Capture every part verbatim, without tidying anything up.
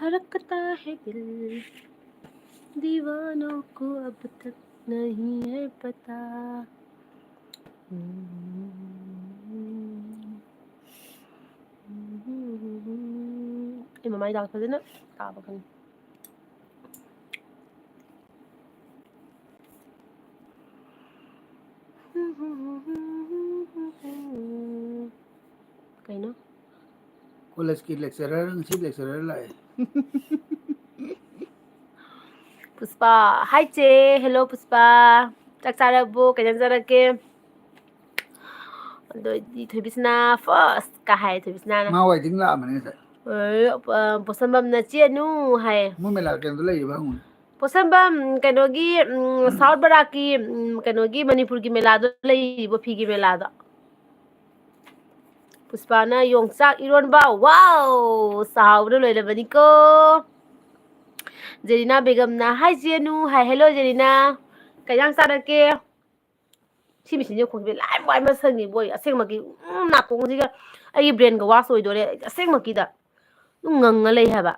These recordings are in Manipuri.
धड़कता है दिल, दीवानों को अब तक नहीं है पता। ꯑꯩ ꯃꯃꯥꯏ ꯗꯥꯛ ꯐꯖꯅ ꯇꯥꯕ ꯈꯪꯉꯤ꯫ ꯀꯩꯅꯣ? ꯀꯣꯂꯦꯖꯀꯤ lecturer, ꯉꯁꯤ lecturer ꯂꯥꯛꯑꯦ꯫ ꯄꯨꯁꯄꯥ, ꯍꯥꯏ ꯆꯦ꯫ ꯍꯦꯜꯂꯣ ꯄꯨꯁꯄꯥ, ꯆꯥꯛ ꯆꯥꯔꯕꯣ? ꯀꯩ ꯏꯟꯖꯥꯡ ꯆꯥꯔꯛꯀꯦ? ꯑꯗꯩꯗꯤ ꯊꯣꯏꯕꯤꯁꯅꯥ first ꯀ ꯍꯥꯏ ꯊꯣꯏꯕꯤꯁꯅꯥꯅ꯫ ꯃꯥ waiting ꯂꯥꯛꯑꯝꯕꯅꯦ ꯉꯁꯥꯏ꯫ ꯑ, ꯄꯣꯁꯝꯕꯝꯅ ꯆꯦꯅꯨ ꯍꯥꯏ꯫ ꯃꯣꯏ ꯃꯦꯂꯥ ꯀꯩꯅꯣꯗ ꯂꯩꯔꯤꯕ ꯍꯪꯉꯨꯅꯦ꯫ ꯄꯣꯁꯝꯕꯝ ꯀꯩꯅꯣꯒꯤ, ꯎꯝ, South ꯕꯔꯥꯛꯀꯤ, ꯎꯝ, ꯀꯩꯅꯣꯒꯤ ꯃꯅꯤꯄꯨꯔꯒꯤ ꯃꯦꯂꯥꯗꯣ ꯂꯩꯔꯤꯕꯣ, ꯐꯤꯒꯤ ꯃꯦꯂꯥꯗꯣ? ꯄꯨꯁꯄꯥꯅ ꯌꯣꯡꯆꯥꯛ ꯏꯔꯣꯟꯕ, wow! ꯆꯥꯎꯕꯅ ꯂꯣꯏꯔꯕꯅꯤꯀꯣ꯫ ꯖꯦꯔꯤꯅꯥ ꯕꯦꯒꯝꯅ, "ꯍꯥꯏ ꯖꯦꯅꯨ", ꯍꯥꯏ꯫ Hello ꯖꯦꯔꯤꯅꯥ, ꯀꯩ ꯏꯟꯖꯥꯡ ꯆꯥꯔꯛꯀꯦ? ꯁꯤ ꯃꯦꯆꯤꯟꯁꯦ ꯈꯣꯡꯕꯤ ꯂꯥꯏ ꯃꯥꯏ ꯃꯁꯪꯉꯤꯕꯣꯏ, ꯑꯁꯦꯡꯕꯒꯤ ꯎꯝ, ꯅꯥꯀꯣꯡꯁꯤꯒ ꯑꯩꯒꯤ brainꯒ wash ꯑꯣꯏꯗꯣꯔꯦ, ꯑꯁꯦꯡꯕꯒꯤꯗ ꯑꯗꯨꯝ ꯉꯪꯉ ꯂꯩ ꯍꯥꯏꯕ꯫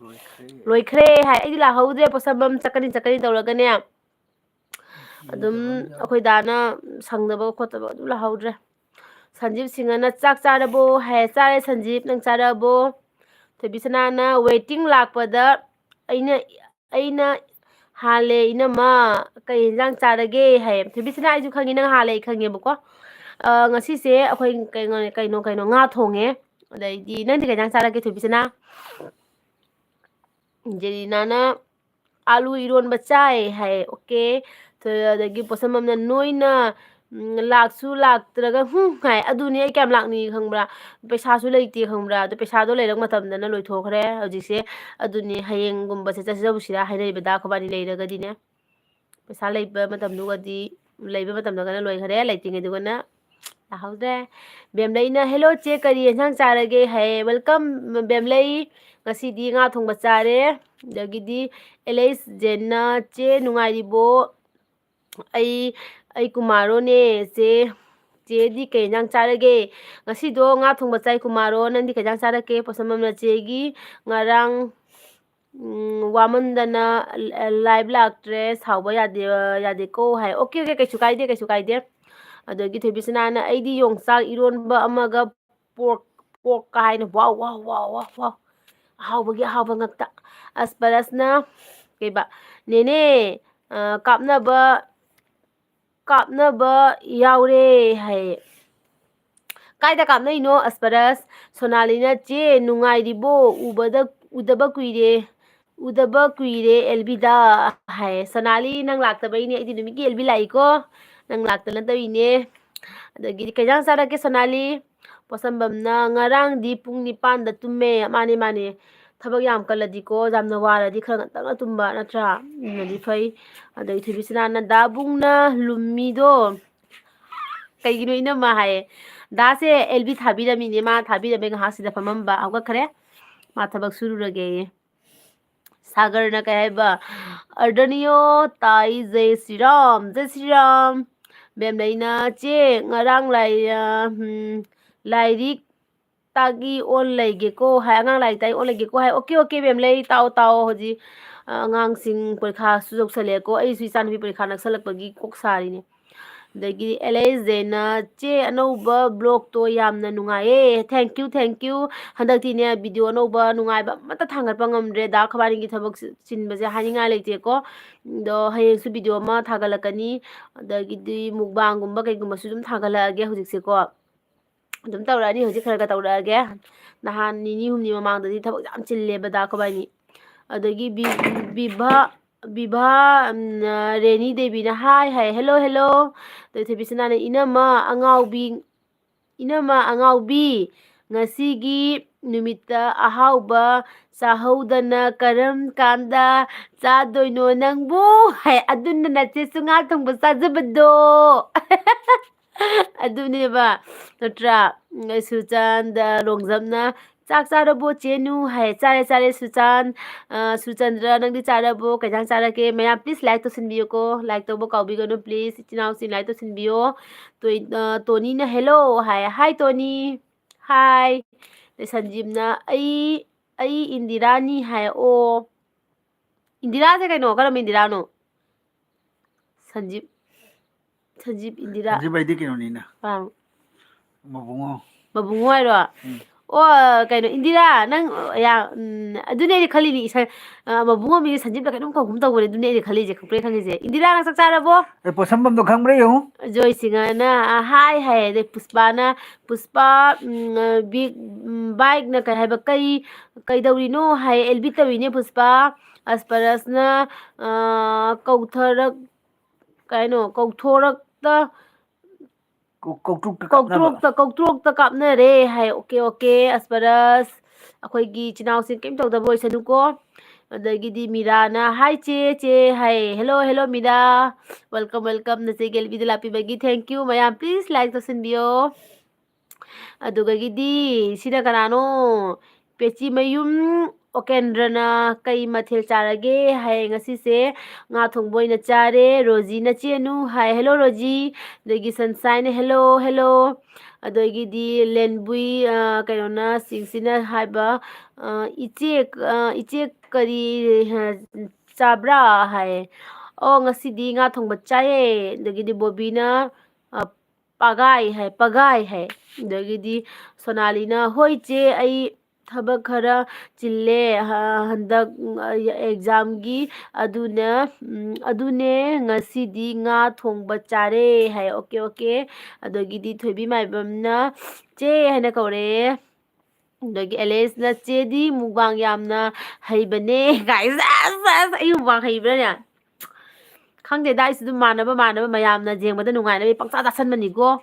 ꯂꯣꯏꯈ꯭ꯔꯦ꯫ ꯂꯣꯏꯈ꯭ꯔꯦ ꯍꯥꯏ꯫ ꯑꯩꯗꯤ ꯂꯥꯛꯍꯧꯗ꯭ꯔꯦ, ꯄꯣꯠꯁꯝꯕꯝ ꯆꯠꯀꯅꯤ ꯆꯠꯀꯅꯤ ꯇꯧꯔꯒꯅꯦ, ꯑꯗꯨꯝ ꯑꯩꯈꯣꯏ ꯗꯥꯅ ꯁꯪꯗꯕ ꯈꯣꯠꯇꯕ ꯑꯗꯨꯝ ꯂꯥꯛꯍꯧꯗ꯭ꯔꯦ꯫ ꯁꯟꯖꯤꯞ ꯁꯤꯡꯍꯅ, "ꯆꯥꯛ ꯆꯥꯔꯕꯣ?" ꯍꯥꯏ꯫ "ꯆꯥꯔꯦ ꯁꯟꯖꯤꯞ, ꯅꯪ ꯆꯥꯔꯕꯣ?" ꯊꯣꯏꯕꯤꯁꯅꯥꯅ, "Waiting ꯂꯥꯛꯄꯗ ꯑꯩꯅ, ꯑꯩꯅ ꯍꯥꯜꯂꯦ ꯏꯅꯝꯃ, ꯀꯩ ꯌꯦꯟꯖꯥꯡ ꯆꯥꯔꯒꯦ?" ꯍꯥꯏ꯫ ꯊꯣꯏꯕꯤꯁꯅꯥ, ꯑꯩꯁꯨ ꯈꯪꯉꯤ, ꯅꯪ ꯍꯥꯜꯂꯦ ꯑꯩ ꯈꯪꯉꯦꯕꯀꯣ꯫ ꯑ, ꯉꯁꯤꯁꯦ ꯑꯩꯈꯣꯏ ꯀꯩꯅꯣ, ꯀꯩꯅꯣ, ꯀꯩꯅꯣ, ꯉꯥ ꯊꯣꯡꯉꯦ꯫ ꯑꯗꯩꯗꯤ ꯅꯪꯗꯤ ꯀꯩ ꯌꯦꯟꯖꯥꯡ ꯆꯥꯔꯒꯦ ꯊꯣꯏꯕꯤꯁꯅꯥ? ꯖꯦꯔꯤꯅꯥꯅ, "ꯑꯥꯂꯨ ꯏꯔꯣꯟꯕ ꯆꯥꯏ" ꯍꯥꯏ꯫ Okay꯫ ꯊꯣꯏ-, ꯑꯗꯒꯤ ꯄꯣꯠꯁꯝꯕꯝꯅ, "ꯅꯣꯏꯅ, ꯎꯝ, ꯂꯥꯛꯁꯨ ꯂꯥꯛꯇ꯭ꯔꯒ ꯍꯨꯝ" ꯍꯥꯏ꯫ ꯑꯗꯨꯅꯤ ꯑꯩ ꯀꯌꯥꯝ ꯂꯥꯛꯅꯤꯡꯉꯤ ꯈꯪꯕ꯭ꯔꯥ? ꯄꯩꯁꯥꯁꯨ ꯂꯩꯇꯦ ꯈꯪꯕ꯭ꯔꯥ? ꯑꯗꯣ ꯄꯩꯁꯥꯗꯣ ꯂꯩꯔꯛ ꯃꯇꯝꯗꯅ ꯂꯣꯏꯊꯣꯛꯈ꯭ꯔꯦ ꯍꯧꯖꯤꯛꯁꯦ꯫ ꯑꯗꯨꯅꯤ ꯍꯌꯦꯡꯒꯨꯝꯕꯁꯦ ꯆꯠꯁꯤ ꯆꯠꯂꯨꯁꯤꯔꯥ ꯍꯥꯏꯅꯔꯤꯕꯗ ꯑꯩꯈꯣꯏꯕꯥꯅꯤ ꯂꯩꯔꯒꯗꯤꯅꯦ꯫ ꯄꯩꯁꯥ ꯂꯩꯕ ꯃꯇꯝꯗꯨꯒꯗꯤ, ꯂꯩꯕ ꯃꯇꯝꯗꯒꯅ ꯂꯣꯏꯈꯔꯦ, ꯂꯩꯇ꯭ꯔꯤꯉꯩꯗꯨꯒꯅ ꯂꯥꯛꯍꯧꯗ꯭ꯔꯦ꯫ ꯕꯦꯝꯂꯩꯅ, "Hello ꯆꯦ, ꯀꯔꯤ ꯌꯦꯟꯁꯥꯡ ꯆꯥꯔꯒꯦ?" ꯍꯥꯏꯌꯦ꯫ Welcome ꯕꯦꯝꯂꯩ, ꯉꯁꯤꯗꯤ ꯉꯥ ꯊꯣꯡꯕ ꯆꯥꯔꯦ꯫ ꯑꯗꯒꯤꯗꯤ ꯑꯦꯂꯩꯁ ꯖꯦꯟꯅ, "ꯆꯦ ꯅꯨꯡꯉꯥꯏꯔꯤꯕꯣ? ꯑꯩ, ꯑꯩ ꯀꯨꯃꯥꯔꯣꯅꯦ ꯆꯦ, ꯆꯦꯗꯤ ꯀꯩ ꯏꯟꯖꯥꯡ ꯆꯥꯔꯒꯦ? ꯉꯁꯤꯗꯣ ꯉꯥ ꯊꯣꯡꯕ ꯆꯥꯏ꯫ ꯀꯨꯃꯥꯔꯣ, ꯅꯪꯗꯤ ꯀꯩ ꯏꯟꯖꯥꯡ ꯆꯥꯔꯛꯀꯦ? ꯄꯣꯠꯁꯝꯕꯝꯅ ꯆꯦꯒꯤ ꯉꯔꯥꯡ, ꯎꯝ, ꯋꯥꯃꯟꯗꯅ ꯂ-, live ꯂꯥꯛꯇ꯭ꯔꯦ, ꯁꯥꯎꯕ ꯌꯥꯗꯦ, ꯌꯥꯗꯦꯀꯣ ꯍꯥꯏ꯫ Okay, okay, ꯀꯩꯁꯨ ꯀꯥꯏꯗꯦ, ꯀꯩꯁꯨ ꯀꯥꯏꯗꯦ꯫ ꯑꯗꯒꯤ ꯊꯣꯏꯕꯤꯁꯅꯥꯅ, "ꯑꯩꯗꯤ ꯌꯣꯡꯆꯥꯛ ꯏꯔꯣꯟꯕ ꯑꯃꯒ pork, pork ꯀ ꯍꯥꯏꯅ, wow, wow, wow, wow, wow, ꯑꯍꯥꯎꯕꯒꯤ ꯑꯍꯥꯎꯕ ꯉꯥꯛꯇ"꯫ ꯑꯁꯄꯔꯁꯅ ꯀꯩꯕ, "ꯅꯦꯅꯦ, ꯑ, ꯀꯥꯞꯅꯕ, ꯀꯥꯞꯅꯕ ꯌꯥꯎꯔꯦ" ꯍꯥꯏꯌꯦ꯫ "ꯀꯥꯏꯗ ꯀꯥꯞꯅꯩꯅꯣ, ꯑꯁꯄꯔꯁ?" ꯁꯣꯅꯥꯂꯤꯅ, "ꯆꯦ, ꯅꯨꯡꯉꯥꯏꯔꯤꯕꯣ? ꯎꯕꯗ, ꯎꯗꯕ ꯀꯨꯏꯔꯦ, ꯎꯗꯕ ꯀꯨꯏꯔꯦ ꯑꯦꯜꯕꯤꯗ" ꯍꯥꯏꯌꯦ꯫ "ꯁꯣꯅꯥꯂꯤ, ꯅꯪ ꯂꯥꯛꯇꯕꯩꯅꯦ, ꯑꯩꯗꯤ ꯅꯨꯃꯤꯠꯀꯤ ꯑꯦꯜꯕꯤ ꯂꯥꯛꯏꯀꯣ, ꯅꯪ ꯂꯥꯛꯇꯅ ꯇꯧꯔꯤꯅꯦ"꯫ ꯑꯗꯒꯤꯗꯤ, "ꯀꯩ ꯏꯟꯖꯥꯡ ꯆꯥꯔꯛꯀꯦ, ꯁꯣꯅꯥꯂꯤ?" ꯄꯣꯠꯁꯝꯕꯝꯅ, "ꯉꯔꯥꯡꯗꯤ ꯄꯨꯡ ꯅꯤꯄꯥꯟꯗ ꯇꯨꯝꯃꯦ"꯫ ꯃꯥꯅꯦ, ꯃꯥꯅꯦ꯫ ꯊꯕꯛ ꯌꯥꯝ ꯀꯜꯂꯗꯤꯀꯣ, ꯌꯥꯝꯅ ꯋꯥꯔꯗꯤ ꯈꯔ ꯉꯟꯇꯛꯅ ꯇꯨꯝꯕ ꯅꯠꯇ꯭ꯔꯥ? ꯑꯗꯨꯅꯗꯤ ꯐꯩ꯫ ꯑꯗꯩ ꯊꯣꯏꯕꯤꯁꯅꯥꯅ, "ꯗꯥ ꯕꯨꯡꯅ ꯂꯨꯝꯃꯤꯗꯣ ꯀꯩꯒꯤꯅꯣ, ꯏꯅꯝꯃ?" ꯍꯥꯏꯌꯦ꯫ ꯗꯥꯁꯦ ꯑꯦꯜꯕꯤ ꯊꯥꯕꯤꯔꯝꯃꯤꯅꯦ, ꯃꯥ ꯊꯥꯕꯤꯔꯝꯃꯦ, ꯉꯥꯏꯍꯥꯛ ꯁꯤꯗ ꯐꯝꯃꯝꯕ, ꯍꯧꯒꯠꯈ꯭ꯔꯦ꯫ ꯃꯥ ꯊꯕꯛ ꯁꯨꯔꯨꯔꯒꯦꯌꯦ꯫ ꯁꯥꯒꯔꯅ ꯀꯩ ꯍꯥꯏꯕ? "ꯑꯔꯗꯅꯤꯌꯣ ꯇꯥꯏ, ꯖꯩ ꯁ꯭ꯔꯤꯔꯥꯝ, ꯖꯩ ꯁ꯭ꯔꯤꯔꯥꯝ"꯫ ꯃꯦꯝꯂꯩꯅ, "ꯆꯦ, ꯉꯔꯥꯡ ꯂꯥꯏ-, ꯑ, ꯎꯝ, ꯂꯥꯏꯔꯤꯛ ꯇꯥꯛꯏ ꯑꯣꯟ ꯂꯩꯒꯦꯀꯣ" ꯍꯥꯏ, "ꯑꯉꯥꯡ ꯂꯥꯏꯔꯤꯛ ꯇꯥꯛꯏ ꯑꯣꯟ ꯂꯩꯒꯦꯀꯣ" ꯍꯥꯏ꯫ Okay, okay, ꯃꯦꯝꯂꯩ, ꯇꯥꯛꯑꯣ, ꯇꯥꯛꯑꯣ꯫ ꯍꯧꯖꯤꯛ, ꯑ, ꯑꯉꯥꯡꯁꯤꯡ ꯄꯔꯤꯈꯥꯁꯨ ꯌꯧꯁꯜꯂꯛꯑꯦꯀꯣ꯫ ꯑꯩꯁꯨ ꯏꯆꯥꯅꯨꯄꯤ ꯄꯔꯤꯈꯥ ꯅꯛꯁꯜꯂꯛꯄꯒꯤ ꯀꯣꯛ ꯁꯥꯔꯤꯅꯦ꯫ ꯑꯗꯒꯤ ꯑꯦꯜ ꯑꯦꯁ ꯖꯦꯅ, "ꯆꯦ, ꯑꯅꯧꯕ vlogꯇꯣ ꯌꯥꯝꯅ ꯅꯨꯡꯉꯥꯏꯌꯦ"꯫ Thank you, thank you꯫ ꯍꯟꯗꯛꯇꯤꯅꯦ, video ꯑꯅꯧꯕ ꯅꯨꯡꯉꯥꯏꯕ ꯑꯃꯠꯇ ꯊꯥꯡꯒꯠꯄ ꯉꯝꯗ꯭ꯔꯦ꯫ ꯗꯥ ꯈꯕꯥꯅꯤꯒꯤ ꯊꯕꯛ ꯆꯤꯟꯕꯁꯦ ꯍꯥꯏꯅꯤꯡꯉꯥꯏ ꯂꯩꯇꯦꯀꯣ꯫ ꯑꯗꯣ ꯍꯌꯦꯡꯁꯨ video ꯑꯃ ꯊꯥꯒꯠꯂꯛꯀꯅꯤ꯫ ꯑꯗꯒꯤꯗꯤ mukbangꯒꯨꯝꯕ ꯀꯩꯒꯨꯝꯕꯁꯨ ꯑꯗꯨꯝ ꯊꯥꯒꯠꯂꯛꯑꯒꯦ ꯍꯧꯖꯤꯛꯁꯦꯀꯣ꯫ ꯑꯗꯨꯝ ꯇꯧꯔꯛꯑꯅꯤ, ꯍꯧꯖꯤꯛ ꯈꯔ ꯈꯔ ꯇꯧꯔꯛꯑꯒꯦ꯫ ꯅꯍꯥꯟ ꯅꯤꯅꯤ ꯍꯨꯝꯅꯤ ꯃꯃꯥꯡꯗꯗꯤ ꯊꯕꯛ ꯌꯥꯝ ꯆꯤꯜꯂꯦꯕ ꯗꯥ ꯈꯕꯥꯅꯤ꯫ ꯑꯗꯒꯤ ꯕꯤ-, ꯕꯤꯚꯥ, ꯕꯤꯚꯥ, ꯎꯝ, ꯔꯦꯅꯤ ꯗꯦꯕꯤꯅ hi ꯍꯥꯏ, "Hello, hello"꯫ ꯑꯗꯩ ꯊꯣꯏꯕꯤꯁꯅꯥꯅ, "ꯏꯅꯝꯃ ꯑꯉꯥꯎꯕꯤ, ꯏꯅꯝꯃ ꯑꯉꯥꯎꯕꯤ, ꯉꯁꯤꯒꯤ ꯅꯨꯃꯤꯠꯇ ꯑꯍꯥꯎꯕ ꯆꯥꯍꯧꯗꯅ ꯀꯔꯝ ꯀꯥꯟꯗ ꯆꯥꯗꯣꯏꯅꯣ ꯅꯪꯕꯨ?" ꯍꯥꯏ, "ꯑꯗꯨꯅ ꯅꯆꯦꯁꯨ ꯉꯥ ꯊꯣꯡꯕ ꯆꯥꯖꯕꯗꯣ"꯫ ꯑꯗꯨꯅꯦꯕ, ꯅꯠꯇ꯭ꯔꯥ? ꯁꯨꯔꯆꯥꯟꯗ ꯂꯣꯡꯖꯝꯅ, ꯆꯥꯛ ꯆꯥꯔꯕꯣ ꯆꯦꯅꯨ ꯍꯥꯏ꯫ ꯆꯥꯔꯦ, ꯆꯥꯔꯦ ꯁꯨꯆꯥꯟ꯫ ꯑ, ꯁꯨꯆꯟꯗ꯭ꯔ, ꯅꯪꯗꯤ ꯆꯥꯔꯕꯣ? ꯀꯩ ꯏꯟꯖꯥꯡ ꯆꯥꯔꯒꯦ? ꯃꯌꯥꯝ please like ꯇꯧꯁꯤꯟꯕꯤꯌꯨꯀꯣ꯫ Like ꯇꯧꯕ ꯀꯥꯎꯕꯤꯒꯅꯨ please꯫ ꯏꯆꯤꯟ ꯏꯅꯥꯎꯁꯤꯡ like ꯇꯧꯁꯤꯟꯕꯤꯌꯣ꯫ ꯇꯣꯏ-, ꯑ, ꯇꯣꯅꯤꯅ "Hello" ꯍꯥꯏ꯫ Hi ꯇꯣꯅꯤ꯫ Hi꯫ ꯑꯗꯩ ꯁꯟꯖꯤꯞꯅ "ꯑꯩ, ꯑꯩ ꯏꯟꯗꯤꯔꯥꯅꯤ" ꯍꯥꯏ꯫ ꯑꯣ꯫ ꯏꯟꯗꯤꯔꯥꯁꯦ ꯀꯩꯅꯣ? ꯀꯔꯝꯕ ꯏꯟꯗꯤꯔꯥꯅꯣ? ꯁꯟꯖꯤꯞ, ꯁꯟꯖꯤꯞ ꯏꯟꯗꯤꯔꯥ꯫ ꯁꯟꯖꯤꯞ ꯍꯥꯏꯗꯤ ꯀꯩꯅꯣꯅꯤꯅ꯫ ꯑꯥ꯫ ꯃꯕꯨꯡꯉꯣ꯫ ꯃꯕꯨꯡꯉꯣ ꯍꯥꯏꯔꯣ? ꯎꯝ꯫ ꯑꯣ, ꯀꯩꯅꯣ, ꯏꯟꯗꯤꯔꯥ, ꯅꯪ, ꯌꯥ-, ꯎꯝ, ꯑꯗꯨꯅꯦ ꯑꯩꯅ ꯈꯜꯂꯤꯅꯤ, ꯏꯁ-, ꯑ, ꯃꯕꯨꯡꯉꯣ ꯃꯤꯡꯁꯦ ꯁꯟꯖꯤꯞꯂ ꯀꯩꯅꯣꯝ ꯀꯧꯒꯨꯝ ꯇꯧꯕꯅꯦ, ꯑꯗꯨꯅꯦ ꯑꯩꯅ ꯈꯜꯂꯤꯁꯦ, ꯈꯪꯄ꯭ꯔꯦꯛ ꯈꯪꯉꯤꯁꯦ꯫ ꯏꯟꯗꯤꯔꯥ, ꯅꯪ ꯆꯥꯛ ꯆꯥꯔꯕꯣ? ꯑꯦ, ꯄꯣꯠꯁꯝꯕꯝꯗꯣ ꯈꯪꯕ꯭ꯔꯥ ꯌꯦꯡꯉꯨ꯫ ꯖꯣꯏ ꯁꯤꯡꯍꯅ, ꯑ, hi ꯍꯥꯏ, ꯑꯗꯩ ꯄꯨꯁꯄꯥꯅ, ꯄꯨꯁꯄꯥ, ꯎꯝ, ꯕꯤꯛ, ꯎꯝ, ꯕꯥꯏꯛꯅ ꯀꯩ ꯍꯥꯏꯕ, "ꯀꯩ, ꯀꯩꯗꯧꯔꯤꯅꯣ?" ꯍꯥꯏ, ꯑꯦꯜꯕꯤ ꯇꯧꯔꯤꯅꯦ ꯄꯨꯁꯄꯥ꯫ ꯑꯁꯄꯔꯁꯅ, ꯑ, ꯀꯧꯊꯔꯛ-, ꯀꯩꯅꯣ, ꯀꯧꯊꯣꯔꯛꯇ ꯀꯧ-, ꯀꯧꯇ꯭ꯔꯨꯛꯇ ꯀꯥꯞꯅꯕ꯫ ꯀꯧꯇ꯭ꯔꯣꯛꯇ, ꯀꯧꯇ꯭ꯔꯣꯛꯇ ꯀꯥꯞꯅꯔꯦ ꯍꯥꯏ꯫ Okay, okay, ꯑꯁꯄꯔꯁ꯫ ꯑꯩꯈꯣꯏꯒꯤ ꯏꯆꯤꯟ ꯏꯅꯥꯎꯁꯤꯡ ꯀꯩꯝ ꯇꯧꯗꯕ ꯑꯣꯏꯁꯅꯨꯀꯣ꯫ ꯑꯗꯒꯤꯗꯤ ꯃꯤꯔꯥꯅ, "Hi ꯆꯦ, ꯆꯦ" ꯍꯥꯏ꯫ Hello, hello ꯃꯤꯔꯥ꯫ Welcome, welcome꯫ ꯅꯆꯦ ꯒꯦꯜꯕꯤꯗ ꯂꯥꯛꯄꯤꯕꯒꯤ thank you꯫ ꯃꯌꯥꯝ please like ꯇꯧꯁꯤꯟꯕꯤꯌꯣ꯫ ꯑꯗꯨꯗꯒꯤꯗꯤ ꯁꯤꯅ ꯀꯅꯥꯅꯣ? ꯄꯦꯆꯤꯃꯌꯨꯝ ꯑꯣꯀꯦꯟꯗ꯭ꯔꯅ "ꯀꯩ ꯃꯊꯦꯜ ꯆꯥꯔꯒꯦ?" ꯍꯥꯏ꯫ "ꯉꯁꯤꯁꯦ ꯉꯥ ꯊꯣꯡꯕ ꯑꯣꯏꯅ ꯆꯥꯔꯦ꯫ ꯔꯣꯖꯤꯅ ꯆꯦꯅꯨ" ꯍꯥꯏ꯫ Hello Rosie. ꯑꯗꯒꯤ ꯁꯟꯁꯥꯏꯟ, "Hello, hello"꯫ ꯑꯗꯒꯤꯗꯤ ꯂꯦꯟꯕꯨꯏ, ꯑ, ꯀꯩꯅꯣꯅ, ꯁꯤꯡꯁꯤꯅ ꯍꯥꯏꯕ, ꯑ, "ꯏꯆꯦ, ꯑ, ꯏꯆꯦ ꯀꯔꯤ, ꯑ, ꯆꯥꯕ꯭ꯔꯥ?" ꯍꯥꯏ꯫ "ꯑꯣ, ꯉꯁꯤꯗꯤ ꯉꯥ ꯊꯣꯡꯕ ꯆꯥꯏꯌꯦ"꯫ ꯑꯗꯒꯤꯗꯤ ꯕꯣꯕꯤꯅ, ꯑ, "ꯄꯒꯥꯏ" ꯍꯥꯏ, "ꯄꯒꯥꯏ" ꯍꯥꯏ꯫ ꯑꯗꯒꯤꯗꯤ ꯁꯣꯅꯥꯂꯤꯅ, "ꯍꯣꯏ ꯆꯦ, ꯑꯩ ꯊꯕꯛ ꯈꯔ ꯆꯤꯜꯂꯦ, ꯍ-, ꯍꯟꯗꯛ, ꯎꯝ, ꯑ, ꯑꯦꯛꯖꯥꯝꯒꯤ, ꯑꯗꯨꯅ, ꯎꯝ, ꯑꯗꯨꯅꯦ ꯉꯁꯤꯗꯤ ꯉꯥ ꯊꯣꯡꯕ ꯆꯥꯔꯦ" ꯍꯥꯏ꯫ Okay, okay. ꯑꯗꯒꯤꯗꯤ ꯊꯣꯏꯕꯤ ꯃꯥꯏꯕꯝꯅ "ꯆꯦ" ꯍꯥꯏꯅ ꯀꯧꯔꯛꯑꯦ꯫ ꯑꯗꯒꯤ ꯑꯦꯂꯦꯁꯅ, "ꯆꯦꯗꯤ ꯃꯨꯛꯕꯥꯡ ꯌꯥꯝꯅ ꯍꯩꯕꯅꯦ" ꯀꯥꯏ꯫ ꯑꯁ, ꯑꯁ, ꯑꯩ ꯃꯨꯛꯕꯥꯡ ꯍꯩꯕ꯭ꯔꯥꯅꯦ? ꯈꯪꯗꯦꯗ, ꯑꯩꯁꯨ ꯑꯗꯨꯝ ꯃꯥꯟꯅꯕ ꯃꯥꯟꯅꯕ ꯃꯌꯥꯝꯅ ꯌꯦꯡꯕꯗ ꯅꯨꯡꯉꯥꯏꯅꯕ ꯄꯪꯆꯥ ꯆꯥꯁꯟꯕꯅꯤꯀꯣ꯫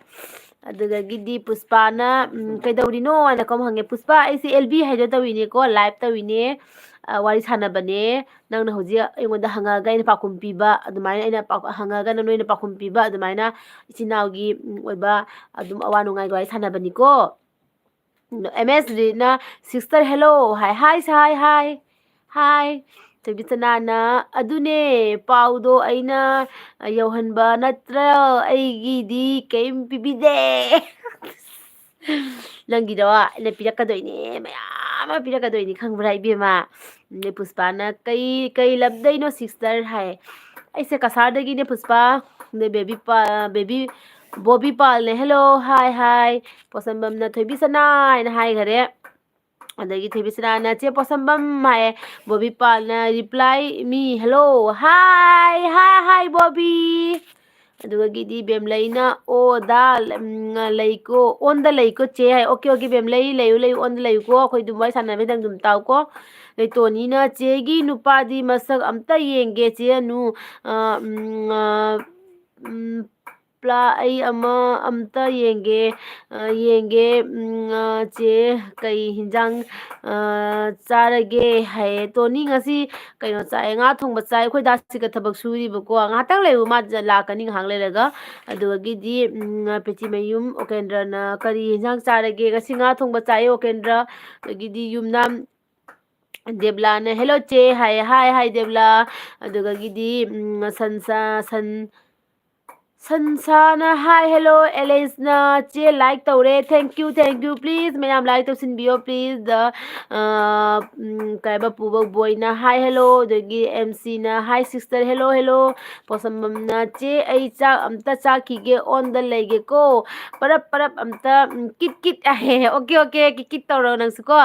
ꯑꯗꯨꯗꯒꯤꯗꯤ ꯄꯨꯁꯄꯥꯅ, ꯎꯝ, "ꯀꯩꯗꯧꯔꯤꯅꯣ?" ꯍꯥꯏꯅ ꯀꯝ ꯍꯪꯉꯦ꯫ "ꯄꯨꯁꯄꯥ, ꯑꯩꯁꯦ ꯑꯦꯜ ꯕꯤ ꯍꯥꯏꯗꯣ ꯇꯧꯔꯤꯅꯦꯀꯣ, live ꯇꯧꯔꯤꯅꯦ, ꯑ, ꯋꯥꯔꯤ ꯁꯥꯟꯅꯕꯅꯦ꯫ ꯅꯪꯅ ꯍꯧꯖꯤꯛ ꯑꯩꯉꯣꯟꯗ ꯍꯪꯉꯛꯑꯒ ꯑꯩꯅ ꯄꯥꯎꯈꯨꯝ ꯄꯤꯕ, ꯑꯗꯨꯃꯥꯏꯅ ꯑꯩꯅ ꯄꯥꯎ-, ꯍꯪꯉꯛꯑꯒ ꯅꯣꯏꯅ ꯄꯥꯎꯈꯨꯝ ꯄꯤꯕ, ꯑꯗꯨꯃꯥꯏꯅ ꯏꯆꯤꯟ ꯏꯅꯥꯎꯒꯤ, ꯎꯝ, ꯑꯣꯏꯕ ꯑꯗꯨꯝ ꯑꯋꯥ ꯅꯨꯡꯉꯥꯏꯒꯤ ꯋꯥꯔꯤ ꯁꯥꯟꯅꯕꯅꯤꯀꯣ"꯫ ꯑꯦꯝ ꯑꯦꯁ ꯔꯤꯅ, "Sister, hello" ꯍꯥꯏ꯫ "Hi, hi, hi, hi." ꯊꯣꯏꯕꯤꯁꯅꯥꯅ, "ꯑꯗꯨꯅꯦ, ꯄꯥꯎꯗꯣ ꯑꯩꯅ ꯌꯧꯍꯟꯕ ꯅꯠꯇ꯭ꯔꯥ? ꯑꯩꯒꯤꯗꯤ ꯀꯩꯝ ꯄꯤꯕꯤꯗꯦ꯫ ꯅꯪꯒꯤꯗꯣ ꯑꯩꯅ ꯄꯤꯔꯛꯀꯗꯣꯏꯅꯦ, ꯃꯌꯥꯝ ꯑꯃ ꯄꯤꯔꯛꯀꯗꯣꯏꯅꯤ, ꯈꯪꯕ꯭ꯔꯥ, ꯏꯕꯦꯝꯃ?" ꯑꯗꯩ ꯄꯨꯁꯄꯥꯅ, "ꯀꯩ, ꯀꯩ ꯂꯝꯗꯩꯅꯣ, sister?" ꯍꯥꯏ꯫ "ꯑꯩꯁꯦ ꯀꯁꯥꯔꯗꯒꯤꯅꯦ, ꯄꯨꯁꯄꯥ꯫ ꯑꯗꯩ ꯕꯦꯕꯤ ꯄꯥ-, baby, Bobby ꯄꯥꯜꯅꯦ, 'Hello, hi, hi.' ꯄꯣꯠꯁꯝꯕꯝꯅ, 'ꯊꯣꯏꯕꯤꯁꯅꯥ' ꯍꯥꯏꯅ ꯍꯥꯏꯈꯔꯦ꯫ ꯑꯗꯒꯤ ꯊꯣꯏꯕꯤꯁꯅꯥꯅ, "ꯆꯦ ꯄꯣꯠꯁꯝꯕꯝ" ꯍꯥꯏꯌꯦ꯫ Bobby ꯄꯥꯜꯅ, "Reply me, hello, hi, hi, hi, Bobby". ꯑꯗꯨꯒ ꯒꯤꯗꯤ ꯕꯦꯝꯂꯩꯅ, "ꯑꯣ, ꯗꯥ, ꯎꯝ, ꯂꯩꯀꯣ, ꯑꯣꯟꯗ ꯂꯩꯀꯣ, ꯆꯦ" ꯍꯥꯏ꯫ "ꯑꯣꯀꯦ, ꯑꯣꯀꯦ, ꯕꯦꯝꯂꯩ, ꯂꯩꯌꯨ, ꯂꯩꯌꯨ, ꯑꯣꯟꯗ ꯂꯩꯌꯨꯀꯣ, ꯑꯩꯈꯣꯏ ꯑꯗꯨꯝ ꯋꯥꯔꯤ ꯁꯥꯟꯅꯕ ꯃꯇꯝ ꯑꯗꯨꯝ ꯇꯥꯎꯀꯣ"꯫ ꯑꯗꯩ ꯇꯣꯅꯤꯅ, "ꯆꯦꯒꯤ ꯅꯨꯄꯥꯗꯤ ꯃꯁꯛ ꯑꯝꯇ ꯌꯦꯡꯒꯦ, ꯆꯦ ꯑꯅꯨ, ꯑ, ꯎꯝ, ꯑ, ꯎꯝ, ꯄ꯭ꯂꯥ-, ꯑꯩ ꯑꯃ ꯑꯝꯇ ꯌꯦꯡꯒꯦ, ꯑ, ꯌꯦꯡꯒꯦ, ꯎꯝ, ꯑ, ꯆꯦ, ꯀꯩ ꯍꯤꯟꯖꯥꯡ, ꯑ, ꯆꯥꯔꯒꯦ?" ꯍꯥꯏꯌꯦ꯫ "ꯇꯣꯅꯤ, ꯉꯁꯤ ꯀꯩꯅꯣ ꯆꯥꯏ, ꯉꯥ ꯊꯣꯡꯕ ꯆꯥꯏ꯫ ꯑꯩꯈꯣꯏ ꯗꯥꯁꯤꯒ ꯊꯕꯛ ꯁꯨꯔꯤꯕꯀꯣ꯫ ꯉꯥꯏꯍꯥꯛꯇꯪ ꯂꯩꯌꯨ, ꯃꯥ ꯂꯥꯛꯀꯅꯤ ꯉꯥꯏꯍꯥꯛ ꯂꯩꯔꯒ"꯫ ꯑꯗꯨꯗꯒꯤꯗꯤ, ꯎꯝ, ꯄꯦꯆꯤꯃꯌꯨꯝ ꯑꯣꯀꯦꯟꯗ꯭ꯔꯅ, "ꯀꯔꯤ ꯍꯤꯟꯖꯥꯡ ꯆꯥꯔꯒꯦ?" "ꯉꯁꯤ ꯉꯥ ꯊꯣꯡꯕ ꯆꯥꯏꯌꯦ, ꯑꯣꯀꯦꯟꯗ꯭ꯔ"꯫ ꯑꯗꯒꯤꯗꯤ ꯌꯨꯝꯅꯥꯝ ꯗꯦꯕꯂꯥꯅ, "Hello, ꯆꯦ" ꯍꯥꯏꯌꯦ꯫ "Hi, hi, ꯗꯦꯕꯂꯥ"꯫ ꯑꯗꯨꯗꯒꯤꯗꯤ, ꯎꯝ, ꯁꯟꯁꯥ-, ꯁꯟ-, ꯁꯟꯁꯥꯅ, "Hi, hello, ꯑꯦꯂꯦꯟꯁꯅ ꯆꯦ like ꯇꯧꯔꯦ꯫ Thank you, thank you, please꯫ ꯃꯌꯥꯝ like ꯇꯧꯁꯤꯟꯕꯤꯌꯣ, please꯫ ꯑꯗ, ꯑ, ꯎꯝ, ꯀꯩ ꯍꯥꯏꯕ, ꯄꯨꯕ ꯕꯣꯏꯅ, "Hi, hello"꯫ ꯑꯗꯒꯤ ꯑꯦꯝ ꯁꯤꯅ, "Hi, sister, hello, hello"꯫ ꯄꯣꯠꯁꯝꯕꯝꯅ, "ꯆꯦ, ꯑꯩ ꯆꯥꯛ ꯑꯝꯇ ꯆꯥꯈꯤꯒꯦ, ꯑꯣꯟꯗ ꯂꯩꯒꯦꯀꯣ꯫ ꯄꯔꯞ, ꯄꯔꯞ ꯑꯝꯇ, ꯎꯝ, ꯀꯤꯠ, ꯀꯤꯠ" ꯍꯥꯏꯌꯦ꯫ "ꯑꯣꯀꯦ, ꯑꯣꯀꯦ, ꯀꯤꯠ, ꯀꯤꯠ ꯇꯧꯔꯣ ꯅꯪꯁꯨꯀꯣ꯫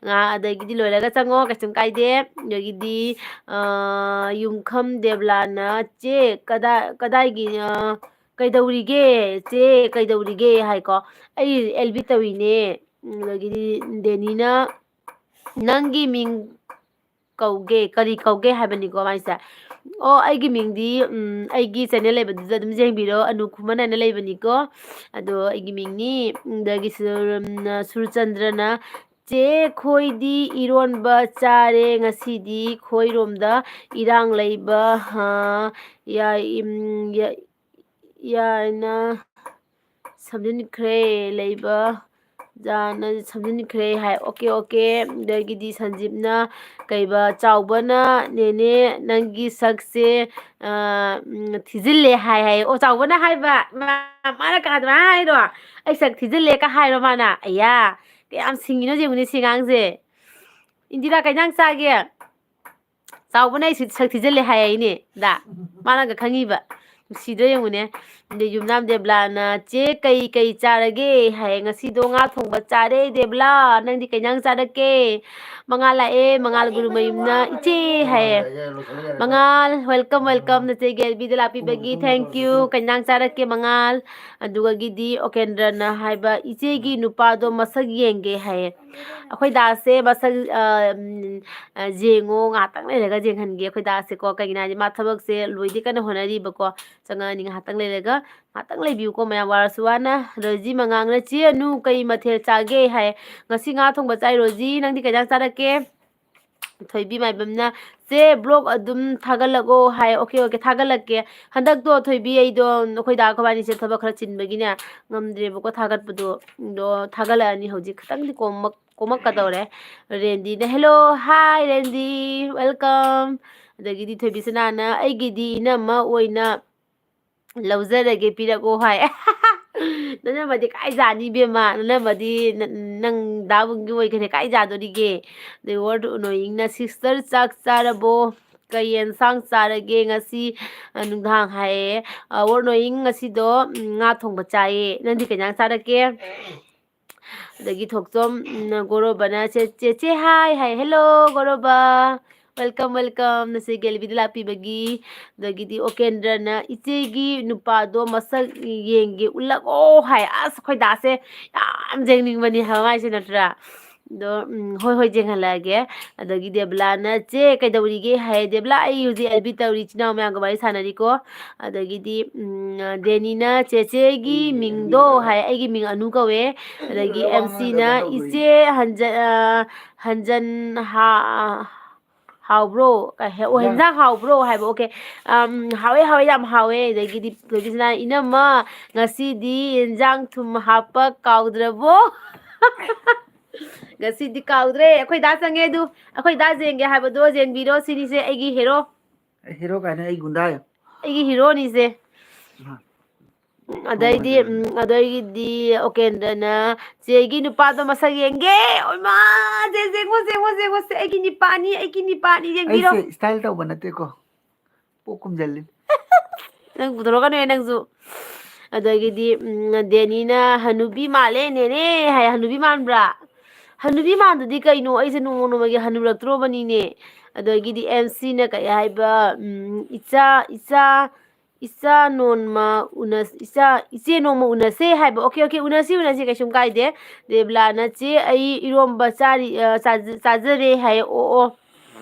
ꯉꯥ-, ꯑꯗꯒꯤꯗꯤ ꯂꯣꯏꯔꯒ ꯆꯪꯉꯣ, ꯀꯩꯁꯨꯝ ꯀꯥꯏꯗꯦ"꯫ ꯑꯗꯒꯤꯗꯤ, ꯑ, ꯌꯨꯝꯈꯝ ꯗꯦꯕꯂꯥꯅ, "ꯆꯦ, ꯀꯗꯥꯏ, ꯀꯗꯥꯏꯒꯤ, ꯑ, ꯀꯩꯗꯧꯔꯤꯒꯦ? ꯆꯦ, ꯀꯩꯗꯧꯔꯤꯒꯦ?" ꯍꯥꯏꯀꯣ꯫ "ꯑꯩ ꯑꯦꯜ ꯕꯤ ꯇꯧꯔꯤꯅꯦ"꯫ ꯎꯝ, ꯑꯗꯒꯤꯗꯤ ꯗꯦꯅꯤꯅ, "ꯅꯪꯒꯤ ꯃꯤꯡ ꯀꯧꯒꯦ, ꯀꯔꯤ ꯀꯧꯒꯦ ꯍꯥꯏꯕꯅꯤꯀꯣ ꯃꯥꯏꯁꯦ"꯫ ꯑꯣ, ꯑꯩꯒꯤ ꯃꯤꯡꯗꯤ, ꯎꯝ, ꯑꯩꯒꯤ ꯆꯦꯅꯦꯜ ꯂꯩꯕꯗꯨꯗ ꯑꯗꯨꯝ ꯌꯦꯡꯕꯤꯔꯣ, ꯑꯅꯨ ꯈꯨꯃꯟ ꯍꯥꯏꯅ ꯂꯩꯕꯅꯤꯀꯣ꯫ ꯑꯗꯣ ꯑꯩꯒꯤ ꯃꯤꯡꯅꯤ꯫ ꯑꯗꯒꯤ ꯁꯨꯔ-, ꯎꯝ, ꯁꯨꯔꯆꯟꯗ꯭ꯔꯅ, "ꯆꯦ, ꯈꯣꯏꯗꯤ ꯏꯔꯣꯟꯕ ꯆꯥꯔꯦ ꯉꯁꯤꯗꯤ, ꯈꯣꯏꯔꯣꯝꯗ ꯏꯔꯥꯡ ꯂꯩꯕ, ꯍꯥ, ꯌꯥꯏ, ꯎꯝ, ꯌꯥ-, ꯌꯥꯏꯅ ꯁꯝꯖꯤꯟꯈ꯭ꯔꯦ ꯂꯩꯕ"꯫ ꯖꯥꯅ ꯁꯝꯖꯤꯟꯈ꯭ꯔꯦ ꯍꯥꯏ꯫ Okay, okay. ꯑꯗꯒꯤꯗꯤ ꯁꯟꯖꯤꯞꯅ ꯀꯩꯕ, ꯆꯥꯎꯕꯅ, "ꯅꯦꯅꯦ, ꯅꯪꯒꯤ ꯁꯛꯁꯦ, ꯑ, ꯎꯝ, ꯊꯤꯖꯤꯜꯂꯦ" ꯍꯥꯏ ꯍꯥꯏꯌꯦ꯫ ꯑꯣ, ꯆꯥꯎꯕꯅ ꯍꯥꯏꯕ? ꯃꯥ-, ꯃꯥꯅ ꯀꯅꯥꯗ ꯍꯥꯏꯔꯣ? "ꯑꯩ ꯁꯛ ꯊꯤꯖꯤꯜꯂꯦ" ꯀ ꯍꯥꯏꯔꯣ ꯃꯥꯅ? ꯑꯌꯥ, ꯀꯌꯥꯝ ꯁꯤꯡꯉꯤꯅꯣ ꯌꯦꯡꯉꯨꯅꯦ ꯁꯤ ꯑꯉꯥꯡꯁꯦ꯫ ꯏꯟꯗꯤꯔꯥ, ꯀꯩ ꯏꯟꯖꯥꯡ ꯆꯥꯒꯦ? ꯆꯥꯎꯕꯅ ꯑꯩ ꯁꯤ-, ꯁꯛ ꯊꯤꯖꯤꯜꯂꯦ ꯍꯥꯏ ꯍꯥꯏꯅꯦ, ꯗꯥ꯫ ꯃꯥꯅꯒ ꯈꯪꯉꯤꯕ꯫ ꯅꯨꯡꯁꯤꯗ꯭ꯔꯥ ꯌꯦꯡꯉꯨꯅꯦ꯫ ꯑꯗꯩ ꯌꯨꯝꯅꯥꯝ ꯗꯦꯕꯂꯥꯅ, "ꯆꯦ, ꯀꯩ ꯀꯩ ꯆꯥꯔꯒꯦ?" ꯍꯥꯏ꯫ "ꯉꯁꯤꯗꯣ ꯉꯥ ꯊꯣꯡꯕ ꯆꯥꯔꯦ ꯗꯦꯕꯂꯥ꯫ ꯅꯪꯗꯤ ꯀꯩ ꯏꯟꯖꯥꯡ ꯆꯥꯔꯛꯀꯦ?" ꯃꯉꯥꯜ ꯂꯥꯛꯑꯦ, ꯃꯉꯥꯜ ꯒꯨꯔꯨꯃꯌꯨꯝꯅ, "ꯏꯆꯦ" ꯍꯥꯏꯌꯦ꯫ ꯃꯉꯥꯜ, welcome, welcome, ꯅꯆꯦꯒꯤ ꯑꯦꯜꯕꯤꯗ ꯂꯥꯛꯄꯤꯕꯒꯤ thank you꯫ ꯀꯩ ꯏꯟꯖꯥꯡ ꯆꯥꯔꯛꯀꯦ, ꯃꯉꯥꯜ? ꯑꯗꯨꯒꯗꯤ ꯑꯣꯀꯦꯟꯗ꯭ꯔꯅ ꯍꯥꯏꯕ, "ꯏꯆꯦꯒꯤ ꯅꯨꯄꯥꯗꯣ ꯃꯁꯛ ꯌꯦꯡꯒꯦ" ꯍꯥꯏꯌꯦ꯫ ꯑꯩꯈꯣꯏ ꯗꯥꯁꯦ ꯃꯁꯛ, ꯑ, ꯎꯝ, ꯑ, ꯌꯦꯡꯉꯣ, ꯉꯥꯏꯍꯥꯛꯇꯪ ꯂꯩꯔꯒ ꯌꯦꯡꯍꯟꯒꯦ ꯑꯩꯈꯣꯏ ꯗꯥꯁꯦꯀꯣ꯫ ꯀꯩꯒꯤꯅꯣ ꯍꯥꯏꯗꯤ ꯃꯥ ꯊꯕꯛꯁꯦ ꯂꯣꯏꯗꯤ ꯀꯟꯅ ꯍꯣꯠꯅꯔꯤꯕꯀꯣ꯫ ꯆꯪꯉꯛꯑꯅꯤ ꯉꯥꯏꯍꯥꯛꯇꯪ ꯂꯩꯔꯒ꯫ ꯉꯥꯏꯍꯥꯛꯇꯪ ꯂꯩꯕꯤꯌꯨꯀꯣ ꯃꯌꯥꯝ, ꯋꯥꯔꯁꯨ ꯋꯥꯅ꯫ ꯔꯣꯖꯤ ꯃꯉꯥꯡꯅ, "ꯆꯦ ꯑꯅꯨ, ꯀꯩ ꯃꯊꯦꯜ ꯆꯥꯒꯦ?" ꯍꯥꯏ꯫ "ꯉꯁꯤ ꯉꯥ ꯊꯣꯡꯕ ꯆꯥꯏ ꯔꯣꯖꯤ, ꯅꯪꯗꯤ ꯀꯩ ꯏꯟꯖꯥꯡ ꯆꯥꯔꯛꯀꯦ?" ꯊꯣꯏꯕꯤ ꯃꯥꯏꯕꯝꯅ, "ꯆꯦ, vlog ꯑꯗꯨꯝ ꯊꯥꯒꯠꯂꯛꯑꯣ" ꯍꯥꯏ꯫ "Okay, okay, ꯊꯥꯒꯠꯂꯛꯀꯦ꯫ ꯍꯟꯗꯛꯇꯣ ꯊꯣꯏꯕꯤ ꯑꯩꯗꯣ ꯑꯩꯈꯣꯏ ꯗꯥ ꯑꯩꯈꯣꯏꯕꯥꯅꯤꯁꯦ ꯊꯕꯛ ꯈꯔ ꯆꯤꯟꯕꯒꯤꯅꯦ ꯉꯝꯗ꯭ꯔꯦꯕꯀꯣ ꯊꯥꯒꯠꯄꯗꯣ꯫ ꯑꯗꯣ ꯊꯥꯒꯠꯂꯛꯑꯅꯤ ꯍꯧꯖꯤꯛ ꯈꯤꯇꯪꯗꯤ ꯀꯣꯝꯃꯛ-, ꯀꯣꯝꯃꯛꯀꯗꯧꯔꯦ"꯫ ꯔꯦꯟꯗꯤꯅ, "Hello, hi ꯔꯦꯟꯗꯤ, welcome"꯫ ꯑꯗꯒꯤꯗꯤ ꯊꯣꯏꯕꯤ ꯁꯅꯥꯅ, "ꯑꯩꯒꯤꯗꯤ ꯏꯅꯝꯃ ꯑꯣꯏꯅ ꯂꯧꯖꯔꯒꯦ, ꯄꯤꯔꯛꯑꯣ" ꯍꯥꯏ꯫ ꯅꯅꯝꯃꯗꯤ ꯀꯥꯏ ꯖꯥꯠꯅꯤ ꯏꯕꯦꯝꯃ, ꯅꯅꯝꯃꯗꯤ ꯅ-, ꯅꯪ ꯗꯥꯕꯨꯡꯒꯤ ꯑꯣꯏꯈ꯭ꯔꯦ, ꯀꯥꯏ ꯖꯥꯗꯣꯔꯤꯒꯦ? ꯑꯗꯩ ꯋꯥꯔꯗ ꯎꯅꯣꯌꯤꯡꯅ, "Sister, ꯆꯥꯛ ꯆꯥꯔꯕꯣ? ꯀꯩ ꯑꯦꯟꯁꯥꯡ ꯆꯥꯔꯒꯦ ꯉꯁꯤ, ꯑ, ꯅꯨꯡꯗꯥꯡ?" ꯍꯥꯏꯌꯦ꯫ ꯑ, ꯋꯥꯔꯗ ꯎꯅꯣꯌꯤꯡ ꯉꯁꯤꯗꯣ, ꯎꯝ, ꯉꯥ ꯊꯣꯡꯕ ꯆꯥꯏꯌꯦ꯫ ꯅꯪꯗꯤ ꯀꯩ ꯏꯟꯖꯥꯡ ꯆꯥꯔꯛꯀꯦ? ꯑꯗꯒꯤ ꯊꯣꯛꯆꯣꯝ, ꯎꯝ, ꯒꯣꯔꯣꯕꯅ, "ꯆꯦ-, ꯆꯦꯆꯦ ꯍꯥꯏ" ꯍꯥꯏ꯫ "Hello, ꯒꯣꯔꯣꯕ꯫ Welcome, welcome, ꯅꯆꯦ ꯒꯦꯂꯤꯕꯤꯗ ꯂꯥꯛꯄꯤꯕꯒꯤ"꯫ ꯑꯗꯒꯤꯗꯤ ꯑꯣꯀꯦꯟꯗ꯭ꯔꯅ, "ꯏꯆꯦꯒꯤ ꯅꯨꯄꯥꯗꯣ ꯃꯁꯛ ꯌꯦꯡꯒꯦ, ꯎꯠꯂꯛꯑꯣ" ꯍꯥꯏ꯫ ꯑꯁ, ꯑꯩꯈꯣꯏ ꯗꯥꯁꯦ ꯌꯥꯝ ꯌꯦꯡꯅꯤꯡꯕꯅꯤ ꯍꯥꯏꯕ ꯃꯥꯏꯁꯦ, ꯅꯠꯇ꯭ꯔꯥ? ꯑꯗꯣ, ꯎꯝ, "ꯍꯣꯏ, ꯍꯣꯏ, ꯌꯦꯡꯍꯜꯂꯛꯑꯒꯦ"꯫ ꯑꯗꯒꯤ ꯗꯦꯕꯂꯥꯅ, "ꯆꯦ, ꯀꯩꯗꯧꯔꯤꯒꯦ?" ꯍꯥꯏ꯫ "ꯗꯦꯕꯂꯥ, ꯑꯩ ꯍꯧꯖꯤꯛ ꯑꯦꯜꯕꯤ ꯇꯧꯔꯤ, ꯏꯆꯤꯟ ꯏꯅꯥꯎ ꯃꯌꯥꯝꯒ ꯋꯥꯔꯤ ꯁꯥꯟꯅꯔꯤꯀꯣ"꯫ ꯑꯗꯒꯤꯗꯤ, ꯎꯝ, ꯗꯦꯅꯤꯅ, "ꯆꯦꯆꯦꯒꯤ ꯃꯤꯡꯗꯣ" ꯍꯥꯏ, "ꯑꯩꯒꯤ ꯃꯤꯡ ꯑꯅꯨ ꯀꯧꯋꯦ"꯫ ꯑꯗꯒꯤ ꯑꯦꯝ ꯁꯤꯅ, "ꯏꯆꯦ ꯍꯟꯖ-, ꯑ, ꯍꯟꯖꯟ ꯍꯥ-, ꯍꯥꯎꯕ꯭ꯔꯣ?" ꯀ-, ꯍꯦ-, ꯑꯣ, ꯍꯦꯟꯖꯥꯡ ꯍꯥꯎꯕ꯭ꯔꯣ ꯍꯥꯏꯕ, ꯑꯣꯀꯦ꯫ ꯑꯝ, "ꯍꯥꯎꯋꯦ, ꯍꯥꯎꯋꯦ, ꯌꯥꯝ ꯍꯥꯎꯋꯦ"꯫ ꯑꯗꯒꯤꯗꯤ ꯊꯣꯏꯕꯤꯁꯅꯥ, "ꯏꯅꯝꯃ, ꯉꯁꯤꯗꯤ ꯌꯦꯟꯖꯥꯡ ꯊꯨꯝ ꯍꯥꯞꯄ ꯀꯥꯎꯗ꯭ꯔꯕꯣ?" ꯉꯁꯤꯗꯤ ꯀꯥꯎꯗ꯭ꯔꯦ, ꯑꯩꯈꯣꯏ ꯗꯥ ꯆꯪꯉꯦ ꯑꯗꯨ꯫ ꯑꯩꯈꯣꯏ ꯗꯥ ꯖꯦꯟꯒꯦ ꯍꯥꯏꯕꯗꯣ ꯖꯦꯟꯕꯤꯔꯣ, ꯁꯤꯅꯤꯁꯦ ꯑꯩꯒꯤ ꯍꯦꯔꯣ꯫ ꯑꯩ ꯍꯦꯔꯣ ꯀꯥꯏꯅ ꯑꯩ ꯒꯨꯟꯗꯥ ꯍꯥꯏꯌꯣ꯫ ꯑꯩꯒꯤ ꯍꯦꯔꯣꯅꯤꯁꯦ꯫ ꯑꯗꯩꯗꯤ, ꯎꯝ, ꯑꯗꯩꯒꯤꯗꯤ ꯑꯣꯀꯦꯟꯗ꯭ꯔꯅ ꯆꯦꯒꯤ ꯅꯨꯄꯥꯗꯣ ꯃꯁꯛ ꯌꯦꯡꯒꯦ꯫ ꯑꯣꯏꯃꯥ, ꯆꯦ, ꯌꯦꯡꯉꯣ, ꯌꯦꯡꯉꯣ, ꯌꯦꯡꯉꯣ, ꯁꯦ ꯑꯩꯒꯤ ꯅꯤꯄꯥꯅꯤ, ꯑꯩꯒꯤ ꯅꯤꯄꯥꯅꯤ, ꯌꯦꯡꯕꯤꯔꯣ꯫ ꯑꯩꯁꯦ style ꯇꯧꯕ ꯅꯠꯇꯦꯀꯣ, ꯄꯣꯛ ꯈꯨꯝꯖꯜꯂꯤꯅꯤ꯫ ꯅꯪ ꯄꯨꯊꯣꯔꯛꯀꯅꯨꯍꯦ ꯅꯪꯁꯨ꯫ ꯑꯗꯒꯤꯗꯤ, ꯎꯝ, ꯗꯦꯅꯤꯅ "ꯍꯅꯨꯕꯤ ꯃꯥꯜꯂꯦ ꯅꯦꯅꯦ" ꯍꯥꯏ꯫ ꯍꯅꯨꯕꯤ ꯃꯥꯟꯕ꯭ꯔꯥ? ꯍꯅꯨꯕꯤ ꯃꯥꯟꯗꯗꯤ ꯀꯩꯅꯣ? ꯑꯩꯁꯦ ꯅꯣꯡꯃ ꯅꯣꯡꯃꯒꯤ ꯍꯅꯨꯔꯛꯇ꯭ꯔꯣꯕꯅꯤꯅꯦ꯫ ꯑꯗꯒꯤꯗꯤ ꯑꯦꯝ ꯁꯤꯅ ꯀꯩ ꯍꯥꯏꯕ, ꯎꯝ, "ꯏꯆꯥ, ꯏꯆꯥ, ꯏꯆꯥ ꯅꯣꯟꯃ ꯎꯅ-, ꯏꯆꯥ, ꯏꯆꯦ ꯅꯣꯡꯃ ꯎꯅꯁꯦ" ꯍꯥꯏꯕ꯫ ꯑꯣꯀꯦ, ꯑꯣꯀꯦ, ꯎꯅꯁꯤ, ꯎꯅꯁꯤ, ꯀꯩꯁꯨꯝ ꯀꯥꯏꯗꯦ꯫ ꯗꯦꯕꯂꯥꯅ "ꯆꯦ, ꯑꯩ ꯏꯔꯣꯝꯕ ꯆꯥꯔꯤ, ꯑ, ꯆꯥꯖ-, ꯆꯥꯖꯔꯦ" ꯍꯥꯏ꯫ ꯑꯣ, ꯑꯣ꯫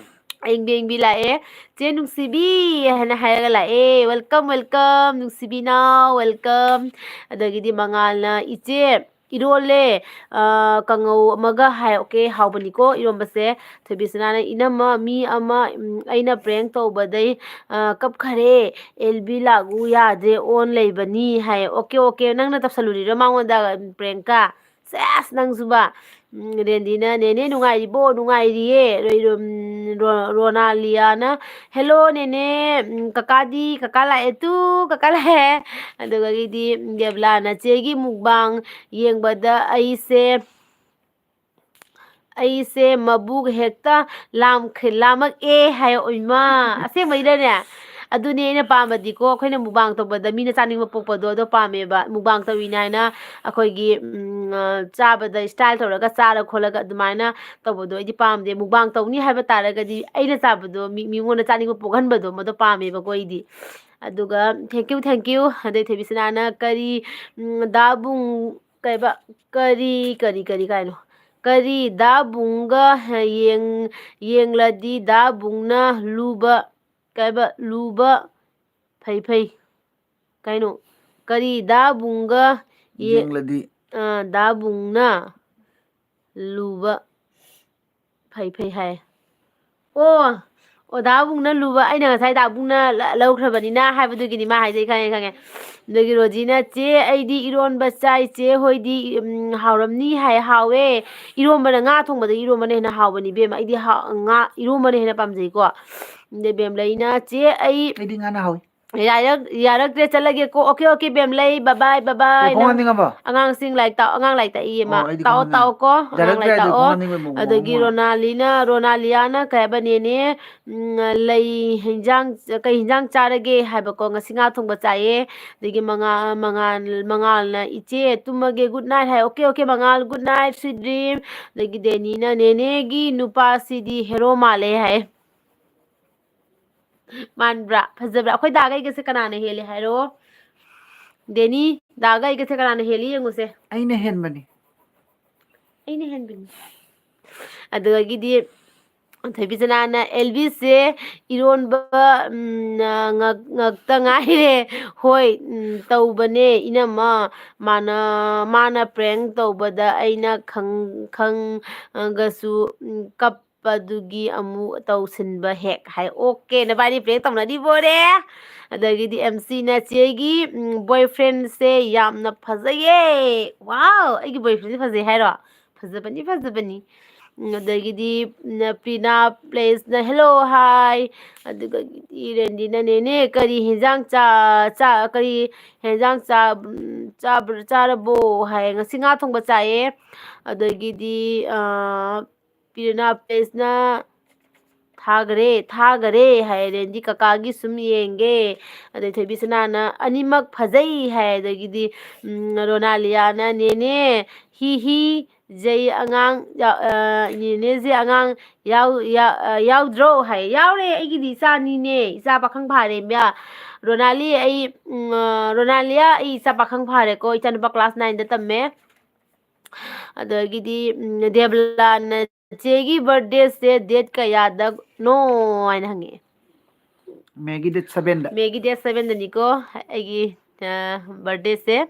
ꯑꯌꯤꯡꯕꯤ, ꯑꯌꯤꯡꯕꯤ ꯂꯥꯛꯑꯦ꯫ "ꯆꯦ ꯅꯨꯡꯁꯤꯕꯤ" ꯍꯥꯏꯅ ꯍꯥꯏꯔꯒ ꯂꯥꯛꯑꯦ꯫ "Welcome, welcome, ꯅꯨꯡꯁꯤꯕꯤꯅꯥꯎ, welcome"꯫ ꯑꯗꯒꯤꯗꯤ ꯃꯉꯥꯜꯅ "ꯏꯆꯦ, ꯏꯔꯣꯜꯂꯦ, ꯑ, ꯀꯥꯡꯉꯧ ꯑꯃꯒ" ꯍꯥꯏ꯫ ꯑꯣꯀꯦ, ꯍꯥꯎꯕꯅꯤꯀꯣ ꯏꯔꯣꯝꯕꯁꯦ꯫ ꯊꯣꯏꯕꯤꯁꯅꯥꯅ "ꯏꯅꯝꯃ, ꯃꯤ ꯑꯃ, ꯎꯝ, ꯑꯩꯅ prank ꯇꯧꯕꯗꯩ, ꯑ, ꯀꯞꯈꯔꯦ꯫ ꯑꯦꯜ ꯕꯤ ꯂꯥꯛꯎ ꯌꯥꯗ꯭ꯔꯦ, on ꯂꯩꯕꯅꯤ" ꯍꯥꯏ꯫ ꯑꯣꯀꯦ, ꯑꯣꯀꯦ, ꯅꯪꯅ ꯇꯧꯁꯜꯂꯨꯔꯤꯔꯣ ꯃꯉꯣꯟꯗ prankꯀ? ꯁꯦꯁ, ꯅꯪꯁꯨꯕ꯫ ꯎꯝ, ꯔꯦꯟꯗꯤꯅ "ꯅꯦꯅꯦ ꯅꯨꯡꯉꯥꯏꯔꯤꯕꯣ?" "ꯅꯨꯡꯉꯥꯏꯔꯤꯌꯦ꯫ ꯔꯣ-, ꯔꯣ-, ꯎꯝ, ꯔꯣ-, ꯔꯣꯅꯥꯂꯤꯌꯥꯅ "Hello ꯅꯦꯅꯦ, ꯎꯝ, ꯀꯀꯥꯗꯤ, ꯀꯀꯥ ꯂꯥꯛꯑꯦ ꯇꯨ, ꯀꯀꯥ ꯂꯥꯛꯑꯦ"꯫ ꯑꯗꯨꯗꯒꯤꯗꯤ ꯗꯦꯕꯂꯥꯅ "ꯆꯦꯒꯤ mukbang ꯌꯦꯡꯕꯗ ꯑꯩꯁꯦ, ꯑꯩꯁꯦ ꯃꯕꯨꯛ ꯍꯦꯛꯇ ꯂꯥꯝꯈ꯭ꯔꯦ, ꯂꯥꯝꯃꯛꯑꯦ" ꯍꯥꯏ꯫ ꯑꯣꯏꯃꯥ, ꯑꯁꯦꯡꯕꯩꯗꯅꯦ? ꯑꯗꯨꯅꯦ ꯑꯩꯅ ꯄꯥꯝꯕꯗꯤꯀꯣ, ꯑꯩꯈꯣꯏꯅ mukbang ꯇꯧꯕꯗ ꯃꯤꯅ ꯆꯥꯅꯤꯡꯕ ꯄꯣꯛꯄꯗꯣ, ꯑꯗꯣ ꯄꯥꯝꯃꯦꯕ꯫ Mukbang ꯇꯧꯔꯤꯅꯦ ꯍꯥꯏꯅ ꯑꯩꯈꯣꯏꯒꯤ, ꯎꯝ, ꯑ, ꯆꯥꯕꯗ style ꯇꯧꯔꯒ ꯆꯥꯔ ꯈꯣꯠꯂꯒ ꯑꯗꯨꯃꯥꯏꯅ ꯇꯧꯕꯗꯣ ꯑꯩꯗꯤ ꯄꯥꯝꯗꯦ꯫ Mukbang ꯇꯧꯅꯤ ꯍꯥꯏꯕ ꯇꯥꯔꯒꯗꯤ ꯑꯩꯅ ꯆꯥꯕꯗꯣ ꯃꯤ-, ꯃꯤꯉꯣꯟꯗ ꯆꯥꯅꯤꯡꯕ ꯄꯣꯛꯍꯟꯕꯗꯣ, ꯃꯗꯣ ꯄꯥꯝꯃꯦꯕꯀꯣ ꯑꯩꯗꯤ꯫ ꯑꯗꯨꯒ thank you, thank you꯫ ꯑꯗꯩ ꯊꯣꯏꯕꯤꯁꯅꯥꯅ "ꯀꯔꯤ, ꯎꯝ, ꯗꯥꯕꯨꯡ, ꯀꯩꯕ, ꯀꯔꯤ, ꯀꯔꯤ, ꯀꯔꯤ ꯀꯥꯏꯅꯣ? ꯀꯔꯤ ꯗꯥꯕꯨꯡꯒ ꯌꯦꯡ-, ꯌꯦꯡꯂꯗꯤ ꯗꯥꯕꯨꯡꯅ ꯂꯨꯕ, ꯀꯩꯕ, ꯂꯨꯕ ꯐꯩ ꯐꯩ"꯫ ꯀꯩꯅꯣ? "ꯀꯔꯤ ꯗꯥꯕꯨꯡꯒ ꯌꯦ-, ꯌꯦꯡꯂꯗꯤ꯫ ꯑ, ꯗꯥꯕꯨꯡꯅ ꯂꯨꯕ ꯐꯩ ꯐꯩ" ꯍꯥꯏ꯫ ꯑꯣ, ꯑꯣ, ꯗꯥ ꯑꯕꯨꯡꯅ ꯂꯨꯕ, ꯑꯩꯅ ꯉꯁꯥꯏ ꯗꯥ ꯑꯕꯨꯡꯅ ꯂ-, ꯂꯧꯈ꯭ꯔꯕꯅꯤꯅ ꯍꯥꯏꯕꯗꯨꯒꯤꯅꯤ ꯃꯥ ꯍꯥꯏꯁꯦ, ꯑꯩ ꯈꯪꯉꯦ, ꯈꯪꯉꯦ꯫ ꯑꯗꯒꯤ ꯔꯣꯖꯤꯅ, "ꯆꯦ, ꯑꯩꯗꯤ ꯏꯔꯣꯟꯕ ꯆꯥꯏ, ꯆꯦ ꯍꯣꯏꯗꯤ, ꯎꯝ, ꯍꯥꯎꯔꯝꯅꯤ ꯍꯥꯏ?" ꯍꯥꯎꯋꯦ꯫ ꯏꯔꯣꯟꯕꯅ, ꯉꯥ ꯊꯣꯡꯕꯗꯒꯤ ꯏꯔꯣꯟꯕꯅ ꯍꯦꯟꯅ ꯍꯥꯎꯕꯅꯤ ꯏꯕꯦꯝꯃ꯫ ꯑꯩꯗꯤ ꯍꯥ-, ꯉꯥ, ꯏꯔꯣꯟꯕꯅ ꯍꯦꯟꯅ ꯄꯥꯝꯖꯩꯀꯣ꯫ ꯑꯗꯩ ꯕꯦꯝꯂꯩꯅ, "ꯆꯦ, ꯑꯩ" ꯑꯩꯗꯤ ꯉꯥꯅ ꯍꯥꯎꯏ꯫ ꯌꯥꯔꯛ-, ꯌꯥꯔꯛꯇ꯭ꯔꯦ, ꯆꯠꯂꯒꯦꯀꯣ꯫ ꯑꯣꯀꯦ, ꯑꯣꯀꯦ, ꯕꯦꯝꯂꯩ, bye bye, bye bye꯫ ꯀꯣꯡ ꯍꯥꯝꯅꯤꯡꯉꯕꯣ? ꯑꯉꯥꯡꯁꯤꯡ ꯂꯥꯏꯔꯤꯛ ꯇꯥꯛ-, ꯑꯉꯥꯡ ꯂꯥꯏꯔꯤꯛ ꯇꯥꯛꯏꯌꯦ ꯃꯥ꯫ ꯑꯣ, ꯑꯩꯗꯤ ꯇꯥꯛꯑꯣ, ꯀꯣꯡ ꯍꯥꯝꯅꯤꯡ-, ꯇꯥꯛꯑꯣꯀꯣ, ꯑꯉꯥꯡ ꯌꯥꯔꯛꯇ꯭ꯔꯦ ꯂꯥꯏꯔꯤꯛ ꯍꯥꯏꯗꯣ, ꯀꯣꯡ ꯇꯥꯛꯑꯣ꯫ ꯍꯥꯝꯅꯤꯡꯕꯩ ꯃꯑꯣꯡ ꯑꯗꯒꯤ ꯃꯑꯣꯡ ꯑꯃ꯫ ꯔꯣꯅꯥꯂꯤꯅ, ꯔꯣꯅꯥꯂꯤꯌꯥꯅ ꯀꯩ ꯍꯥꯏꯕ, "ꯅꯦꯅꯦ, ꯎꯝ, ꯂꯩ ꯍꯤꯟꯖꯥꯡ, ꯀꯩ ꯍꯤꯟꯖꯥꯡ ꯆꯥꯔꯒꯦ?" ꯍꯥꯏꯕꯀꯣ꯫ "ꯉꯁꯤ ꯉꯥ ꯊꯣꯡꯕ ꯆꯥꯏꯌꯦ꯫" ꯑꯗꯒꯤ ꯃꯉꯥ-, ꯃꯉꯥꯜ-, ꯃꯉꯥꯜꯅ, "ꯏꯆꯦ, ꯇꯨꯝꯃꯒꯦ, good night" ꯍꯥꯏ꯫ ꯑꯣꯀꯦ, ꯑꯣꯀꯦ, ꯃꯉꯥꯜ, good night, sweet dream꯫ ꯑꯗꯒꯤ ꯗꯦꯅꯤꯅ, "ꯅꯦꯅꯦꯒꯤ ꯅꯨꯄꯥꯁꯤꯗꯤ ꯍꯦꯔꯣ ꯃꯥꯜꯂꯦ" ꯍꯥꯏ꯫ ꯃꯥꯟꯕ꯭ꯔꯥ? ꯐꯖꯕ꯭ꯔꯥ? ꯑꯩꯈꯣꯏ ꯗꯥꯒ ꯑꯩꯒꯁꯦ ꯀꯅꯥꯅ ꯍꯦꯜꯂꯤ ꯍꯥꯏꯔꯣ? ꯗꯦꯅꯤ, ꯗꯥꯒ ꯑꯩꯒꯁꯦ ꯀꯅꯥꯅ ꯍꯦꯜꯂꯤ ꯌꯦꯡꯉꯨꯁꯦ꯫ ꯑꯩꯅ ꯍꯦꯟꯕꯅꯤ꯫ ꯑꯩꯅ ꯍꯦꯟꯕꯅꯤ꯫ ꯑꯗꯨꯗꯒꯤꯗꯤ ꯊꯣꯏꯕꯤꯆꯅꯥꯅ, "ꯑꯦꯜꯕꯤꯁꯁꯦ ꯏꯔꯣꯟꯕ, ꯎꯝ, ꯉꯛ-, ꯉꯛꯇ ꯉꯥꯏꯔꯦ꯫" ꯍꯣꯏ, ꯎꯝ, ꯇꯧꯕꯅꯦ, ꯏꯅꯝꯃ꯫ ꯃꯥꯅ, ꯃꯥꯅ prank ꯇꯧꯕꯗ ꯑꯩꯅ ꯈꯪ-, ꯈꯪꯉꯒꯁꯨ, ꯎꯝ, ꯀꯞ-, ꯑꯗꯨꯒꯤ ꯑꯃꯨꯛ ꯇꯧꯁꯤꯟꯕ ꯍꯦꯛ ꯍꯥꯏ꯫ ꯑꯣꯀꯦ, ꯅꯕꯥꯅꯤ prank ꯇꯧꯅꯔꯤꯕꯣꯔꯦ꯫ ꯑꯗꯒꯤꯗꯤ ꯑꯦꯝ ꯁꯤꯅ, "ꯆꯦꯒꯤ, ꯎꯝ, boyfriendꯁꯦ ꯌꯥꯝꯅ ꯐꯖꯩꯌꯦ꯫" ꯋꯥꯎ, ꯑꯩꯒꯤ boyfriendꯁꯦ ꯐꯖꯩ ꯍꯥꯏꯔꯣ? ꯐꯖꯕꯅꯤ, ꯐꯖꯕꯅꯤ꯫ ꯎꯝ, ꯑꯗꯒꯤꯗꯤ, ꯎꯝ, ꯄ꯭ꯔꯤꯅꯥ ꯄ꯭ꯂꯦꯁꯅ, "Hello, hi꯫" ꯑꯗꯨꯗꯒꯤꯗꯤ ꯔꯦꯟꯗꯤꯅ, "ꯅꯦꯅꯦ, ꯀꯔꯤ ꯍꯤꯟꯖꯥꯡ ꯆꯥ-, ꯆꯥ-, ꯀꯔꯤ ꯍꯤꯟꯖꯥꯡ ꯆꯥ-, ꯎꯝ, ꯆꯥꯕ-, ꯆꯥꯔꯕꯣ?" ꯍꯥꯏ꯫ "ꯉꯁꯤ ꯉꯥ ꯊꯣꯡꯕ ꯆꯥꯏꯌꯦ꯫" ꯑꯗꯒꯤꯗꯤ, ꯑ, ꯄꯤꯔꯤꯅꯥ ꯄ꯭ꯂꯦꯁꯅ, "ꯊꯥꯒꯔꯦ, ꯊꯥꯒꯔꯦ" ꯍꯥꯏ꯫ ꯔꯦꯟꯗꯤ, "ꯀꯀꯥꯒꯤ ꯁꯨꯝ ꯌꯦꯡꯒꯦ꯫" ꯑꯗꯩ ꯊꯣꯏꯕꯤꯁꯅꯥꯅ, "ꯑꯅꯤꯃꯛ ꯐꯖꯩ" ꯍꯥꯏ꯫ ꯑꯗꯒꯤꯗꯤ, ꯎꯝ, ꯔꯣꯅꯥꯂꯤꯌꯥꯅ, "ꯅꯦꯅꯦ, ꯍꯤ ꯍꯤ, ꯖꯩ ꯑꯉꯥꯡ ꯌꯥ-, ꯑ, ꯅꯦꯅꯦꯁꯦ ꯑꯉꯥꯡ ꯌꯥꯎ-, ꯌꯥ-, ꯑ, ꯌꯥꯎꯗ꯭ꯔꯣ?" ꯍꯥꯏ꯫ "ꯌꯥꯎꯔꯦ, ꯑꯩꯒꯤꯗꯤ ꯏꯆꯥꯅꯤꯅꯦ, ꯏꯆꯥ ꯄꯥꯈꯪ ꯐꯥꯔꯦ ꯏꯕꯦꯝꯃ꯫ ꯔꯣꯅꯥꯂꯤ, ꯑꯩ, ꯎꯝ, ꯑ, ꯔꯣꯅꯥꯂꯤꯌꯥ, ꯑꯩ ꯏꯆꯥ ꯄꯥꯈꯪ ꯐꯥꯔꯦꯀꯣ, ꯏꯆꯥꯅꯨꯄꯥ class nineꯗ ꯇꯝꯃꯦ꯫" ꯑꯗꯒꯤꯗꯤ, ꯎꯝ, ꯗꯦꯕꯂꯥꯅ, "ꯆꯦꯒꯤ birthdayꯁꯦ date ꯀꯌꯥꯗꯅꯣ?" ꯍꯥꯏꯅ ꯍꯪꯉꯛꯑꯦ꯫ Mayꯒꯤ date sevenꯗ꯫ Mayꯒꯤ date sevenꯗꯅꯤꯀꯣ ꯑꯩꯒꯤ, ꯑ, birthdayꯁꯦ꯫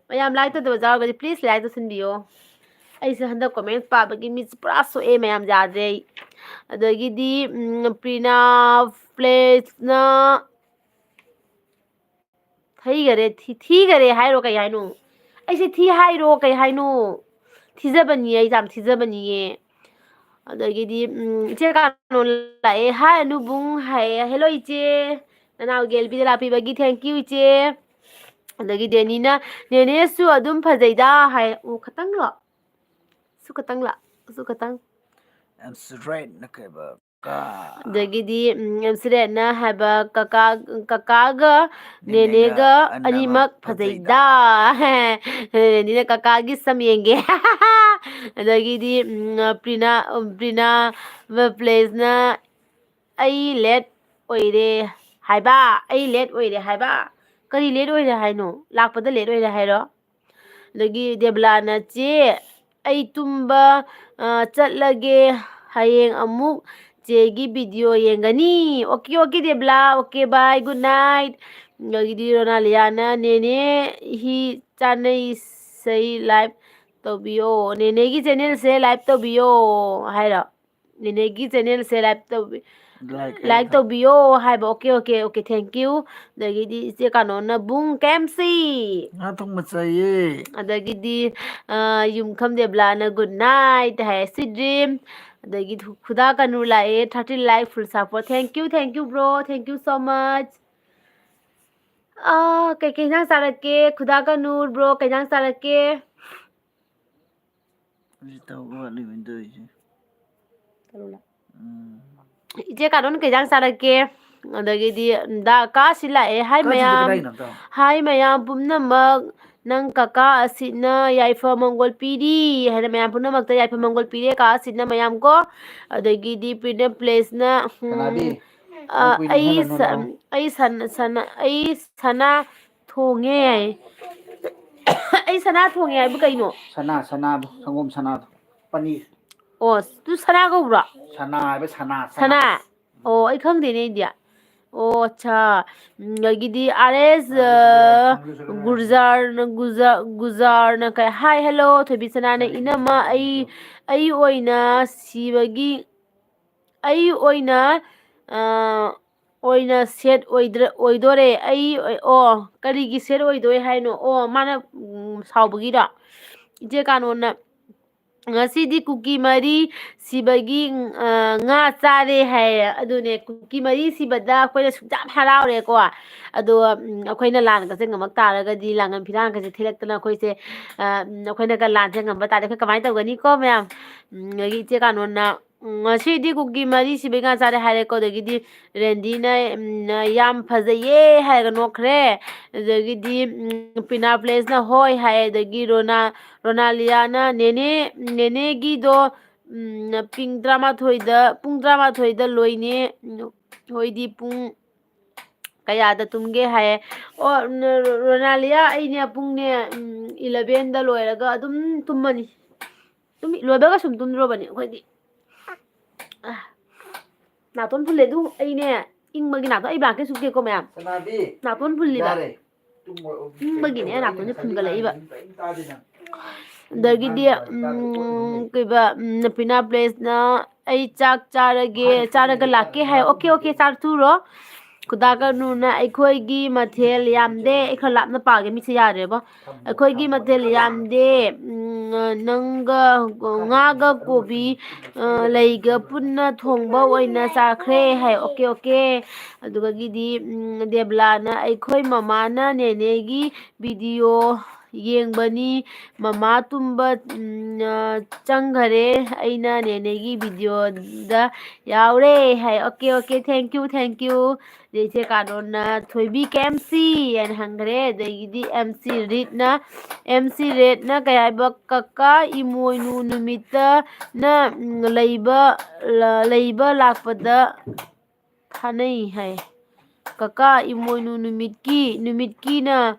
ꯃꯌꯥꯝ like ꯇꯧꯗꯕ ꯌꯥꯎꯔꯒꯗꯤ please like ꯇꯧꯁꯤꯟꯕꯤꯌꯣ꯫ ꯑꯩꯁꯦ ꯍꯟꯗꯛ comment ꯄꯥꯕꯒꯤ ꯃꯤꯠꯁꯦ ꯄꯨꯔꯥ ꯁꯣꯛꯑꯦ ꯃꯌꯥꯝ, ꯌꯥꯗ꯭ꯔꯦ ꯑꯩ꯫ ꯑꯗꯒꯤꯗꯤ, ꯎꯝ, ꯄ꯭ꯔꯤꯅꯥ ꯄ꯭ꯂꯦꯁꯅ ꯊꯤꯈꯔꯦ, ꯊꯤ-, ꯊꯤꯈꯔꯦ ꯍꯥꯏꯔꯣ ꯀꯩ ꯍꯥꯏꯅꯣ? ꯑꯩꯁꯦ ꯊꯤ ꯍꯥꯏꯔꯣ ꯀꯩ ꯍꯥꯏꯅꯣ? ꯊꯤꯖꯕꯅꯤ, ꯑꯩ ꯌꯥꯝ ꯊꯤꯖꯕꯅꯤꯌꯦ꯫ ꯑꯗꯒꯤꯗꯤ, ꯎꯝ, ꯏꯆꯦ ꯀꯥꯅꯣ ꯂꯥꯛꯑꯦ꯫ Hi ꯑꯅꯨꯕꯨꯡ ꯍꯥꯏꯌꯦ꯫ Hello ꯏꯆꯦ꯫ ꯅꯅꯥꯎꯒꯤ ꯑꯦꯜꯕꯤꯗ ꯂꯥꯛꯄꯤꯕꯒꯤ thank you ꯏꯆꯦ꯫ ꯑꯗꯒꯤ ꯗꯦꯅꯤꯅ, "ꯅꯦꯅꯦꯁꯨ ꯑꯗꯨꯝ ꯐꯖꯩꯗ" ꯍꯥꯏ꯫ ꯑꯣ, ꯈꯇꯪꯂꯣ? ꯁꯨ ꯈꯇꯪꯂ? ꯁꯨ ꯈꯇꯪ꯫ ꯑꯗꯒꯤꯗꯤ, ꯎꯝ, ꯑꯦꯝ ꯁꯤꯔꯦꯠꯅ ꯍꯥꯏꯕ, "ꯀꯀꯥ, ꯀꯀꯥꯒ ꯅꯦꯅꯦꯒ ꯅꯦꯅꯦꯒ ꯑꯅꯤꯃꯛ ꯑꯅꯤꯃꯛ ꯐꯖꯩꯗ꯫" ꯐꯖꯩꯗ꯫ ꯅꯦꯅꯦꯅ ꯀꯀꯥꯒꯤ ꯁꯝ ꯌꯦꯡꯒꯦ꯫ ꯑꯗꯒꯤꯗꯤ, ꯎꯝ, ꯄ꯭ꯔꯤꯅꯥ, ꯎꯝ, ꯄ꯭ꯔꯤꯅꯥ ꯄ꯭ꯂꯦꯁꯅ, "ꯑꯩ late ꯑꯣꯏꯔꯦ ꯍꯥꯏꯕ, ꯑꯩ late ꯑꯣꯏꯔꯦ ꯍꯥꯏꯕ"? ꯀꯔꯤ late ꯑꯣꯏꯔꯦ ꯍꯥꯏꯅꯣ? ꯂꯥꯛꯄꯗ late ꯑꯣꯏꯔꯦ ꯍꯥꯏꯔꯣ? ꯑꯗꯒꯤ ꯗꯦꯕꯂꯥꯅ, "ꯆꯦ, ꯑꯩ ꯇꯨꯝꯕ, ꯑ, ꯆꯠꯂꯒꯦ, ꯍꯌꯦꯡ ꯑꯃꯨꯛ ꯆꯦꯒꯤ video ꯌꯦꯡꯒꯅꯤ꯫" Okay, okay, ꯗꯦꯕꯂꯥ, okay, bye, good night꯫ ꯑꯗꯒꯤꯗꯤ ꯔꯣꯅꯥꯂꯤꯌꯥꯅ, "ꯅꯦꯅꯦ ꯍꯤ ꯆꯥꯅꯩ ꯁꯩ live ꯇꯧꯕꯤꯌꯣ, ꯅꯦꯅꯦꯒꯤ channelꯁꯦ live ꯇꯧꯕꯤꯌꯣ" ꯍꯥꯏꯔꯣ? ꯅꯦꯅꯦꯒꯤ channelꯁꯦ live ꯇꯧꯕꯤ-, like like ꯇꯧꯕꯤꯌꯣ ꯍꯥꯏꯕ꯫ Okay, okay, okay, thank you꯫ ꯑꯗꯒꯤꯗꯤ ꯏꯆꯦ ꯀꯥꯅꯣꯅ ꯕꯨꯡ ꯀꯦꯝꯁꯤ꯫ ꯉꯥ ꯊꯣꯡꯕ ꯆꯥꯏꯌꯦ꯫ ꯑꯗꯒꯤꯗꯤ, ꯑ, ꯌꯨꯝꯈꯝ ꯗꯦꯕꯂꯥꯅ good night ꯍꯥꯏ, sweet dream꯫ ꯑꯗꯒꯤ ꯈꯨꯗꯥ ꯀꯅꯨ ꯂꯥꯛꯑꯦ, thirty like full support꯫ Thank you, thank you, bro, thank you so much꯫ ꯑ, ꯀꯩꯀꯩ ꯏꯟꯖꯥꯡ ꯆꯥꯔꯛꯀꯦ? ꯈꯨꯗꯥ ꯀꯅꯨ, bro, ꯀꯩ ꯏꯟꯖꯥꯡ ꯆꯥꯔꯛꯀꯦ? ꯍꯧꯖꯤꯛ ꯇꯧꯕ ꯋꯥꯠꯂꯤꯕꯅꯤ ꯇꯧꯔꯤꯁꯦ꯫ ꯎꯝ꯫ ꯏꯆꯦ ꯀꯥꯔꯣꯟ ꯀꯩ ꯏꯟꯖꯥꯡ ꯆꯥꯔꯛꯀꯦ? ꯑꯗꯒꯤꯗꯤ ꯗꯥ ꯀꯥꯁꯤ ꯂꯥꯛꯑꯦ꯫ "Hi ꯀꯥꯁꯤꯗꯤ ꯃꯌꯥꯝ, ꯀꯗꯥꯏꯅꯣ ꯑꯝꯇ? Hi ꯃꯌꯥꯝ ꯄꯨꯝꯅꯃꯛ, ꯅꯪ ꯀꯀꯥ ꯑꯁꯤꯅ ꯌꯥꯏꯐ ꯃꯪꯒꯣꯜ ꯄꯤꯔꯤ" ꯍꯥꯏꯅ ꯃꯌꯥꯝ ꯄꯨꯝꯅꯃꯛꯇ ꯌꯥꯏꯐ ꯃꯪꯒꯣꯜ ꯄꯤꯔꯦ ꯀꯥ ꯑꯁꯤꯅ ꯃꯌꯥꯝ ꯀꯣ꯫ ꯑꯗꯒꯤꯗꯤ ꯄ꯭ꯔꯤꯅꯝ ꯄ꯭ꯂꯦꯁꯅ, ꯎꯝ, ꯁꯅꯥꯕꯤ, ꯑ, ꯅꯪ ꯀꯨꯏꯅ ꯑꯩ ꯏꯪꯍꯜꯂꯅꯨ ꯁ-, ꯅꯪ꯫ ꯑꯩ ꯁꯟ-, ꯁꯟ-, ꯑꯩ ꯁꯅꯥ ꯊꯣꯡꯉꯦ꯫ ꯑꯩ ꯁꯅꯥ ꯊꯣꯡꯉꯦ ꯍꯥꯏꯕꯨ ꯀꯩꯅꯣ? ꯁꯅꯥ, ꯁꯅꯥꯗꯣ, ꯁꯪꯒꯣꯝ ꯁꯅꯥꯗꯣ꯫ ꯄꯅꯤꯔ꯫ ꯑꯣ, ꯑꯗꯨ ꯁꯅꯥ ꯀꯧꯕ꯭ꯔꯣ? ꯁꯅꯥ ꯍꯥꯏꯕ ꯁꯅꯥ, ꯁꯅꯥ꯫ ꯁꯅꯥ? ꯑꯣ, ꯑꯩ ꯈꯪꯗꯦꯅꯦ ꯑꯩꯗꯤ꯫ ꯑꯣ, ꯑꯠꯆꯥ꯫ ꯎꯝ, ꯑꯗꯒꯤꯗꯤ ꯑꯥꯔ ꯑꯦꯁ, ꯑ, ꯒꯨꯔꯖꯥꯔꯅ, ꯒꯨꯖꯥ-, ꯒꯨꯖꯥꯔꯅ ꯀꯩ, "Hi, hello, ꯊꯣꯏꯕꯤ ꯁꯅꯥꯅ ꯏꯅꯝꯃ, ꯑꯩ, ꯑꯩ ꯑꯣꯏꯅ ꯁꯤꯕꯒꯤ, ꯑꯩ ꯑꯣꯏꯅ, ꯑ, ꯑꯣꯏꯅ ꯁꯦꯠ ꯑꯣꯏꯗ꯭ꯔ-, ꯑꯣꯏꯗꯣꯔꯦ꯫ ꯑꯩ ꯑꯣꯏ-," ꯑꯣ, ꯀꯔꯤꯒꯤ ꯁꯦꯠ ꯑꯣꯏꯗꯣꯏ ꯍꯥꯏꯅꯣ? ꯑꯣ, ꯃꯥꯅ, ꯎꯝ, ꯁꯥꯎꯕꯒꯤꯔꯣ? ꯏꯆꯦ ꯀꯥꯅꯣꯟꯅ, "ꯉꯁꯤꯗꯤ ꯀꯨꯀꯤ ꯃꯔꯤ ꯁꯤꯕꯒꯤ, ꯑ, ꯉꯥ ꯆꯥꯔꯦ" ꯍꯥꯏꯌꯦ꯫ ꯑꯗꯨꯅꯦ, ꯀꯨꯀꯤ ꯃꯔꯤ ꯁꯤꯕꯗ ꯑꯩꯈꯣꯏꯅ ꯁꯨꯛ ꯌꯥꯝ ꯍꯔꯥꯎꯔꯦꯀꯣ꯫ ꯑꯗꯣ, ꯎꯝ, ꯑꯩꯈꯣꯏꯅ ꯂꯥꯟꯒꯁꯦ ꯉꯝꯃꯛ ꯇꯥꯔꯒꯗꯤ, ꯂꯥꯡꯕꯟ ꯐꯤꯔꯥꯟꯒꯁꯦ ꯊꯦꯠꯂꯛꯇꯅ ꯑꯩꯈꯣꯏꯁꯦ, ꯑ, ꯎꯝ, ꯑꯩꯈꯣꯏꯅꯒ ꯂꯥꯟꯁꯦ ꯉꯝꯕ ꯇꯥꯔꯗꯤ ꯑꯩꯈꯣꯏ ꯀꯃꯥꯏꯅ ꯇꯧꯒꯅꯤꯀꯣ ꯃꯌꯥꯝ? ꯎꯝ, ꯑꯗꯒꯤ ꯏꯆꯦ ꯀꯥꯅꯣꯟꯅ, ꯎꯝ, "ꯉꯁꯤꯗꯤ ꯀꯨꯀꯤ ꯃꯔꯤ ꯁꯤꯕꯒꯤ ꯉꯥ ꯆꯥꯔꯦ" ꯍꯥꯏꯔꯦꯀꯣ꯫ ꯑꯗꯒꯤꯗꯤ ꯔꯦꯟꯗꯤꯅ, ꯎꯝ, "ꯌꯥꯝ ꯐꯖꯩꯌꯦ" ꯍꯥꯏꯔꯒ ꯅꯣꯛꯈ꯭ꯔꯦ꯫ ꯑꯗꯒꯤꯗꯤ, ꯎꯝ, ꯄꯤꯅꯥ ꯄ꯭ꯂꯦꯁꯅ "ꯍꯣꯏ" ꯍꯥꯏ꯫ ꯑꯗꯒꯤ ꯔꯣꯅꯥ-, ꯔꯣꯅꯥꯂꯤꯌꯥꯅ, "ꯅꯦꯅꯦ, ꯅꯦꯅꯦꯒꯤꯗꯣ, ꯎꯝ, ꯄꯤꯡ ꯇꯔꯥꯃꯥꯊꯣꯏꯗ, ꯄꯨꯡ ꯇꯔꯥꯃꯥꯊꯣꯏꯗ ꯂꯣꯏꯅꯦ꯫ ꯎꯝ, ꯍꯣꯏꯗꯤ ꯄꯨꯡ ꯀꯌꯥꯗ ꯇꯨꯝꯒꯦ?" ꯍꯥꯏꯌꯦ꯫ ꯑꯣ, ꯔꯣ-, ꯔꯣꯅꯥꯂꯤꯌꯥ, ꯑꯩꯅꯦ ꯄꯨꯡꯅꯦ, ꯎꯝ, elevenꯗ ꯂꯣꯏꯔꯒ ꯑꯗꯨꯝ ꯇꯨꯝꯃꯅꯤ꯫ ꯇꯨꯝꯃꯤ-, ꯂꯣꯏꯕꯒ ꯁꯨꯝ ꯇꯨꯝꯗ꯭ꯔꯣꯕꯅꯤ ꯑꯩꯈꯣꯏꯗꯤ꯫ ꯑ, ꯅꯥꯇꯣꯟ ꯐꯨꯜꯂꯦ ꯑꯗꯨ ꯑꯩꯅꯦ, ꯏꯪꯕꯒꯤ ꯅꯥꯇꯣꯟ, ꯑꯩ blanket ꯁꯨꯞꯇꯦꯀꯣ ꯃꯌꯥꯝ꯫ ꯁꯅꯥꯕꯤ, ꯅꯥꯇꯣꯟ ꯐꯨꯜꯂꯤꯕ꯫ ꯌꯥꯔꯦ꯫ ꯇꯨꯝꯃꯣ, ꯏꯪꯕꯒꯤꯅꯦ ꯀꯩꯅꯣ, ꯅꯥꯇꯣꯟꯁꯦ ꯑꯩꯅ ꯐꯨꯟꯒꯠꯂꯛꯏꯕ꯫ ꯁꯥꯟꯅꯔꯤꯁꯦ ꯀꯔꯤꯝ ꯇꯥꯗꯦ ꯅꯪ꯫ ꯑꯗꯒꯤꯗꯤ, ꯅꯪ ꯎꯝ, ꯇꯥꯗꯦ, ꯀꯣꯟꯅ ꯇꯨꯝꯃꯣ꯫ ꯀꯩꯕ, ꯎꯝ, ꯄꯤꯅꯥ ꯄ꯭ꯂꯦꯁꯅ, "ꯑꯩ ꯆꯥꯛ ꯆꯥꯔꯒꯦ, ꯆꯥꯔꯒ ꯂꯥꯛꯀꯦ" ꯍꯥꯏ꯫ "Okay, okay, ꯆꯥꯔꯊꯨꯔꯣ꯫ ꯈꯨꯗꯥ ꯀꯅꯨꯅ ꯑꯩꯈꯣꯏꯒꯤ ꯃꯊꯦꯜ ꯌꯥꯝꯗꯦ"꯫ ꯑꯩ ꯈꯔ ꯂꯥꯞꯅ ꯄꯥꯒꯦ, ꯃꯤꯠꯁꯦ ꯌꯥꯗ꯭ꯔꯦꯕꯣ꯫ "ꯑꯩꯈꯣꯏꯒꯤ ꯃꯊꯦꯜ ꯌꯥꯝꯗꯦ, ꯎꯝ, ꯅꯪꯒ, ꯉꯥꯒ ꯀꯣꯕꯤ, ꯑ, ꯂꯩꯒ ꯄꯨꯟꯅ ꯊꯣꯡꯕ ꯑꯣꯏꯅ ꯆꯥꯈ꯭ꯔꯦ" ꯍꯥꯏ꯫ "Okay, okay". ꯑꯗꯨꯗꯒꯤꯗꯤ, ꯎꯝ, ꯗꯦꯕꯂꯥꯅ, "ꯑꯩꯈꯣꯏ ꯃꯃꯥꯅ ꯅꯦꯅꯦꯒꯤ video ꯌꯦꯡꯕꯅꯤ, ꯃꯃꯥ ꯇꯨꯝꯕ, ꯎꯝ, ꯑ, ꯆꯪꯈꯔꯦ, ꯑꯩꯅ ꯅꯦꯅꯦꯒꯤ videoꯗ ꯌꯥꯎꯔꯦ" ꯍꯥꯏ꯫ "Okay, okay, thank you, thank you"꯫ ꯑꯗꯩ ꯏꯆꯦ ꯀꯥꯔꯣꯟꯅ, "ꯊꯣꯏꯕꯤ ꯀꯦ ꯑꯦꯝ ꯁꯤ?" ꯍꯥꯏꯅ ꯍꯪꯈ꯭ꯔꯦ꯫ ꯑꯗꯒꯤꯗꯤ ꯑꯦꯝ ꯁꯤ ꯔꯤꯠꯅ, ꯑꯦꯝ ꯁꯤ ꯔꯦꯠꯅ ꯀꯩ ꯍꯥꯏꯕ, "ꯀꯀꯥ ꯏꯃꯣꯏꯅꯨ ꯅꯨꯃꯤꯠꯇ ꯅ, ꯎꯝ, ꯂꯩꯕ, ꯂ-, ꯂꯩꯕ ꯂꯥꯛꯄꯗ ꯊꯥꯅꯩ" ꯍꯥꯏ꯫ "ꯀꯀꯥ ꯏꯃꯣꯏꯅꯨ ꯅꯨꯃꯤꯠꯀꯤ, ꯅꯨꯃꯤꯠꯀꯤꯅ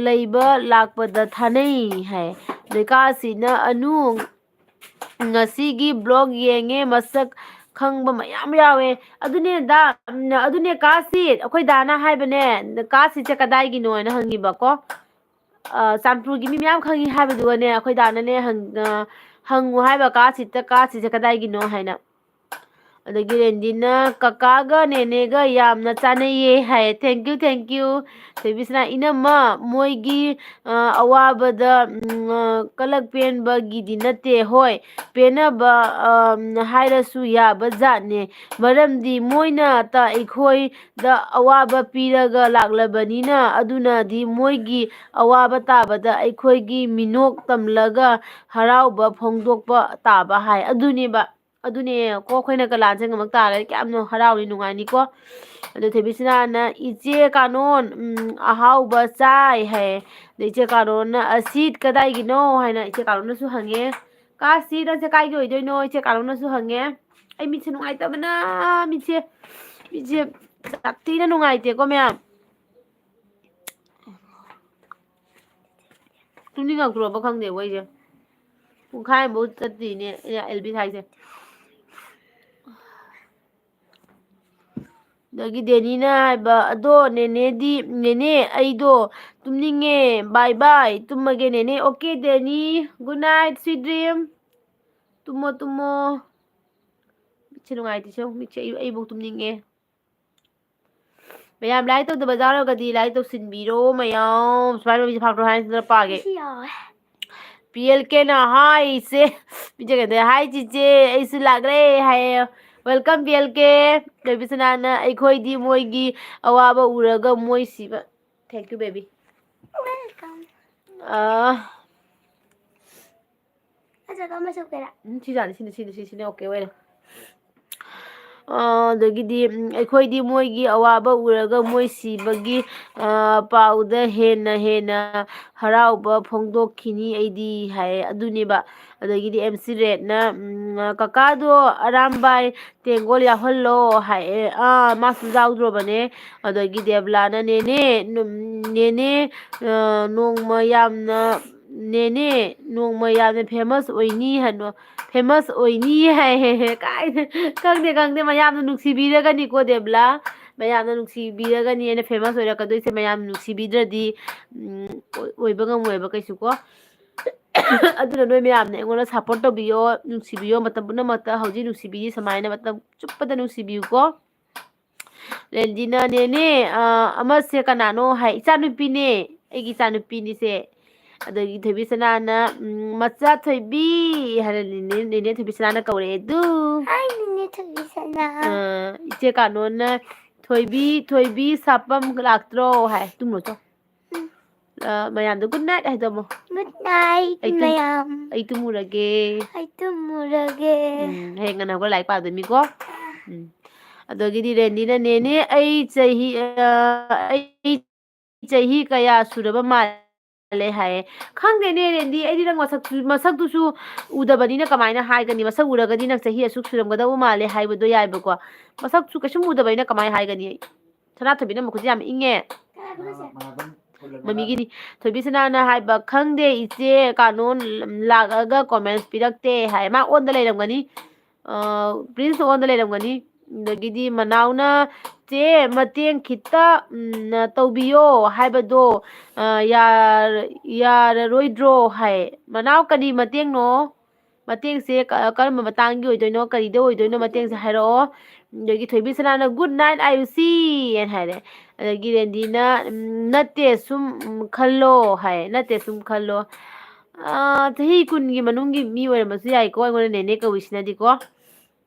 ꯂꯩꯕ ꯂꯥꯛꯄꯗ ꯊꯥꯅꯩ" ꯍꯥꯏ꯫ ꯂꯩꯀꯥꯁꯤꯅ, "ꯑꯅꯨ, ꯉꯁꯤꯒꯤ vlog ꯌꯦꯡꯉꯦ, ꯃꯁꯛ ꯈꯪꯕ ꯃꯌꯥꯝ ꯌꯥꯎꯋꯦ꯫ ꯑꯗꯨꯅꯦ ꯗꯥ, ꯎꯝ, ꯑꯗꯨꯅꯦ ꯀꯥꯁꯤꯠ, ꯑꯩꯈꯣꯏ ꯗꯥꯅ ꯍꯥꯏꯕꯅꯦ, ꯀꯥꯁꯤꯠꯁꯦ ꯀꯗꯥꯏꯒꯤꯅꯣ ꯍꯥꯏꯅ ꯍꯪꯉꯤꯕꯀꯣ꯫ ꯑ, ꯆꯥꯟꯄꯨꯔꯒꯤ ꯃꯤ ꯃꯌꯥꯝ ꯈꯪꯉꯤ ꯍꯥꯏꯕꯗꯨꯒꯅꯦ, ꯑꯩꯈꯣꯏ ꯗꯥꯅꯅꯦ ꯍꯪ-, ꯑ, ꯍꯪꯉꯨ ꯍꯥꯏꯕ ꯀꯥꯁꯤꯠꯇ, ꯀꯥꯁꯤꯠꯁꯦ ꯀꯗꯥꯏꯒꯤꯅꯣ ꯍꯥꯏꯅ꯫ ꯑꯗꯒꯤ ꯔꯦꯟꯗꯤꯅ, "ꯀꯀꯥꯒ ꯅꯦꯅꯦꯒ ꯌꯥꯝꯅ ꯆꯥꯟꯅꯩꯌꯦ" ꯍꯥꯏꯌꯦ꯫ Thank you, thank you꯫ ꯊꯣꯏꯕꯤꯁꯅꯥ, "ꯏꯅꯝꯃ, ꯃꯣꯏꯒꯤ, ꯑ, ꯑꯋꯥꯕꯗ, ꯎꯝ, ꯑ, ꯀꯂꯛ ꯄꯦꯟꯕꯒꯤꯗꯤ ꯅꯠꯇꯦ꯫ ꯍꯣꯏ, ꯄꯦꯟꯅꯕ, ꯑ, ꯍꯥꯏꯔꯁꯨ ꯌꯥꯕ ꯖꯥꯠꯅꯦ꯫ ꯃꯔꯝꯗꯤ ꯃꯣꯏꯅ ꯇ-, ꯑꯩꯈꯣꯏꯗ ꯑꯋꯥꯕ ꯄꯤꯔꯒ ꯂꯥꯛꯂꯕꯅꯤꯅ, ꯑꯗꯨꯅꯗꯤ ꯃꯣꯏꯒꯤ ꯑꯋꯥꯕ ꯇꯥꯕꯗ ꯑꯩꯈꯣꯏꯒꯤ ꯃꯤꯅꯣꯛ ꯇꯝꯂꯒ ꯍꯔꯥꯎꯕ ꯐꯣꯡꯗꯣꯛꯄ ꯇꯥꯕ" ꯍꯥꯏ꯫ ꯑꯗꯨꯅꯦꯕ꯫ ꯑꯗꯨꯅꯦ ꯀꯣ, ꯑꯩꯈꯣꯏꯅ ꯀꯂꯥꯟꯁꯦ ꯉꯝꯃꯛ ꯇꯥꯔꯒꯗꯤ ꯀꯌꯥꯝꯅ ꯍꯔꯥꯎꯅꯤ, ꯅꯨꯡꯉꯥꯏꯅꯤꯀꯣ꯫ ꯑꯗꯣ ꯊꯣꯏꯕꯤꯁꯅꯥꯅ, "ꯏꯆꯦ ꯀꯥꯅꯣꯟ, ꯎꯝ, ꯑꯍꯥꯎꯕ ꯆꯥꯏ" ꯍꯥꯏꯌꯦ꯫ ꯑꯗ ꯏꯆꯦ ꯀꯥꯅꯣꯟꯅ, "ꯑꯁꯤꯠ ꯀꯗꯥꯏꯒꯤꯅꯣ?" ꯍꯥꯏꯅ ꯏꯆꯦ ꯀꯥꯅꯣꯟꯅꯁꯨ ꯍꯪꯉꯦ꯫ "ꯀꯥꯁꯤ, ꯅꯪꯁꯦ ꯀꯥꯏꯒꯤ ꯑꯣꯏꯗꯣꯏꯅꯣ?" ꯏꯆꯦ ꯀꯥꯅꯣꯟꯅꯁꯨ ꯍꯪꯉꯦ꯫ ꯑꯩ ꯃꯤꯠꯁꯦ ꯅꯨꯡꯉꯥꯏꯇꯕꯅ, ꯃꯤꯠꯁꯦ, ꯃꯤꯠꯁꯦ ꯌꯥꯝ ꯊꯤꯅ ꯅꯨꯡꯉꯥꯏꯇꯦꯀꯣ ꯃꯌꯥꯝ꯫ ꯇꯨꯝꯅꯤꯡꯉꯛꯇ꯭ꯔꯣꯕ ꯈꯪꯗꯦ ꯑꯩꯈꯣꯏꯁꯦ꯫ ꯄꯨꯡꯈꯥꯏ ꯑꯃꯐꯥꯎ ꯆꯠꯇ꯭ꯔꯤꯅꯦ ꯑꯦꯜꯕꯤ ꯊꯥꯏꯁꯦ꯫ ꯑꯗꯒꯤ ꯗꯦꯅꯤꯅ ꯍꯥꯏꯕ, "ꯑꯗꯣ ꯅꯦꯅꯦꯗꯤ, ꯅꯦꯅꯦ, ꯑꯩꯗꯣ ꯇꯨꯝꯅꯤꯡꯉꯦ, bye bye, ꯇꯨꯝꯃꯒꯦ ꯅꯦꯅꯦ, okay ꯗꯦꯅꯤ, good night, sweet dream, ꯇꯨꯝꯃꯣ, ꯇꯨꯝꯃꯣ꯫" ꯃꯤꯠꯁꯦ ꯅꯨꯡꯉꯥꯏꯇꯦ, ꯁꯦ ꯃꯤꯠꯁꯦ ꯑꯩ, ꯑꯩꯕꯨꯛ ꯇꯨꯝꯅꯤꯡꯉꯦ꯫ ꯃꯌꯥꯝ like ꯇꯧꯗꯕ ꯌꯥꯎꯔꯒꯗꯤ like ꯇꯧꯁꯤꯟꯕꯤꯔꯣ ꯃꯌꯥꯝ꯫ ꯁꯨꯃꯥꯏꯅ ꯃꯤꯁꯦ ꯐꯥꯛꯇ꯭ꯔꯣ ꯍꯥꯏꯅ ꯄꯥꯒꯦ꯫ ꯑꯩꯁꯨ ꯌꯥꯎꯋꯦ꯫ ꯄꯤ ꯑꯦꯜ ꯀꯦꯅ, "Hi ꯏꯆꯦ꯫" ꯃꯤꯁꯦ ꯀꯩꯗꯧ, "Hi ꯆꯤꯆꯦ, ꯑꯩꯁꯨ ꯂꯥꯛꯂꯦ" ꯍꯥꯏꯌꯦ꯫ Welcome ꯄꯤ ꯑꯦꯜ ꯀꯦ꯫ ꯊꯣꯏꯕꯤꯁꯅꯥꯅ, "ꯑꯩꯈꯣꯏꯗꯤ ꯃꯣꯏꯒꯤ ꯑꯋꯥꯕ ꯎꯔꯒ ꯃꯣꯏ ꯁꯤꯕ"꯫ Thank you, baby꯫ Welcome꯫ ꯑꯥ꯫ ꯅꯠꯇ꯭ꯔꯒ ꯑꯃ ꯁꯨꯞꯀꯦꯔꯥ? ꯎꯝ, ꯁꯤ ꯌꯥꯅꯤ, ꯁꯤꯅꯤ, ꯁꯤꯅꯤ, ꯁꯤ, ꯁꯤꯅꯤ, okay ꯑꯣꯏꯔꯦ꯫ ꯑ, ꯑꯗꯒꯤꯗꯤ, ꯎꯝ, "ꯑꯩꯈꯣꯏꯗꯤ ꯃꯣꯏꯒꯤ ꯑꯋꯥꯕ ꯎꯔꯒ ꯃꯣꯏ ꯁꯤꯕꯒꯤ, ꯑ, ꯄꯥꯎꯗ ꯍꯦꯟꯅ ꯍꯦꯟꯅ ꯍꯔꯥꯎꯕ ꯐꯣꯡꯗꯣꯛꯈꯤꯅꯤ ꯑꯩꯗꯤ" ꯍꯥꯏꯌꯦ꯫ ꯑꯗꯨꯅꯦꯕ꯫ ꯑꯗꯒꯤꯗꯤ ꯑꯦꯝ ꯁꯤ ꯔꯦꯠꯅ, ꯎꯝ, "ꯀꯀꯥꯗꯣ ꯑꯔꯥꯝꯕꯥꯏ ꯇꯦꯡꯒꯣꯜ ꯌꯥꯎꯍꯜꯂꯣ" ꯍꯥꯏꯌꯦ꯫ ꯑꯥ, ꯃꯥꯁꯨ ꯌꯥꯎꯗ꯭ꯔꯣꯕꯅꯦ꯫ ꯑꯗꯒꯤ ꯗꯦꯕꯂꯥꯅ, "ꯅꯦꯅꯦ, ꯅꯨꯝ-, ꯅꯦꯅꯦ, ꯑ, ꯅꯣꯡꯃ ꯌꯥꯝꯅ ꯅꯦꯅꯦ, ꯅꯣꯡꯃ ꯌꯥꯝꯅ famous ꯑꯣꯏꯅꯤ ꯍꯥꯏꯅꯣ꯫ Famous ꯑꯣꯏꯅꯤ ꯍꯥꯏ꯫ ꯀꯥꯏꯗ? ꯈꯪꯗꯦ, ꯈꯪꯗꯦ, ꯃꯌꯥꯝꯅ ꯅꯨꯡꯁꯤꯕꯤꯔꯒꯅꯤꯀꯣ, ꯗꯦꯕꯂꯥ꯫ ꯃꯌꯥꯝꯅ ꯅꯨꯡꯁꯤꯕꯤꯔꯒꯅꯤ ꯑꯩꯅ famous ꯑꯣꯏꯔꯛꯀꯗꯣꯏꯁꯦ꯫ ꯃꯌꯥꯝ ꯅꯨꯡꯁꯤꯕꯤꯗ꯭ꯔꯗꯤ, ꯎꯝ, ꯑꯣꯏ-, ꯑꯣꯏꯕ ꯉꯝꯃꯣꯏꯕ ꯀꯩꯁꯨ ꯀꯣ꯫ ꯑꯗꯨꯅ ꯅꯣꯏ ꯃꯌꯥꯝꯅ ꯑꯩꯉꯣꯟꯗ support ꯇꯧꯕꯤꯌꯣ, ꯅꯨꯡꯁꯤꯕꯤꯌꯣ꯫ ꯃꯇꯝ ꯄꯨꯝꯅꯃꯛꯇ ꯍꯧꯖꯤꯛ ꯅꯨꯡꯁꯤꯕꯤꯔꯤ ꯁꯨꯃꯥꯏꯅ ꯃꯇꯝ ꯆꯨꯞꯄꯗ ꯅꯨꯡꯁꯤꯕꯤꯌꯨꯀꯣ꯫ ꯔꯦꯟꯗꯤꯅ, "ꯅꯦꯅꯦ, ꯑ, ꯑꯃꯁꯦ ꯀꯅꯥꯅꯣ?" ꯍꯥꯏ꯫ "ꯏꯆꯥꯅꯨꯄꯤꯅꯦ, ꯑꯩꯒꯤ ꯏꯆꯥꯅꯨꯄꯤꯅꯤꯁꯦ"꯫ ꯑꯗꯒꯤ ꯊꯣꯏꯕꯤ ꯁꯅꯥꯅ, ꯎꯝ, "ꯃꯆꯥ ꯊꯣꯏꯕꯤ" ꯍꯥꯏꯅ ꯅꯦꯅꯦ, ꯅꯦꯅꯦ ꯊꯣꯏꯕꯤ ꯁꯅꯥꯅ ꯀꯧꯔꯛꯑꯦ ꯑꯗꯨ꯫ ꯍꯥꯏ, ꯅꯦꯅꯦ ꯊꯣꯏꯕꯤ ꯁꯅꯥ꯫ ꯑ, ꯏꯆꯦ ꯀꯥꯅꯣꯅ, "ꯊꯣꯏꯕꯤ, ꯊꯣꯏꯕꯤ ꯁꯥꯄꯝ ꯂꯥꯛꯇ꯭ꯔꯣ?" ꯍꯥꯏ꯫ ꯇꯨꯝꯃꯨꯔꯣ ꯆꯣ꯫ ꯎꯝ꯫ ꯑ, ꯃꯌꯥꯝꯗꯣ good night ꯍꯥꯏꯗꯣ ꯑꯃꯨꯛ꯫ Good night, ꯑꯩ ꯇꯨꯝ-, ꯃꯌꯥꯝ꯫ ꯑꯩ ꯇꯨꯝꯃꯨꯔꯒꯦ꯫ ꯑꯩ ꯇꯨꯝꯃꯨꯔꯒꯦ꯫ ꯎꯝ, ꯍꯌꯦꯡ ꯉꯟꯅ ꯍꯧꯒꯠꯂ ꯂꯥꯏꯔꯤꯛ ꯄꯥꯗꯣꯏꯅꯤꯀꯣ꯫ ꯎꯝ꯫ ꯑꯗꯒꯤꯗꯤ ꯔꯦꯟꯗꯤꯅ, "ꯅꯦꯅꯦ, ꯑꯩ ꯆꯍꯤ, ꯑ, ꯑꯩ ꯆꯍꯤ ꯀꯌꯥ ꯁꯨꯔꯕ ꯃꯥꯜꯂꯦ?" ꯍꯥꯏꯌꯦ꯫ ꯈꯪꯗꯦꯅꯦ ꯔꯦꯟꯗꯤ, ꯑꯩꯗꯤ ꯅꯪ ꯃꯁꯛꯁꯨ, ꯃꯁꯛꯇꯨꯁꯨ ꯎꯗꯕꯅꯤꯅ ꯀꯃꯥꯏꯅ ꯍꯥꯏꯒꯅꯤ? ꯃꯁꯛ ꯎꯔꯒꯗꯤ ꯅꯪ ꯆꯍꯤ ꯑꯁꯨꯛ ꯁꯨꯔꯝꯒꯗꯧꯕ ꯃꯥꯜꯂꯦ ꯍꯥꯏꯕꯗꯣ ꯌꯥꯏꯕꯀꯣ꯫ ꯃꯁꯛꯁꯨ ꯀꯩꯁꯨꯝ ꯎꯗꯕ ꯑꯩꯅ ꯀꯃꯥꯏꯅ ꯍꯥꯏꯒꯅꯤ? ꯁꯅꯥꯊꯣꯏꯕꯤꯅ ꯃꯈꯨꯠꯁꯦ ꯌꯥꯝ ꯏꯪꯉꯦ꯫ ꯃꯃꯤꯒꯤꯅꯤ꯫ ꯊꯣꯏꯕꯤ ꯁꯅꯥꯅ ꯍꯥꯏꯕ, "ꯈꯪꯗꯦ ꯏꯆꯦ, ꯀꯥꯅꯣ ꯂꯥꯛꯑꯒ comments ꯄꯤꯔꯛꯇꯦ" ꯍꯥꯏ꯫ ꯃꯥ ꯑꯣꯟꯗ ꯂꯩꯔꯝꯒꯅꯤ꯫ ꯑ, ꯄ꯭ꯔꯤꯟꯁ ꯑꯣꯟꯗ ꯂꯩꯔꯝꯒꯅꯤ꯫ ꯑꯗꯒꯤꯗꯤ ꯃꯅꯥꯎꯅ, "ꯆꯦ, ꯃꯇꯦꯡ ꯈꯤꯇ, ꯎꯝ, ꯇꯧꯕꯤꯌꯣ ꯍꯥꯏꯕꯗꯣ, ꯑ, ꯌꯥꯔ-, ꯌꯥꯔꯔꯣꯏꯗ꯭ꯔꯣ?" ꯍꯥꯏ꯫ "ꯃꯅꯥꯎ, ꯀꯔꯤ ꯃꯇꯦꯡꯅꯣ? ꯃꯇꯦꯡꯁꯦ ꯀ-, ꯀꯔꯝꯕ ꯃꯇꯥꯡꯒꯤ ꯑꯣꯏꯗꯣꯏꯅꯣ? ꯀꯔꯤꯗ ꯑꯣꯏꯗꯣꯏꯅꯣ? ꯃꯇꯦꯡꯁꯦ ꯍꯥꯏꯔꯛꯑꯣ꯫" ꯑꯗꯒꯤ ꯊꯣꯏꯕꯤ ꯁꯅꯥꯅ, "Good night, ꯑꯥꯌꯨꯁꯤ" ꯍꯥꯏꯅ ꯍꯥꯏꯔꯦ꯫ ꯑꯗꯒꯤ ꯔꯦꯟꯗꯤꯅ, ꯎꯝ, "ꯅꯠꯇꯦ, ꯁꯨꯝ, ꯎꯝ, ꯈꯜꯂꯣ" ꯍꯥꯏ꯫ "ꯅꯠꯇꯦ, ꯁꯨꯝ ꯈꯜꯂꯣ"꯫ ꯑ, ꯆꯍꯤ ꯀꯨꯟꯒꯤ ꯃꯅꯨꯡꯒꯤ ꯃꯤ ꯑꯣꯏꯔꯝꯕꯁꯨ ꯌꯥꯏꯀꯣ, ꯑꯩꯉꯣꯟꯗ ꯅꯦꯅꯦ ꯀꯧꯏꯁꯤꯅꯗꯤꯀꯣ꯫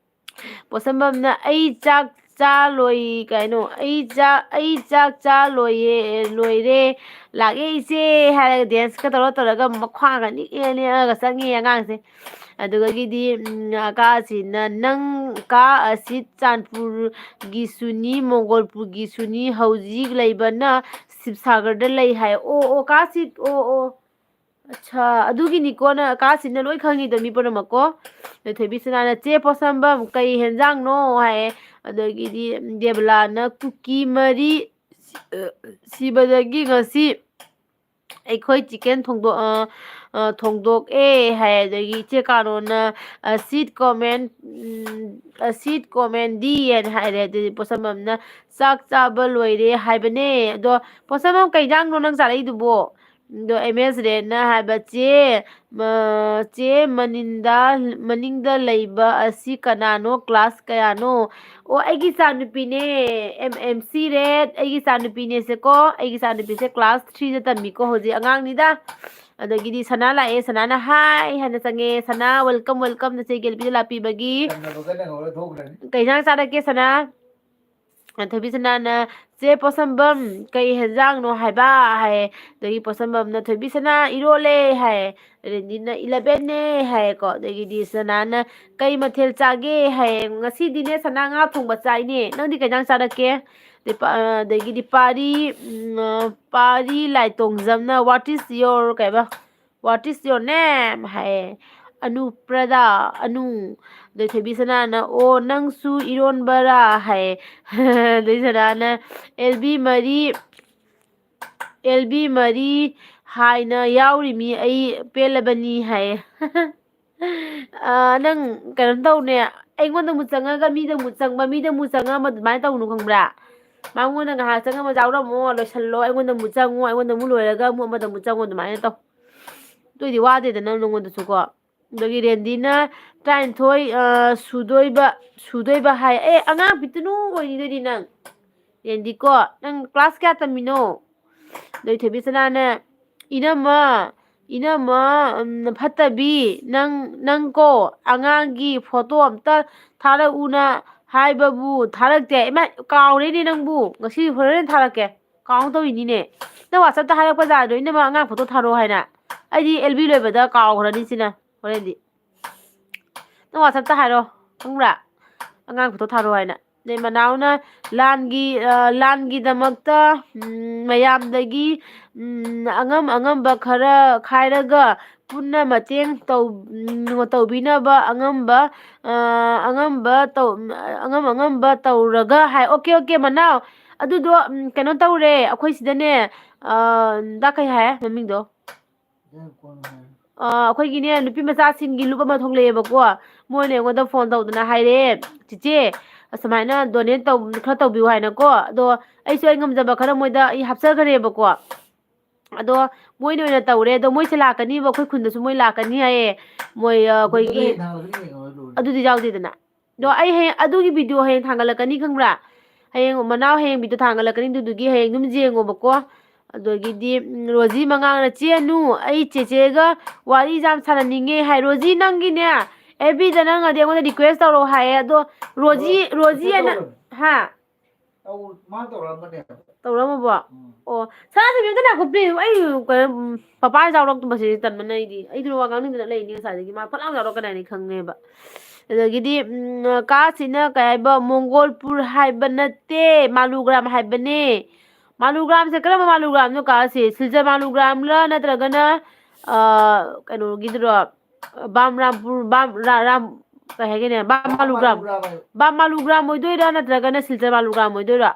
ꯄꯣꯠꯁꯝꯕꯝꯅ, "ꯑꯩ ꯆꯥꯛ ꯆꯥ ꯂꯣꯏ-, ꯀꯩꯅꯣ, ꯑꯩ ꯆꯥꯛ, ꯑꯩ ꯆꯥꯛ ꯆꯥ ꯂꯣꯏꯌꯦ, ꯂꯣꯏꯔꯦ, ꯂꯥꯛꯑꯦ ꯏꯆꯦ" ꯍꯥꯏꯔꯒ dance ꯀ ꯇꯧꯔ ꯇꯧꯔꯒ ꯃꯈ꯭ꯋꯥꯡꯒ ꯅꯤꯛꯑꯦ ꯅꯤꯛꯑꯒ ꯆꯪꯉꯦ ꯑꯉꯥꯡꯁꯦ꯫ ꯑꯗꯨꯗꯒꯤꯗꯤ, ꯎꯝ, ꯀꯥ ꯑꯁꯤꯠꯅ, "ꯅꯪ ꯀꯥ ꯑꯁꯤꯠ ꯆꯥꯟꯄꯨꯔꯒꯤꯁꯨꯅꯤ, ꯃꯣꯡꯒꯣꯜꯄꯨꯔꯒꯤꯁꯨꯅꯤ, ꯍꯧꯖꯤꯛ ꯂꯩꯕꯅ ꯁꯤꯕꯁꯥꯒꯔꯗ ꯂꯩ" ꯍꯥꯏ꯫ ꯑꯣ, ꯑꯣ, ꯀꯥ ꯑꯁꯤꯠ, ꯑꯣ, ꯑꯣ꯫ ꯑꯠꯁꯥ, ꯑꯗꯨꯒꯤꯅꯤꯀꯣ ꯅꯪ ꯀꯥ ꯑꯁꯤꯠꯅ ꯂꯣꯏ ꯈꯪꯉꯤꯗꯣ ꯃꯤ ꯄꯨꯝꯅꯃꯛꯀꯣ꯫ ꯑꯗ ꯊꯣꯏꯕꯤ ꯁꯅꯥꯅ, "ꯆꯦ ꯄꯣꯠꯁꯝꯕꯝ, ꯀꯩ ꯍꯦꯟꯖꯥꯡꯅꯣ?" ꯍꯥꯏꯌꯦ꯫ ꯑꯗꯒꯤꯗꯤ ꯗꯦꯕꯂꯥꯅ, "ꯀꯨꯀꯤ ꯃꯔꯤ ꯁꯤ-, ꯑ, ꯁꯤꯕꯗꯒꯤ ꯉꯁꯤ ꯑꯩꯈꯣꯏ ꯆꯤꯛꯀꯟ ꯊꯣꯡꯗꯣꯛ-, ꯑ, ꯑ, ꯊꯣꯡꯗꯣꯛꯑꯦ ꯍꯥꯏ꯫ ꯑꯗꯒꯤ ꯏꯆꯦ ꯀꯥꯔꯣꯅ, ꯑ, "ꯁꯤꯠ ꯀꯣꯃꯦꯟ, ꯎꯝ, ꯑ, ꯁꯤꯠ ꯀꯣꯃꯦꯟꯗꯤ" ꯍꯥꯏꯅ ꯍꯥꯏꯔꯦ꯫ ꯑꯗꯨꯗꯤ ꯄꯣꯠꯁꯝꯕꯝꯅ "ꯆꯥꯛ ꯆꯥꯕ ꯂꯣꯏꯔꯦ" ꯍꯥꯏꯕꯅꯦ꯫ ꯑꯗꯣ ꯄꯣꯠꯁꯝꯕꯝ, ꯀꯩ ꯏꯟꯖꯥꯡꯅꯣ ꯅꯪ ꯆꯥꯔꯛꯏꯗꯨꯕꯣ? ꯑꯗꯣ ꯑꯦꯝ ꯑꯦꯁ ꯔꯦꯠꯅ ꯍꯥꯏꯕ, "ꯆꯦ, ꯃ-, ꯆꯦ ꯃꯅꯤꯟꯗ, ꯃꯅꯤꯡꯗ ꯂꯩꯕ ꯑꯁꯤ ꯀꯅꯥꯅꯣ? ꯀ꯭ꯂꯥꯁ ꯀꯌꯥꯅꯣ?" ꯑꯣ, ꯑꯩꯒꯤ ꯏꯆꯥꯅꯨꯄꯤꯅꯦ꯫ ꯑꯦꯝ, ꯑꯦꯝ ꯁꯤ ꯔꯦꯠ, ꯑꯩꯒꯤ ꯏꯆꯥꯅꯨꯄꯤꯅꯦꯁꯦꯀꯣ꯫ ꯑꯩꯒꯤ ꯏꯆꯥꯅꯨꯄꯤꯁꯦ ꯀ꯭ꯂꯥꯁ ꯊ꯭ꯔꯤꯗ ꯇꯝꯃꯤꯀꯣ ꯍꯧꯖꯤꯛ, ꯑꯉꯥꯡꯅꯤꯗ꯫ ꯑꯗꯒꯤꯗꯤ ꯁꯅꯥ ꯂꯥꯛꯑꯦ, ꯁꯅꯥꯅ "ꯍꯥꯏ" ꯍꯥꯏꯅ ꯆꯪꯉꯦ꯫ ꯁꯅꯥ, welcome, welcome, ꯅꯆꯦ ꯒꯦꯜꯕꯤꯗ ꯂꯥꯛꯄꯤꯕꯒꯤ꯫ ꯀꯩ ꯏꯟꯖꯥꯡ ꯆꯥꯔꯛꯀꯦ, ꯁꯅꯥ? ꯊꯣꯏꯕꯤ ꯁꯅꯥꯅ, "ꯆꯦ ꯄꯣꯠꯁꯝꯕꯝ, ꯀꯩ ꯍꯦꯟꯖꯥꯡꯅꯣ ꯍꯥꯏꯕ?" ꯍꯥꯏꯌꯦ꯫ ꯑꯗꯒꯤ ꯄꯣꯠꯁꯝꯕꯝꯅ, "ꯊꯣꯏꯕꯤ ꯁꯅꯥ, ꯏꯔꯣꯜꯂꯦ" ꯍꯥꯏꯌꯦ꯫ ꯔꯦꯟꯗꯤꯅ, "ꯏꯂꯚꯦꯟꯅꯦ" ꯍꯥꯏꯌꯦꯀꯣ꯫ ꯑꯗꯒꯤꯗꯤ ꯁꯅꯥꯅ, "ꯀꯩ ꯃꯊꯦꯜ ꯆꯥꯒꯦ?" ꯍꯥꯏꯌꯦ꯫ "ꯉꯁꯤꯗꯤꯅꯦ ꯁꯅꯥ, ꯉꯥ ꯊꯣꯡꯕ ꯆꯥꯏꯅꯦ꯫ ꯅꯪꯗꯤ ꯀꯩ ꯍꯦꯟꯖꯥꯡ ꯆꯥꯔꯛꯀꯦ?" ꯑꯗꯩ ꯄꯥ-, ꯑꯗꯒꯤꯗꯤ ꯄꯥꯔꯤ, ꯎꯝ, ꯑ, ꯄꯥꯔꯤ ꯂꯥꯏꯇꯣꯡꯖꯝꯅ, "What is your" ꯀꯩꯕ? "What is your name?" ꯍꯥꯏꯌꯦ꯫ "ꯑꯅꯨꯄ꯭ꯔꯗꯥ", ꯑꯅꯨ꯫ ꯑꯗꯩ ꯊꯣꯏꯕꯤ ꯁꯅꯥꯅ, "ꯑꯣ, ꯅꯪꯁꯨ ꯏꯔꯣꯟꯕꯔꯥ?" ꯍꯥꯏꯌꯦ꯫ ꯑꯗꯩ ꯁꯅꯥꯅ, "ꯑꯦꯜ ꯕꯤ ꯃꯔꯤ, ꯑꯦꯜ ꯕꯤ ꯃꯔꯤ ꯍꯥꯏꯅ ꯌꯥꯎꯔꯤꯃꯤ, ꯑꯩ ꯄꯦꯜꯂꯕꯅꯤ" ꯍꯥꯏꯌꯦ꯫ ꯑ, ꯅꯪ ꯀꯩꯅꯣ ꯇꯧꯅꯦ, ꯑꯩꯉꯣꯟꯗ ꯑꯃꯨꯛ ꯆꯪꯉꯒ ꯃꯤꯗ ꯑꯃꯨꯛ ꯆꯪꯕ, ꯃꯤꯗ ꯑꯃꯨꯛ ꯆꯪꯉꯒ ꯑꯗꯨꯃꯥꯏꯅ ꯇꯧꯅꯨ, ꯈꯪꯕ꯭ꯔꯥ? ꯃꯉꯣꯟꯗ ꯉꯥꯏꯍꯥꯛ ꯆꯪꯉꯝꯃ ꯌꯥꯎꯔꯝꯃꯣ, ꯂꯣꯏꯁꯜꯂꯣ, ꯑꯩꯉꯣꯟꯗ ꯑꯃꯨꯛ ꯆꯪꯉꯣ, ꯑꯩꯉꯣꯟꯗ ꯑꯃꯨꯛ ꯂꯣꯏꯔꯒ ꯑꯃꯨꯛ ꯑꯃꯗ ꯑꯃꯨꯛ ꯆꯪꯉꯣ, ꯑꯗꯨꯃꯥꯏꯅ ꯇꯧ꯫ ꯑꯗꯨꯏꯗꯤ ꯋꯥꯗꯦꯗꯅ ꯅꯉꯣꯟꯗꯁꯨꯀꯣ꯫ ꯑꯗꯒꯤ ꯔꯦꯟꯗꯤꯅ ꯇꯔꯥꯅꯤꯊꯣꯏ, ꯑ, ꯁꯨꯗꯣꯏꯕ, ꯁꯨꯗꯣꯏꯕ ꯍꯥꯏ꯫ ꯑꯦ, ꯑꯉꯥꯡ ꯄꯤꯇꯨꯅꯨ ꯑꯣꯏꯔꯤꯗꯨꯗꯤ ꯅꯪ꯫ ꯔꯦꯟꯗꯤꯀꯣ, ꯅꯪ ꯀ꯭ꯂꯥꯁ ꯀꯌꯥ ꯇꯝꯃꯤꯅꯣ? ꯑꯗꯩ ꯊꯣꯏꯕꯤ ꯁꯅꯥꯅ, "ꯏꯅꯝꯃ, ꯏꯅꯝꯃ, ꯎꯝ, ꯐꯠꯇꯕꯤ, ꯅꯪ, ꯅꯪꯀꯣ, ꯑꯉꯥꯡꯒꯤ ꯐꯣꯇꯣ ꯑꯝꯇ ꯊꯥꯔꯛꯎꯅ ꯍꯥꯏꯕꯕꯨ ꯊꯥꯔꯛꯇꯦ꯫ ꯏꯃꯥ, ꯀꯥꯎꯔꯦꯅꯦ ꯅꯪꯕꯨ꯫ ꯉꯁꯤ ꯍꯣꯔꯦꯟ ꯊꯥꯔꯛꯀꯦ꯫ ꯀꯥꯎꯟ ꯇꯧꯔꯤꯅꯤꯅꯦ꯫ ꯅꯪ WhatsApp-ꯇ ꯍꯥꯏꯔꯛꯄ ꯌꯥꯗ꯭ꯔꯣ, ꯏꯅꯝꯃ, ꯑꯉꯥꯡ ꯐꯣꯇꯣ ꯊꯥꯔꯛꯑꯣ ꯍꯥꯏꯅ?" ꯑꯩꯗꯤ ꯑꯦꯜ ꯕꯤ ꯂꯣꯏꯕꯗ ꯀꯥꯎꯈ꯭ꯔꯅꯤ ꯁꯤꯅ ꯍꯣꯔꯦꯟꯗꯤ꯫ ꯅꯪ WhatsApp-ꯇ ꯍꯥꯏꯔꯣ, ꯈꯪꯕ꯭ꯔꯥ? ꯑꯉꯥꯡ ꯐꯣꯇꯣ ꯊꯥꯔꯛꯑꯣ ꯍꯥꯏꯅ꯫ ꯑꯗꯩ ꯃꯅꯥꯎꯅ ꯂꯥꯟꯒꯤ, ꯑ, ꯂꯥꯟꯒꯤꯗꯃꯛꯇ, ꯎꯝ, ꯃꯌꯥꯝꯗꯒꯤ, ꯎꯝ, ꯑꯉꯝ ꯑꯉꯝꯕ ꯈꯔ ꯈꯥꯏꯔꯒ ꯄꯨꯟꯅ ꯃꯇꯦꯡ ꯇꯧ-, ꯎꯝ, ꯇꯧꯕꯤꯅꯕ ꯑꯉꯝꯕ, ꯑ, ꯑꯉꯝꯕ ꯇꯧ-, ꯑꯉꯝ ꯑꯉꯝꯕ ꯇꯧꯔꯒ ꯍꯥꯏ꯫ ꯑꯣꯀꯦ, ꯑꯣꯀꯦ, ꯃꯅꯥꯎ, ꯑꯗꯨꯗꯣ, ꯎꯝ, ꯀꯩꯅꯣ ꯇꯧꯔꯦ, ꯑꯩꯈꯣꯏ ꯁꯤꯗꯅꯦ, ꯑ, ꯗꯥ ꯀꯩ ꯍꯥꯏ ꯃꯃꯤꯡꯗꯣ? ꯑ, ꯑꯩꯈꯣꯏꯒꯤꯅꯦ, ꯅꯨꯄꯤ ꯃꯆꯥꯁꯤꯡꯒꯤ ꯂꯨꯞ ꯑꯃ ꯊꯣꯛꯂꯛꯑꯦꯕꯀꯣ꯫ ꯃꯣꯏꯅ ꯑꯩꯉꯣꯟꯗ ꯐꯣꯟ ꯇꯧꯗꯅ ꯍꯥꯏꯔꯛꯑꯦ, "ꯆꯤꯆꯦ, ꯑꯁꯨꯃꯥꯏꯅ ꯗꯣꯅꯦꯠ ꯇꯧ-, ꯈꯔ ꯇꯧꯕꯤꯌꯨ" ꯍꯥꯏꯅꯀꯣ꯫ ꯑꯗꯣ ꯑꯩꯁꯨ ꯑꯩ ꯉꯝꯖꯕ ꯈꯔ ꯃꯣꯏꯗ ꯑꯩ ꯍꯥꯞꯆꯈ꯭ꯔꯦꯕꯀꯣ꯫ ꯑꯗꯣ ꯃꯣꯏꯅ ꯑꯣꯏꯅ ꯇꯧꯔꯦ꯫ ꯑꯗꯣ ꯃꯣꯏꯁꯦ ꯂꯥꯛꯀꯅꯤꯕ, ꯑꯩꯈꯣꯏ ꯈꯨꯟꯗꯁꯨ ꯃꯣꯏ ꯂꯥꯛꯀꯅꯤ ꯍꯥꯏꯌꯦ꯫ ꯃꯣꯏ, ꯑ, ꯑꯩꯈꯣꯏꯒꯤ ꯑꯗꯨꯗꯤ ꯌꯥꯎꯗꯦꯗꯅ꯫ ꯑꯗꯣ ꯑꯩ ꯍꯌꯦꯡ ꯑꯗꯨꯒꯤ ꯚꯤꯗꯤꯑꯣ ꯍꯌꯦꯡ ꯊꯥꯡꯒꯠꯂꯛꯀꯅꯤ, ꯈꯪꯕ꯭ꯔꯥ? ꯍꯌꯦꯡ ꯃꯅꯥꯎ ꯍꯌꯦꯡ ꯚꯤꯗꯤꯑꯣ ꯊꯥꯡꯒꯠꯂꯛꯀꯅꯤ, ꯑꯗꯨꯗꯨꯒꯤ ꯍꯌꯦꯡ ꯑꯗꯨꯝ ꯌꯦꯡꯉꯣꯕꯀꯣ꯫ ꯑꯗꯒꯤꯗꯤ, ꯎꯝ, ꯔꯣꯖꯤ ꯃꯉꯥꯡꯅ, "ꯆꯦ ꯑꯅꯨ, ꯑꯩ ꯆꯦꯆꯦꯒ ꯋꯥꯔꯤ ꯌꯥꯝ ꯁꯥꯟꯅꯅꯤꯡꯉꯦ" ꯍꯥꯏ꯫ ꯔꯣꯖꯤ, ꯅꯪꯒꯤꯅꯦ, ꯑꯦꯐ ꯕꯤꯗ ꯅꯪ ꯑꯗꯤ ꯑꯩꯉꯣꯟꯗ ꯔꯤꯀ꯭ꯋꯦꯁ ꯇꯧꯔꯛꯑꯣ ꯍꯥꯏꯌꯦ꯫ ꯑꯗꯣ ꯔꯣꯖꯤ, ꯔꯣꯖꯤ ꯑꯅ, ꯍꯥ? ꯇꯧ-, ꯃꯥ ꯇꯧꯔꯛꯑꯝꯕꯅꯦ꯫ ꯇꯧꯔꯛꯑꯝꯃꯕꯣ? ꯎꯝ꯫ ꯑꯣ, ꯁꯅꯥꯊꯣꯏꯕꯤ, ꯑꯝꯇ ꯉꯥꯏꯈꯣ, please꯫ ꯑꯩ ꯀꯩꯅꯣ, ꯎꯝ, ꯄꯄꯥ ꯌꯥꯎꯔꯛꯇꯕꯁꯦ ꯇꯟꯕꯅ ꯑꯩꯗꯤ꯫ ꯑꯩꯗꯤ ꯋꯥ ꯉꯥꯡꯅꯤꯡꯗꯅ ꯂꯩꯅꯤ ꯉꯁꯥꯏꯗꯒꯤ꯫ ꯃꯥ ꯐꯠ ꯂꯥꯎ ꯌꯥꯎꯔꯛꯀꯅꯤ ꯍꯥꯏꯅ ꯈꯪꯉꯦꯕ꯫ ꯑꯗꯒꯤꯗꯤ, ꯎꯝ, ꯀꯥꯁꯤꯅ ꯀꯩ ꯍꯥꯏꯕ, ꯃꯣꯡꯒꯣꯜꯄꯨꯔ ꯍꯥꯏꯕ ꯅꯠꯇꯦ, ꯃꯥꯂꯨꯒ꯭ꯔꯥꯝ ꯍꯥꯏꯕꯅꯦ꯫ ꯃꯥꯂꯨꯒ꯭ꯔꯥꯝꯁꯦ ꯀꯔꯝꯕ ꯃꯥꯂꯨꯒ꯭ꯔꯥꯝꯅꯣ ꯀꯥꯁꯦ? ꯁꯤꯜꯆꯔ ꯃꯥꯂꯨꯒ꯭ꯔꯥꯝꯂ ꯅꯠꯇ꯭ꯔꯒꯅ, ꯑ, ꯀꯩꯅꯣꯒꯤꯗꯨꯔꯣ? ꯕꯥꯝ ꯔꯥꯝꯄꯨꯔ, ꯕꯥꯝ ꯔꯥ-, ꯔꯥꯝ-, ꯀꯩ ꯍꯥꯏꯒꯦꯅꯦ? ꯕꯥꯝ ꯃꯥꯂꯨꯒ꯭ꯔꯥꯝ꯫ ꯃꯥꯂꯨꯒ꯭ꯔꯥꯝ ꯍꯥꯏ꯫ ꯕꯥꯝ ꯃꯥꯂꯨꯒ꯭ꯔꯥꯝ ꯑꯣꯏꯗꯣꯏꯔꯥ ꯅꯠꯇ꯭ꯔꯒꯅ ꯁꯤꯜꯆꯔ ꯃꯥꯂꯨꯒ꯭ꯔꯥꯝ ꯑꯣꯏꯗꯣꯏꯔꯥ?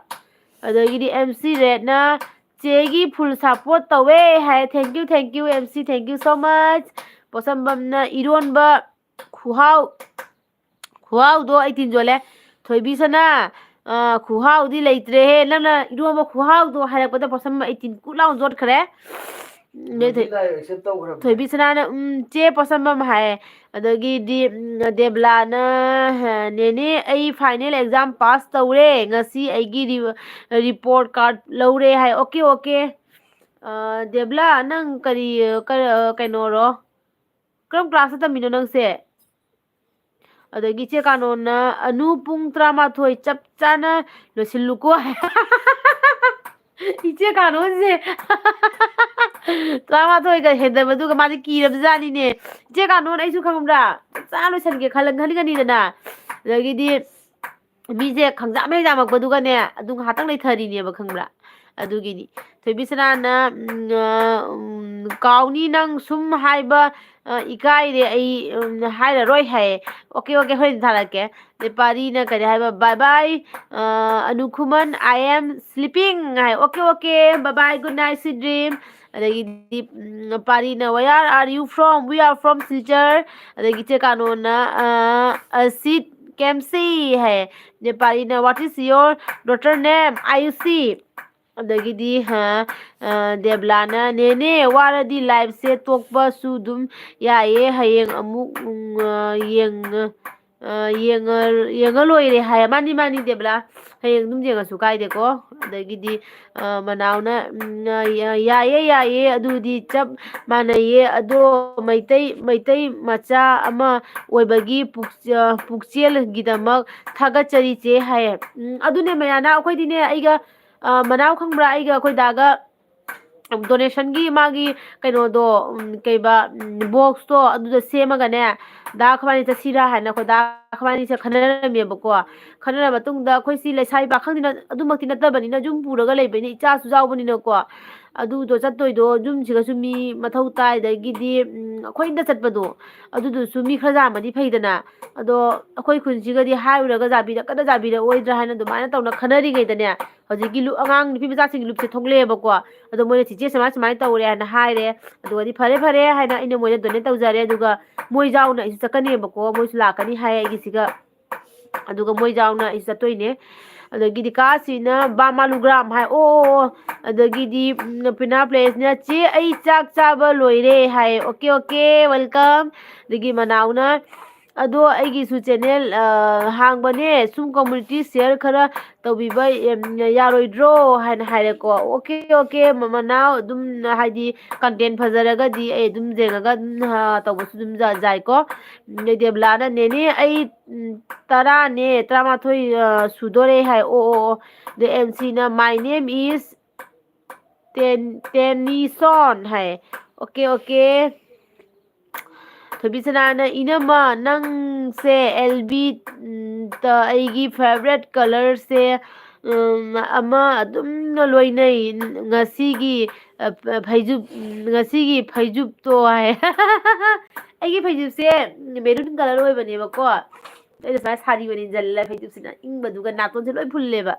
ꯑꯗꯒꯤꯗꯤ ꯑꯦꯝ ꯁꯤ ꯔꯦꯠꯅ ꯆꯦꯒꯤ full support ꯇꯧꯋꯦ ꯍꯥꯏ꯫ Thank you, thank you, M ꯁꯤ, thank you so much꯫ ꯄꯣꯠꯁꯝꯕꯝꯅ ꯏꯔꯣꯟꯕ ꯈꯨꯍꯥꯎ, ꯈꯨꯍꯥꯎꯗꯣ ꯑꯩ ꯇꯤꯟ ꯌꯣꯜꯂꯦ꯫ ꯊꯣꯏꯕꯤ ꯁꯅꯥ, ꯑ, ꯈꯨꯍꯥꯎꯗꯤ ꯂꯩꯇ꯭ꯔꯦꯍꯦ꯫ ꯅꯪꯅ ꯏꯔꯣꯟꯕ ꯈꯨꯍꯥꯎꯗꯣ ꯍꯥꯏꯔꯛꯄꯗ ꯄꯣꯠꯁꯝꯕꯝ ꯑꯩ ꯇꯤꯟ ꯀꯨꯠ ꯂꯥꯎꯅ ꯌꯣꯠꯈ꯭ꯔꯦ꯫ ꯎꯝ, ꯑꯗꯩ ꯊꯣꯏ-, ꯊꯣꯏꯕꯤ ꯁꯅꯥꯅ, ꯎꯝ, "ꯆꯦ ꯄꯣꯠꯁꯝꯕꯝ" ꯍꯥꯏ꯫ ꯑꯗꯒꯤꯗꯤ, ꯎꯝ, ꯗꯦꯕꯂꯥꯅ, "ꯅꯦꯅꯦ, ꯑꯩ final exam pass ꯇꯧꯔꯦ꯫ ꯉꯁꯤ ꯑꯩꯒꯤ ꯔꯤ-, report card ꯂꯧꯔꯦ" ꯍꯥꯏ꯫ Okay, okay꯫ ꯑ, ꯗꯦꯕꯂꯥ, ꯅꯪ ꯀꯔꯤ, ꯀ-, ꯀꯩꯅꯣꯔꯣ? ꯀꯔꯝ class ꯇ ꯇꯝꯃꯤꯅꯣ ꯅꯪꯁꯦ? ꯑꯗꯒꯤ ꯏꯆꯦ ꯀꯥꯅꯣꯅ, "ꯑꯅꯨ, ꯄꯨꯡ ꯇꯔꯥꯃꯥꯊꯣꯏ ꯆꯞ ꯆꯥꯅ ꯂꯣꯏꯁꯤꯜꯂꯨꯀꯣ" ꯍꯥꯏ꯫ ꯏꯆꯦ ꯀꯥꯅꯣꯁꯦ ꯇꯔꯥꯃꯥꯊꯣꯏꯒ ꯍꯦꯟꯗꯕꯗꯨꯒ ꯃꯥꯗꯤ ꯀꯤꯔꯕꯖꯥꯠꯅꯤꯅꯦ꯫ ꯏꯆꯦ ꯀꯥꯅꯣꯅ ꯑꯩꯁꯨ ꯈꯪꯕ꯭ꯔꯥ? ꯆꯞ ꯆꯥꯅ ꯂꯣꯏꯁꯤꯟꯒꯦ ꯈꯜꯂ-, ꯈꯟꯒꯅꯤꯗꯅ꯫ ꯑꯗꯒꯤꯗꯤ ꯃꯤꯁꯦ ꯈꯪꯖꯥꯝ ꯍꯦꯛ ꯌꯥꯝꯃꯛꯄꯗꯨꯒꯅꯦ, ꯑꯗꯨ ꯉꯥꯏꯍꯥꯛꯇꯪ ꯂꯩꯊꯔꯤꯅꯦꯕ, ꯈꯪꯕ꯭ꯔꯥ? ꯑꯗꯨꯒꯤꯅꯤ꯫ ꯊꯣꯏꯕꯤꯁꯅꯥꯅ, ꯎꯝ, ꯑ, ꯎꯝ, "ꯀꯥꯎꯅꯤ ꯅꯪ ꯁꯨꯝ ꯍꯥꯏꯕ, ꯑ, ꯏꯀꯥꯏꯔꯦ ꯑꯩ, ꯎꯝ, ꯍꯥꯏꯔꯔꯣꯏ" ꯍꯥꯏꯌꯦ꯫ "ꯑꯣꯀꯦ, ꯑꯣꯀꯦ, ꯍꯣꯔꯦꯟ ꯊꯥꯔꯛꯀꯦ"꯫ ꯑꯗꯩ ꯄꯥꯔꯤꯅ ꯀꯔꯤ ꯍꯥꯏꯕ? "Bye bye, ꯑ, ꯑꯅꯨꯈꯨꯃꯟ, I am sleeping" ꯍꯥꯏ꯫ "Okay, okay, bye bye, good night, sweet dream"꯫ ꯑꯗꯒꯤꯗꯤ, ꯎꯝ, ꯄꯥꯔꯤꯅ, "Where are you from?" "We are from Silchar"꯫ ꯑꯗꯒꯤ ꯆꯦ ꯀꯥꯅꯣꯅ, ꯑ, "ꯑ, sit, come see" high. ꯅꯦꯄꯥꯂꯤꯅ, "What is your daughter name?" "ꯑꯥꯌꯨꯁꯤ"꯫ ꯑꯗꯒꯤꯗꯤ, ꯍ, ꯑ, ꯗꯦꯕꯂꯥꯅ, "ꯅꯦꯅꯦ, ꯋꯥꯔꯗꯤ liveꯁꯦ ꯇꯣꯛꯄꯁꯨ ꯑꯗꯨꯝ ꯌꯥꯏꯌꯦ, ꯍꯌꯦꯡ ꯑꯃꯨꯛ, ꯎꯝ, ꯑ, ꯌꯦꯡ-, ꯑ, ꯌꯦꯡꯉ-, ꯌꯦꯡꯉ ꯂꯣꯏꯔꯦ" ꯍꯥꯏ꯫ ꯃꯥꯅꯤ, ꯃꯥꯅꯤ, ꯗꯦꯕꯂꯥ, ꯍꯌꯦꯡ ꯑꯗꯨꯝ ꯌꯦꯡꯉꯁꯨ ꯀꯥꯏꯗꯦꯀꯣ꯫ ꯑꯗꯒꯤꯗꯤ, ꯑ, ꯃꯅꯥꯎꯅ, ꯎꯝ, ꯑ, ꯌꯥ-, "ꯌꯥꯏꯌꯦ, ꯌꯥꯏꯌꯦ, ꯑꯗꯨꯗꯤ ꯆꯞ ꯃꯥꯟꯅꯩꯌꯦ, ꯑꯗꯣ ꯃꯩꯇꯩ, ꯃꯩꯇꯩ ꯃꯆꯥ ꯑꯃ ꯑꯣꯏꯕꯒꯤ ꯄꯨꯛ-, ꯑ, ꯄꯨꯛꯆꯦꯜꯒꯤꯗꯃꯛ ꯊꯥꯒꯠꯆꯔꯤ ꯆꯦ" ꯍꯥꯏꯌꯦ꯫ ꯎꯝ, ꯑꯗꯨꯅꯦ ꯃꯌꯥꯅ, ꯑꯩꯈꯣꯏꯗꯤꯅꯦ, ꯑꯩꯒ, ꯑ, ꯃꯅꯥꯎ ꯈꯪꯕ꯭ꯔꯥ? ꯑꯩꯒ ꯑꯩꯈꯣꯏ ꯗꯥꯒ donationꯒꯤ ꯃꯥꯒꯤ ꯀꯩꯅꯣꯗꯣ, ꯎꯝ, ꯀꯩꯕ, ꯎꯝ, boxꯇꯣ ꯑꯗꯨꯗ ꯁꯦꯝꯃꯒꯅꯦ, ꯗꯥ ꯑꯩꯈꯣꯏꯕꯥꯅꯤ ꯆꯠꯁꯤꯔꯥ ꯍꯥꯏꯅ ꯑꯩꯈꯣꯏ ꯗꯥ ꯑꯩꯈꯣꯏꯕꯥꯅꯤꯁꯦ ꯈꯟꯅꯔꯝꯃꯦꯕꯀꯣ꯫ ꯈꯟꯅꯔ ꯃꯇꯨꯡꯗ ꯑꯩꯈꯣꯏ ꯁꯤ ꯂꯩꯁꯥꯕꯤ ꯄꯥꯈꯪꯗꯤ ꯅꯠ-, ꯑꯗꯨꯃꯛꯇꯤ ꯅꯠꯇꯕꯅꯤꯅ, ꯌꯨꯝ ꯄꯨꯔꯒ ꯂꯩꯕꯅꯤꯅ, ꯏꯆꯥꯁꯨ ꯌꯥꯎꯕꯅꯤꯅꯀꯣ, ꯑꯗꯨꯗꯣ ꯆꯠꯇꯣꯏꯗꯣ ꯌꯨꯝꯁꯤꯒꯁꯨ ꯃꯤ ꯃꯊꯧ ꯇꯥꯏ, ꯑꯗꯒꯤꯗꯤ, ꯎꯝ, ꯑꯩꯈꯣꯏ ꯏꯟꯗ ꯆꯠꯄꯗꯣ, ꯑꯗꯨꯗꯨꯁꯨ ꯃꯤ ꯈꯔ ꯌꯥꯝꯃꯗꯤ ꯐꯩꯗꯅ꯫ ꯑꯗꯣ ꯑꯩꯈꯣꯏ ꯈꯨꯟꯁꯤꯒꯗꯤ ꯍꯥꯏꯔꯨꯔꯒ ꯌꯥꯕꯤꯔꯛꯀꯗ꯭ꯔꯥ ꯌꯥꯕꯤꯔꯛꯑꯣꯏꯗ꯭ꯔꯥ ꯍꯥꯏꯅ ꯑꯗꯨꯃꯥꯏꯅ ꯇꯧꯅ ꯈꯟꯅꯔꯤꯉꯩꯗꯅꯦ, ꯍꯧꯖꯤꯛꯀꯤ ꯂꯨꯞ-, ꯑꯉꯥꯡ ꯅꯨꯄꯤ ꯃꯆꯥꯁꯤꯡꯒꯤ ꯂꯨꯞꯁꯦ ꯊꯣꯛꯂꯛꯑꯦꯕꯀꯣ꯫ ꯑꯗꯣ ꯃꯣꯏꯅ, "ꯆꯤꯆꯦ ꯁꯨꯃꯥꯏ ꯁꯨꯃꯥꯏꯅ ꯇꯧꯔꯦ" ꯍꯥꯏꯅ ꯍꯥꯏꯔꯦ꯫ ꯑꯗꯨꯒꯗꯤ, "ꯐꯔꯦ, ꯐꯔꯦ" ꯍꯥꯏꯅ ꯑꯩꯅ ꯃꯣꯏꯗ donate ꯇꯧꯖꯔꯦ꯫ ꯑꯗꯨꯒ ꯃꯣꯏ ꯌꯥꯎꯅ ꯑꯩꯁꯨ ꯆꯠꯀꯅꯦꯕꯀꯣ, ꯃꯣꯏꯁꯨ ꯂꯥꯛꯀꯅꯤ ꯍꯥꯏ ꯑꯩꯒꯤꯁꯤꯒ꯫ ꯑꯗꯨꯒ ꯃꯣꯏ ꯌꯥꯎꯅ ꯑꯩꯁꯨ ꯆꯠꯇꯣꯏꯅꯦ꯫ ꯑꯗꯒꯤꯗꯤ ꯀꯥꯁꯤꯅ ꯕꯥꯃꯥꯂꯨꯒ꯭ꯔꯥꯝ ꯍꯥꯏ꯫ ꯑꯣ, ꯑꯣ, ꯑꯣ꯫ ꯑꯗꯒꯤꯗꯤ, ꯎꯝ, ꯄꯤꯅꯥ ꯄ꯭ꯂꯦꯁꯅ, "ꯆꯦ, ꯑꯩ ꯆꯥꯛ ꯆꯥꯕ ꯂꯣꯏꯔꯦ" ꯍꯥꯏ꯫ "Okay, okay, welcome"꯫ ꯑꯗꯒꯤ ꯃꯅꯥꯎꯅ, "ꯑꯗꯣ ꯑꯩꯒꯤꯁꯨ channel, ꯑ, ꯍꯥꯡꯕꯅꯦ, ꯁꯨꯝ community share ꯈꯔ ꯇꯧꯕꯤꯕ, ꯎꯝ, ꯌꯥꯔꯣꯏꯗ꯭ꯔꯣ?" ꯍꯥꯏꯅ ꯍꯥꯏꯔꯦꯀꯣ꯫ "ꯑꯣꯀꯦ, ꯑꯣꯀꯦ, ꯃ-, ꯃꯅꯥꯎ, ꯑꯗꯨꯝ ꯍꯥꯏꯗꯤ content ꯐꯖꯔꯒꯗꯤ ꯑꯩ ꯑꯗꯨꯝ ꯌꯦꯡꯉꯒ ꯑꯗꯨꯝ, ꯑ, ꯇꯧꯕꯁꯨ ꯑꯗꯨꯝ ꯌꯥ-, ꯌꯥꯏꯀꯣ꯫ ꯎꯝ, ꯑꯗꯩ ꯗꯦꯕꯂꯥꯅ, "ꯅꯦꯅꯦ, ꯑꯩ, ꯎꯝ, ꯇꯔꯥꯅꯦ, ꯇꯔꯥꯃꯥꯊꯣꯏ, ꯑ, ꯁꯨꯗꯣꯔꯦ" ꯍꯥꯏ꯫ "ꯑꯣ, ꯑꯣ, ꯑꯣ"꯫ ꯑꯗꯩ ꯑꯦꯝ ꯁꯤꯅ, "My name is Ten-, Tennyson" ꯍꯥꯏ꯫ "Okay, okay". ꯊꯣꯏꯕꯤꯁꯅꯥꯅ, "ꯏꯅꯝꯃ, ꯅꯪꯁꯦ ꯑꯦꯜ ꯕꯤ, ꯎꯝ, ꯇ ꯑꯩꯒꯤ favourite colourꯁꯦ ꯎꯝ, ꯑꯃ ꯑꯗꯨꯝꯅ ꯂꯣꯏꯅꯩ꯫ ꯉꯁꯤꯒꯤ, ꯑ, ꯐꯩꯖꯨꯞ, ꯉꯁꯤꯒꯤ ꯐꯩꯖꯨꯞꯇꯣ ꯍꯥꯏ꯫ ꯑꯩꯒꯤ ꯐꯩꯖꯨꯞꯁꯦ maroon colour ꯑꯣꯏꯕꯅꯦꯕꯀꯣ꯫ ꯑꯩꯅ ꯁꯨꯃꯥꯏꯅ ꯁꯥꯔꯤ ꯑꯣꯏꯅ ꯏꯟꯁꯤꯜꯂꯦ ꯐꯩꯖꯨꯞꯁꯤꯅ꯫ ꯏꯪꯕꯗꯨꯒ ꯅꯥꯇꯣꯟꯁꯦ ꯂꯣꯏ ꯐꯨꯜꯂꯦꯕ꯫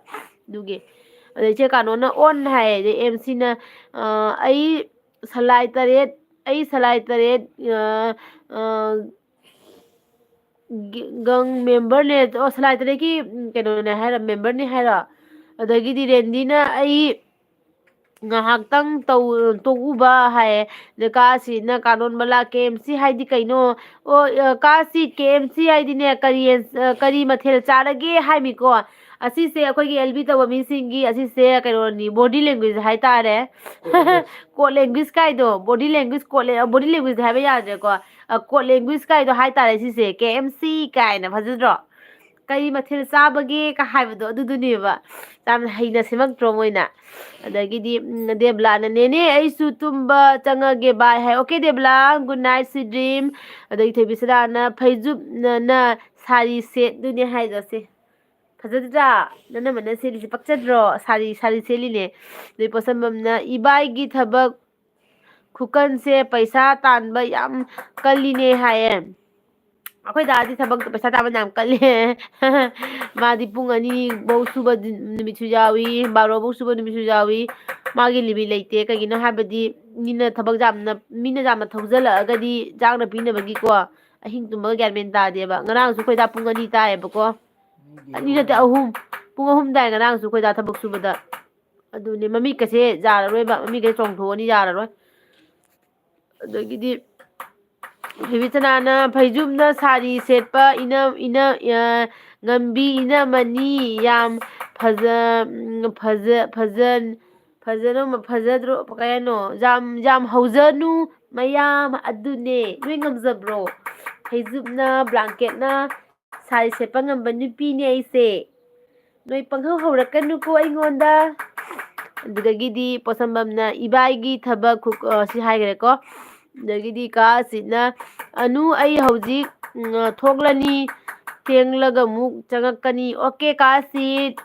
ꯑꯗꯨꯒꯤ꯫ ꯑꯗꯩ ꯏꯆꯦ ꯀꯥꯅꯣꯅ on ꯍꯥꯏ꯫ ꯑꯗꯩ ꯑꯦꯝ ꯁꯤꯅ, ꯑ, ꯑꯩ ꯁꯂꯥꯏ ꯇꯔꯦꯠ, ꯑꯩ ꯁꯂꯥꯏ ꯇꯔꯦꯠ, ꯑ, ꯑ, ꯒ-, ꯒꯪ memberꯅꯦ, ꯑꯣ, ꯁꯂꯥꯏ ꯇꯔꯦꯠꯀꯤ, ꯎꯝ, ꯀꯩꯅꯣꯅꯦ ꯍꯥꯏꯔꯣ, memberꯅꯦ ꯍꯥꯏꯔꯣ? ꯑꯗꯒꯤꯗꯤ ꯔꯦꯟꯗꯤꯅ ꯑꯩ ꯉꯥꯏꯍꯥꯛꯇꯪ ꯇꯧ-, ꯇꯣꯛꯎꯕ ꯍꯥꯏꯌꯦ꯫ ꯑꯗ ꯀꯥꯁꯤꯅ ꯀꯥꯅꯣꯟ ꯃꯂꯥ ꯀꯦ ꯑꯦꯝ ꯁꯤ ꯍꯥꯏꯗꯤ ꯀꯩꯅꯣ? ꯑꯣ, ꯑ, ꯀꯥꯁꯤ ꯀꯦ ꯑꯦꯝ ꯁꯤ ꯍꯥꯏꯗꯤꯅꯦ, ꯀꯔꯤ, ꯑ, ꯀꯔꯤ ꯃꯊꯦꯜ ꯆꯥꯔꯒꯦ ꯍꯥꯏꯃꯤꯀꯣ? ꯑꯁꯤꯁꯦ ꯑꯩꯈꯣꯏꯒꯤ ꯑꯦꯜ ꯕꯤ ꯇꯧꯕ ꯃꯤꯁꯤꯡꯒꯤ ꯑꯁꯤꯁꯦ ꯀꯩꯅꯣꯅꯤ, body language ꯍꯥꯏꯇꯥꯔꯦ꯫ Code language ꯀꯥꯏꯗꯣ, body language, code la-, body language ꯍꯥꯏꯕ ꯌꯥꯗ꯭ꯔꯦꯀꯣ꯫ ꯑ, code language ꯀꯥꯏꯗꯣ ꯍꯥꯏꯇꯥꯔꯦ ꯁꯤꯁꯦ, ꯀꯦ ꯑꯦꯝ ꯁꯤ ꯀꯥꯏꯅ ꯐꯖꯗ꯭ꯔꯣ? "ꯀꯔꯤ ꯃꯊꯦꯜ ꯆꯥꯕꯒꯦ?" ꯀ ꯍꯥꯏꯕꯗꯣ ꯑꯗꯨꯗꯨꯅꯦꯕ꯫ ꯌꯥꯝꯅ ꯍꯩꯅ ꯁꯦꯝꯃꯛꯇ꯭ꯔꯣ ꯃꯣꯏꯅ? ꯑꯗꯒꯤꯗꯤ, ꯎꯝ, ꯗꯦꯕꯂꯥꯅ, "ꯅꯦꯅꯦ, ꯑꯩꯁꯨ ꯇꯨꯝꯕ ꯆꯪꯉꯒꯦ, bye" ꯍꯥꯏ꯫ "Okay, ꯗꯦꯕꯂꯥ, good night, sweet dream"꯫ ꯑꯗꯒꯤ ꯊꯣꯏꯕꯤꯁꯅꯥꯅ, "ꯐꯩꯖꯨꯞꯅ ꯅ ꯁꯥꯔꯤ ꯁꯦꯠꯇꯨꯅꯦ ꯍꯥꯏꯗꯣ ꯁꯦ꯫ ꯐꯖꯗ꯭ꯔꯥ? ꯅꯅꯝꯃꯅ ꯁꯦꯠꯂꯤꯁꯦ ꯄꯛꯆꯗ꯭ꯔꯣ? ꯁꯥꯔꯤ, ꯁꯥꯔꯤ ꯁꯦꯠꯂꯤꯅꯦ"꯫ ꯑꯗꯩ ꯄꯣꯠꯁꯝꯕꯝꯅ, "ꯏꯕꯥꯏꯒꯤ ꯊꯕꯛ ꯈꯨꯀꯟꯁꯦ ꯄꯩꯁꯥ ꯇꯥꯟꯕ ꯌꯥꯝ ꯀꯜꯂꯤꯅꯦ" ꯍꯥꯏꯌꯦ꯫ ꯑꯩꯈꯣꯏ ꯗꯥꯗꯤ ꯊꯕꯛꯇ ꯄꯩꯁꯥ ꯇꯥꯟꯕ ꯌꯥꯝ ꯀꯜꯂꯦ꯫ ꯃꯥꯗꯤ ꯄꯨꯡ ꯑꯅꯤ ꯐꯧ ꯁꯨꯕ ꯅꯨꯃꯤꯠꯁꯨ ꯌꯥꯎꯏ, ꯕꯥꯔꯣ ꯐꯧ ꯁꯨꯕ ꯅꯨꯃꯤꯠꯁꯨ ꯌꯥꯎꯏ꯫ ꯃꯥꯒꯤ limit ꯂꯩꯇꯦ꯫ ꯀꯩꯒꯤꯅꯣ ꯍꯥꯏꯕꯗꯤ ꯃꯤꯅ ꯊꯕꯛ ꯌꯥꯝꯅ, ꯃꯤꯅ ꯌꯥꯝꯅ ꯊꯧꯖꯜꯂꯛꯑꯒꯗꯤ ꯆꯥꯛꯅ ꯄꯤꯅꯕꯒꯤꯀꯣ, ꯑꯍꯤꯡ ꯇꯨꯝꯕꯒ ꯒ꯭ꯌꯥꯟ ꯃꯦꯟ ꯇꯥꯗꯦꯕ꯫ ꯉꯔꯥꯡꯁꯨ ꯑꯩꯈꯣꯏ ꯗꯥ ꯄꯨꯡ ꯑꯅꯤ ꯇꯥꯏꯌꯦꯕꯀꯣ꯫ ꯑꯅꯤ ꯅꯠꯇꯦ, ꯑꯍꯨꯝ꯫ ꯄꯨꯡ ꯑꯍꯨꯝ ꯇꯥꯏ ꯉꯔꯥꯡꯁꯨ ꯑꯩꯈꯣꯏ ꯗꯥ ꯊꯕꯛ ꯁꯨꯕꯗ꯫ ꯑꯗꯨꯅꯦ, ꯃꯃꯤꯠꯀꯁꯦ ꯌꯥꯔꯔꯣꯏꯕ, ꯃꯃꯤꯠꯀꯁꯦ ꯆꯣꯡꯊꯣꯛꯑꯅꯤ, ꯌꯥꯔꯔꯣꯏ꯫ ꯑꯗꯒꯤꯗꯤ ꯕꯤꯕꯤꯆꯅꯥꯅ ꯐꯩꯖꯨꯞꯅ ꯁꯥꯔꯤ ꯁꯦꯠꯄ ꯏꯅ-, ꯏꯅ-, ꯑ, ꯉꯝꯕꯤ ꯏꯅꯃꯅꯤ ꯌꯥꯝ ꯐꯖ-, ꯎꯝ, ꯐꯖ-, ꯐꯖ-, ꯐꯖꯅ-, ꯐꯖꯗ꯭ꯔꯣ? ꯀꯩ ꯍꯥꯏꯅꯣ? ꯌꯥꯝ, ꯌꯥꯝ ꯍꯧꯖꯅꯨ ꯃꯌꯥꯝ ꯑꯗꯨꯅꯦ꯫ ꯅꯣꯏ ꯉꯝꯖꯕ꯭ꯔꯣ? ꯐꯩꯖꯨꯞꯅ, blanketꯅ ꯁꯥꯔꯤ ꯁꯦꯠꯄ ꯉꯝꯕ ꯅꯨꯄꯤꯅꯦ ꯑꯩꯁꯦ꯫ ꯅꯣꯏ ꯄꯪꯍꯧ ꯍꯧꯔꯛꯀꯅꯨꯀꯣ ꯑꯩꯉꯣꯟꯗ꯫ ꯑꯗꯨꯗꯒꯤꯗꯤ ꯄꯣꯠꯁꯝꯕꯝꯅ ꯏꯕꯥꯏꯒꯤ ꯊꯕꯛ ꯈꯨ-, ꯑ, ꯁꯤ ꯍꯥꯏꯈ꯭ꯔꯦꯀꯣ꯫ ꯑꯗꯒꯤꯗꯤ ꯀꯥ ꯑꯁꯤꯠꯅ, "ꯑꯅꯨ, ꯑꯩ ꯍꯧꯖꯤꯛ, ꯎꯝ, ꯊꯣꯛꯂꯅꯤ, ꯊꯦꯡꯂꯒ ꯑꯃꯨꯛ ꯆꯪꯉꯛꯀꯅꯤ"꯫ Okay, ꯀꯥ ꯑꯁꯤꯠ,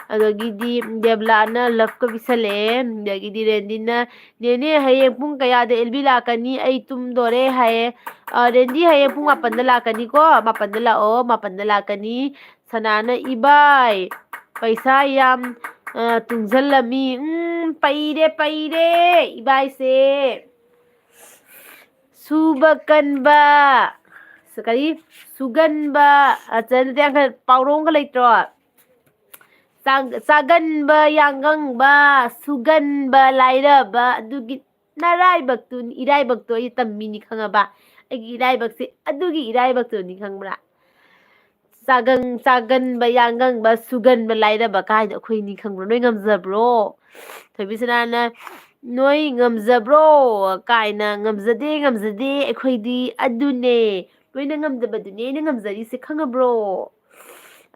ꯑꯗꯒꯤꯗꯤ ꯗꯦꯕꯂꯥꯅ ꯂꯞꯀ ꯄꯤꯁꯜꯂꯛꯑꯦ꯫ ꯑꯗꯒꯤꯗꯤ ꯔꯦꯟꯗꯤꯅ, "ꯅꯦꯅꯦ, ꯍꯌꯦꯡ ꯄꯨꯡ ꯀꯌꯥꯗ ꯑꯦꯜꯕꯤ ꯂꯥꯛꯀꯅꯤ? ꯑꯩ ꯇꯨꯝꯗꯣꯔꯦ" ꯍꯥꯏꯌꯦ꯫ ꯑ, ꯔꯦꯟꯗꯤ ꯍꯌꯦꯡ ꯄꯨꯡ ꯃꯥꯄꯟꯗ ꯂꯥꯛꯀꯅꯤꯀꯣ꯫ ꯃꯥꯄꯟꯗ ꯂꯥꯛꯑꯣ, ꯃꯥꯄꯟꯗ ꯂꯥꯛꯀꯅꯤ꯫ ꯁꯅꯥꯅ, "ꯏꯕꯥꯏ, ꯄꯩꯁꯥ ꯌꯥꯝ, ꯑ, ꯇꯨꯡꯁꯤꯜꯂꯝꯃꯤ꯫" ꯎꯝ, ꯄꯩꯔꯦ, ꯄꯩꯔꯦ ꯏꯕꯥꯏꯁꯦ꯫ ꯁꯨꯕ ꯀꯟꯕ, ꯁ-, ꯀꯔꯤ? ꯁꯨꯒꯟꯕ, ꯑ, ꯆ-, ꯅꯠꯇꯦ, ꯄꯥꯎꯔꯧ ꯑꯃꯒ ꯂꯩꯇ꯭ꯔꯣ? ꯆꯥ-, ꯆꯥꯒꯟꯕ ꯌꯥꯡꯒꯪꯕ, ꯁꯨꯒꯟꯕ ꯂꯥꯏꯔꯕ, ꯑꯗꯨꯒꯤ ꯅꯔꯥꯏꯕꯛꯇꯨ, ꯏꯔꯥꯏꯕꯛꯇꯣ ꯑꯩ ꯇꯝꯃꯤꯅꯤ, ꯈꯪꯉꯕ? ꯑꯩꯒꯤ ꯏꯔꯥꯏꯕꯛꯁꯦ ꯑꯗꯨꯒꯤ ꯏꯔꯥꯏꯕꯛꯇꯨꯅꯤ, ꯈꯪꯕ꯭ꯔꯥ? ꯆꯥꯒꯪ-, ꯆꯥꯒꯟꯕ ꯌꯥꯡꯒꯪꯕ, ꯁꯨꯒꯟꯕ ꯂꯥꯏꯔꯕ ꯀꯥꯏꯗꯣ ꯑꯩꯈꯣꯏꯅꯤ, ꯈꯪꯕ꯭ꯔꯣ? ꯅꯣꯏ ꯉꯝꯖꯕ꯭ꯔꯣ? ꯊꯣꯏꯕꯤꯁꯅꯥꯅ, "ꯅꯣꯏ ꯉꯝꯖꯕ꯭ꯔꯣ?" ꯀꯥꯏꯅ, "ꯉꯝꯖꯗꯦ, ꯉꯝꯖꯗꯦ, ꯑꯩꯈꯣꯏꯗꯤ ꯑꯗꯨꯅꯦ, ꯂꯣꯏꯅ ꯉꯝꯗꯕꯗꯨꯅꯦ ꯑꯩꯅ ꯉꯝꯖꯔꯤꯁꯦ, ꯈꯪꯉꯕ꯭ꯔꯣ?"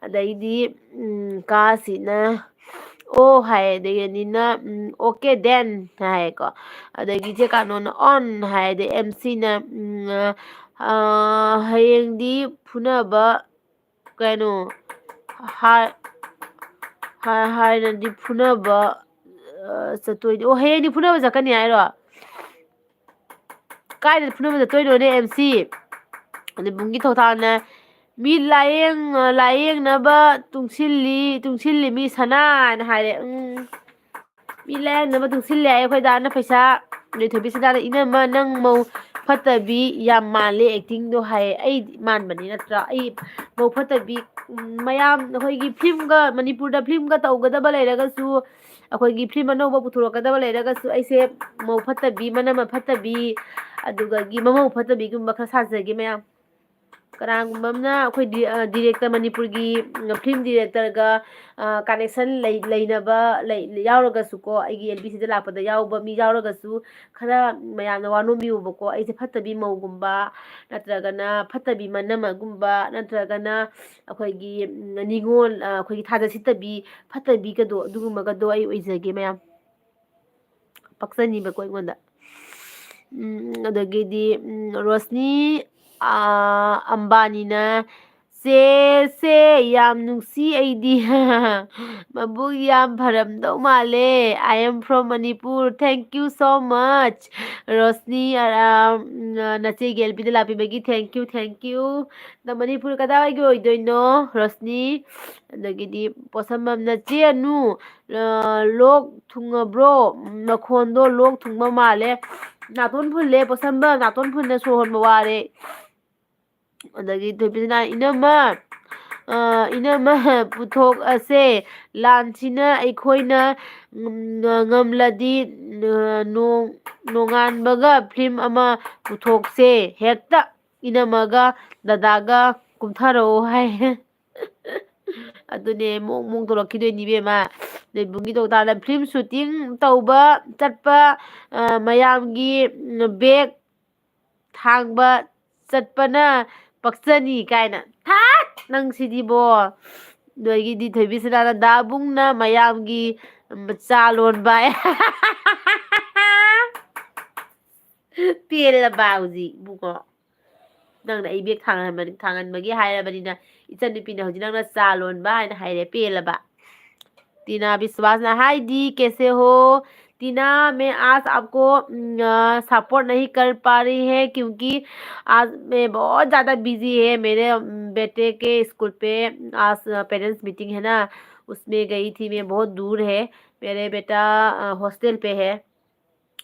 ꯑꯗꯩꯗꯤ, ꯎꯝ, ꯀꯥꯁꯤꯅ, "ꯑꯣ" ꯍꯥꯏ, ꯑꯗꯒꯤ ꯑꯅꯤꯅ, ꯎꯝ, "Okay then" ꯍꯥꯏꯌꯦꯀꯣ꯫ ꯑꯗꯒꯤ ꯆꯦ ꯀꯥꯅꯣꯅ "On" ꯍꯥꯏ, ꯑꯗꯩ ꯑꯦꯝ ꯁꯤꯅ, ꯎꯝ, ꯑ, "ꯍꯌꯦꯡꯗꯤ ꯐꯨꯅꯕ, ꯀꯩꯅꯣ, ꯍꯥꯏ-, ꯍꯥꯏ-, ꯍꯥꯏꯅꯗꯤ ꯐꯨꯅꯕ, ꯑ, ꯆꯠꯇꯣꯏꯅꯤ꯫" ꯑꯣ, ꯍꯌꯦꯡꯗꯤ ꯐꯨꯅꯕ ꯆꯠꯀꯅꯤ ꯍꯥꯏꯔꯣ? ꯀꯥꯏꯗ ꯐꯨꯅꯕ ꯆꯠꯇꯣꯏꯅꯣꯅꯦ, ꯑꯦꯝ ꯁꯤ? ꯑꯗꯩ ꯕꯨꯡꯒꯤ ꯊꯧꯊꯥꯛꯅ, "ꯃꯤꯠ ꯂꯥꯌꯦꯡ-, ꯂꯥꯌꯦꯡꯅꯕ ꯇꯨꯡꯁꯤꯜꯂꯤ, ꯇꯨꯡꯁꯤꯜꯂꯤ ꯃꯤ ꯁꯅꯥ" ꯍꯥꯏꯅ ꯍꯥꯏꯔꯦ꯫ ꯎꯝ, ꯃꯤꯠ ꯂꯥꯌꯦꯡꯅꯕ ꯇꯨꯡꯁꯤꯜꯂꯦ ꯍꯥꯏ ꯑꯩꯈꯣꯏ ꯗꯥꯅ ꯄꯩꯁꯥ꯫ ꯑꯗꯩ ꯊꯣꯏꯕꯤꯁꯅꯥꯅ, "ꯏꯅꯝꯃ, ꯅꯪ ꯃꯧ ꯐꯠꯇꯕꯤ ꯌꯥꯝ ꯃꯥꯜꯂꯦ, ꯑꯦꯛꯇꯤꯡꯗꯣ" ꯍꯥꯏꯌꯦ꯫ ꯑꯩ ꯃꯥꯟꯕꯅꯤ ꯅꯠꯇ꯭ꯔꯥ? ꯑꯩ ꯃꯧ ꯐꯠꯇꯕꯤ, ꯎꯝ, ꯃꯌꯥꯝ ꯑꯩꯈꯣꯏꯒꯤ ꯐꯤꯂꯝꯒ, ꯃꯅꯤꯄꯨꯔꯗ ꯐꯤꯂꯝꯒ ꯇꯧꯒꯗꯕ ꯂꯩꯔꯒꯁꯨ, ꯑꯩꯈꯣꯏꯒꯤ ꯐꯤꯂꯝ ꯑꯅꯧꯕ ꯄꯨꯊꯣꯔꯛꯀꯗꯕ ꯂꯩꯔꯒꯁꯨ, ꯑꯩꯁꯦ ꯃꯧ ꯐꯠꯇꯕꯤ, ꯃꯅꯝꯃ ꯐꯠꯇꯕꯤ, ꯑꯗꯨꯗꯒꯤ ꯃꯃꯧ ꯐꯠꯇꯕꯤꯒꯨꯝꯕ ꯈꯔ ꯁꯥꯖꯒꯦ ꯃꯌꯥꯝ꯫ ꯀꯅꯥꯒꯨꯝꯕ ꯑꯃꯅ ꯑꯩꯈꯣꯏ ꯗꯤ-, ꯑ, ꯗꯤꯔꯦꯛꯇꯔ, ꯃꯅꯤꯄꯨꯔꯒꯤ, ꯎꯝ, ꯐꯤꯂꯝ ꯗꯤꯔꯦꯛꯇꯔꯒ, ꯑ, ꯀꯅꯦꯛꯁꯟ ꯂꯩ-, ꯂꯩꯅꯕ ꯂꯩ-, ꯌꯥꯎꯔꯒꯁꯨꯀꯣ, ꯑꯩꯒꯤ ꯑꯦꯜ ꯕꯤ ꯁꯤꯗ ꯂꯥꯛꯄꯗ ꯌꯥꯎꯕ ꯃꯤ ꯌꯥꯎꯔꯒꯁꯨ, ꯈꯔ ꯃꯌꯥꯝꯅ ꯋꯥꯅꯣꯝꯕꯤꯌꯣꯕꯀꯣ꯫ ꯑꯩꯁꯦ ꯐꯠꯇꯕꯤ ꯃꯧꯒꯨꯝꯕ, ꯅꯠꯇ꯭ꯔꯒꯅ ꯐꯠꯇꯕꯤ ꯃꯅꯝꯃꯒꯨꯝꯕ, ꯅꯠꯇ꯭ꯔꯒꯅ ꯑꯩꯈꯣꯏꯒꯤ, ꯎꯝ, ꯅꯤꯉꯣꯜ, ꯑ, ꯑꯩꯈꯣꯏꯒꯤ ꯊꯥꯖ ꯁꯤꯠꯇꯕꯤ, ꯐꯠꯇꯕꯤꯒꯗꯣ, ꯑꯗꯨꯒꯨꯝꯕꯒꯗꯣ ꯑꯩ ꯑꯣꯏꯖꯒꯦ ꯃꯌꯥꯝ꯫ ꯄꯛꯆꯅꯤꯕꯀꯣ ꯑꯩꯉꯣꯟꯗ꯫ ꯎꯝ, ꯑꯗꯒꯤꯗꯤ, ꯎꯝ, ꯔꯣꯁꯅꯤ, ꯑꯥ, ꯑꯝꯕꯥꯅꯤꯅ, ꯆꯦꯁꯦ ꯌꯥꯝ ꯅꯨꯡꯁꯤ ꯑꯩꯗꯤ꯫ ꯃꯕꯨꯛ ꯌꯥꯝ ꯐꯔꯝꯗꯧ ꯃꯥꯜꯂꯦ꯫ I am from Manipur. Thank you so much. Roshni, ꯑ, ꯎꯝ, ꯅꯆꯦꯒꯤ ꯑꯦꯜ ꯄꯤꯗ ꯂꯥꯛꯄꯤꯕꯒꯤ thank you, thank you. ꯅꯪ ꯃꯅꯤꯄꯨꯔ ꯀꯗꯥꯏꯋꯥꯏꯒꯤ ꯑꯣꯏꯗꯣꯏꯅꯣ, ꯔꯣꯁꯅꯤ? ꯑꯗꯒꯤꯗꯤ ꯄꯣꯠꯁꯝꯕꯝ ꯅꯆꯦ ꯑꯅꯨ, ꯑ, ꯂꯣꯛ ꯊꯨꯡꯉꯕ꯭ꯔꯣ? ꯅꯈꯣꯟꯗꯣ ꯂꯣꯛ ꯊꯨꯡꯕ ꯃꯥꯜꯂꯦ꯫ ꯅꯥꯇꯣꯟ ꯐꯨꯜꯂꯦ ꯄꯣꯠꯁꯝꯕꯝ, ꯅꯥꯇꯣꯟ ꯐꯨꯟꯅ ꯁꯣꯔ ꯍꯣꯟꯕ ꯋꯥꯔꯦ꯫ ꯑꯗꯒꯤ ꯊꯣꯏꯕꯤꯁꯅꯥ, "ꯏꯅꯝꯃ, ꯑ, ꯏꯅꯝꯃ ꯄꯨꯊꯣꯛꯑꯁꯦ, ꯂꯥꯟꯁꯤꯅ ꯑꯩꯈꯣꯏꯅ ꯉꯝ-, ꯉꯝꯂꯗꯤ, ꯑ, ꯅꯣꯡ-, ꯅꯣꯡꯉꯥꯟꯕꯒ ꯐꯤꯂꯝ ꯑꯃ ꯄꯨꯊꯣꯛꯁꯦ, ꯍꯦꯛꯇ ꯏꯅꯝꯃꯒ ꯗꯗꯥꯒ ꯀꯨꯝꯊꯔꯛꯑꯣ" ꯍꯥꯏ꯫ ꯑꯗꯨꯅꯦ, ꯃꯑꯣꯡ ꯃꯑꯣꯡ ꯇꯧꯔꯛꯈꯤꯗꯣꯏꯅꯤ ꯏꯕꯦꯝꯃ꯫ ꯅꯣꯏꯕꯨꯡꯒꯤ ꯇꯧ ꯇꯥꯔꯗ ꯐꯤꯂꯝ ꯁꯨꯇꯤꯡ ꯇꯧꯕ ꯆꯠꯄ, ꯑ, ꯃꯌꯥꯝꯒꯤ, ꯎꯝ, ꯕꯦꯒ ꯊꯥꯡꯕ ꯆꯠꯄꯅ ꯄꯛꯆꯅꯤ ꯀꯥꯏꯅ꯫ ꯊꯥꯠ! ꯅꯪ ꯁꯤꯗꯤꯕꯣ꯫ ꯅꯣꯏꯒꯤꯗꯤ ꯊꯣꯏꯕꯤꯁꯅꯥꯅ ꯗꯥꯕꯨꯡꯅ ꯃꯌꯥꯝꯒꯤ, ꯎꯝ, ꯆꯥ ꯂꯣꯟꯕ꯫ ꯄꯦꯜꯂꯕ ꯍꯧꯖꯤꯛ, ꯏꯕꯨꯡꯉꯣ꯫ ꯅꯪꯅ ꯑꯩ ꯕꯦꯒ ꯊꯥꯡꯍꯟꯕ-, ꯊꯥꯡꯍꯟꯕꯒꯤ ꯍꯥꯏꯔꯕꯅꯤꯅ, ꯏꯆꯟꯅꯨꯄꯤꯅ ꯍꯧꯖꯤꯛ ꯅꯪꯅ ꯆꯥ ꯂꯣꯟꯕ ꯍꯥꯏꯅ ꯍꯥꯏꯔꯦ, ꯄꯦꯜꯂꯕ? ꯇꯤꯅꯥ ꯕꯤꯁꯋꯥꯁꯅ, "हाय दी, कैसे हो?" टीना, मैं आज आपको, उम, अ, सपोर्ट नहीं कर पा रही है क्योंकि आज मैं बहुत ज़्यादा बिज़ी है। मेरे, उम, बेटे के स्कूल पे आज पेरेंट्स मीटिंग है ना, उसमें गई थी मैं, बहुत दूर है। मेरे बेटा, अ, हॉस्टल पे है।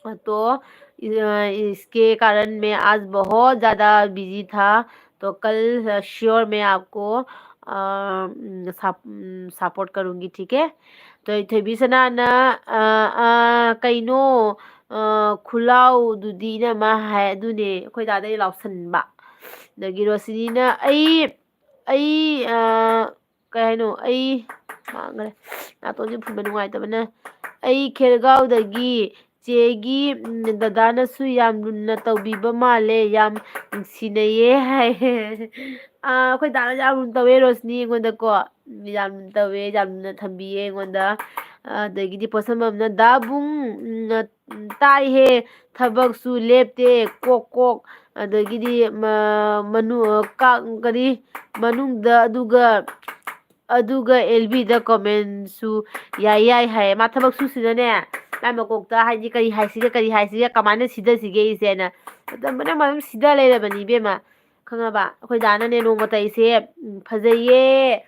तो, अ, इसके कारण मैं आज बहुत ज़्यादा बिज़ी था, तो कल, अ, श्योर मैं आपको, अ, उम, सप-, उम, सपोर्ट करूँगी, ठीक है? तो ꯊꯣꯏꯕꯤꯁꯅꯥꯅ, ꯑ, ꯑ, ꯀꯩꯅꯣ, ꯑ, ꯈꯨꯂꯥꯎꯗꯨꯗꯤꯅ ꯑꯃ ꯍꯥꯏ, ꯑꯗꯨꯅꯦ ꯑꯩꯈꯣꯏ ꯗꯥꯗꯩ ꯂꯥꯎꯁꯟꯕ꯫ ꯑꯗꯒꯤ ꯔꯣꯁꯤꯅꯤꯅ, "ꯑꯩ, ꯑꯩ, ꯑ, ꯀꯩ ꯍꯥꯏꯅꯣ? ꯑꯩ ꯃꯥꯡꯈ꯭ꯔꯦ꯫ ꯅꯥꯇꯣꯟꯁꯦ ꯐꯨꯟꯕ ꯅꯨꯡꯉꯥꯏꯇꯕꯅ꯫ ꯑꯩ ꯈꯦꯔꯒꯥꯎꯗꯒꯤ ꯆꯦꯒꯤ, ꯎꯝ, ꯗꯗꯥꯅꯁꯨ ꯌꯥꯝ ꯂꯨꯅ ꯇꯧꯕꯤꯕ ꯃꯥꯜꯂꯦ, ꯌꯥꯝ ꯅꯨꯡꯁꯤꯅꯩꯌꯦ" ꯍꯥꯏ꯫ ꯑꯥ, ꯑꯩꯈꯣꯏ ꯗꯥꯅ ꯌꯥꯝ ꯂꯨꯅ ꯇꯧꯋꯦ ꯔꯣꯁꯅꯤ ꯑꯩꯉꯣꯟꯗꯀꯣ꯫ ꯌꯥꯝ ꯇꯧꯋꯦ, ꯌꯥꯝꯅ ꯊꯝꯕꯤꯌꯦ ꯑꯩꯉꯣꯟꯗ꯫ ꯑꯗꯒꯤꯗꯤ ꯄꯣꯠꯁꯝꯕꯝꯅ, "ꯗꯥꯕꯨꯡ, ꯎꯝ, ꯇꯥꯏꯍꯦ, ꯊꯕꯛꯁꯨ ꯂꯦꯞꯇꯦ, ꯀꯣꯛ ꯀꯣꯛ"꯫ ꯑꯗꯒꯤꯗꯤ ꯃ-, ꯃꯅꯨ-, ꯀꯥ-, ꯀꯔꯤ, ꯃꯅꯨꯡꯗ ꯑꯗꯨꯒ, ꯑꯗꯨꯒ ꯑꯦꯜ ꯕꯤꯗ ꯀꯣꯃꯦꯟꯁꯨ ꯌꯥꯏ ꯌꯥꯏ ꯍꯥꯏꯌꯦ꯫ ꯃꯥ ꯊꯕꯛ ꯁꯨꯁꯤꯅꯅꯦ, ꯃꯥꯏ ꯃꯀꯣꯛꯇ ꯍꯥꯏꯗꯤ ꯀꯔꯤ ꯍꯥꯏꯁꯤꯒꯦ, ꯀꯔꯤ ꯍꯥꯏꯁꯤꯒꯦ, ꯀꯃꯥꯏꯅ ꯁꯤꯗꯁꯤꯒꯦ ꯑꯩꯁꯦꯅ ꯑꯗꯨꯝ ꯃꯅꯝ ꯃꯅꯝ ꯁꯤꯗ ꯂꯩꯔꯕꯅꯤ ꯏꯕꯦꯝꯃ꯫ ꯈꯪꯉꯕ? ꯑꯩꯈꯣꯏ ꯗꯥꯅꯅꯦ ꯅꯣꯡꯃꯇ ꯑꯩꯁꯦ, ꯎꯝ, ꯐꯖꯩꯌꯦ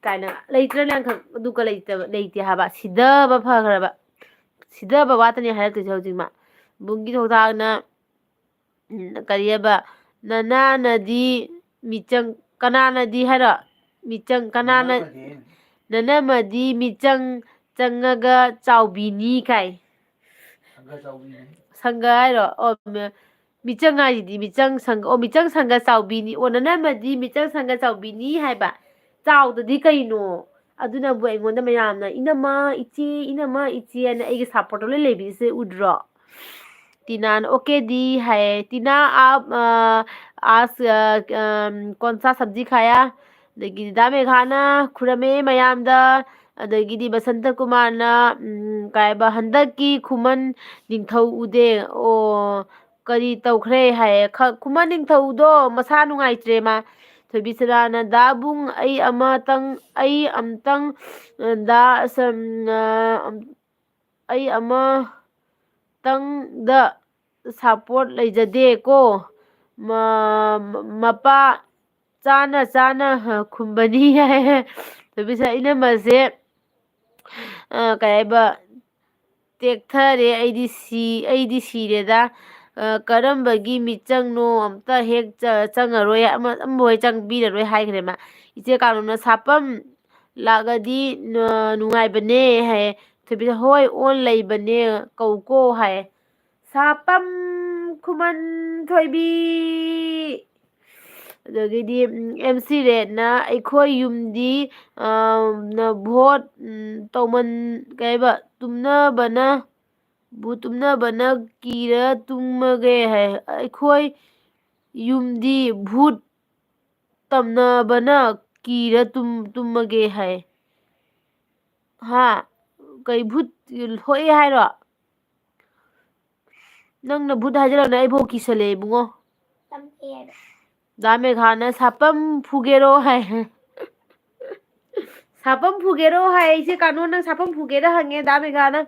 ꯀꯥꯏꯅ ꯂꯩꯇ꯭ꯔꯅꯦ ꯑꯪꯈꯛ ꯑꯗꯨꯒ ꯂꯩꯇꯕ, ꯂꯩꯇꯦ ꯍꯥꯏꯕ꯫ ꯁꯤꯗꯕ ꯐꯈ꯭ꯔꯕ꯫ ꯁꯤꯗꯕ ꯋꯥꯇꯅꯦ ꯍꯥꯏꯔꯛꯇꯣꯏꯁꯦ ꯍꯧꯖꯤꯛ ꯃꯥ꯫ ꯕꯨꯡꯒꯤ ꯊꯧꯗꯥꯡꯅ, ꯎꯝ, ꯀꯔꯤ ꯍꯥꯏꯕ? "ꯅꯅꯥꯅꯗꯤ ꯃꯤꯆꯪ", ꯀꯅꯥꯅꯗꯤ ꯍꯥꯏꯔꯣ? "ꯃꯤꯆꯪ", ꯀꯅꯥꯅ? "ꯅꯅꯝꯃꯗꯤ ꯃꯤꯆꯪ ꯆꯪꯉꯒ ꯆꯥꯎꯕꯤꯅꯤ" ꯀꯥꯏ꯫ ꯁꯪꯒ ꯍꯥꯏꯔꯣ? ꯑꯣ, ꯃ-, ꯃꯤꯆꯪ ꯍꯥꯏꯁꯤꯗꯤ ꯃꯤꯆꯪ ꯁꯪꯒ, ꯑꯣ, ꯃꯤꯆꯪ ꯁꯪꯒ ꯆꯥꯎꯕꯤꯅꯤ꯫ ꯑꯣ, ꯅꯅꯝꯃꯗꯤ ꯃꯤꯆꯪ ꯁꯪꯒ ꯆꯥꯎꯕꯤꯅꯤ ꯍꯥꯏꯕ꯫ ꯆꯥꯎꯗꯗꯤ ꯀꯩꯅꯣ? ꯑꯗꯨꯅꯕꯨ ꯑꯩꯉꯣꯟꯗ ꯃꯌꯥꯝꯅ "ꯏꯅꯝꯃ, ꯏꯆꯦ, ꯏꯅꯝꯃ, ꯏꯆꯦ" ꯍꯥꯏꯅ ꯑꯩꯒꯤ ꯁꯞꯄꯣꯔꯠꯇ ꯂꯣꯏ ꯂꯩꯕꯤꯔꯤꯁꯦ ꯎꯗ꯭ꯔꯣ? ꯇꯤꯅꯥꯅ "ꯑꯣꯀꯦꯗꯤ" ꯍꯥꯏꯌꯦ꯫ ꯇꯤꯅꯥ, ꯑꯥꯞ, ꯑ, ꯑꯥꯁ, ꯑ, ꯑꯝ, "ꯀꯣꯟꯁꯥ ꯁꯕꯖꯤ ꯈꯥꯌꯥ?" ꯑꯗꯒꯤꯗꯤ ꯗꯥ ꯃꯦꯘꯥꯅ ꯈꯨꯔꯝꯃꯦ ꯃꯌꯥꯝꯗ꯫ ꯑꯗꯒꯤꯗꯤ ꯕꯁꯟꯇ ꯀꯨꯃꯥꯔꯅ, ꯎꯝ, ꯀꯩ ꯍꯥꯏꯕ, "ꯍꯟꯗꯛꯀꯤ ꯈꯨꯃꯟ ꯅꯤꯡꯊꯧ ꯎꯗꯦ"꯫ ꯑꯣ, ꯀꯔꯤ ꯇꯧꯈ꯭ꯔꯦ ꯍꯥꯏꯌꯦ? ꯈ-, ꯈꯨꯃꯟ ꯅꯤꯡꯊꯧꯗꯣ ꯃꯁꯥ ꯅꯨꯡꯉꯥꯏꯇ꯭ꯔꯦ ꯃꯥ꯫ ꯊꯣꯏꯕꯤꯁꯅꯥꯅ, "ꯗꯥꯕꯨꯡ, ꯑꯩ ꯑꯃꯇꯪ, ꯑꯩ ꯑꯝꯇꯪ, ꯑ, ꯗꯥ, ꯑꯁ, ꯎꯝ, ꯑ, ꯑꯝ-, ꯑꯩ ꯑꯃꯇꯪꯗ ꯁꯞꯄꯣꯔꯠ ꯂꯩꯖꯗꯦꯀꯣ꯫ ꯃ-, ꯃ-, ꯃꯄꯥ ꯆꯥꯅ ꯆꯥꯅ ꯈꯨꯝꯕꯅꯤ" ꯍꯥꯏ꯫ ꯊꯣꯏꯕꯤꯁꯅꯥ, ꯏꯅꯝꯃꯁꯦ, ꯑ, ꯀꯩ ꯍꯥꯏꯕ, ꯇꯦꯛꯊꯔꯦ, ꯑꯩꯗꯤ ꯁꯤ-, ꯑꯩꯗꯤ ꯁꯤꯔꯦꯗ꯫ ꯑ, ꯀꯔꯝꯕꯒꯤ ꯃꯤꯆꯪꯅꯣ? ꯑꯝꯇ ꯍꯦꯛ ꯆ-, ꯆꯪꯉꯔꯣꯏ, ꯑꯃ, ꯑꯃꯕꯨ ꯍꯦꯛ ꯆꯪꯕꯤꯔꯔꯣꯏ ꯍꯥꯏꯈ꯭ꯔꯦ ꯃꯥ꯫ ꯏꯆꯦ ꯀꯥꯂꯣꯝꯅ, "ꯁꯥꯄꯝ ꯂꯥꯛꯑꯗꯤ ꯅ-, ꯅꯨꯡꯉꯥꯏꯕꯅꯦ" ꯍꯥꯏꯌꯦ꯫ ꯊꯣꯏꯕꯤꯅ, "ꯍꯣꯏ, ꯑꯣꯟ ꯂꯩꯕꯅꯦ, ꯀꯧꯀꯣ" ꯍꯥꯏꯌꯦ꯫ ꯁꯥꯄꯝ ꯈꯨꯃꯟ ꯊꯣꯏꯕꯤ꯫ ꯑꯗꯒꯤꯗꯤ, ꯎꯝ, ꯑꯦꯝ ꯁꯤ ꯔꯦꯠꯅ, "ꯑꯩꯈꯣꯏ ꯌꯨꯝꯗꯤ, ꯑ, ꯅ ꯚꯣꯠ, ꯎꯝ, ꯇꯧꯃꯟ-, ꯀꯩ ꯍꯥꯏꯕ, ꯇꯨꯝꯅꯕꯅ, ꯚꯨꯠ ꯇꯨꯝꯅꯕꯅ ꯀꯤꯔ ꯇꯨꯝꯃꯒꯦ" ꯍꯥꯏ꯫ "ꯑꯩꯈꯣꯏ ꯌꯨꯝꯗꯤ ꯚꯨꯠ ꯇꯝꯅꯕꯅ ꯀꯤꯔ ꯇꯨꯝ-, ꯇꯨꯝꯃꯒꯦ ꯍꯥꯏ꯫ ꯍꯥ? ꯀꯩ ꯚꯨꯠ ꯊꯣꯛꯑꯦ ꯍꯥꯏꯔꯣ? ꯅꯪꯅ ꯚꯨꯠ ꯍꯥꯏꯖꯤꯜꯂꯛꯑꯅ ꯑꯩꯐꯥꯎ ꯀꯤꯁꯜꯂꯛꯑꯦ ꯏꯕꯨꯡꯉꯣ꯫ ꯇꯝꯃꯛꯑꯦ ꯍꯥꯏꯕ꯫ ꯗꯥ ꯃꯦꯘꯥꯅ ꯁꯥꯄꯝ ꯐꯨꯒꯦꯔꯣ ꯍꯥꯏ꯫ ꯁꯥꯄꯝ ꯐꯨꯒꯦꯔꯣ ꯍꯥꯏ꯫ ꯏꯆꯦ ꯀꯥꯅꯣ, ꯅꯪ ꯁꯥꯄꯝ ꯐꯨꯒꯦꯔꯥ ꯍꯪꯉꯦ ꯗꯥ ꯃꯦꯘꯥꯅ꯫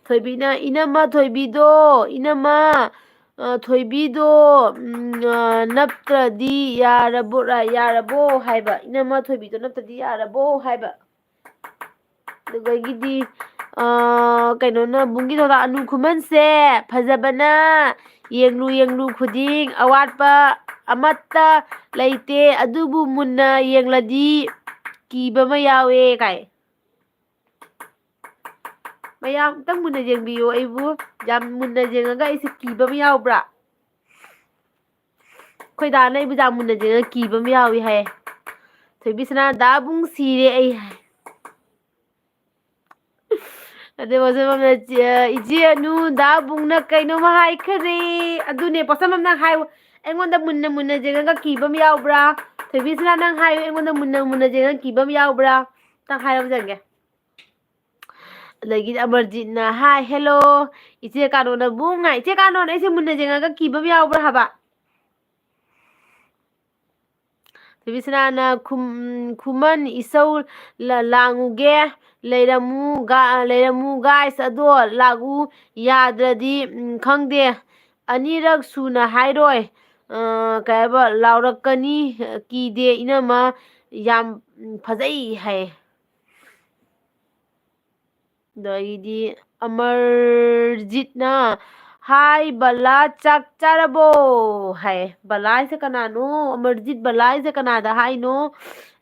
ꯊꯣꯏꯕꯤꯅ, "ꯏꯅꯝꯃ ꯊꯣꯏꯕꯤꯗꯣ, ꯏꯅꯝꯃ, ꯑ, ꯊꯣꯏꯕꯤꯗꯣ, ꯎꯝ, ꯑ, ꯅꯞꯇ꯭ꯔꯗꯤ ꯌꯥꯔꯕꯣ, ꯌꯥꯔꯕꯣ?" ꯍꯥꯏꯕ꯫ "ꯏꯅꯝꯃ ꯊꯣꯏꯕꯤꯗꯣ ꯅꯞꯇ꯭ꯔꯗꯤ ꯌꯥꯔꯕꯣ?" ꯍꯥꯏꯕ꯫ ꯑꯗꯨꯗꯒꯤꯗꯤ, ꯑ, ꯀꯩꯅꯣꯅ, ꯕꯨꯡꯒꯤ ꯊꯧꯗꯥ, "ꯑꯅꯨ ꯈꯨꯃꯟꯁꯦ ꯐꯖꯕꯅ ꯌꯦꯡꯂꯨ ꯌꯦꯡꯂꯨ ꯈꯨꯗꯤꯡ ꯑꯋꯥꯠꯄ ꯑꯃꯠꯇ ꯂꯩꯇꯦ, ꯑꯗꯨꯕꯨ ꯃꯨꯟꯅ ꯌꯦꯡꯂꯗꯤ ꯀꯤꯕ ꯑꯃ ꯌꯥꯎꯋꯦ" ꯀꯥꯏ꯫ ꯃꯌꯥꯝ ꯑꯝꯇꯪ ꯃꯨꯟꯅ ꯌꯦꯡꯕꯤꯌꯨ ꯑꯩꯕꯨ꯫ ꯌꯥꯝ ꯃꯨꯟꯅ ꯌꯦꯡꯉꯒ ꯑꯩꯁꯦ ꯀꯤꯕ ꯑꯃ ꯌꯥꯎꯕ꯭ꯔꯥ? ꯑꯩꯈꯣꯏ ꯗꯥꯅ ꯑꯩꯕꯨ ꯌꯥꯝ ꯃꯨꯟꯅ ꯌꯦꯡꯉꯒ ꯀꯤꯕ ꯑꯃ ꯌꯥꯎꯏ ꯍꯥꯏ꯫ ꯊꯣꯏꯕꯤꯁꯅꯥ, "ꯗꯥ ꯕꯨꯡ ꯁꯤꯔꯦ ꯑꯩ" ꯍꯥꯏ꯫ ꯑꯗꯩ ꯋꯥꯆꯞ ꯑꯃꯅ, "ꯏꯆꯦ ꯑꯅꯨ, ꯗꯥ ꯕꯨꯡꯅ ꯀꯩꯅꯣꯝꯃ ꯍꯥꯏꯈꯔꯦ"꯫ ꯑꯗꯨꯅꯦ, ꯄꯣꯠꯁꯝꯕꯝ, ꯅꯪ ꯍꯥꯏꯌꯨ꯫ "ꯑꯩꯉꯣꯟꯗ ꯃꯨꯟꯅ ꯃꯨꯟꯅ ꯌꯦꯡꯉꯒ ꯀꯤꯕ ꯑꯃ ꯌꯥꯎꯕ꯭ꯔꯥ?" ꯊꯣꯏꯕꯤꯁꯅꯥ, ꯅꯪ ꯍꯥꯏꯌꯨ, "ꯑꯩꯉꯣꯟꯗ ꯃꯨꯟꯅ ꯃꯨꯟꯅ ꯌꯦꯡꯉꯒ ꯀꯤꯕ ꯑꯃ ꯌꯥꯎꯕ꯭ꯔꯥ?" ꯅꯪ ꯍꯥꯏꯔꯕ ꯌꯦꯡꯒꯦ꯫ ꯑꯗꯒꯤꯗꯤ ꯑꯃꯔꯖꯤꯠꯅ, "ꯍꯥꯏ, ꯍꯦꯜꯂꯣ, ꯏꯆꯦ ꯀꯥꯅꯣꯅ ꯕꯨꯡ" ꯍꯥꯏ꯫ ꯏꯆꯦ ꯀꯥꯅꯣꯅ ꯑꯩꯁꯦ ꯃꯨꯟꯅ ꯌꯦꯡꯉꯒ ꯀꯤꯕ ꯑꯃ ꯌꯥꯎꯕ꯭ꯔꯥ ꯍꯥꯏꯕ? ꯊꯣꯏꯕꯤꯁꯅꯥꯅ ꯈꯨꯝ-, "ꯈꯨꯃꯟ ꯏꯁꯧ ꯂ-, ꯂꯥꯡꯉꯨꯒꯦ, ꯂꯩꯔꯝꯃꯨ ꯒ-, ꯂꯩꯔꯝꯃꯨ guys, ꯑꯗꯣ ꯂꯥꯛꯎ ꯌꯥꯗ꯭ꯔꯗꯤ, ꯎꯝ, ꯈꯪꯗꯦ, ꯑꯅꯤꯔꯛ ꯁꯨꯅ ꯍꯥꯏꯔꯣꯏ, ꯑ, ꯀꯩ ꯍꯥꯏꯕ, ꯂꯥꯎꯔꯛꯀꯅꯤ, ꯀꯤꯗꯦ ꯏꯅꯝꯃ, ꯌꯥꯝ, ꯎꯝ, ꯐꯖꯩ" ꯍꯥꯏ꯫ ꯑꯗꯒꯤꯗꯤ ꯑꯃꯔꯖꯤꯠꯅ, "ꯍꯥꯏ ꯕꯂꯥ, ꯆꯥꯛ ꯆꯥꯔꯕꯣ?" ꯍꯥꯏ꯫ ꯕꯂꯥ ꯍꯥꯏꯁꯦ ꯀꯅꯥꯅꯣ? ꯑꯃꯔꯖꯤꯠ ꯕꯂꯥ ꯍꯥꯏꯁꯦ ꯀꯅꯥꯗ ꯍꯥꯏꯅꯣ?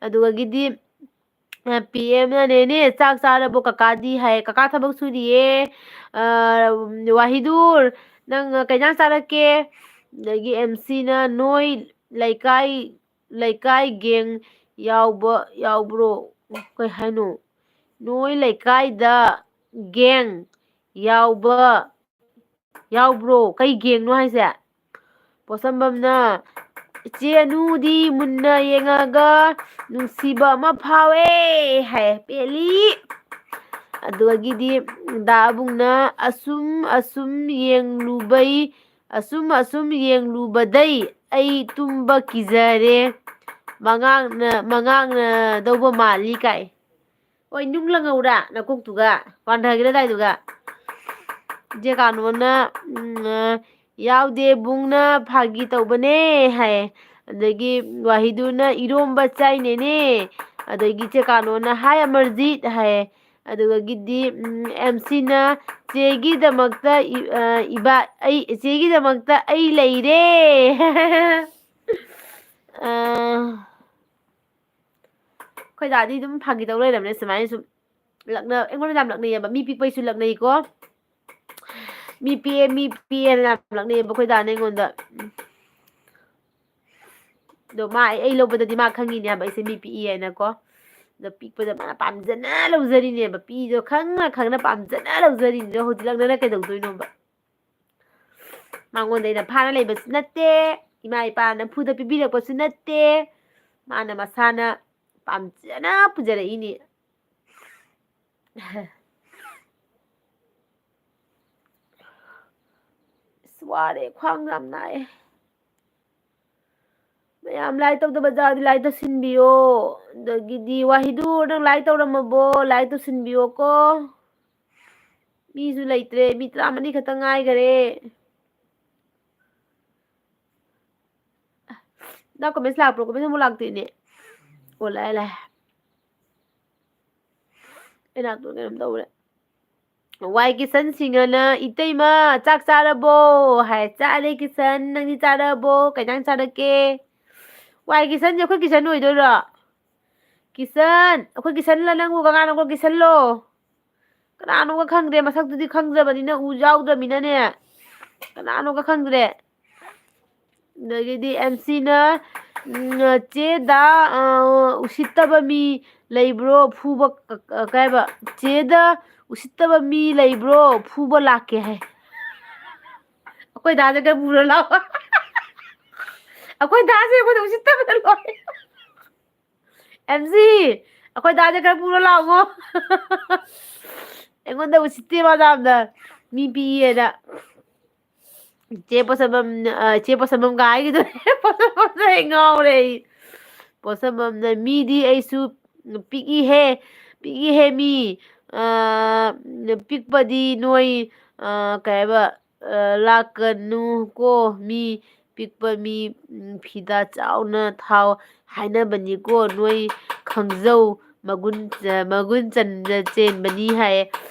ꯑꯗꯨꯗꯒꯤꯗꯤ, ꯑ, ꯄꯤ ꯑꯦꯝꯅ, "ꯅꯦꯅꯦ, ꯆꯥꯛ ꯆꯥꯔꯕꯣ ꯀꯀꯥꯗꯤ?" ꯍꯥꯏ꯫ "ꯀꯀꯥ ꯊꯕꯛ ꯁꯨꯔꯤꯌꯦ꯫ ꯑ, ꯋꯥꯍꯤꯗꯨꯔ, ꯅꯪ ꯀꯩ ꯏꯟꯖꯥꯡ ꯆꯥꯔꯛꯀꯦ?" ꯑꯗꯒꯤ ꯑꯦꯝ ꯁꯤꯅ, "ꯅꯣꯏ ꯂꯩꯀꯥꯏ, ꯂꯩꯀꯥꯏ ꯒꯦꯡ ꯌꯥꯎꯕ, ꯌꯥꯎꯕ꯭ꯔꯣ?" ꯀꯩ ꯍꯥꯏꯅꯣ? "ꯅꯣꯏ ꯂꯩꯀꯥꯏꯗ ꯒꯦꯡ ꯌꯥꯎꯕ, ꯌꯥꯎꯕ꯭ꯔꯣ?" ꯀꯩ ꯒꯦꯡꯅꯣ ꯍꯥꯏꯁꯦ? ꯄꯣꯠꯁꯝꯕꯝꯅ, "ꯏꯆꯦ ꯑꯅꯨꯗꯤ ꯃꯨꯟꯅ ꯌꯦꯡꯉꯒ ꯅꯨꯡꯁꯤꯕ ꯑꯃ ꯐꯥꯎꯋꯦ" ꯍꯥꯏ꯫ ꯄꯦꯜꯂꯤ꯫ ꯑꯗꯨꯗꯒꯤꯗꯤ ꯗꯥ ꯑꯕꯨꯡꯅ, "ꯑꯁꯨꯝ ꯑꯁꯨꯝ ꯌꯦꯡꯂꯨꯕꯩ, ꯑꯁꯨꯝ ꯑꯁꯨꯝ ꯌꯦꯡꯂꯨꯕꯗꯩ ꯑꯩ ꯇꯨꯝꯕ ꯀꯤꯖꯔꯦ꯫ ꯃꯉꯥꯡꯅ-, ꯃꯉꯥꯡꯅꯗꯧꯕ ꯃꯥꯜꯂꯤ" ꯀꯥꯏ꯫ ꯍꯣꯏ, ꯅꯨꯡ ꯂꯪꯍꯧꯔꯥ ꯅꯀꯣꯛꯇꯨꯒ? ꯋꯥꯟꯊꯒꯦꯔꯥ ꯑꯗꯥꯏꯗꯨꯒ? ꯏꯆꯦ ꯀꯥꯅꯣꯅ, ꯎꯝ, ꯑ, "ꯌꯥꯎꯗꯦ, ꯕꯨꯡꯅ ꯐꯥꯒꯤ ꯇꯧꯕꯅꯦ" ꯍꯥꯏ꯫ ꯑꯗꯒꯤ ꯋꯥꯍꯤꯗꯨꯅ, "ꯏꯔꯣꯝꯕ ꯆꯥꯏꯅꯦꯅꯦ"꯫ ꯑꯗꯒꯤ ꯏꯆꯦ ꯀꯥꯅꯣꯅ, "ꯍꯥꯏ ꯑꯃꯔꯖꯤꯠ" ꯍꯥꯏ꯫ ꯑꯗꯨꯗꯒꯤꯗꯤ, ꯎꯝ, ꯑꯦꯝ ꯁꯤꯅ, "ꯆꯦꯒꯤꯗꯃꯛꯇ ꯏ-, ꯑ, ꯏꯕꯥ-, ꯑꯩ, ꯆꯦꯒꯤꯗꯃꯛꯇ ꯑꯩ ꯂꯩꯔꯦ"꯫ ꯑ, ꯑꯩꯈꯣꯏ ꯗꯥꯗꯤ ꯑꯗꯨꯝ ꯐꯥꯒꯤ ꯇꯧ ꯂꯩꯔꯕꯅꯦ ꯁꯨꯃꯥꯏꯅ ꯁꯨꯝ꯫ ꯂꯛꯅ-, ꯑꯩꯉꯣꯟꯗ ꯌꯥꯝ ꯂꯛꯅꯩꯌꯦꯕ꯫ ꯃꯤ ꯄꯤꯛꯄꯩꯁꯨ ꯂꯛꯅꯩꯀꯣ꯫ "ꯃꯤ ꯄꯤꯛꯑꯦ, ꯃꯤ ꯄꯤꯛꯑꯦꯅ" ꯌꯥꯝ ꯂꯛꯅꯩꯌꯦꯕ ꯑꯩꯈꯣꯏ ꯗꯥꯅ ꯑꯩꯉꯣꯟꯗ꯫ ꯑꯗꯣ ꯃꯥ, ꯑꯩ, ꯑꯩ ꯂꯧꯕꯗꯗꯤ ꯃꯥ ꯈꯪꯉꯤꯅꯦ ꯍꯥꯏꯕ ꯑꯩꯁꯦ ꯃꯤ ꯄꯤꯛꯏ ꯍꯥꯏꯅꯀꯣ꯫ ꯑꯗꯣ ꯄꯤꯛꯄꯗ ꯃꯥꯅ ꯄꯥꯝꯖꯅ ꯂꯧꯖꯔꯤꯅꯦꯕ꯫ ꯄꯤꯛꯏꯗꯣ ꯈꯪꯅ ꯈꯪꯅ ꯄꯥꯝꯖꯅ ꯂꯧꯖꯔꯤꯅꯦ꯫ ꯑꯗꯣ ꯍꯧꯖꯤꯛ ꯂꯛꯅꯅ ꯀꯩꯗꯧꯗꯣꯏꯅꯣꯕ? ꯃꯉꯣꯟꯗ ꯑꯩꯅ ꯐꯥꯅ ꯂꯩꯕꯁꯨ ꯅꯠꯇꯦ, ꯏꯃꯥ ꯏꯄꯥꯅ ꯅꯝꯐꯨꯗ ꯄꯤꯕꯤꯔꯛꯄꯁꯨ ꯅꯠꯇꯦ, ꯃꯥꯅ ꯃꯁꯥꯅ ꯄꯥꯝꯖꯅ ꯄꯨꯖꯔꯛꯏꯅꯤ꯫ ꯑꯁ, ꯋꯥꯔꯦ, ꯈ꯭ꯋꯥꯡ ꯌꯥꯝ ꯅꯥꯏꯌꯦ꯫ ꯃꯌꯥꯝ ꯂꯥꯏ ꯇꯧꯗꯕ ꯖꯥꯗꯤ ꯂꯥꯏ ꯇꯧꯁꯤꯟꯕꯤꯌꯣ꯫ ꯑꯗꯒꯤꯗꯤ ꯋꯥꯍꯤꯗꯨ, ꯅꯪ ꯂꯥꯏ ꯇꯧꯔꯝꯃꯕꯣ? ꯂꯥꯏ ꯇꯧꯁꯤꯟꯕꯤꯌꯣꯀꯣ꯫ ꯃꯤꯁꯨ ꯂꯩꯇ꯭ꯔꯦ, ꯃꯤ ꯇꯔꯥꯃꯔꯤ ꯈꯛꯇ ꯉꯥꯏꯈꯔꯦ꯫ ꯅꯪ comments ꯂꯥꯛꯄ꯭ꯔꯣ? Comments ꯑꯃꯨꯛ ꯂꯥꯛꯇꯦꯅꯦ꯫ ꯑꯣ, ꯂꯥꯛꯑꯦ, ꯂꯥꯛꯑꯦ꯫ ꯑꯩ ꯅꯥꯇꯣꯟ ꯀꯩꯅꯣꯝ ꯇꯧꯔꯦ꯫ ꯋꯥꯏ ꯀꯤꯁꯟ ꯁꯤꯡꯍꯅ, "ꯏꯇꯩꯃ, ꯆꯥꯛ ꯆꯥꯔꯕꯣ?" ꯍꯥꯏ꯫ "ꯆꯥꯔꯦ ꯀꯤꯁꯟ, ꯅꯪꯗꯤ ꯆꯥꯔꯕꯣ? ꯀꯩ ꯏꯟꯖꯥꯡ ꯆꯥꯔꯛꯀꯦ?" ꯋꯥꯏ ꯀꯤꯁꯟꯁꯦ ꯑꯩꯈꯣꯏ ꯀꯤꯁꯟ ꯑꯣꯏꯗꯣꯏꯔꯣ? ꯀꯤꯁꯟ, ꯑꯩꯈꯣꯏ ꯀꯤꯁꯟꯂ ꯅꯪꯕꯨ ꯀꯅꯥꯅꯣ ꯀꯤꯁꯟꯂꯣ? ꯀꯅꯥꯅꯣꯒ ꯈꯪꯗ꯭ꯔꯦ, ꯃꯁꯛꯇꯨꯗꯤ ꯈꯪꯗ꯭ꯔꯕꯅꯤꯅ, ꯎ ꯌꯥꯎꯗ꯭ꯔꯕꯅꯤꯅꯅꯦ, ꯀꯅꯥꯅꯣꯒ ꯈꯪꯗ꯭ꯔꯦ꯫ ꯑꯗꯒꯤꯗꯤ ꯑꯦꯝ ꯁꯤꯅ, ꯎꯝ, "ꯆꯦꯗ, ꯑ, ꯎꯁꯤꯠꯇꯕ ꯃꯤ ꯂꯩꯕ꯭ꯔꯣ? ꯐꯨꯕ", ꯑ, ꯀꯩ ꯍꯥꯏꯕ? "ꯆꯦꯗ ꯎꯁꯤꯠꯇꯕ ꯃꯤ ꯂꯩꯕ꯭ꯔꯣ? ꯐꯨꯕ ꯂꯥꯛꯀꯦ" ꯍꯥꯏ꯫ ꯑꯩꯈꯣꯏ ꯗꯥꯗꯒ ꯄꯨꯔ ꯂꯥꯛꯑꯣ꯫ ꯑꯩꯈꯣꯏ ꯗꯥꯁꯦ ꯑꯩꯉꯣꯟꯗ ꯎꯁꯤꯠꯇꯕꯅ ꯂꯣꯏꯔꯦ꯫ ꯑꯦꯝ ꯖꯤ, ꯑꯩꯈꯣꯏ ꯗꯥꯁꯦ ꯈꯔ ꯄꯨꯔ ꯂꯥꯛꯑꯣ꯫ ꯑꯩꯉꯣꯟꯗ ꯎꯁꯤꯠꯇꯦ ꯃꯥ ꯌꯥꯝꯅ꯫ ꯃꯤ ꯄꯤꯛꯏꯌꯦꯅ꯫ ꯆꯦ ꯄꯣꯠꯁꯝꯕꯝ, ꯑ, ꯆꯦ ꯄꯣꯠꯁꯝꯕꯝꯒ ꯍꯥꯏꯈꯤꯗꯣꯔꯦ꯫ ꯄꯣꯠꯁꯝꯕꯝꯗ ꯑꯩ ꯉꯥꯎꯔꯦ ꯑꯩ꯫ ꯄꯣꯠꯁꯝꯕꯝꯅ ꯃꯤꯗꯤ ꯑꯩꯁꯨ ꯄꯤꯛꯏꯍꯦ, ꯄꯤꯛꯏꯍꯦ ꯃꯤ꯫ ꯑ, ꯄꯤꯛꯄꯗꯤ ꯅꯣꯏ, ꯑ, ꯀꯩ ꯍꯥꯏꯕ, ꯑ, ꯂꯥꯛꯀꯅꯨ ꯀꯣ ꯃꯤ꯫ ꯄꯤꯛꯄ ꯃꯤ, ꯎꯝ, ꯐꯤꯗꯥ ꯆꯥꯎꯅ ꯊꯥꯎ ꯍꯥꯏꯅꯕꯅꯤꯀꯣ ꯅꯣꯏ ꯈꯪꯖꯧ꯫ ꯃꯒꯨꯟ, ꯃꯒꯨꯟ ꯆꯟ-, ꯆꯦꯟꯕꯅꯤ ꯍꯥꯏꯌꯦ꯫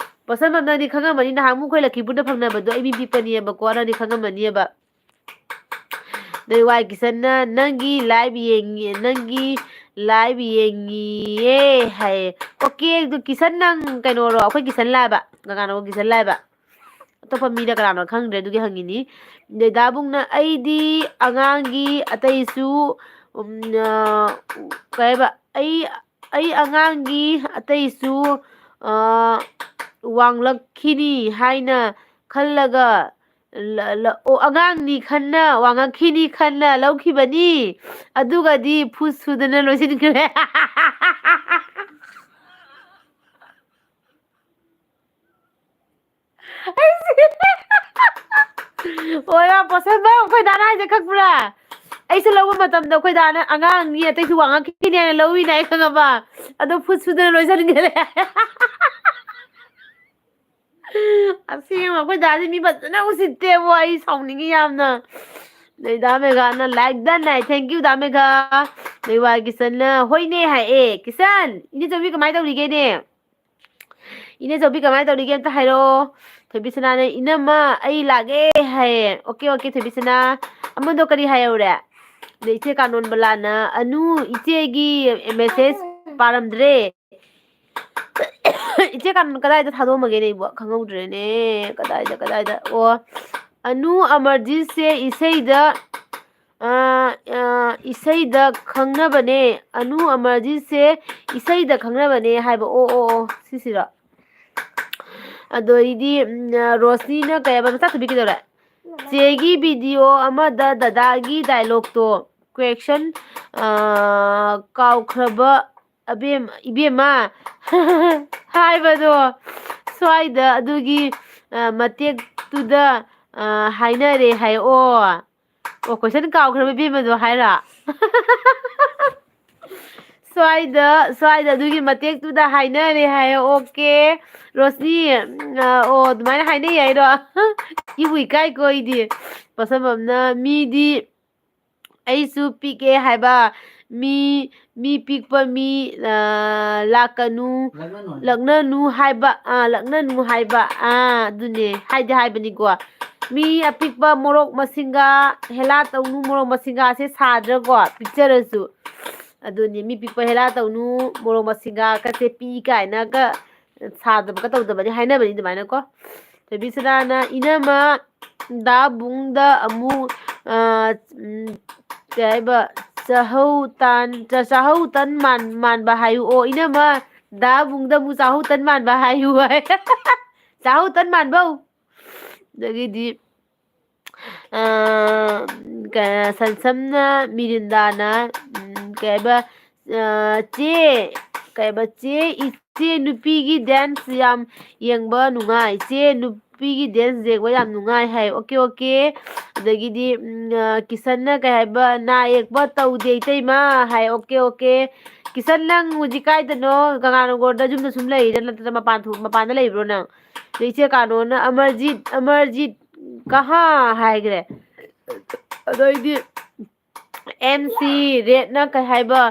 ꯄꯣꯠꯁꯝꯕꯝ ꯅꯪꯗꯤ ꯈꯪꯉꯝꯃꯅꯤ, ꯅꯍꯥꯟꯃꯨꯛ ꯑꯩꯈꯣꯏ ꯂꯛꯈꯤꯄꯨꯔꯗ ꯐꯪꯅꯕꯗꯣ ꯑꯩ ꯃꯤ ꯄꯤꯛꯄꯅꯦꯕꯀꯣ, ꯅꯪꯗꯤ ꯈꯪꯉꯝꯃꯅꯤꯕ꯫ ꯑꯗꯩ ꯋꯥꯏ ꯀꯤꯁꯟꯅ ꯅꯪꯒꯤ ꯂꯥꯏꯚ ꯌꯦꯡꯉꯤ, ꯅꯪꯒꯤ ꯂꯥꯏꯚ ꯌꯦꯡꯉꯤꯌꯦ ꯍꯥꯏꯌꯦ꯫ ꯑꯣꯀꯦ, ꯑꯗꯨ ꯀꯤꯁꯟ ꯅꯪ ꯀꯩꯅꯣꯔꯣ? ꯑꯩꯈꯣꯏ ꯀꯤꯁꯟ ꯂꯥꯏꯕ, ꯀꯅꯥꯅꯣ ꯀꯤꯁꯟ ꯂꯥꯏꯕ? ꯑꯇꯣꯞꯄ ꯃꯤꯅ ꯀꯅꯥꯅꯣ ꯈꯪꯗ꯭ꯔꯦ, ꯑꯗꯨꯒꯤ ꯍꯪꯉꯤꯅꯤ꯫ ꯗꯦꯗꯥꯕꯨꯡꯅ ꯑꯩꯗꯤ ꯑꯉꯥꯡꯒꯤ ꯑꯇꯩꯁꯨ, ꯎꯝ, ꯑ, ꯀꯩ ꯍꯥꯏꯕ? ꯑꯩ, ꯑꯩ ꯑꯉꯥꯡꯒꯤ ꯑꯇꯩꯁꯨ, ꯑ, ꯋꯥꯡꯂꯛꯈꯤꯅꯤ ꯍꯥꯏꯅ ꯈꯜꯂꯒ, ꯂ-, ꯂ-, ꯑꯣ, ꯑꯉꯥꯡꯅꯤ ꯈꯟꯅ, ꯋꯥꯡꯉꯛꯈꯤꯅꯤ ꯈꯟꯅ ꯂꯧꯈꯤꯕꯅꯤ꯫ ꯑꯗꯨꯒꯗꯤ ꯐꯨꯠ ꯁꯨꯗꯅ ꯂꯣꯏꯁꯤꯟꯈ꯭ꯔꯦ꯫ ꯑꯩꯁꯦ ꯑꯣꯏꯔ ꯄꯣꯠꯁꯟꯕ ꯑꯩꯈꯣꯏ ꯗꯥꯅ ꯍꯥꯏꯁꯦ ꯈꯪꯕ꯭ꯔꯥ? ꯑꯩꯁꯨ ꯂꯧꯕ ꯃꯇꯝꯗ ꯑꯩꯈꯣꯏ ꯗꯥꯅ ꯑꯉꯥꯡꯅꯤ ꯑꯇꯩꯁꯨ ꯋꯥꯡꯉꯛꯈꯤꯅꯦꯅ ꯂꯧꯏꯅꯦ ꯑꯩ ꯈꯪꯉꯕ? ꯑꯗꯣ ꯐꯨꯠ ꯁꯨꯗꯅ ꯂꯣꯏꯁꯤꯟꯈ꯭ꯔꯦ꯫ ꯑꯁꯦꯡꯕ ꯑꯩꯈꯣꯏ ꯗꯥꯗꯤ ꯃꯤ ꯐꯖꯅ ꯎꯁꯤꯠꯇꯦꯕꯣ, ꯑꯩ ꯁꯥꯎꯅꯤꯡꯉꯤ ꯌꯥꯝꯅ꯫ ꯅꯣꯏ ꯗꯥ ꯃꯦꯘꯥꯅ like done high, thank you ꯗꯥ ꯃꯦꯘꯥ꯫ ꯅꯣꯏ ꯋꯥꯏ ꯀꯤꯁꯟꯅ ꯍꯣꯏꯅꯦ ꯍꯥꯏ꯫ ꯑꯦ ꯀꯤꯁꯟ, ꯏꯅꯦ ꯆꯧꯕꯤ ꯀꯃꯥꯏꯅ ꯇꯧꯔꯤꯒꯦꯅꯦ? ꯏꯅꯦ ꯆꯧꯕꯤ ꯀꯃꯥꯏꯅ ꯇꯧꯔꯤꯒꯦ ꯑꯝꯇ ꯍꯥꯏꯔꯛꯑꯣ꯫ ꯊꯣꯏꯕꯤꯁꯅꯥꯅ ꯏꯅꯝꯃ ꯑꯩ ꯂꯥꯛꯑꯦ ꯍꯥꯏꯌꯦ꯫ ꯑꯣꯀꯦ, ꯑꯣꯀꯦ, ꯊꯣꯏꯕꯤꯁꯅꯥ꯫ ꯑꯃꯗꯣ ꯀꯔꯤ ꯍꯥꯏꯍꯧꯔꯦ? ꯑꯗꯩ ꯏꯆꯦ ꯀꯥꯅꯣꯟꯕꯂꯥꯅ ꯑꯅꯨ ꯏꯆꯦꯒꯤ message ꯄꯥꯔꯝꯗ꯭ꯔꯦ꯫ ꯏꯆꯦ ꯀꯥꯅꯣꯟ ꯀꯗꯥꯏꯗ ꯊꯥꯗꯣꯛꯑꯝꯃꯒꯦꯅꯦ ꯑꯩꯕꯣ? ꯈꯪꯍꯧꯗ꯭ꯔꯦꯅꯦ꯫ ꯀꯗꯥꯏꯗ, ꯀꯗꯥꯏꯗ? ꯑꯣ, ꯑꯅꯨ ꯑꯃꯔꯖꯤꯠꯁꯦ ꯏꯁꯩꯗ, ꯑ, ꯑ, ꯏꯁꯩꯗ ꯈꯪꯅꯕꯅꯦ꯫ ꯑꯅꯨ ꯑꯃꯔꯖꯤꯠꯁꯦ ꯏꯁꯩꯗ ꯈꯪꯅꯕꯅꯦ ꯍꯥꯏꯕ꯫ ꯑꯣ, ꯑꯣ, ꯑꯣ, ꯁꯤꯁꯤꯔꯣ? ꯑꯗꯣ ꯑꯩꯗꯤ, ꯎꯝ, ꯔꯣꯁꯅꯤꯅ ꯀꯩ ꯍꯥꯏꯕ? ꯃꯆꯥ ꯊꯣꯏꯕꯤ ꯀꯩꯗꯧꯔꯦ? ꯆꯦꯒꯤ ꯚꯤꯗꯤꯑꯣ ꯑꯃꯗ ꯗꯗꯥꯒꯤ ꯗꯥꯏꯂꯣꯛꯇꯣ, ꯀ꯭ꯋꯦꯛꯁꯟ, ꯑꯥ, ꯀꯥꯎꯈ꯭ꯔꯕ ꯑꯕꯦꯝ-, ꯏꯕꯦꯝꯃ ꯍꯥꯏꯕꯗꯣ, ꯁ꯭ꯋꯥꯏꯗ ꯑꯗꯨꯒꯤ, ꯑꯥ, ꯃꯇꯦꯛꯇꯨꯗ, ꯑꯥ, ꯍꯥꯏꯅꯔꯦ ꯍꯥꯏ꯫ ꯑꯣ, ꯑꯣ, ꯀꯣꯏꯁꯟ ꯀꯥꯎꯈ꯭ꯔꯕ ꯏꯕꯦꯝꯃꯗꯣ ꯍꯥꯏꯔꯣ? ꯁ꯭ꯋꯥꯏꯗ, ꯁ꯭ꯋꯥꯏꯗ ꯑꯗꯨꯒꯤ ꯃꯇꯦꯛꯇꯨꯗ ꯍꯥꯏꯅꯔꯦ ꯍꯥꯏꯌꯣ꯫ ꯑꯣꯀꯦ꯫ ꯔꯣꯁꯅꯤ, ꯎꯝ, ꯑ, ꯑꯣ, ꯑꯗꯨꯃꯥꯏꯅ ꯍꯥꯏꯅꯩ ꯍꯥꯏꯔꯣ? ꯏꯕꯨ ꯏꯀꯥꯏꯀꯣ ꯑꯩꯗꯤ꯫ ꯄꯣꯠꯁꯝꯕꯝꯅ ꯃꯤꯗꯤ ꯑꯩꯁꯨ ꯄꯤꯛꯑꯦ ꯍꯥꯏꯕ, ꯃꯤ, ꯃꯤ ꯄꯤꯛꯄ ꯃꯤ, ꯑ, ꯂꯥꯛꯀꯅꯨ, ꯂꯛꯅꯅꯨ ꯍꯥꯏꯕ꯫ ꯂꯛꯅꯅꯨ ꯍꯥꯏꯕ, ꯑ, ꯂꯛꯅꯅꯨ ꯍꯥꯏꯕ, ꯑ, ꯑꯗꯨꯅꯦ, ꯍꯥꯏꯗꯤ ꯍꯥꯏꯕꯅꯤꯀꯣ꯫ ꯃꯤ ꯑꯄꯤꯛꯄ ꯃꯣꯔꯣꯛ ꯃꯁꯤꯡꯒ ꯍꯦꯂꯥ ꯇꯧꯅꯨ, ꯃꯣꯔꯣꯛ ꯃꯁꯤꯡꯒꯥꯁꯦ ꯁꯥꯗ꯭ꯔꯀꯣ, ꯄꯤꯛꯆꯔꯁꯨ꯫ ꯑꯗꯨꯅꯤ, ꯃꯤ ꯄꯤꯛꯄ ꯍꯦꯂꯥ ꯇꯧꯅꯨ, ꯃꯣꯔꯣꯛ ꯃꯁꯤꯡꯒꯥꯒꯁꯦ ꯄꯤ ꯀꯥꯏꯅꯒ ꯁꯥꯗꯕꯒ ꯇꯧꯗꯕꯅꯤ ꯍꯥꯏꯅꯕꯅꯤ ꯑꯗꯨꯃꯥꯏꯅꯀꯣ꯫ ꯊꯣꯏꯕꯤ ꯁꯅꯥꯅ, "ꯏꯅꯝꯃ, ꯗꯥ ꯕꯨꯡꯗ ꯑꯃꯨꯛ, ꯑ, ꯎꯝ, ꯀꯩ ꯍꯥꯏꯕ, ꯆꯥꯍꯧ ꯇꯥꯟ, ꯆꯥ-, ꯆꯥꯍꯧ ꯇꯟ ꯃꯥꯟ-, ꯃꯥꯟꯕ ꯍꯥꯏꯌꯨ꯫ ꯑꯣ, ꯏꯅꯝꯃ, ꯗꯥ ꯕꯨꯡꯗ ꯑꯃꯨꯛ ꯆꯥꯍꯧ ꯇꯟ ꯃꯥꯟꯕ ꯍꯥꯏꯌꯨ" ꯍꯥꯏ꯫ ꯆꯥꯍꯧ ꯇꯟ ꯃꯥꯟꯕꯧ꯫ ꯑꯗꯒꯤꯗꯤ, ꯑ, ꯀ-, ꯁꯝꯁꯝꯅ, ꯃꯤꯔꯤꯟꯗꯥꯅ, ꯎꯝ, ꯀꯩ ꯍꯥꯏꯕ, ꯑ, "ꯆꯦ", ꯀꯩ ꯍꯥꯏꯕ, "ꯆꯦ, ꯏꯆꯦ ꯅꯨꯄꯤꯒꯤ dance ꯌꯥꯝ ꯌꯦꯡꯕ ꯅꯨꯡꯉꯥꯏ꯫ ꯆꯦ, ꯅꯨꯄꯤꯒꯤ dance ꯌꯦꯡꯕ ꯌꯥꯝ ꯅꯨꯡꯉꯥꯏ" ꯍꯥꯏ꯫ Okay, okay. ꯑꯗꯒꯤꯗꯤ, ꯎꯝ, ꯑ, ꯀꯤꯁꯟꯅ ꯀꯩ ꯍꯥꯏꯕ, "ꯅꯥ ꯌꯦꯛꯄ ꯇꯧꯗꯦ ꯏꯇꯩꯃ" ꯍꯥꯏ꯫ Okay, okay. ꯀꯤꯁꯟ, ꯅꯪ ꯍꯧꯖꯤꯛ ꯀꯥꯏꯗꯅꯣ? ꯒꯪꯒꯥꯅꯒꯔꯗ ꯌꯨꯝꯗ ꯁꯨꯝ ꯂꯩꯔꯤꯔꯥ, ꯅꯠꯇ꯭ꯔꯒ ꯃꯄꯥꯟ ꯊꯣꯛ-, ꯃꯄꯥꯟꯗ ꯂꯩꯕ꯭ꯔꯣ ꯅꯪ? ꯑꯗꯩ ꯏꯆꯦ ꯀꯥꯅꯣꯅ, "ꯑꯃꯔꯖꯤꯠ, ꯑꯃꯔꯖꯤꯠ ꯀꯍꯥ?" ꯍꯥꯏꯈ꯭ꯔꯦ꯫ ꯑꯗꯩꯗꯤ ꯑꯦꯝ ꯁꯤ ꯔꯦꯠꯅ ꯀꯩ ꯍꯥꯏꯕ,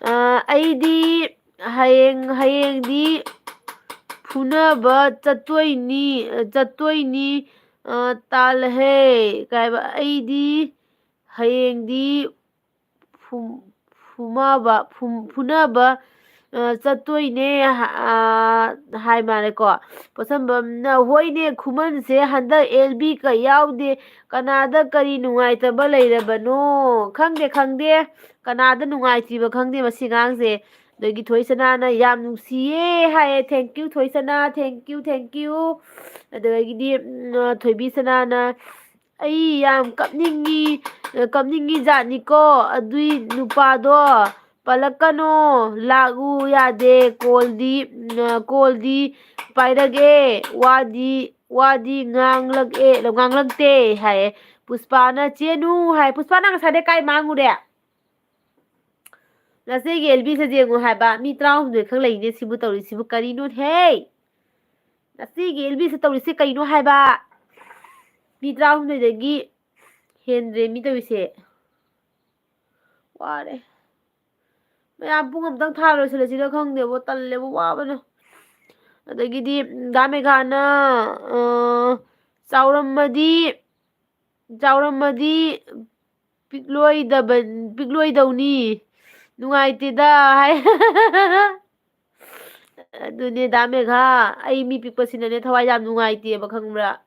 ꯑ, "ꯑꯩꯗꯤ ꯍꯌꯦꯡ, ꯍꯌꯦꯡꯗꯤ ꯐꯨꯅꯕ ꯆꯠꯇꯣꯏꯅꯤ, ꯆꯠꯇꯣꯏꯅꯤ, ꯑ, ꯇꯥꯜꯂꯍꯦ", ꯀꯩ ꯍꯥꯏꯕ, "ꯑꯩꯗꯤ ꯍꯌꯦꯡꯗꯤ ꯐꯨ-, ꯐꯨꯃꯕ, ꯐꯨ-, ꯐꯨꯅꯕ, ꯑ, ꯆꯠꯇꯣꯏꯅꯦ", ꯑ, ꯍꯥꯏ ꯃꯥꯜꯂꯦꯀꯣ꯫ ꯄꯣꯠꯁꯝꯕꯝꯅ, "ꯍꯣꯏꯅꯦ, ꯈꯨꯃꯟꯁꯦ ꯍꯟꯗꯛ ꯑꯦꯜ ꯕꯤ ꯀ ꯌꯥꯎꯗꯦ, ꯀꯅꯥꯗ ꯀꯔꯤ ꯅꯨꯡꯉꯥꯏꯇꯕ ꯂꯩꯔꯕꯅꯣ? ꯈꯪꯗꯦ, ꯈꯪꯗꯦ, ꯀꯅꯥꯗ ꯅꯨꯡꯉꯥꯏꯇ꯭ꯔꯤꯕ ꯈꯪꯗꯦ ꯃꯁꯤ ꯑꯉꯥꯡꯁꯦ"꯫ ꯑꯗꯒꯤ ꯊꯣꯏꯁꯅꯥꯅ, "ꯌꯥꯝ ꯅꯨꯡꯁꯤꯌꯦ" ꯍꯥꯏꯌꯦ꯫ Thank you, ꯊꯣꯏꯁꯅꯥ, thank you, thank you꯫ ꯑꯗꯒꯤꯗꯤ, ꯎꯝ, ꯊꯣꯏꯕꯤꯁꯅꯥꯅ, ꯑꯩ ꯌꯥꯝ ꯀꯞꯅꯤꯡꯉꯤ, ꯀꯞꯅꯤꯡꯉꯤ ꯖꯥꯠꯅꯤꯀꯣ꯫ ꯑꯗꯨꯏ ꯅꯨꯄꯥꯗꯣ ꯄꯜꯂꯛꯀꯅꯣ, ꯂꯥꯛꯎ ꯌꯥꯗꯦ꯫ ꯀꯣꯜꯗꯤ, ꯀꯣꯜꯗꯤ ꯄꯥꯏꯔꯒꯦ, ꯋꯥꯗꯤ, ꯋꯥꯗꯤ ꯉꯥꯡꯂꯛꯑꯦ, ꯉꯥꯡꯂꯛꯇꯦ ꯍꯥꯏꯌꯦ꯫ ꯄꯨꯁꯄꯥꯅ ꯆꯦꯅꯨ ꯍꯥꯏ꯫ ꯄꯨꯁꯄꯥ, ꯅꯪ ꯉꯁꯥꯏꯗꯩ ꯀꯥꯏ ꯃꯥꯡꯉꯨꯔꯦ? ꯅꯆꯦꯒꯤ ꯑꯦꯜꯕꯤꯁꯦ ꯌꯦꯡꯉꯨ ꯍꯥꯏꯕ꯫ ꯃꯤ ꯇꯔꯥꯍꯨꯝꯗꯣꯏ ꯈꯛ ꯂꯩꯅꯦ ꯁꯤꯕꯨ ꯇꯧꯔꯤꯁꯤꯕꯨ ꯀꯔꯤꯅꯣꯍꯦ? ꯅꯆꯦꯒꯤ ꯑꯦꯜꯕꯤꯁꯦ ꯇꯧꯔꯤꯁꯦ ꯀꯩꯅꯣ ꯍꯥꯏꯕ? ꯃꯤ ꯇꯔꯥꯍꯨꯝꯗꯣꯏꯗꯒꯤ ꯍꯦꯟꯗ꯭ꯔꯦ ꯃꯤ ꯇꯧꯔꯤꯁꯦ꯫ ꯋꯥꯔꯦ꯫ ꯃꯌꯥꯝ ꯄꯨꯡ ꯑꯃꯇꯪ ꯊꯥ ꯂꯣꯏꯁꯤꯜꯂꯁꯤꯔ ꯈꯪꯗꯦꯕꯣ, ꯇꯜꯂꯦꯕꯣ, ꯋꯥꯕꯅ꯫ ꯑꯗꯒꯤꯗꯤ ꯗꯥ ꯃꯦꯘꯥꯅ, ꯑ, ꯆꯥꯎꯔꯝꯃꯗꯤ, ꯆꯥꯎꯔꯝꯃꯗꯤ ꯄꯤꯛꯂꯣꯏꯗꯕ-, ꯄꯤꯛꯂꯣꯏꯗꯧꯅꯤ꯫ ꯅꯨꯡꯉꯥꯏꯇꯦꯗ ꯍꯥꯏ꯫ ꯑꯗꯨꯅꯦ ꯗꯥ ꯃꯦꯘꯥ, ꯑꯩ ꯃꯤ ꯄꯤꯛꯄꯁꯤꯅꯅꯦ ꯊꯋꯥꯏ ꯌꯥꯝ ꯅꯨꯡꯉꯥꯏꯇꯦꯕ, ꯈꯪꯕ꯭ꯔꯥ?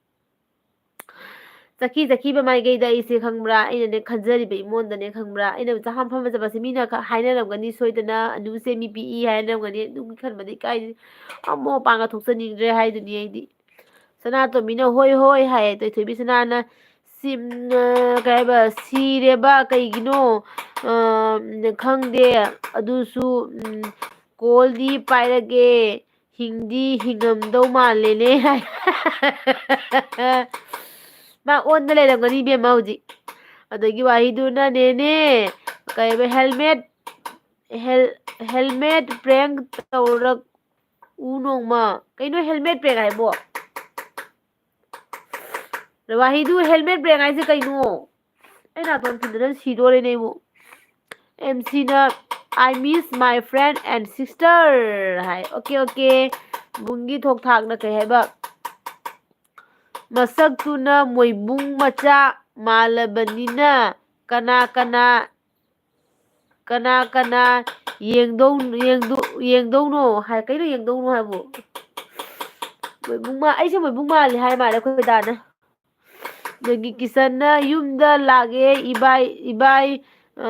ꯆꯠꯈꯤ ꯆꯠꯈꯤꯕ ꯃꯥꯏꯀꯩꯗ ꯑꯩꯁꯦ, ꯈꯪꯕ꯭ꯔꯥ, ꯑꯩꯅꯅꯦ ꯈꯟꯖꯔꯤꯕ ꯏꯃꯣꯟꯗꯅꯦ, ꯈꯪꯕ꯭ꯔꯥ, ꯑꯩꯅ ꯆꯥꯐꯝ ꯐꯝꯕ ꯆꯠꯄꯁꯦ ꯃꯤꯅ ꯈ-, ꯍꯥꯏꯅꯔꯝꯒꯅꯤ ꯁꯣꯏꯗꯅ, "ꯑꯅꯨꯁꯦ ꯃꯤ ꯄꯤꯛꯏ" ꯍꯥꯏꯅꯔꯝꯒꯅꯤ꯫ ꯑꯗꯨꯒꯤ ꯈꯟꯕꯗ ꯏꯀꯥꯏ, ꯑꯃꯣꯠ ꯑꯄꯥꯡꯒ ꯊꯣꯛꯆꯅꯤꯡꯗ꯭ꯔꯦ ꯍꯥꯏꯗꯨꯅꯤ ꯑꯩꯗꯤ꯫ ꯁꯅꯥꯇꯣꯝꯕꯤꯅ "ꯍꯣꯏ, ꯍꯣꯏ" ꯍꯥꯏꯌꯦ꯫ ꯇꯣꯏꯊꯣꯏꯕꯤ ꯁꯅꯥꯅ ꯁꯤ-, ꯎꯝ, ꯑ, ꯀꯩ ꯍꯥꯏꯕ, ꯁꯤꯔꯦꯕ ꯀꯩꯒꯤꯅꯣ? ꯑ, ꯈꯪꯗꯦ꯫ ꯑꯗꯨꯁꯨ, ꯎꯝ, ꯀꯣꯜꯗꯤ ꯄꯥꯏꯔꯒꯦ, ꯍꯤꯡꯗꯤ ꯍꯤꯡꯉꯝꯗꯧ ꯃꯥꯜꯂꯦꯅꯦ ꯍꯥꯏ꯫ ꯃꯥ ꯑꯣꯟꯗ ꯂꯩꯔꯝꯒꯅꯤ ꯏꯕꯦꯝꯃ ꯍꯧꯖꯤꯛ꯫ ꯑꯗꯒꯤ ꯋꯥꯍꯤꯗꯨꯅ, "ꯅꯦꯅꯦ, ꯀꯩꯕ, helmet, hel-, helmet prank ꯇꯧꯔꯛꯎ ꯅꯣꯡꯃ"꯫ ꯀꯩꯅꯣ helmet prank ꯍꯥꯏꯕꯣ? ꯋꯥꯍꯤꯗꯨ helmet prank ꯍꯥꯏꯁꯦ ꯀꯩꯅꯣ? ꯑꯩ ꯅꯥꯇꯣꯟ ꯐꯨꯟꯗꯅ ꯁꯤꯗꯣꯔꯦꯅꯦ ꯑꯩꯕꯨ꯫ ꯑꯦꯝ ꯁꯤꯅ "I miss my friend and sister" ꯍꯥꯏ꯫ Okay, okay. ꯕꯨꯡꯒꯤ ꯊꯣꯛ ꯊꯥꯛꯅ ꯀꯩ ꯍꯥꯏꯕ? "ꯃꯁꯛꯇꯨꯅ ꯃꯣꯏꯕꯨꯡ ꯃꯆꯥ ꯃꯥꯜꯂꯕꯅꯤꯅ ꯀꯅꯥ ꯀꯅꯥ, ꯀꯅꯥ ꯀꯅꯥ ꯌꯦꯡꯗꯧ-, ꯌꯦꯡꯗꯧ-, ꯌꯦꯡꯗꯧꯅꯣ" ꯍꯥꯏ꯫ ꯀꯩꯅꯣ ꯌꯦꯡꯗꯧꯅꯣ ꯍꯥꯏꯕꯨ? ꯃꯣꯏꯕꯨꯡ ꯃꯥ-, ꯑꯩꯁꯦ ꯃꯣꯏꯕꯨꯡ ꯃꯥꯜꯂꯤ ꯍꯥꯏ ꯃꯥꯜꯂꯦ ꯑꯩꯈꯣꯏ ꯗꯥꯅ꯫ ꯑꯗꯒꯤ ꯀꯤꯁꯟꯅ "ꯌꯨꯝꯗ ꯂꯥꯛꯑꯦ ꯏꯕꯥꯏ, ꯏꯕꯥꯏ, ꯑ,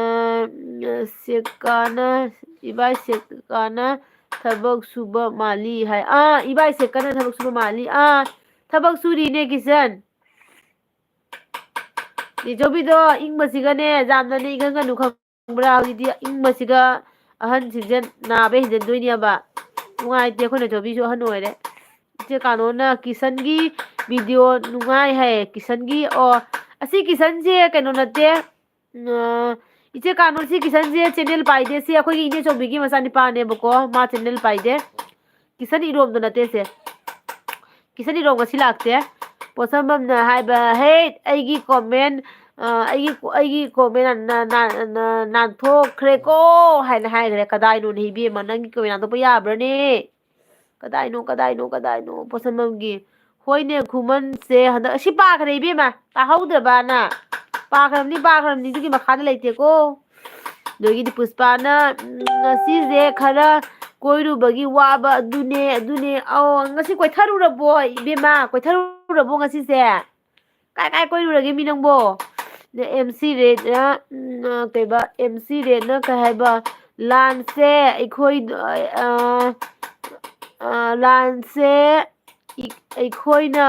ꯁꯦꯀꯥꯅ, ꯏꯕꯥꯏ ꯁꯦꯀꯥꯅ ꯊꯕꯛ ꯁꯨꯕ ꯃꯥꯜꯂꯤ" ꯍꯥꯏ꯫ ꯑꯥ, ꯏꯕꯥꯏ ꯁꯦꯀꯥꯅ ꯊꯕꯛ ꯁꯨꯕ ꯃꯥꯜꯂꯤ꯫ ꯑꯥ, ꯊꯕꯛ ꯁꯨꯔꯤꯅꯦ ꯀꯤꯁꯟ꯫ ꯅꯦꯆꯧꯕꯤꯗꯣ ꯏꯪꯕꯁꯤꯒꯅꯦ ꯌꯥꯝꯅꯅꯦ ꯏꯪꯍꯟꯒꯅꯨ, ꯈꯪꯕ꯭ꯔꯥ? ꯍꯧꯖꯤꯛꯇꯤ ꯏꯪꯕꯁꯤꯒ ꯑꯍꯟꯁꯤꯡꯁꯦ ꯅꯥꯕ ꯍꯦꯟꯖꯟꯗꯣꯏꯅꯦꯕ꯫ ꯅꯨꯡꯉꯥꯏꯇꯦ, ꯑꯩꯈꯣꯏ ꯅꯦꯆꯧꯕꯤꯁꯨ ꯑꯍꯟ ꯑꯣꯏꯔꯦ꯫ ꯏꯆꯦ ꯀꯥꯅꯣꯅ ꯀꯤꯁꯟꯒꯤ ꯚꯤꯗꯤꯑꯣ ꯅꯨꯡꯉꯥꯏ ꯍꯥꯏꯌꯦ꯫ ꯀꯤꯁꯟꯒꯤ, ꯑꯣ, ꯑꯁꯤ ꯀꯤꯁꯟꯁꯦ ꯀꯩꯅꯣ ꯅꯠꯇꯦ꯫ ꯎꯝ, ꯑ, ꯏꯆꯦ ꯀꯥꯅꯣ, ꯁꯤ ꯀꯤꯁꯟꯁꯦ ꯆꯦꯅꯦꯜ ꯄꯥꯏꯗꯦ꯫ ꯁꯤ ꯑꯩꯈꯣꯏꯒꯤ ꯏꯅꯦ ꯆꯧꯕꯤꯒꯤ ꯃꯆꯥꯅꯤꯄꯥꯅꯦꯕꯀꯣ꯫ ꯃꯥ ꯆꯦꯅꯦꯜ ꯄꯥꯏꯗꯦ꯫ ꯀꯤꯁꯟ ꯏꯔꯣꯝꯗꯣ ꯅꯠꯇꯦ ꯁꯦ꯫ ꯀꯤꯁꯟ ꯏꯔꯣꯝ ꯉꯁꯤ ꯂꯥꯛꯇꯦ꯫ ꯄꯣꯠꯁꯝꯕꯝꯅ ꯍꯥꯏꯕ, "ꯍꯦ, ꯑꯩꯒꯤ ꯀꯣꯃꯦꯟ, ꯑ, ꯑꯩꯒꯤ, ꯑꯩꯒꯤ ꯀꯣꯃꯦꯟ ꯅ-, ꯅ-, ꯅ-, ꯅꯥꯟꯊꯣꯛꯈ꯭ꯔꯦꯀꯣ" ꯍꯥꯏꯅ ꯍꯥꯏꯈ꯭ꯔꯦ꯫ ꯀꯗꯥꯏꯅꯣꯅꯦ ꯏꯕꯦꯝꯃ, ꯅꯪꯒꯤ ꯀꯣꯃꯦꯟ ꯅꯥꯟꯊꯣꯛꯄ ꯌꯥꯕ꯭ꯔꯅꯦ? ꯀꯗꯥꯏꯅꯣ, ꯀꯗꯥꯏꯅꯣ, ꯀꯗꯥꯏꯅꯣ? ꯄꯣꯠꯁꯝꯕꯝꯒꯤ꯫ ꯍꯣꯏꯅꯦ, ꯈꯨꯃꯟꯁꯦ ꯍꯟꯗꯛ, ꯁꯤ ꯄꯥꯈ꯭ꯔꯦ ꯏꯕꯦꯝꯃ, ꯇꯥꯍꯧꯗ꯭ꯔꯕꯅ? ꯄꯥꯈ꯭ꯔꯕꯅꯤ, ꯄꯥꯈ꯭ꯔꯕꯅꯤ, ꯑꯗꯨꯒꯤ ꯃꯈꯥꯗ ꯂꯩꯇꯦꯀꯣ꯫ ꯑꯗꯒꯤꯗꯤ ꯄꯨꯁꯄꯥꯅ, ꯎꯝ, "ꯉꯁꯤꯁꯦ ꯈꯔ ꯀꯣꯏꯔꯨꯕꯒꯤ ꯋꯥꯕ ꯑꯗꯨꯅꯦ, ꯑꯗꯨꯅꯦ"꯫ ꯑꯧ, ꯉꯁꯤ ꯀꯣꯏꯊꯔꯨꯔꯕꯣ ꯏꯕꯦꯝꯃ? ꯀꯣꯏꯊꯔꯨꯔꯕꯣ ꯉꯁꯤꯁꯦ? ꯀꯥꯏ ꯀꯥꯏ ꯀꯣꯏꯔꯨꯔꯒꯦ ꯃꯤ ꯅꯪꯕꯣ? ꯑꯦꯝ ꯁꯤ ꯔꯦꯠꯅ, ꯎꯝ, ꯀꯩꯕ, ꯑꯦꯝ ꯁꯤ ꯔꯦꯠꯅ ꯀꯩ ꯍꯥꯏꯕ? "ꯂꯥꯟꯁꯦ ꯑꯩꯈꯣꯏ, ꯑ, ꯑ, ꯂꯥꯟꯁꯦ ꯑꯩꯈꯣꯏꯅ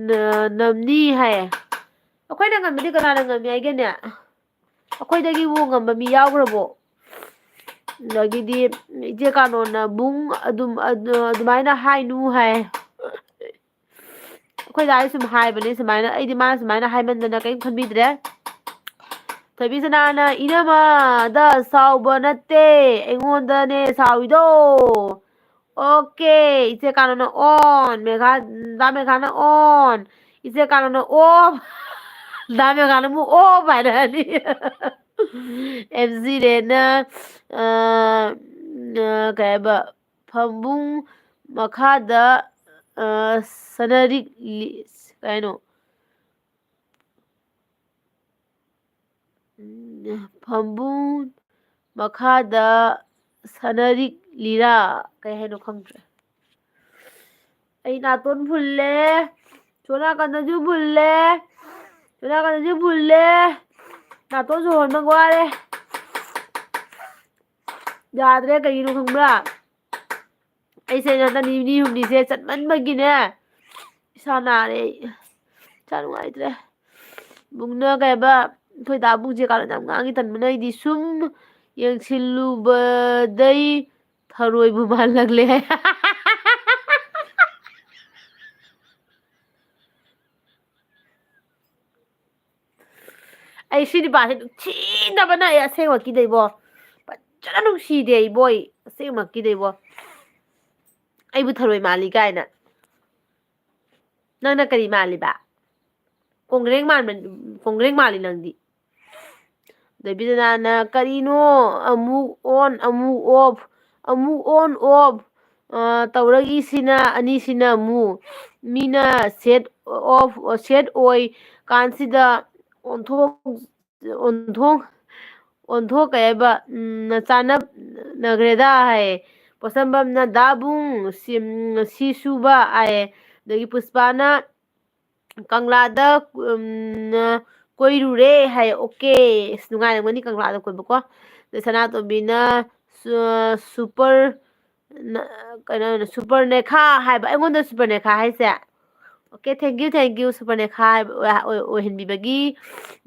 ꯅ-, ꯅꯝꯅꯤ" ꯍꯥꯏꯌꯦ꯫ ꯑꯩꯈꯣꯏꯅ ꯉꯝꯕꯗꯤ ꯀꯅꯥꯅ ꯉꯝꯃꯤ ꯍꯥꯏꯒꯦꯅꯦ? ꯑꯩꯈꯣꯏꯗꯒꯤꯕꯨ ꯉꯝꯕ ꯃꯤ ꯌꯥꯎꯈ꯭ꯔꯕꯣ? ꯑꯗꯒꯤꯗꯤ ꯏꯆꯦ ꯀꯥꯅꯣꯅ ꯕꯨꯡ ꯑꯗꯨꯝ, ꯑꯗꯨ-, ꯑꯗꯨꯃꯥꯏꯅ ꯍꯥꯏꯅꯨ ꯍꯥꯏ꯫ ꯑꯩꯈꯣꯏ ꯗꯥꯗꯤ ꯁꯨꯝ ꯍꯥꯏꯕꯅꯦ ꯁꯨꯃꯥꯏꯅ, ꯑꯩꯗꯤ ꯃꯥꯅ ꯁꯨꯃꯥꯏꯅ ꯍꯥꯏꯃꯟꯗꯅ ꯀꯔꯤꯝ ꯈꯟꯕꯤꯗ꯭ꯔꯦ꯫ ꯊꯣꯏꯕꯤ ꯁꯅꯥꯅ, "ꯏꯅꯝꯃꯗ ꯁꯥꯎꯕ ꯅꯠꯇꯦ, ꯑꯩꯉꯣꯟꯗꯅꯦ ꯁꯥꯎꯏꯗꯣ"꯫ ꯑꯣꯀꯦ, ꯏꯆꯦ ꯀꯥꯅꯣꯅ ꯑꯣꯟ, ꯃꯦꯘꯥ, ꯗꯥ ꯃꯦꯘꯥꯅ ꯑꯣꯟ, ꯏꯆꯦ ꯀꯥꯅꯣꯅ ꯑꯣꯐ, ꯗꯥ ꯃꯦꯘꯥꯅ ꯑꯃꯨꯛ ꯑꯣꯐ ꯍꯥꯏꯔꯛꯑꯅꯤ꯫ ꯑꯦꯝ ꯖꯤ ꯔꯦꯅ, ꯑ, ꯑ, ꯀꯩ ꯍꯥꯏꯕ, ꯐꯃꯨꯡ ꯃꯈꯥꯗ, ꯑ, ꯁꯅꯔꯤꯛꯂꯤ-, ꯀꯩꯅꯣ? ꯎꯝ, ꯐꯃꯨꯡ ꯃꯈꯥꯗ ꯁꯅꯔꯤꯛꯂꯤꯔꯥ? ꯀꯩ ꯍꯥꯏꯅꯣ ꯈꯪꯗ꯭ꯔꯦ꯫ ꯑꯩ ꯅꯥꯇꯣꯟ ꯐꯨꯜꯂꯦ꯫ ꯁꯣꯝ ꯅꯥꯀꯟꯗꯁꯨ ꯐꯨꯜꯂꯦ꯫ ꯁꯣꯝ ꯅꯥꯀꯟꯗꯁꯨ ꯐꯨꯜꯂꯦ꯫ ꯅꯥꯇꯣꯟꯁꯨ ꯍꯣꯟꯕ ꯋꯥꯔꯦ꯫ ꯌꯥꯗ꯭ꯔꯦ, ꯀꯩꯒꯤꯅꯣ ꯈꯪꯕ꯭ꯔꯥ? ꯑꯩꯁꯦ ꯍꯟꯗꯛ ꯅꯤꯅꯤ ꯍꯨꯝꯅꯤꯁꯦ ꯆꯠꯃꯟꯕꯒꯤꯅꯦ, ꯏꯁꯥ ꯅꯥꯔꯦ ꯑꯩ꯫ ꯏꯁꯥ ꯅꯨꯡꯉꯥꯏꯇ꯭ꯔꯦ꯫ ꯕꯨꯡꯅ ꯀꯩ ꯍꯥꯏꯕ, ꯑꯩꯈꯣꯏ ꯗꯥ ꯕꯨꯡꯁꯦ ꯀꯥꯔꯟ ꯌꯥꯝ ꯉꯥꯡꯉꯤ, ꯇꯟꯕꯅ ꯑꯩꯗꯤ꯫ "ꯁꯨꯝ ꯌꯦꯡꯁꯤꯜꯂꯨꯕꯗꯩ ꯊꯔꯣꯏꯕꯨ ꯃꯥꯜꯂꯛꯂꯦ" ꯍꯥꯏ꯫ ꯑꯩ ꯁꯤ ꯅꯨꯄꯥꯁꯦ ꯅꯨꯡꯁꯤꯗꯕꯅ ꯑꯩ ꯑꯁꯦꯡꯕꯀꯤꯗꯩꯕꯣ꯫ ꯐꯖꯅ ꯅꯨꯡꯁꯤꯗꯦ ꯑꯩꯕꯣꯏ, ꯑꯁꯦꯡꯕꯀꯤꯗꯩꯕꯣ꯫ ꯑꯩꯕꯨ ꯊꯔꯣꯏ ꯃꯥꯜꯂꯤ ꯀꯥꯏꯅ꯫ ꯅꯪꯅ ꯀꯔꯤ ꯃꯥꯜꯂꯤꯕ? ꯀꯣꯡꯒ꯭ꯔꯦꯡ ꯃꯥꯟꯕ, ꯀꯣꯡꯒ꯭ꯔꯦꯡ ꯃꯥꯜꯂꯤ ꯅꯪꯗꯤ꯫ ꯗꯦꯕꯤꯗꯅꯥꯅ, "ꯀꯔꯤꯅꯣ? ꯑꯃꯨꯛ on, ꯑꯃꯨꯛ off, ꯑꯃꯨꯛ on, off, ꯑ, ꯇꯧꯔꯛꯏꯁꯤꯅ ꯑꯅꯤꯁꯤꯅ ꯑꯃꯨꯛ?" ꯃꯤꯅ set off, set ꯑꯣꯏ ꯀꯥꯟꯁꯤꯗ ꯑꯣꯟꯊꯣꯛ, ꯑꯣꯟꯊꯣꯛ, ꯑꯣꯟꯊꯣꯛ ꯀꯩ ꯍꯥꯏꯕ, ꯎꯝ, ꯆꯥꯟꯅꯅꯈ꯭ꯔꯦꯗ ꯍꯥꯏꯌꯦ꯫ ꯄꯣꯠꯁꯝꯕꯝꯅ, "ꯗꯥꯕꯨꯡ, ꯁꯤ, ꯎꯝ, ꯁꯤ ꯁꯨꯕ" ꯍꯥꯏꯌꯦ꯫ ꯑꯗꯒꯤ ꯄꯨꯁꯄꯥꯅ, "ꯀꯪꯂꯥꯗ, ꯎꯝ, ꯀꯣꯏꯔꯨꯔꯦ" ꯍꯥꯏ꯫ ꯑꯣꯀꯦ꯫ ꯑꯁ, ꯅꯨꯡꯉꯥꯏꯔꯝꯒꯅꯤ ꯀꯪꯂꯥꯗ ꯀꯣꯏꯕꯀꯣ꯫ ꯑꯗꯩ ꯁꯅꯥꯇꯣꯝꯕꯤꯅ ꯁꯨ-, super, ꯅ-, ꯀꯩꯅꯣ, ꯁꯨꯄꯔꯅꯦꯈꯥ ꯍꯥꯏꯕ, ꯑꯩꯉꯣꯟꯗ ꯁꯨꯄꯔꯅꯦꯈꯥ ꯍꯥꯏꯁꯦ꯫ Okay, thank you, thank you, ꯁꯨꯄꯔꯅꯦꯈꯥ ꯍꯥꯏꯕ ꯑꯣꯏ-, ꯑꯣꯏ-, ꯑꯣꯏꯍꯟꯕꯤꯕꯒꯤ꯫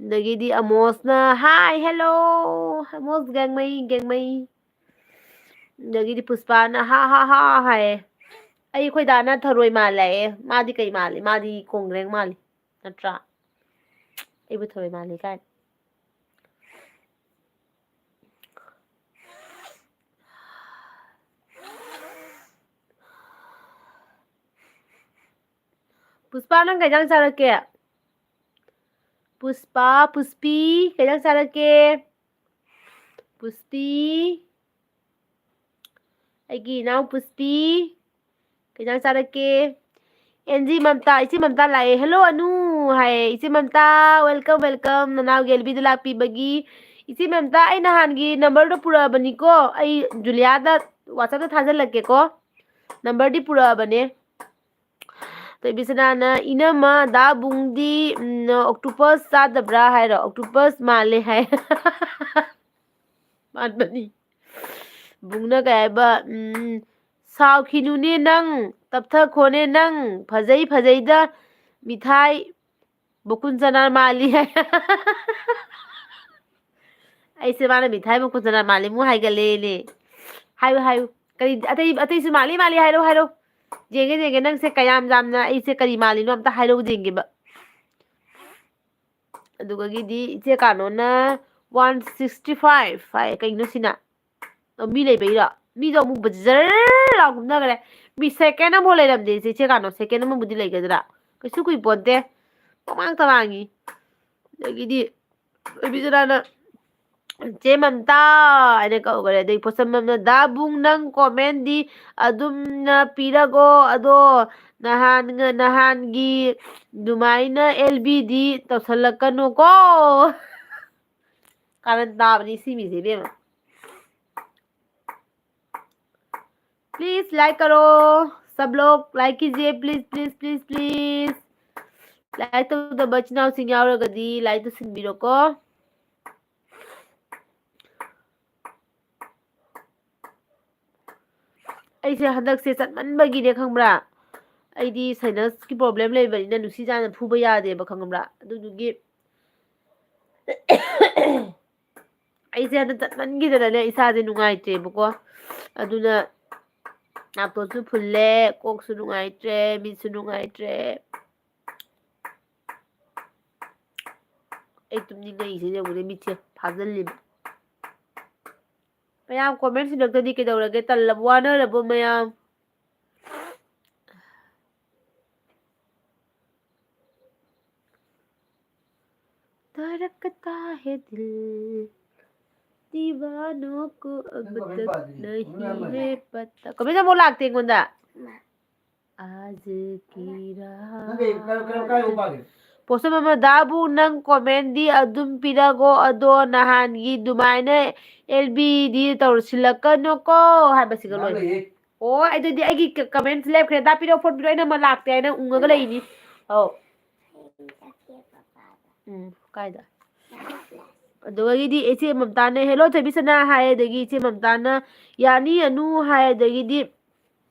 ꯑꯗꯒꯤꯗꯤ ꯑꯃꯣꯁꯅ, "Hi, hello, ꯑꯃꯣꯁ ꯒꯦꯡꯃꯩ, ꯒꯦꯡꯃꯩ"꯫ ꯑꯗꯒꯤꯗꯤ ꯄꯨꯁꯄꯥꯅ, "ꯍꯥ, ꯍꯥ, ꯍꯥ" ꯍꯥꯏꯌꯦ꯫ ꯑꯩ, ꯑꯩꯈꯣꯏ ꯗꯥꯅ ꯊꯔꯣꯏ ꯃꯥꯜꯂꯦ ꯍꯥꯏꯌꯦ꯫ ꯃꯥꯗꯤ ꯀꯩ ꯃꯥꯜꯂꯤ? ꯃꯥꯗꯤ ꯀꯣꯡꯒ꯭ꯔꯦꯡ ꯃꯥꯜꯂꯤ, ꯅꯠꯇ꯭ꯔꯥ? ꯑꯩꯕꯨ ꯊꯔꯣꯏ ꯃꯥꯜꯂꯤ ꯀꯥꯏꯅ꯫ ꯄꯨꯁꯄꯥ, ꯅꯪ ꯀꯩ ꯏꯟꯖꯥꯡ ꯆꯥꯔꯛꯀꯦ? ꯄꯨꯁꯄꯥ, ꯄꯨꯁꯄꯤ, ꯀꯩ ꯏꯟꯖꯥꯡ ꯆꯥꯔꯛꯀꯦ? ꯄꯨꯁꯄꯤ, ꯑꯩꯒꯤ ꯏꯅꯥꯎ ꯄꯨꯁꯄꯤ, ꯀꯩ ꯏꯟꯖꯥꯡ ꯆꯥꯔꯛꯀꯦ? ꯑꯦꯟꯖꯤ ꯃꯝꯇꯥ, ꯏꯆꯦ ꯃꯝꯇꯥ ꯂꯥꯛꯑꯦ꯫ "Hello, ꯑꯅꯨ" ꯍꯥꯏꯌꯦ꯫ ꯏꯆꯦ ꯃꯝꯇꯥ, welcome, welcome, ꯅꯅꯥꯎ ꯒꯦꯜꯕꯤꯗ ꯂꯥꯛꯄꯤꯕꯒꯤ꯫ ꯏꯆꯦ ꯃꯝꯇꯥ, ꯑꯩ ꯅꯍꯥꯟꯒꯤ numberꯗꯣ ꯄꯨꯔꯛꯑꯕꯅꯤꯀꯣ꯫ ꯑꯩ ꯖꯨꯂꯤꯌꯥꯗ WhatsAppꯇ ꯊꯥꯖꯤꯜꯂꯛꯀꯦꯀꯣ꯫ Numberꯗꯤ ꯄꯨꯔꯛꯑꯕꯅꯦ꯫ ꯇꯣꯏꯕꯤꯁꯅꯥꯅ, "ꯏꯅꯝꯃ, ꯗꯥ ꯕꯨꯡꯗꯤ, ꯎꯝ, octopus ꯆꯥꯗꯕ꯭ꯔꯥ?" ꯍꯥꯏꯔꯣ꯫ "Octopus ꯃꯥꯜꯂꯦ" ꯍꯥꯏ꯫ ꯃꯥꯟꯕꯅꯤ꯫ ꯕꯨꯡꯅ ꯀꯩ ꯍꯥꯏꯕ, ꯎꯝ, "ꯁꯥꯎꯈꯤꯅꯨꯅꯦ ꯅꯪ, ꯇꯞꯊꯈꯣꯅꯦ ꯅꯪ, ꯐꯖꯩ ꯐꯖꯩꯗ ꯃꯤꯊꯥꯏ ꯃꯨꯀꯨꯟ ꯆꯅꯥ ꯃꯥꯜꯂꯤ ꯍꯥꯏ꯫ ꯑꯩꯁꯦ ꯃꯥꯅ ꯃꯤꯊꯥꯏ ꯃꯨꯀꯨꯟ ꯆꯅꯥ ꯃꯥꯜꯂꯤ ꯃꯨ ꯍꯥꯏꯒꯠꯂꯦꯅꯦ꯫ ꯍꯥꯏꯌꯨ, ꯍꯥꯏꯌꯨ꯫ ꯀꯔꯤ ꯑꯇꯩ, ꯑꯇꯩꯁꯨ ꯃꯥꯜꯂꯤ, ꯃꯥꯜꯂꯤ ꯍꯥꯏꯔꯣ, ꯍꯥꯏꯔꯣ꯫ ꯌꯦꯡꯒꯦ, ꯌꯦꯡꯒꯦ, ꯅꯪꯁꯦ ꯀꯌꯥꯝ ꯌꯥꯝꯅ ꯑꯩꯁꯦ ꯀꯔꯤ ꯃꯥꯜꯂꯤꯅꯣ ꯑꯝꯇ ꯍꯥꯏꯔꯧ ꯌꯦꯡꯒꯦꯕ꯫ ꯑꯗꯨꯒꯒꯤꯗꯤ ꯏꯆꯦ ꯀꯥꯅꯣꯅ ꯋꯥꯟ ꯁꯤꯛꯁꯇꯤ ꯐꯥꯏꯚ ꯍꯥꯏ꯫ ꯀꯩꯅꯣ ꯁꯤꯅ? ꯑ, ꯃꯤ ꯂꯩꯕꯩꯔꯣ? ꯃꯤꯗꯣ ꯑꯃꯨꯛ ꯖꯔ ꯂꯥꯎ ꯀꯨꯝꯅꯈ꯭ꯔꯦ꯫ ꯃꯤ ꯁꯦꯀꯦꯟ ꯑꯃꯐꯥꯎ ꯂꯩꯔꯝꯗꯦ ꯏꯆꯦ, ꯏꯆꯦ ꯀꯥꯅꯣ꯫ ꯁꯦꯀꯦꯟ ꯑꯃꯕꯨꯗꯤ ꯂꯩꯒꯗ꯭ꯔꯥ? ꯀꯩꯁꯨ ꯀꯨꯏ ꯄꯣꯟꯇꯦ꯫ ꯄꯃꯥꯡ ꯇꯃꯥꯡꯉꯤ꯫ ꯑꯗꯒꯤꯗꯤ ꯑꯣꯏꯕꯤꯖꯅꯥꯅ ꯆꯦ ꯃꯝꯇꯥ ꯍꯥꯏꯅ ꯀꯧꯈ꯭ꯔꯦ꯫ ꯑꯗꯩ ꯄꯣꯠꯁꯝꯕꯝꯅ, "ꯗꯥ ꯕꯨꯡ, ꯅꯪ ꯀꯣꯃꯦꯟꯗꯤ ꯑꯗꯨꯝꯅ ꯄꯤꯔꯒꯣ, ꯑꯗꯣ ꯅꯍꯥꯟ, ꯅꯍꯥꯟꯒꯤ ꯑꯗꯨꯃꯥꯏꯅ ꯑꯦꯜ ꯕꯤꯗꯤ ꯇꯧꯁꯜꯂꯛꯀꯅꯨꯀꯣ꯫" ꯀꯥꯔꯟ ꯇꯥꯕꯅꯤ ꯁꯤ ꯃꯤꯁꯦ ꯏꯕꯦꯝꯃ꯫ प्लीज लाइक करो, सब लोग लाइक कीजिए, please, please, please, please. Like ꯇꯧꯗꯕ ꯏꯆꯤꯟ ꯏꯅꯥꯎꯁꯤꯡ ꯌꯥꯎꯔꯒꯗꯤ ꯂꯥꯏꯛ ꯇꯧꯁꯤꯟꯕꯤꯔꯣꯀꯣ꯫ ꯑꯩꯁꯦ ꯍꯟꯗꯛꯁꯦ ꯆꯠꯃꯟꯕꯒꯤꯅꯦ ꯈꯪꯕ꯭ꯔꯥ, ꯑꯩꯗꯤ ꯁꯥꯏꯅꯁꯀꯤ ꯄ꯭ꯔꯣꯕ꯭ꯂꯦꯝ ꯂꯩꯕꯅꯤꯅ ꯅꯨꯡꯁꯤꯠ ꯆꯥꯅ ꯐꯨꯕ ꯌꯥꯗꯦꯕ ꯈꯪꯕ꯭ꯔꯥ, ꯑꯗꯨꯗꯨꯒꯤ ꯑꯩꯁꯦ ꯍꯟꯗꯛ ꯆꯠꯃꯟꯈꯤꯗꯅꯅꯦ ꯏꯁꯥꯁꯦ ꯅꯨꯡꯉꯥꯏꯇ꯭ꯔꯦꯕꯀꯣ꯫ ꯑꯗꯨꯅ ꯅꯥꯇꯣꯟꯁꯨ ꯐꯨꯜꯂꯦ, ꯀꯣꯛꯁꯨ ꯅꯨꯡꯉꯥꯏꯇ꯭ꯔꯦ, ꯃꯤꯠꯁꯨ ꯅꯨꯡꯉꯥꯏꯇ꯭ꯔꯦ꯫ ꯑꯩ ꯇꯨꯝꯅꯤꯡꯉꯛꯏꯁꯦ ꯌꯦꯡꯉꯨꯅꯦ, ꯃꯤꯠꯁꯦ ꯐꯥꯖꯤꯜꯂꯤꯕ꯫ ꯃꯌꯥꯝ ꯀꯣꯃꯦꯟ ꯁꯤꯜꯂꯛꯇꯗꯤ ꯀꯩꯗꯧꯔꯒꯦ? ꯇꯜꯂꯕ, ꯋꯥꯅꯔꯕꯣ ꯃꯌꯥꯝ? धड़कता है दिल, दीवानों को अब तक नहीं है पता। ꯀꯃꯥꯏꯅ ꯑꯃꯨꯛ ꯂꯥꯛꯇꯦ ꯑꯩꯉꯣꯟꯗ? आज की रात। ꯄꯣꯠꯁꯝ ꯑꯃ, ꯗꯥꯕꯨ, ꯅꯪ ꯀꯣꯃꯦꯟꯗꯤ ꯑꯗꯨꯝ ꯄꯤꯔꯒꯣ, ꯑꯗꯣ ꯅꯍꯥꯟꯒꯤ ꯑꯗꯨꯃꯥꯏꯅ ꯑꯦꯜ ꯕꯤꯗꯤ ꯇꯧꯁꯤꯜꯂꯛꯀꯅꯨꯀꯣ ꯍꯥꯏꯕꯁꯤꯒ ꯂꯣꯏ꯫ ꯑꯣ, ꯑꯗꯨꯗꯤ ꯑꯩꯒꯤ ꯀ-, ꯀꯃꯦꯟ ꯂꯦꯞꯈ꯭ꯔꯦ꯫ ꯇꯥꯛꯄꯤꯔꯣ, ꯐꯣꯟ ꯄꯤꯔꯣ, ꯑꯩꯅ ꯑꯃ ꯂꯥꯛꯇꯦ ꯍꯥꯏꯅ ꯎꯪꯉꯒ ꯂꯩꯅꯤ꯫ ꯑꯧ꯫ ꯎꯝ, ꯀꯥꯏꯗ? ꯑꯗꯨꯗꯒꯤꯗꯤ ꯏꯆꯦ ꯃꯝꯇꯥꯅ, "ꯍꯦꯜꯂꯣ, ꯊꯣꯏꯕꯤꯁꯅꯥ" ꯍꯥꯏ, ꯑꯗꯒꯤ ꯏꯆꯦ ꯃꯝꯇꯥꯅ, "ꯌꯥꯅꯤ, ꯑꯅꯨ" ꯍꯥꯏ, ꯑꯗꯒꯤꯗꯤ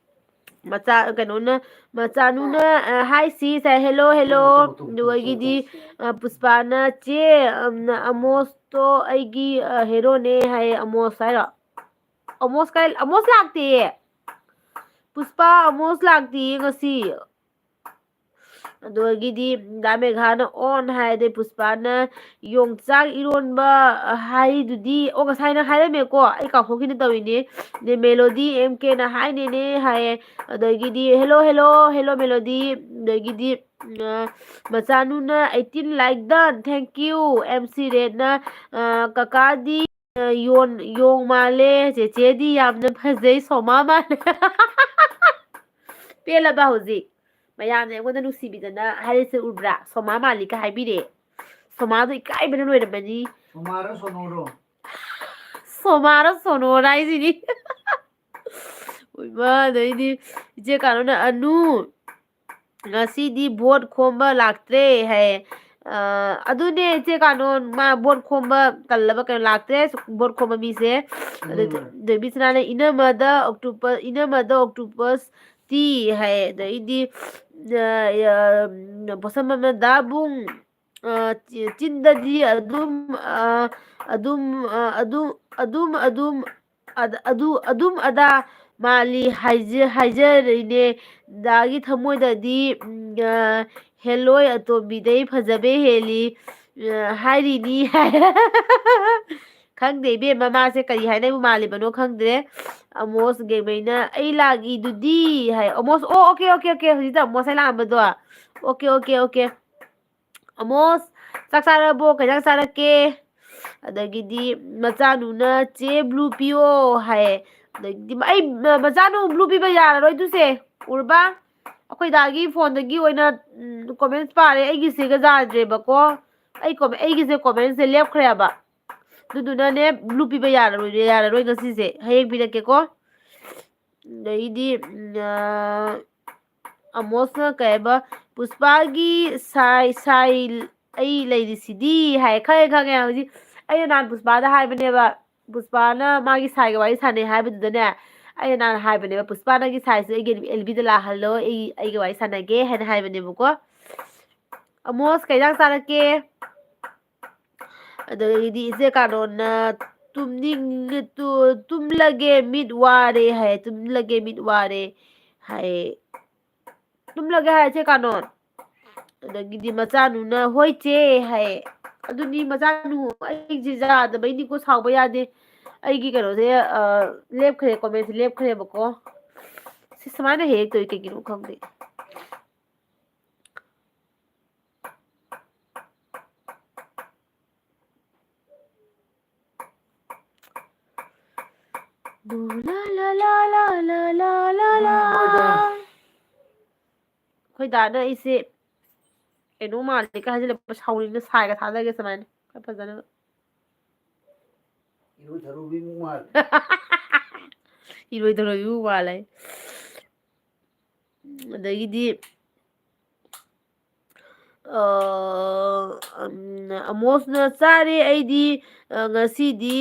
ꯃꯆꯥ ꯀꯩꯅꯣꯅ, ꯃꯆꯥꯅꯨꯅ, "ꯍꯥꯏ ꯁꯤ" ꯁꯥꯏ, "ꯍꯦꯜꯂꯣ ꯍꯦꯜꯂꯣ"꯫ ꯑꯗꯨꯗꯒꯤꯗꯤ ꯄꯨꯁꯄꯥꯅ, "ꯆꯦ, ꯑꯃꯣꯁꯇꯣ ꯑꯩꯒꯤ ꯍꯦꯔꯣꯅꯦ" ꯍꯥꯏꯌꯦ꯫ ꯑꯃꯣꯁ ꯍꯥꯏꯔꯣ? ꯑꯃꯣꯁ ꯀꯥꯏ? ꯑꯃꯣꯁ ꯂꯥꯛꯇꯦꯌꯦ꯫ ꯄꯨꯁꯄꯥ, ꯑꯃꯣꯁ ꯂꯥꯛꯇꯦꯌꯦ ꯉꯁꯤ꯫ ꯑꯗꯨꯗꯒꯤꯗꯤ ꯗꯥ ꯃꯦꯘꯥꯅ "ꯑꯣꯟ" ꯍꯥꯏ, ꯑꯗꯩ ꯄꯨꯁꯄꯥꯅ "ꯌꯣꯡꯆꯥꯛ ꯏꯔꯣꯟꯕ" ꯍꯥꯏꯔꯤꯗꯨꯗꯤ, ꯑꯣ, ꯉꯁꯥꯏ ꯅꯪ ꯍꯥꯏꯔꯝꯃꯦꯀꯣ, ꯑꯩ ꯀꯥꯎꯊꯣꯛꯈꯤꯅ ꯇꯧꯔꯤꯅꯦ꯫ ꯑꯗꯩ ꯃꯦꯂꯣꯗꯤ, "ꯑꯦꯝ ꯀꯦꯅ ꯍꯥꯏꯅꯦꯅꯦ" ꯍꯥꯏꯌꯦ꯫ ꯑꯗꯒꯤꯗꯤ "ꯍꯦꯜꯂꯣ ꯍꯦꯜꯂꯣ ꯍꯦꯜꯂꯣ ꯃꯦꯂꯣꯗꯤ"꯫ ꯑꯗꯒꯤꯗꯤ ꯃꯆꯥꯅꯨꯅ "eighteen like done, thank you"꯫ M C ꯔꯦꯠꯅ "ꯀꯀꯥꯗꯤ ꯌꯣꯟ ꯌꯣꯡ ꯃꯥꯜꯂꯦ, ꯆꯦꯆꯦꯗꯤ ꯌꯥꯝꯅ ꯐꯖꯩ, ꯁꯣꯃꯥ ꯃꯥꯜꯂꯦ"꯫ ꯄꯦꯜꯂꯕ ꯍꯧꯖꯤꯛ? ꯃꯌꯥꯝꯅ ꯑꯩꯉꯣꯟꯗ ꯅꯨꯡꯁꯤꯕꯤꯗꯅ ꯍꯥꯏꯔꯤꯁꯦ ꯎꯕ꯭ꯔꯥ? "ꯁꯣꯃꯥ ꯃꯥꯜꯂꯤꯒ" ꯍꯥꯏꯕꯤꯔꯛꯑꯦ꯫ ꯁꯣꯃꯥꯗꯣ ꯏꯀꯥꯏꯕꯅ ꯂꯣꯏꯔꯝꯃꯅꯤ꯫ ꯁꯣꯃꯥꯔꯣ ꯁꯣꯅꯣꯔꯣ? ꯁꯣꯃꯥꯔꯣ ꯁꯣꯅꯣꯔ ꯍꯥꯏꯁꯤꯅꯤ꯫ ꯎꯏꯃꯥ, ꯑꯗꯩꯗꯤ ꯏꯆꯦ ꯀꯥꯅꯣꯅ "ꯑꯅꯨ, ꯉꯁꯤꯗꯤ ꯚꯣꯠ ꯈꯣꯝꯕ ꯂꯥꯛꯇ꯭ꯔꯦ" ꯍꯥꯏ꯫ ꯑ, ꯑꯗꯨꯅꯦ ꯏꯆꯦ ꯀꯥꯅꯣ, ꯃꯥ ꯚꯣꯠ ꯈꯣꯝꯕ ꯇꯜꯂꯕ ꯀꯩꯅꯣ ꯂꯥꯛꯇ꯭ꯔꯦ, ꯚꯣꯠ ꯈꯣꯝꯕ ꯃꯤꯁꯦ꯫ ꯑꯗꯩ ꯎꯝ꯫ ꯗꯦꯕꯤꯁꯅꯥꯅ "ꯏꯅꯝꯃꯗ ꯑꯣꯛꯇꯣꯄꯁ, ꯏꯅꯝꯃꯗ ꯑꯣꯛꯇꯣꯄꯁ ꯇꯤ" ꯍꯥꯏ꯫ ꯑꯗꯩꯗꯤ, ꯑ, ꯑ, ꯄꯣꯠꯁꯝꯕꯝꯅ "ꯗꯥꯕꯨꯡ, ꯑ, ꯆꯤ-, ꯆꯤꯟꯗꯗꯤ ꯑꯗꯨꯝ, ꯑ, ꯑꯗꯨꯝ, ꯑ, ꯑꯗꯨ, ꯑꯗꯨꯝ, ꯑꯗꯨꯝ, ꯑꯗ-, ꯑꯗꯨ, ꯑꯗꯨꯝ ꯑꯗꯥ ꯃꯥꯜꯂꯤ ꯍꯥꯏꯖ-, ꯍꯥꯏꯖꯔꯤꯅꯦ꯫ ꯗꯥꯒꯤ ꯊꯃꯣꯏꯗꯗꯤ, ꯎꯝ, ꯑ, ꯍꯦꯜꯂꯣꯏ ꯑꯇꯣꯝꯕꯤꯗꯩ ꯐꯖꯕ ꯍꯦꯜꯂꯤ, ꯑ, ꯍꯥꯏꯔꯤꯅꯤ" ꯍꯥꯏ꯫ ꯈꯪꯗꯦ ꯏꯕꯦꯝꯃ, ꯃꯥꯁꯦ ꯀꯔꯤ ꯍꯥꯏꯅꯕ ꯃꯥꯜꯂꯤꯕꯅꯣ ꯈꯪꯗ꯭ꯔꯦ꯫ ꯑꯃꯣꯁ ꯒꯦꯡꯃꯩꯅ "ꯑꯩ ꯂꯥꯛꯏꯗꯨꯗꯤ" ꯍꯥꯏ꯫ ꯑꯃꯣꯁ, ꯑꯣ, ꯑꯣꯀꯦ, ꯑꯣꯀꯦ, ꯑꯣꯀꯦ, ꯍꯧꯖꯤꯛꯇ ꯑꯃꯣꯁ ꯍꯥꯏ ꯂꯥꯛꯑꯝꯕꯗꯣ꯫ Okay, okay, okay. ꯑꯃꯣꯁ, ꯆꯥꯛ ꯆꯥꯔꯕꯣ? ꯀꯩ ꯏꯟꯖꯥꯡ ꯆꯥꯔꯛꯀꯦ? ꯑꯗꯒꯤꯗꯤ ꯃꯆꯥꯅꯨꯅ "ꯆꯦ ꯕ꯭ꯂꯨ ꯄꯤꯌꯣ" ꯍꯥꯏ꯫ ꯑꯗꯒꯤꯗꯤ ꯑꯩ ꯃ-, ꯃꯆꯥꯅꯨ ꯕ꯭ꯂꯨ ꯄꯤꯕ ꯌꯥꯔꯔꯣꯏ ꯑꯗꯨꯁꯦ꯫ ꯎꯔꯕ? ꯑꯩꯈꯣꯏ ꯗꯥꯒꯤ ꯐꯣꯟꯗꯒꯤ ꯑꯣꯏꯅ, ꯎꯝ, ꯀꯣꯃꯦꯟꯁ ꯄꯥꯔꯦ꯫ ꯑꯩꯒꯤꯁꯤꯒ ꯌꯥꯗ꯭ꯔꯦꯕꯀꯣ꯫ ꯑꯩ ꯀꯣꯃꯦ-, ꯑꯩꯒꯤꯁꯦ ꯀꯣꯃꯦꯟꯁꯁꯦ ꯂꯦꯞꯈ꯭ꯔꯦꯕ꯫ ꯑꯗꯨꯗꯨꯅꯅꯦ, ꯕ꯭ꯂꯨ ꯄꯤꯕ ꯌꯥꯔꯔꯣꯏ, ꯌꯥꯔꯔꯣꯏ ꯉꯁꯤꯁꯦ꯫ ꯍꯌꯦꯡ ꯄꯤꯔꯛꯀꯦꯀꯣ꯫ ꯑꯗꯩꯗꯤ, ꯎꯝ, ꯑ, ꯑꯃꯣꯁꯅ ꯀꯩ ꯍꯥꯏꯕ, "ꯄꯨꯁꯄꯥꯒꯤ ꯁꯥꯏ, ꯁꯥꯏ ꯑꯩ ꯂꯩꯔꯤꯁꯤꯗꯤ" ꯍꯥꯏ꯫ ꯈꯪꯉꯦ, ꯈꯪꯉꯦ꯫ ꯍꯧꯖꯤꯛ ꯑꯩꯅ ꯅꯍꯥꯟ ꯄꯨꯁꯄꯥꯗ ꯍꯥꯏꯕꯅꯦꯕ, ꯄꯨꯁꯄꯥꯅ ꯃꯥꯒꯤ ꯁꯥꯏꯒ ꯋꯥꯔꯤ ꯁꯥꯟꯅꯩ ꯍꯥꯏꯕꯗꯨꯗꯅꯦ, ꯑꯩꯅ ꯅꯍꯥꯟ ꯍꯥꯏꯕꯅꯦꯕ, "ꯄꯨꯁꯄꯥ, ꯅꯪꯒꯤ sizeꯁꯦ ꯑꯩꯒꯤ ꯑꯦꯜꯕꯤꯗ ꯂꯥꯛꯍꯜꯂꯣ, ꯑꯩ, ꯑꯩꯒ ꯋꯥꯔꯤ ꯁꯥꯟꯅꯒꯦ" ꯍꯥꯏꯅ ꯍꯥꯏꯕꯅꯦꯕꯀꯣ꯫ ꯑꯃꯣꯁ, ꯀꯩ ꯏꯟꯖꯥꯡ ꯆꯥꯔꯛꯀꯦ? ꯑꯗꯒꯤꯗꯤ ꯏꯆꯦ ꯀꯥꯅꯣꯟꯅ, "ꯇꯨꯝꯅꯤꯡ-, ꯇꯨ-, ꯇꯨꯝꯂꯒꯦ, ꯃꯤꯠ ꯋꯥꯔꯦ" ꯍꯥꯏ, "ꯇꯨꯝꯂꯒꯦ, ꯃꯤꯠ ꯋꯥꯔꯦ" ꯍꯥꯏ꯫ "ꯇꯨꯝꯂꯒꯦ" ꯍꯥꯏ ꯏꯆꯦ ꯀꯥꯅꯣꯟ꯫ ꯑꯗꯒꯤꯗꯤ ꯃꯆꯥꯅꯨꯅ, "ꯍꯣꯏ ꯆꯦ" ꯍꯥꯏ꯫ ꯑꯗꯨꯅꯤ ꯃꯆꯥꯅꯨ, ꯑꯩꯁꯦ ꯌꯥꯗꯕꯩꯅꯤꯀꯣ, ꯁꯥꯎꯕ ꯌꯥꯗꯦ꯫ ꯑꯩꯒꯤ ꯀꯩꯅꯣꯁꯦ, ꯑ, ꯂꯦꯞꯈ꯭ꯔꯦ, commentꯁꯦ ꯂꯦꯞꯈ꯭ꯔꯦꯕꯀꯣ꯫ ꯁꯤ ꯁꯨꯃꯥꯏꯅ ꯍꯦꯛ ꯍꯦꯛ ꯇꯧꯏ ꯀꯩꯒꯤꯅꯣ ꯈꯪꯗꯦ꯫ ꯗꯨ ꯂꯥ ꯂꯥ ꯂꯥ ꯂꯥ ꯂꯥ ꯂꯥ ꯂꯥ ꯂꯥ꯫ ꯑꯩꯈꯣꯏ ꯗꯥꯅ ꯑꯩꯁꯦ ꯀꯩꯅꯣ ꯃꯥꯜꯂꯦ ꯀ ꯍꯥꯏꯖꯤꯜꯂꯛꯄ, ꯁꯥꯎꯅꯤꯡꯅ ꯁꯥꯏꯒ ꯊꯥꯗꯒꯦ ꯁꯨꯃꯥꯏꯅ ꯈꯔ ꯐꯖꯅ꯫ ꯏꯔꯣꯏ ꯊꯔꯣꯏꯕꯤ ꯃꯨꯛ ꯃꯥꯜꯂꯦ꯫ ꯏꯔꯣꯏ ꯊꯔꯣꯏꯕꯤ ꯃꯨꯛ ꯃꯥꯜꯂꯦ꯫ ꯑꯗꯒꯤꯗꯤ, ꯑ, ꯎꯝ, ꯑꯃꯣꯁꯅ, "ꯆꯥꯔꯦ ꯑꯩꯗꯤ, ꯑ, ꯉꯁꯤꯗꯤ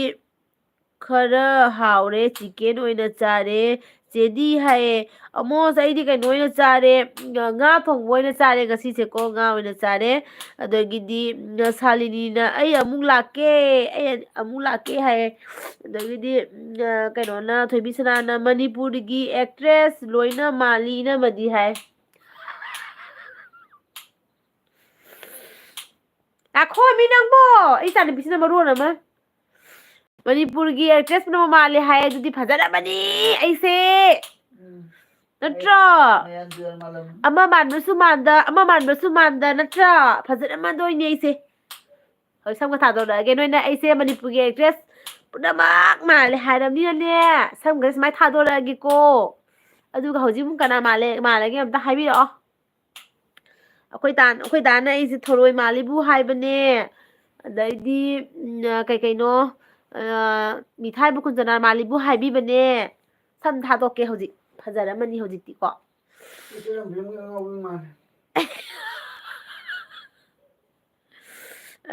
ꯈꯔ ꯍꯥꯎꯔꯦ, chicken ꯑꯣꯏꯅ ꯆꯥꯔꯦ" ꯆꯦꯗꯤ ꯍꯥꯏꯌꯦ꯫ ꯑꯃꯣꯁ, ꯑꯩꯗꯤ ꯀꯩꯅꯣ ꯑꯣꯏꯅ ꯆꯥꯔꯦ, ꯉꯥ ꯊꯣꯡꯕ ꯑꯣꯏꯅ ꯆꯥꯔꯦ ꯉꯁꯤꯁꯦꯀꯣ, ꯉꯥ ꯑꯣꯏꯅ ꯆꯥꯔꯦ꯫ ꯑꯗꯒꯤꯗꯤ, ꯎꯝ, ꯁꯥꯂꯤꯅꯤꯅ, "ꯑꯩ ꯑꯃꯨꯛ ꯂꯥꯛꯀꯦ, ꯑꯩ ꯑꯃꯨꯛ ꯂꯥꯛꯀꯦ" ꯍꯥꯏꯌꯦ꯫ ꯑꯗꯒꯤꯗꯤ, ꯎꯝ, ꯑ, ꯀꯩꯅꯣꯅ, ꯊꯣꯏꯕꯤꯁꯅꯥꯅ, "ꯃꯅꯤꯄꯨꯔꯒꯤ actress ꯂꯣꯏꯅ ꯃꯥꯜꯂꯤ ꯏꯅꯝꯃꯗꯤ" ꯍꯥꯏ꯫ ꯉꯥꯏꯈꯣꯃꯤ ꯅꯪꯕꯣ! ꯑꯩ ꯏꯆꯥꯅꯨꯄꯤꯁꯤꯅ ꯃꯔꯣꯟ ꯑꯃ꯫ "ꯃꯅꯤꯄꯨꯔꯒꯤ actress ꯄꯨꯝꯅꯃꯛ ꯃꯥꯜꯂꯦ" ꯍꯥꯏ, ꯑꯗꯨꯗꯤ ꯐꯖꯔꯝꯃꯅꯤ ꯑꯩꯁꯦ꯫ ꯎꯝ꯫ ꯅꯠꯇ꯭ꯔꯣ? ꯃꯌꯥꯝ ꯖꯨꯋꯦꯜ ꯃꯥꯜꯂꯝꯃꯅꯤ꯫ ꯑꯃ ꯃꯥꯟꯕꯁꯨ ꯃꯥꯟꯗ, ꯑꯃ ꯃꯥꯟꯕꯁꯨ ꯃꯥꯟꯗ, ꯅꯠꯇ꯭ꯔꯥ? ꯐꯖꯔꯝꯃꯗꯣꯏꯅꯦ ꯑꯩꯁꯦ꯫ ꯍꯧꯖꯤꯛ ꯁꯝꯒ ꯊꯥꯗꯣꯔꯛꯑꯒꯦ꯫ ꯅꯣꯏꯅ ꯑꯩꯁꯦ ꯃꯅꯤꯄꯨꯔꯒꯤ actress ꯄꯨꯝꯅꯃꯛ ꯃꯥꯜꯂꯦ ꯍꯥꯏꯔꯕꯅꯤꯅꯅꯦ, ꯁꯝꯒ ꯁꯨꯃꯥꯏꯅ ꯊꯥꯗꯣꯔꯛꯑꯒꯦꯀꯣ꯫ ꯑꯗꯨꯒ ꯍꯧꯖꯤꯛ ꯑꯃꯨꯛ ꯀꯅꯥ ꯃꯥꯜꯂꯦ, ꯃꯥꯜꯂꯒꯦ ꯑꯝꯇ ꯍꯥꯏꯕꯤꯔꯛꯑꯣ꯫ ꯑꯩꯈꯣꯏ ꯇꯥꯟ-, ꯑꯩꯈꯣꯏ ꯗꯥꯅ ꯑꯩꯁꯦ ꯊꯔꯣꯏ ꯃꯥꯜꯂꯤꯕꯨ ꯍꯥꯏꯕꯅꯦ, ꯑꯗꯩꯗꯤ, ꯎꯝ, ꯀꯩ ꯀꯩꯅꯣ, ꯑ, ꯃꯤꯊꯥꯏꯕ ꯀꯨꯟꯖꯅꯥ ꯃꯥꯜꯂꯤꯕꯨ ꯍꯥꯏꯕꯤꯕꯅꯦ꯫ ꯁꯝ ꯊꯥꯗꯣꯛꯀꯦ ꯍꯧꯖꯤꯛ, ꯐꯖꯔꯝꯃꯅꯤ ꯍꯧꯖꯤꯛꯇꯤꯀꯣ꯫ ꯏꯆꯦ ꯅꯪ ꯐꯤꯂꯝꯒꯤ ꯑꯉꯥꯎꯕꯤ ꯃꯥꯜꯂꯦ꯫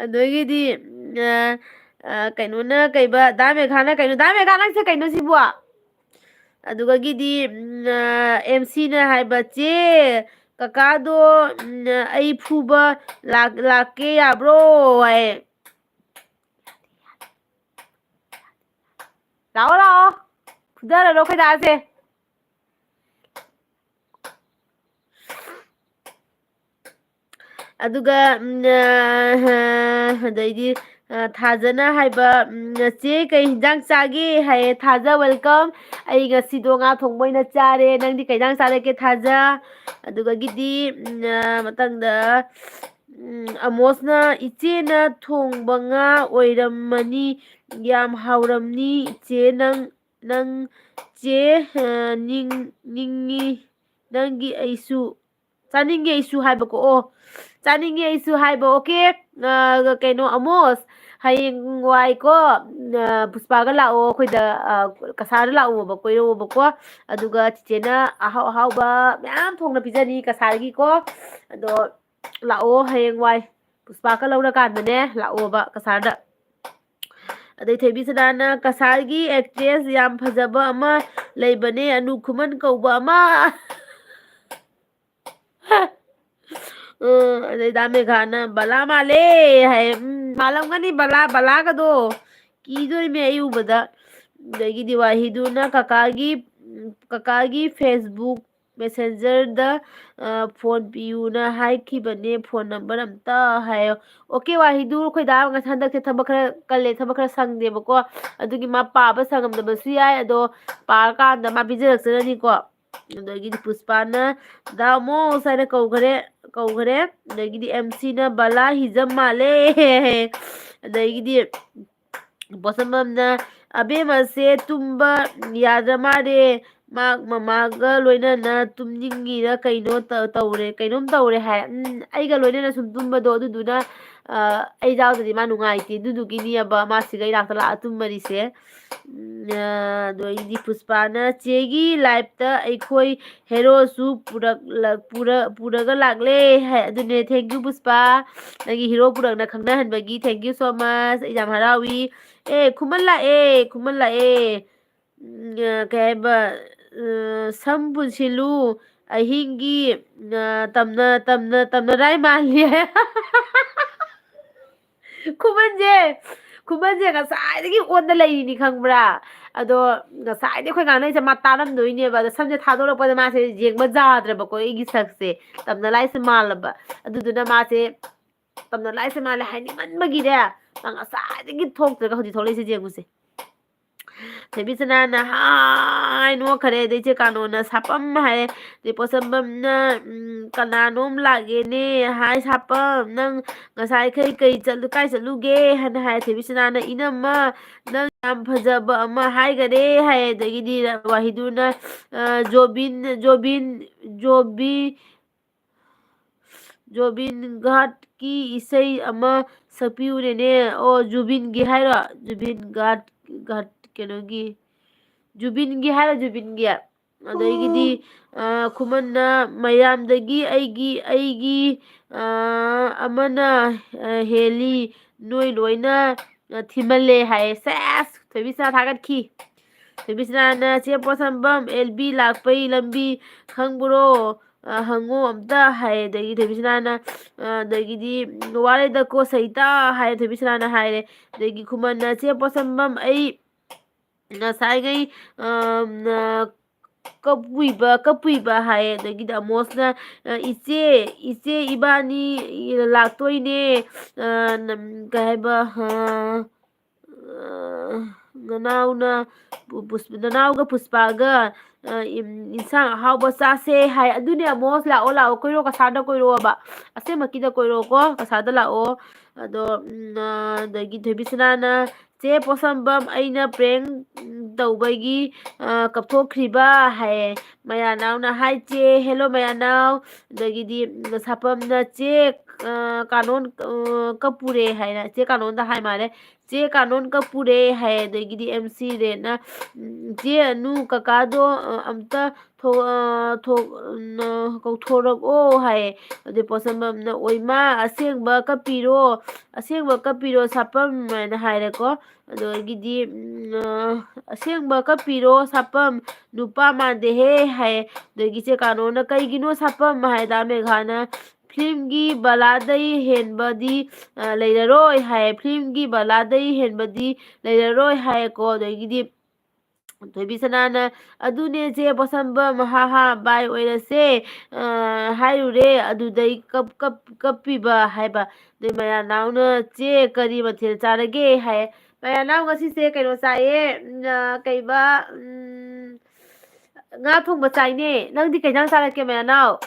ꯑꯗꯒꯤꯗꯤ, ꯎꯝ, ꯑ, ꯑ, ꯀꯩꯅꯣꯅ ꯀꯩꯕ, ꯗꯥ ꯃꯦꯘꯥꯅ ꯀꯩꯅꯣ, ꯗꯥ ꯃꯦꯘꯥ ꯅꯪꯁꯦ ꯀꯩꯅꯣ ꯁꯤꯕꯣ? ꯑꯗꯨꯒꯒꯤꯗꯤ, ꯎꯝ, ꯑ, ꯑꯦꯝ ꯁꯤꯅ ꯍꯥꯏꯕ, "ꯆꯦ, ꯀꯀꯥꯗꯣ, ꯎꯝ, ꯑꯩ ꯐꯨꯕ ꯂꯥꯛ-, ꯂꯥꯛꯀꯦ ꯌꯥꯕ꯭ꯔꯣ?" ꯍꯥꯏ꯫ "ꯂꯥꯛꯑꯣ, ꯂꯥꯛꯑꯣ꯫ ꯐꯨꯗꯔꯔꯣ ꯑꯩꯈꯣꯏ ꯗꯥꯁꯦ꯫" ꯑꯗꯨꯒ, ꯎꯝ, ꯑ, ꯑꯗꯩꯗꯤ, ꯑ, ꯊꯥꯖꯅ ꯍꯥꯏꯕ, ꯎꯝ, "ꯆꯦ, ꯀꯩ ꯍꯤꯟꯖꯥꯡ ꯆꯥꯒꯦ?" ꯍꯥꯏꯌꯦ꯫ "ꯊꯥꯖ, welcome꯫ ꯑꯩ ꯉꯁꯤꯗꯣ ꯉꯥ ꯊꯣꯡꯕ ꯑꯣꯏꯅ ꯆꯥꯔꯦ꯫ ꯅꯪꯗꯤ ꯀꯩ ꯍꯤꯟꯖꯥꯡ ꯆꯥꯔꯛꯀꯦ, ꯊꯥꯖ?" ꯑꯗꯨꯗꯒꯤꯗꯤ, ꯎꯝ, ꯑ, ꯃꯊꯪꯗ, ꯎꯝ, ꯑꯃꯣꯁꯅ, "ꯏꯆꯦꯅ ꯊꯣꯡꯕ ꯉꯥ ꯑꯣꯏꯔꯝꯃꯅꯤ꯫ ꯌꯥꯝ ꯍꯥꯎꯔꯝꯅꯤ, ꯏꯆꯦ꯫ ꯅꯪ, ꯅꯪ, ꯆꯦ, ꯑ, ꯅꯤꯡ-, ꯅꯤꯡꯉꯤ, ꯅꯪꯒꯤ ꯑꯩꯁꯨ ꯆꯥꯅꯤꯡꯉꯤ ꯑꯩꯁꯨ" ꯍꯥꯏꯕꯀꯣ꯫ ꯑꯣ, "ꯆꯥꯅꯤꯡꯉꯤ ꯑꯩꯁꯨ" ꯍꯥꯏꯕ꯫ ꯑꯣꯀꯦ꯫ ꯑ, ꯀꯩꯅꯣ, ꯑꯃꯣꯁ, ꯍꯌꯦꯡ ꯋꯥꯏꯀꯣ, ꯑ, ꯄꯨꯁꯄꯥꯒ ꯂꯥꯛꯑꯣ, ꯑꯩꯈꯣꯏꯗ, ꯑ, ꯀꯁꯥꯔꯗ ꯂꯥꯛꯑꯣꯕ, ꯀꯣꯏꯔꯛꯑꯣꯕꯀꯣ꯫ ꯑꯗꯨꯒ ꯆꯤꯆꯦꯅ ꯑꯍꯥꯎ ꯑꯍꯥꯎꯕ ꯃꯌꯥꯝ ꯊꯣꯡꯅ ꯄꯤꯖꯅꯤ ꯀꯁꯥꯔꯒꯤꯀꯣ꯫ ꯑꯗꯣ ꯂꯥꯛꯑꯣ ꯍꯌꯦꯡ ꯋꯥꯏ, ꯄꯨꯁꯄꯥꯒ ꯂꯧꯔꯀꯥꯟꯗꯅꯦ, ꯂꯥꯛꯑꯣꯕ ꯀꯁꯥꯔꯗ꯫ ꯑꯗꯩ ꯊꯣꯏꯕꯤ ꯁꯅꯥꯅ, "ꯀꯁꯥꯔꯒꯤ ꯑꯦꯛꯇ꯭ꯔꯦꯁ ꯌꯥꯝ ꯐꯖꯕ ꯑꯃ ꯂꯩꯕꯅꯦ, ꯑꯅꯨ ꯈꯨꯃꯟ ꯀꯧꯕ ꯑꯃ꯫" ꯑ, ꯑꯗꯩ ꯗꯥ ꯃꯦꯘꯥꯅ, "ꯕꯂꯥ ꯃꯥꯜꯂꯦ" ꯍꯥꯏꯌꯦ꯫ ꯎꯝ, ꯃꯥꯜꯂꯝꯒꯅꯤ ꯕꯂꯥ, ꯕꯂꯥꯒꯗꯣ꯫ ꯀꯤꯗꯣꯔꯤꯃꯤ ꯑꯩ ꯎꯕꯗ꯫ ꯑꯗꯒꯤꯗꯤ ꯋꯥꯍꯤꯗꯨꯅ ꯀꯀꯥꯒꯤ, ꯎꯝ, "ꯀꯀꯥꯒꯤ Facebook Messenger-ꯗ, ꯑ, ꯐꯣꯟ ꯄꯤꯌꯨꯅ ꯍꯥꯏꯈꯤꯕꯅꯦ, ꯐꯣꯟ ꯅꯝꯕꯔ ꯑꯝꯇ" ꯍꯥꯏꯌꯣ꯫ ꯑꯣꯀꯦ, ꯋꯥꯍꯤꯗꯨ, ꯑꯩꯈꯣꯏ ꯗꯥ ꯉꯁꯤ ꯍꯟꯗꯛꯁꯦ ꯊꯕꯛ ꯈꯔ ꯀꯜꯂꯦ, ꯊꯕꯛ ꯈꯔ ꯁꯪꯗꯦꯕꯀꯣ꯫ ꯑꯗꯨꯒꯤ ꯃꯥ ꯄꯥꯕ ꯁꯪꯉꯝꯗꯕꯁꯨ ꯌꯥꯏ, ꯑꯗꯣ ꯄꯥꯔꯀꯥꯟꯗ ꯃꯥ ꯄꯤꯖꯔꯛꯆꯔꯅꯤꯀꯣ꯫ ꯑꯗꯒꯤꯗꯤ ꯄꯨꯁꯄꯥꯅ "ꯗꯥ ꯑꯃꯣꯁ" ꯍꯥꯏꯅ ꯀꯧꯈꯔꯦ, ꯀꯧꯈꯔꯦ꯫ ꯑꯗꯒꯤꯗꯤ ꯑꯦꯝ ꯁꯤꯅ "ꯕꯂꯥ ꯍꯤꯖꯝ ꯃꯥꯜꯂꯦ" ꯍꯥꯏꯌꯦ꯫ ꯑꯗꯒꯤꯗꯤ ꯄꯣꯠꯁꯝꯕꯝꯅ "ꯑꯕꯦꯝꯃꯁꯦ ꯇꯨꯝꯕ ꯌꯥꯗ꯭ꯔ ꯃꯥꯜꯂꯦ, ꯃꯥ ꯃꯃꯥꯒ ꯂꯣꯏꯅꯅ ꯇꯨꯝꯅꯤꯡꯉꯤꯔ ꯀꯩꯅꯣ ꯇ-, ꯇꯧꯔꯦ, ꯀꯩꯅꯣꯝ ꯇꯧꯔꯦ" ꯍꯥꯏ꯫ ꯎꯝ, ꯑꯩꯒ ꯂꯣꯏꯅꯅ ꯁꯨꯝ ꯇꯨꯝꯕꯗꯣ, ꯑꯗꯨꯗꯨꯅ, ꯑ, ꯑꯩ ꯌꯥꯎꯗ꯭ꯔꯗꯤ ꯃꯥ ꯅꯨꯡꯉꯥꯏꯇꯦ, ꯑꯗꯨꯗꯨꯒꯤꯅꯦꯕ ꯃꯥ ꯁꯤꯒ ꯏꯅꯥꯛꯇ ꯂꯥꯛꯑ ꯇꯨꯝꯃꯔꯤꯁꯦ꯫ ꯎꯝ, ꯑ, ꯑꯗꯒꯤꯗꯤ ꯄꯨꯁꯄꯥꯅ "ꯆꯦꯒꯤ live-ꯇ ꯑꯩꯈꯣꯏ ꯍꯦꯔꯣꯁꯨ ꯄꯨꯔꯛꯂ-, ꯄꯨꯔ-, ꯄꯨꯔꯒ ꯂꯥꯛꯂꯦ" ꯍꯥꯏ꯫ ꯑꯗꯨꯅꯦ, thank you ꯄꯨꯁꯄꯥ, ꯅꯪꯒꯤ hero ꯄꯨꯔꯛꯅ ꯈꯪꯅꯍꯟꯕꯒꯤ thank you so much꯫ ꯑꯩ ꯌꯥꯝ ꯍꯔꯥꯎꯏ꯫ ꯑꯦ, ꯈꯨꯃꯟ ꯂꯥꯛꯑꯦ, ꯈꯨꯃꯟ ꯂꯥꯛꯑꯦ꯫ ꯎꯝ, ꯑ, ꯀꯩ ꯍꯥꯏꯕ, ꯑ, "ꯁꯝ ꯄꯨꯟꯁꯤꯜꯂꯨ, ꯑꯍꯤꯡꯒꯤ, ꯑ, ꯇꯝꯅ, ꯇꯝꯅ, ꯇꯝꯅꯔꯥꯏ ꯃꯥꯜꯂꯤ" ꯍꯥꯏ꯫ ꯈꯨꯃꯟꯁꯦ, ꯈꯨꯃꯟꯁꯦ ꯉꯁꯥꯏꯗꯒꯤ ꯑꯣꯟꯗ ꯂꯩꯔꯤꯅꯤ, ꯈꯪꯕ꯭ꯔꯥ? ꯑꯗꯣ ꯉꯁꯥꯏꯗꯤ ꯑꯩꯈꯣꯏ ꯉꯥꯡꯅꯩꯁꯦ ꯃꯥ ꯇꯥꯔꯝꯗꯣꯏꯅꯦꯕ꯫ ꯑꯗꯣ ꯁꯝꯁꯦ ꯊꯥꯗꯣꯔꯛꯄꯗ ꯃꯥꯁꯦ ꯌꯦꯡꯕ ꯌꯥꯗ꯭ꯔꯕꯀꯣ, ꯑꯩꯒꯤ ꯁꯛꯁꯦ ꯇꯝꯅ ꯂꯥꯏꯁꯦ ꯃꯥꯜꯂꯕ꯫ ꯑꯗꯨꯗꯨꯅ ꯃꯥꯁꯦ ꯇꯝꯅ ꯂꯥꯏꯁꯦ ꯃꯥꯜꯂꯦ ꯍꯥꯏꯅꯤꯡꯃꯟꯕꯒꯤꯅꯦ, ꯃꯥ ꯉꯁꯥꯏꯗꯒꯤ ꯊꯣꯛꯇ꯭ꯔꯒ ꯍꯧꯖꯤꯛ ꯊꯣꯛꯂꯛꯏꯁꯦ ꯌꯦꯡꯉꯨꯁꯦ꯫ ꯊꯣꯏꯕꯤꯁꯅꯥꯅ ꯍꯥꯏ ꯅꯣꯛꯈ꯭ꯔꯦ꯫ ꯑꯗꯩ ꯆꯦ ꯀꯥꯅꯣꯅ ꯁꯥꯄꯝ ꯍꯥꯏꯔꯦ꯫ ꯑꯗꯩ ꯄꯣꯠꯁꯝꯕꯝꯅ, "ꯎꯝ, ꯀꯅꯥꯅꯣꯝ ꯂꯥꯛꯑꯦꯅꯦ ꯍꯥꯏ ꯁꯥꯄꯝ, ꯅꯪ ꯉꯁꯥꯏꯈꯩ ꯀꯩ ꯆꯠꯂꯨ-, ꯀꯥꯏ ꯆꯠꯂꯨꯒꯦ?" ꯍꯥꯏꯅ ꯍꯥꯏ꯫ ꯊꯣꯏꯕꯤꯁꯅꯥꯅ, "ꯏꯅꯝꯃ, ꯅꯪ ꯌꯥꯝ ꯐꯖꯕ ꯑꯃ ꯍꯥꯏꯈꯔꯦ" ꯍꯥꯏ꯫ ꯑꯗꯒꯤꯗꯤ ꯋꯥꯍꯤꯗꯨꯅ, ꯑ, "ꯖꯣꯕꯤꯟ, ꯖꯣꯕꯤꯟ, ꯖꯣꯕꯤ-, ꯖꯣꯕꯤꯟ ꯒꯥꯔꯗꯀꯤ ꯏꯁꯩ ꯑꯃ ꯁꯛꯄꯤꯌꯨꯅꯦꯅꯦ"꯫ ꯑꯣ, ꯖꯨꯕꯤꯟꯒꯤ ꯍꯥꯏꯔꯣ? ꯖꯨꯕꯤꯟ ꯒꯥꯔꯗ, ꯒꯥꯔꯗ ꯀꯩꯅꯣꯒꯤ, ꯖꯨꯕꯤꯟꯒꯤ ꯍꯥꯏꯔꯣ? ꯖꯨꯕꯤꯟꯒꯤ꯫ ꯑꯗꯒꯤꯗꯤ, ꯑ, ꯈꯨꯃꯟꯅ, "ꯃꯌꯥꯝꯗꯒꯤ ꯑꯩꯒꯤ, ꯑꯩꯒꯤ, ꯑ, ꯑꯃꯅ, ꯑ, ꯍꯦꯜꯂꯤ, ꯅꯣꯏ ꯂꯣꯏꯅ, ꯑ, ꯊꯤꯃꯜꯂꯦ" ꯍꯥꯏꯌꯦ꯫ ꯁꯦꯁ! ꯊꯣꯏꯕꯤꯁꯅꯥ ꯊꯥꯒꯠꯈꯤ꯫ ꯊꯣꯏꯕꯤꯁꯅꯥꯅ, "ꯆꯦ ꯄꯣꯠꯁꯝꯕꯝ, ꯑꯦꯜ ꯕꯤ ꯂꯥꯛꯄꯩ ꯂꯝꯕꯤ ꯈꯪꯕ꯭ꯔꯣ? ꯑ, ꯍꯪꯉꯣ ꯑꯝꯇ" ꯍꯥꯏꯌꯦ꯫ ꯑꯗꯒꯤ ꯊꯣꯏꯕꯤꯁꯅꯥꯅ, ꯑ, ꯑꯗꯒꯤꯗꯤ, "ꯋꯥꯔꯦꯗꯀꯣ ꯁꯩꯇꯥ" ꯍꯥꯏꯌꯦ, ꯊꯣꯏꯕꯤꯁꯅꯥꯅ ꯍꯥꯏꯔꯦ꯫ ꯑꯗꯒꯤ ꯈꯨꯃꯟꯅ, "ꯆꯦ ꯄꯣꯠꯁꯝꯕꯝ, ꯑꯩ ꯉꯁꯥꯏꯈꯩ, ꯑ, ꯀꯞꯄꯨꯏꯕ, ꯀꯞꯄꯨꯏꯕ" ꯍꯥꯏꯌꯦ꯫ ꯑꯗꯒꯤꯗꯤ ꯑꯃꯣꯁꯅ, ꯑ, "ꯏꯆꯦ, ꯏꯆꯦ, ꯏꯕꯥꯅꯤ ꯂꯥꯛꯇꯣꯏꯅꯦ, ꯑ, ꯅꯝ-, ꯀꯩ ꯍꯥꯏꯕ, ꯑ, ꯑ, ꯅꯅꯥꯎꯅ ꯄꯨ-, ꯄꯨꯁ-, ꯅꯅꯥꯎꯒ ꯄꯨꯁꯄꯥꯒ, ꯑ, ꯏꯝ-, ꯏꯟꯁꯥꯡ ꯑꯍꯥꯎꯕ ꯆꯥꯁꯦ" ꯍꯥꯏ꯫ "ꯑꯗꯨꯅꯦ ꯑꯃꯣꯁ, ꯂꯥꯛꯑꯣ, ꯂꯥꯛꯑꯣ, ꯀꯣꯏꯔꯛꯑꯣ, ꯀꯁꯥꯔꯗ ꯀꯣꯏꯔꯛꯑꯣꯕ, ꯑꯁꯦꯡꯕꯀꯤꯗ ꯀꯣꯏꯔꯛꯑꯣꯀꯣ, ꯀꯁꯥꯔꯗ ꯂꯥꯛꯑꯣ"꯫ ꯑꯗꯣ, ꯎꯝ, ꯑ, ꯑꯗꯒꯤ ꯊꯣꯏꯕꯤꯁꯅꯥꯅ, "ꯆꯦ ꯄꯣꯠꯁꯝꯕꯝ, ꯑꯩꯅ ꯄ꯭ꯔꯦꯡ ꯇꯧꯕꯒꯤ, ꯑ, ꯀꯞꯊꯣꯛꯈ꯭ꯔꯤꯕ" ꯍꯥꯏꯌꯦ꯫ ꯃꯌꯥꯅꯥꯎꯅ, "ꯍꯥꯏ ꯆꯦ, ꯍꯦꯜꯂꯣ ꯃꯌꯥꯅꯥꯎ"꯫ ꯑꯗꯒꯤꯗꯤ ꯁꯥꯄꯝꯅ, "ꯆꯦ, ꯑ, ꯀꯥꯅꯣꯟ, ꯑ, ꯀꯞꯄꯨꯔꯦ ꯍꯥꯏꯅ ꯆꯦ ꯀꯥꯅꯣꯟꯗ ꯍꯥꯏ ꯃꯥꯜꯂꯦ꯫ "ꯆꯦ ꯀꯥꯅꯣꯟ ꯀꯞꯄꯨꯔꯦ" ꯍꯥꯏ꯫ ꯑꯗꯒꯤꯗꯤ ꯑꯦꯝ ꯁꯤ ꯔꯦꯟꯅ, "ꯎꯝ, ꯆꯦ ꯑꯅꯨ, ꯀꯀꯥꯗꯣ, ꯑ, ꯑꯝꯇ ꯊꯣ-, ꯑ, ꯊꯣ-, ꯎꯝ, ꯑ, ꯀꯧꯊꯣꯔꯛꯑꯣ" ꯍꯥꯏ꯫ ꯑꯗꯩ ꯄꯣꯠꯁꯝꯕꯝꯅ, "ꯑꯣꯏꯃꯥ, ꯑꯁꯦꯡꯕ ꯀꯞꯄꯤꯔꯣ, ꯑꯁꯦꯡꯕ ꯀꯞꯄꯤꯔꯣ ꯁꯥꯄꯝ?" ꯍꯥꯏꯅ ꯍꯥꯏꯔꯦꯀꯣ꯫ ꯑꯗꯒꯤꯗꯤ, ꯎꯝ, ꯑ, "ꯑꯁꯦꯡꯕ ꯀꯞꯄꯤꯔꯣ ꯁꯥꯄꯝ, ꯅꯨꯄꯥ ꯃꯥꯟꯗꯦꯍꯦ" ꯍꯥꯏ꯫ ꯑꯗꯒꯤ ꯆꯦ ꯀꯥꯅꯣꯅ, "ꯀꯩꯒꯤꯅꯣ ꯁꯥꯄꯝ?" ꯍꯥꯏ꯫ ꯗꯥ ꯃꯦꯘꯥꯅ, "ꯐꯤꯂꯝꯒꯤ ꯕꯂꯥꯗꯩ ꯍꯦꯟꯕꯗꯤ, ꯑ, ꯂꯩꯔꯔꯣꯏ" ꯍꯥꯏ꯫ "ꯐꯤꯂꯝꯒꯤ ꯕꯂꯥꯗꯩ ꯍꯦꯟꯕꯗꯤ ꯂꯩꯔꯔꯣꯏ" ꯍꯥꯏꯌꯦꯀꯣ꯫ ꯑꯗꯒꯤꯗꯤ ꯊꯣꯏꯕꯤ ꯁꯅꯥꯅ, "ꯑꯗꯨꯅꯦ ꯆꯦ ꯄꯣꯠꯁꯝꯕꯝ, ꯍꯥ ꯍꯥ, ꯕꯥꯏ ꯑꯣꯏꯔꯁꯦ, ꯑ, ꯍꯥꯏꯔꯨꯔꯦ, ꯑꯗꯨꯗꯩ ꯀꯞ-, ꯀꯞ-, ꯀꯞꯄꯤꯕ" ꯍꯥꯏꯕ꯫ ꯑꯗꯩ ꯃꯌꯥꯅꯥꯎꯅ, "ꯆꯦ, ꯀꯔꯤ ꯃꯊꯦꯜ ꯆꯥꯔꯒꯦ?" ꯍꯥꯏ꯫ "ꯃꯌꯥꯅꯥꯎ, ꯉꯁꯤꯁꯦ ꯀꯩꯅꯣ ꯆꯥꯏꯌꯦ, ꯎꯝ, ꯑ, ꯀꯩꯕ, ꯎꯝ, ꯉꯥ ꯊꯣꯡꯕ ꯆꯥꯏꯅꯦ꯫ ꯅꯪꯗꯤ ꯀꯩ ꯏꯟꯖꯥꯡ ꯆꯥꯔꯛꯀꯦ, ꯃꯌꯥꯅꯥꯎ?"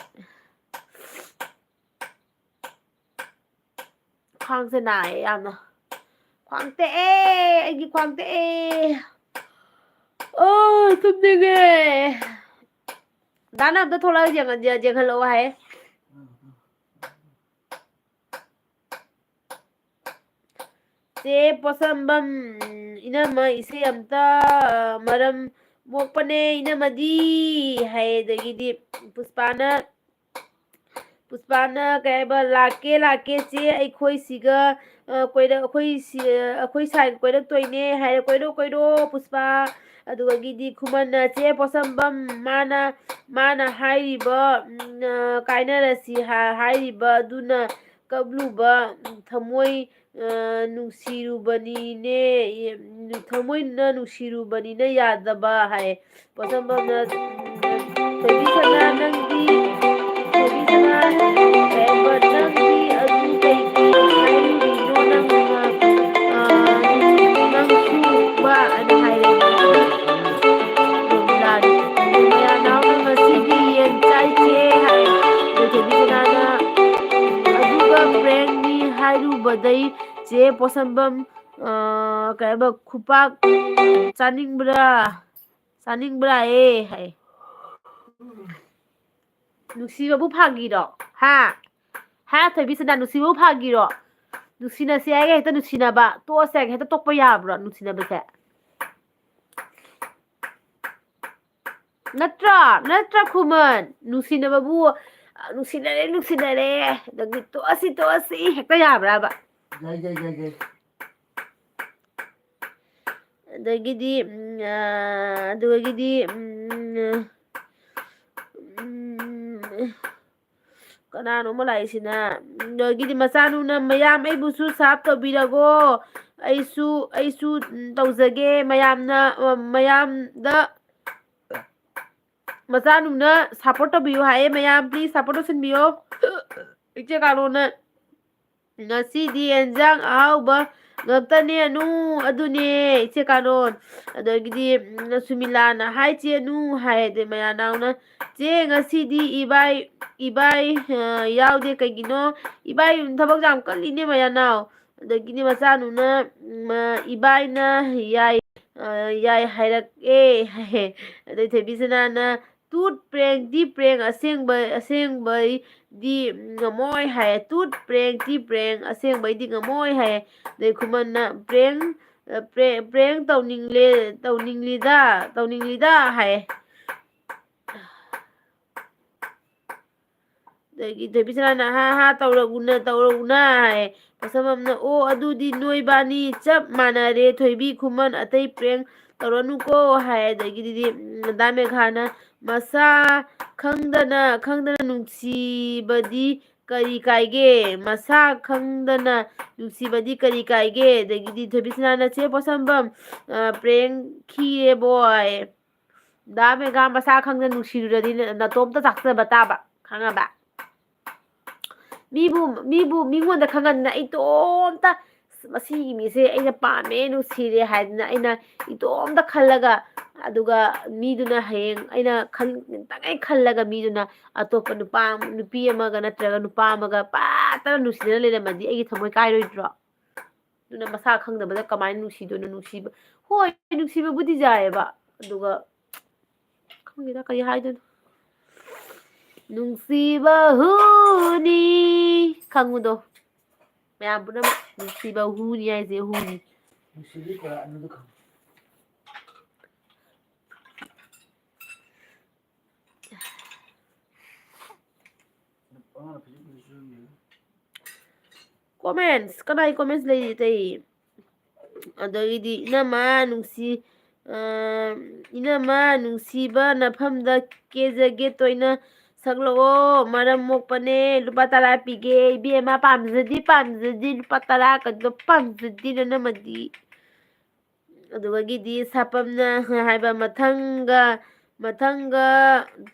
ꯈ꯭ꯋꯥꯡꯁꯦ ꯅꯥꯏꯌꯦ ꯌꯥꯝꯅ꯫ ꯈ꯭ꯋꯥꯡ ꯇꯦꯛꯑꯦ, ꯑꯩꯒꯤ ꯈ꯭ꯋꯥꯡ ꯇꯦꯛꯑꯦ꯫ ꯑꯣ, ꯇꯨꯝꯅꯤꯡꯉꯦ꯫ ꯗꯥꯅ ꯑꯝꯇ ꯊꯣꯛꯂꯛꯑꯒ ꯌꯦꯡꯍꯟ-, ꯌꯦꯡꯍꯜꯂꯛꯑꯣ ꯍꯥꯏꯌꯦ꯫ ꯆꯦ ꯄꯣꯠꯁꯝꯕꯝ, "ꯏꯅꯝꯃ, ꯏꯁꯩ ꯑꯝꯇ, ꯃꯔꯝ ꯃꯣꯛꯄꯅꯦ ꯏꯅꯝꯃꯗꯤ" ꯍꯥꯏ꯫ ꯑꯗꯒꯤꯗꯤ ꯄꯨꯁꯄꯥꯅ, ꯄꯨꯁꯄꯥꯅ ꯀꯩ ꯍꯥꯏꯕ, "ꯂꯥꯛꯀꯦ, ꯂꯥꯛꯀꯦ ꯆꯦ, ꯑꯩꯈꯣꯏ ꯁꯤꯒ, ꯑ, ꯀꯣꯏꯔꯛ-, ꯑꯩꯈꯣꯏ ꯁꯤ-, ꯑ, ꯑꯩꯈꯣꯏ ꯁꯥꯏꯒ ꯀꯣꯏꯔꯛꯇꯣꯏꯅꯦ" ꯍꯥꯏꯔꯦ꯫ "ꯀꯣꯏꯔꯣ, ꯀꯣꯏꯔꯣ ꯄꯨꯁꯄꯥ"꯫ ꯑꯗꯨꯗꯒꯤꯗꯤ ꯈꯨꯃꯟꯅ, "ꯆꯦ ꯄꯣꯠꯁꯝꯕꯝ, ꯃꯥꯅ, ꯃꯥꯅ ꯍꯥꯏꯔꯤꯕ, ꯎꯝ, ꯑ, ꯀꯥꯏꯅꯔꯁꯤ ꯍꯥ-, ꯍꯥꯏꯔꯤꯕ ꯑꯗꯨꯅ ꯀꯞꯂꯨꯕ, ꯎꯝ, ꯊꯃꯣꯏ, ꯑ, ꯅꯨꯡꯁꯤꯔꯨꯕꯅꯤꯅꯦ, ꯊꯃꯣꯏꯅ ꯅꯨꯡꯁꯤꯔꯨꯕꯅꯤꯅ ꯌꯥꯗꯕ" ꯍꯥꯏ꯫ ꯄꯣꯠꯁꯝꯕꯝꯅ, ꯎꯝ, "ꯊꯣꯏꯕꯤ ꯁꯅꯥ, ꯅꯪꯗꯤ, ꯊꯣꯏꯕꯤ ꯁꯅꯥ, ꯀꯩ ꯍꯥꯏꯕ, ꯅꯪꯗꯤ ꯑꯗꯨ ꯀꯩꯒꯤ ꯍꯥꯏꯔꯤꯅꯣ? ꯅꯪ, ꯑ, ꯅꯪꯁꯨ ꯋꯥ" ꯑꯅ ꯍꯥꯏꯔꯦ꯫ ꯃꯌꯥꯅꯥꯎꯅ, "ꯉꯁꯤꯗꯤ ꯌꯦꯟ ꯆꯥꯏꯁꯦ" ꯍꯥꯏ꯫ ꯑꯗꯨ ꯊꯣꯏꯕꯤ ꯁꯅꯥꯅ, "ꯑꯗꯨꯒ ꯄ꯭ꯔꯦꯡꯅꯤ ꯍꯥꯏꯔꯨꯕꯗꯩ ꯆꯦ ꯄꯣꯠꯁꯝꯕꯝ, ꯑ, ꯀꯩ ꯍꯥꯏꯕ, ꯈꯨꯄꯥꯛ ꯆꯥꯅꯤꯡꯕ꯭ꯔꯥ? ꯆꯥꯅꯤꯡꯕ꯭ꯔꯥ ꯑꯦ?" ꯍꯥꯏ꯫ ꯅꯨꯡꯁꯤꯕꯕꯨ ꯐꯥꯒꯤꯔꯣ? ꯍꯥ? ꯍꯥ, ꯊꯣꯏꯕꯤꯁꯅꯥ, ꯅꯨꯡꯁꯤꯕꯕꯨ ꯐꯥꯒꯤꯔꯣ? ꯅꯨꯡꯁꯤꯅꯁꯦ ꯍꯥꯏꯒ ꯍꯦꯛꯇ ꯅꯨꯡꯁꯤꯅꯕ, ꯇꯣꯛꯑꯁꯦ ꯍꯥꯏꯒ ꯍꯦꯛꯇ ꯇꯣꯛꯄ ꯌꯥꯕ꯭ꯔꯣ ꯅꯨꯡꯁꯤꯅꯕꯁꯦ? ꯅꯠꯇ꯭ꯔꯥ? ꯅꯠꯇ꯭ꯔꯥ, ꯈꯨꯃꯟ? ꯅꯨꯡꯁꯤꯅꯕꯕꯨ, ꯑ, "ꯅꯨꯡꯁꯤꯅꯔꯦ, ꯅꯨꯡꯁꯤꯅꯔꯦ, ꯑꯗꯒꯤ ꯇꯣꯛꯑꯁꯤ, ꯇꯣꯛꯑꯁꯤ" ꯍꯦꯛꯇ ꯌꯥꯕ꯭ꯔꯥꯕ? ꯌꯥꯏ, ꯌꯥꯏ, ꯌꯥꯏ, ꯌꯥꯏ꯫ ꯑꯗꯒꯤꯗꯤ, ꯎꯝ, ꯑ, ꯑꯗꯨꯗꯒꯤꯗꯤ, ꯎꯝ, ꯎꯝ, ꯀꯅꯥꯅꯣꯃ ꯂꯥꯛꯏꯁꯤꯅ? ꯑꯗꯒꯤꯗꯤ ꯃꯆꯥꯅꯨꯅ, "ꯃꯌꯥꯝ ꯑꯩꯕꯨꯁꯨ ꯁꯥꯞ ꯇꯧꯕꯤꯔꯒꯣ, ꯑꯩꯁꯨ, ꯑꯩꯁꯨ, ꯎꯝ, ꯇꯧꯖꯒꯦ, ꯃꯌꯥꯝꯅ, ꯑ, ꯃꯌꯥꯝꯗ, ꯃꯆꯥꯅꯨꯅ support ꯇꯧꯕꯤꯌꯨ ꯍꯥꯏꯌꯦ, ꯃꯌꯥꯝ please support ꯇꯧꯁꯤꯟꯕꯤꯌꯣ"꯫ ꯏꯆꯦ ꯀꯥꯂꯣꯅ, "ꯉꯁꯤꯗꯤ ꯑꯦꯟꯖꯥꯡ ꯑꯍꯥꯎꯕ ꯉꯥꯛꯇꯅꯦ ꯑꯅꯨ, ꯑꯗꯨꯅꯦ ꯏꯆꯦ ꯀꯥꯂꯣꯟ"꯫ ꯑꯗꯒꯤꯗꯤ, ꯎꯝ, ꯁꯨꯃꯤꯂꯥꯅ, "ꯍꯥꯏ ꯆꯦ ꯑꯅꯨ" ꯍꯥꯏ꯫ ꯑꯗꯩ ꯃꯌꯥꯅꯥꯎꯅ, "ꯆꯦ, ꯉꯁꯤꯗꯤ ꯏꯕꯥꯏ, ꯏꯕꯥꯏ, ꯑ, ꯌꯥꯎꯗꯦ, ꯀꯩꯒꯤꯅꯣ? ꯏꯕꯥꯏ ꯊꯕꯛ ꯌꯥꯝ ꯀꯜꯂꯤꯅꯦ ꯃꯌꯥꯅꯥꯎ"꯫ ꯑꯗꯒꯤꯗꯤ ꯃꯆꯥꯅꯨꯅ, ꯎꯝ, "ꯏꯕꯥꯏꯅ ꯌꯥꯏ, ꯑ, ꯌꯥꯏ ꯍꯥꯏꯔꯛꯑꯦ" ꯍꯥꯏ꯫ ꯑꯗꯩ ꯊꯣꯏꯕꯤꯁꯅꯥꯅ, "ꯇꯨꯠ, ꯄ꯭ꯔꯦꯡꯗꯤ ꯄ꯭ꯔꯦꯡ, ꯑꯁꯦꯡꯕ, ꯑꯁꯦꯡꯕꯩꯗꯤ ꯉꯝꯃꯣꯏ" ꯍꯥꯏ꯫ "ꯇꯨꯠ, ꯄ꯭ꯔꯦꯡꯗꯤ ꯄ꯭ꯔꯦꯡ, ꯑꯁꯦꯡꯕꯩꯗꯤ ꯉꯝꯃꯣꯏ" ꯍꯥꯏ꯫ ꯑꯗꯩ ꯈꯨꯃꯟꯅ, "ꯄ꯭ꯔꯦꯡ, ꯑ, ꯄ꯭ꯔꯦ-, ꯄ꯭ꯔꯦꯡ ꯇꯧꯅꯤꯡꯂꯦ, ꯇꯧꯅꯤꯡꯂꯤꯗ, ꯇꯧꯅꯤꯡꯂꯤꯗ" ꯍꯥꯏ꯫ ꯑꯗꯒꯤ ꯊꯣꯏꯕꯤꯁꯅꯥꯅ, "ꯍꯥ ꯍꯥ, ꯇꯧꯔꯛꯎꯅ, ꯇꯧꯔꯛꯎꯅ" ꯍꯥꯏ꯫ ꯄꯣꯠꯁꯝꯕꯝꯅ, "ꯑꯣ, ꯑꯗꯨꯗꯤ ꯅꯣꯏꯕꯥꯅꯤ ꯆꯞ ꯃꯥꯟꯅꯔꯦ, ꯊꯣꯏꯕꯤ ꯈꯨꯃꯟ ꯑꯇꯩ ꯄ꯭ꯔꯦꯡ ꯇꯧꯔꯅꯨꯀꯣ" ꯍꯥꯏ꯫ ꯑꯗꯒꯤꯗꯤ, ꯎꯝ, ꯗꯥ ꯃꯦꯘꯥꯅ, "ꯃꯁꯥ ꯈꯪꯗꯅ, ꯈꯪꯗꯅ ꯅꯨꯡꯁꯤꯕꯗꯤ ꯀꯔꯤ ꯀꯥꯏꯒꯦ? ꯃꯁꯥ ꯈꯪꯗꯅ ꯅꯨꯡꯁꯤꯕꯗꯤ ꯀꯔꯤ ꯀꯥꯏꯒꯦ?" ꯑꯗꯒꯤꯗꯤ ꯊꯣꯏꯕꯤꯁꯅꯥꯅ, "ꯆꯦ ꯄꯣꯠꯁꯝꯕꯝ, ꯑ, ꯄ꯭ꯔꯦꯡ ꯈꯤꯔꯦꯕꯣ" ꯍꯥꯏ꯫ ꯗꯥ ꯃꯦꯒꯥ ꯃꯁꯥ ꯈꯪꯗꯅ ꯅꯨꯡꯁꯤꯔꯨꯔꯗꯤ ꯅ-, ꯅꯇꯣꯝꯇ ꯆꯥꯛꯆꯕ ꯇꯥꯕ, ꯈꯪꯉꯕ? ꯃꯤꯕꯨ, ꯃꯤꯕꯨ, ꯃꯤꯉꯣꯟꯗ ꯈꯪꯍꯟꯗꯅ ꯑꯩ ꯏꯇꯣꯝꯇ, "ꯑꯁ, ꯃꯁꯤꯒꯤ ꯃꯤꯁꯦ ꯑꯩꯅ ꯄꯥꯝꯃꯦ, ꯅꯨꯡꯁꯤꯔꯦ" ꯍꯥꯏꯗꯅ ꯑꯩꯅ ꯏꯇꯣꯝꯇ ꯈꯜꯂꯒ, ꯑꯗꯨꯒ ꯃꯤꯗꯨꯅ ꯍꯌꯦꯡ ꯑꯩꯅ ꯈꯟ-, ꯈꯤꯇꯪ ꯍꯦꯛ ꯈꯜꯂꯒ ꯃꯤꯗꯨꯅ ꯑꯇꯣꯞꯄ ꯅꯨꯄꯥ ꯑꯃ, ꯅꯨꯄꯤ ꯑꯃꯒ ꯅꯠꯇ꯭ꯔꯒ ꯅꯨꯄꯥ ꯑꯃꯒ ꯄꯥꯠꯇꯅ ꯅꯨꯡꯁꯤꯅꯅ ꯂꯩꯔꯝꯃꯗꯤ ꯑꯩꯒꯤ ꯊꯃꯣꯏ ꯀꯥꯏꯔꯣꯏꯗ꯭ꯔꯣ? ꯑꯗꯨꯅ ꯃꯁꯥ ꯈꯪꯗꯕꯗ ꯀꯃꯥꯏꯅ ꯅꯨꯡꯁꯤꯗꯣꯏꯅꯣ? ꯅꯨꯡꯁꯤꯕ, ꯍꯣꯏ, ꯅꯨꯡꯁꯤꯕꯕꯨꯗꯤ ꯌꯥꯏꯌꯦꯕ, ꯑꯗꯨꯒ ꯈꯪꯗꯦꯗ ꯀꯔꯤ ꯍꯥꯏꯗꯣꯏꯅꯣ꯫ ꯅꯨꯡꯁꯤꯕ ꯍꯨꯅꯤ꯫ ꯈꯪꯉꯨꯗꯣ꯫ ꯃꯌꯥꯝ ꯄꯨꯝꯅꯃꯛ ꯅꯨꯡꯁꯤꯕ ꯍꯨꯅꯤ ꯍꯥꯏꯁꯦ ꯍꯨꯅꯤ꯫ ꯅꯨꯡꯁꯤꯕꯤ ꯀꯣꯔꯥ ꯑꯅꯤꯗꯨ ꯈꯪꯉꯨ꯫ Comments, ꯀꯅꯥꯏ comments ꯂꯩꯔꯤ ꯑꯇꯩ? ꯑꯗꯒꯤꯗꯤ ꯏꯅꯝꯃ ꯅꯨꯡꯁꯤ-, ꯑ, ꯏꯅꯝꯃ ꯅꯨꯡꯁꯤꯕ ꯅꯐꯝꯗ ꯀꯦꯖꯒꯦ ꯇꯣꯏꯅ ꯁꯛꯂꯛꯑꯣ, ꯃꯔꯝ ꯃꯣꯛꯄꯅꯦ, ꯂꯨꯄꯥ ꯇꯔꯥ ꯄꯤꯒꯦ, ꯏꯕꯦꯝꯃ, ꯄꯥꯝꯖꯗꯦ, ꯄꯥꯝꯖꯗꯦ, ꯂꯨꯄꯥ ꯇꯔꯥ ꯀꯗꯣ ꯄꯥꯝꯖꯗꯦ, ꯅꯅꯝꯃꯗꯤ꯫ ꯑꯗꯨꯗꯒꯤꯗꯤ ꯁꯥꯄꯝꯅ ꯍꯥꯏꯕ, "ꯃꯊꯪꯒ, ꯃꯊꯪꯒ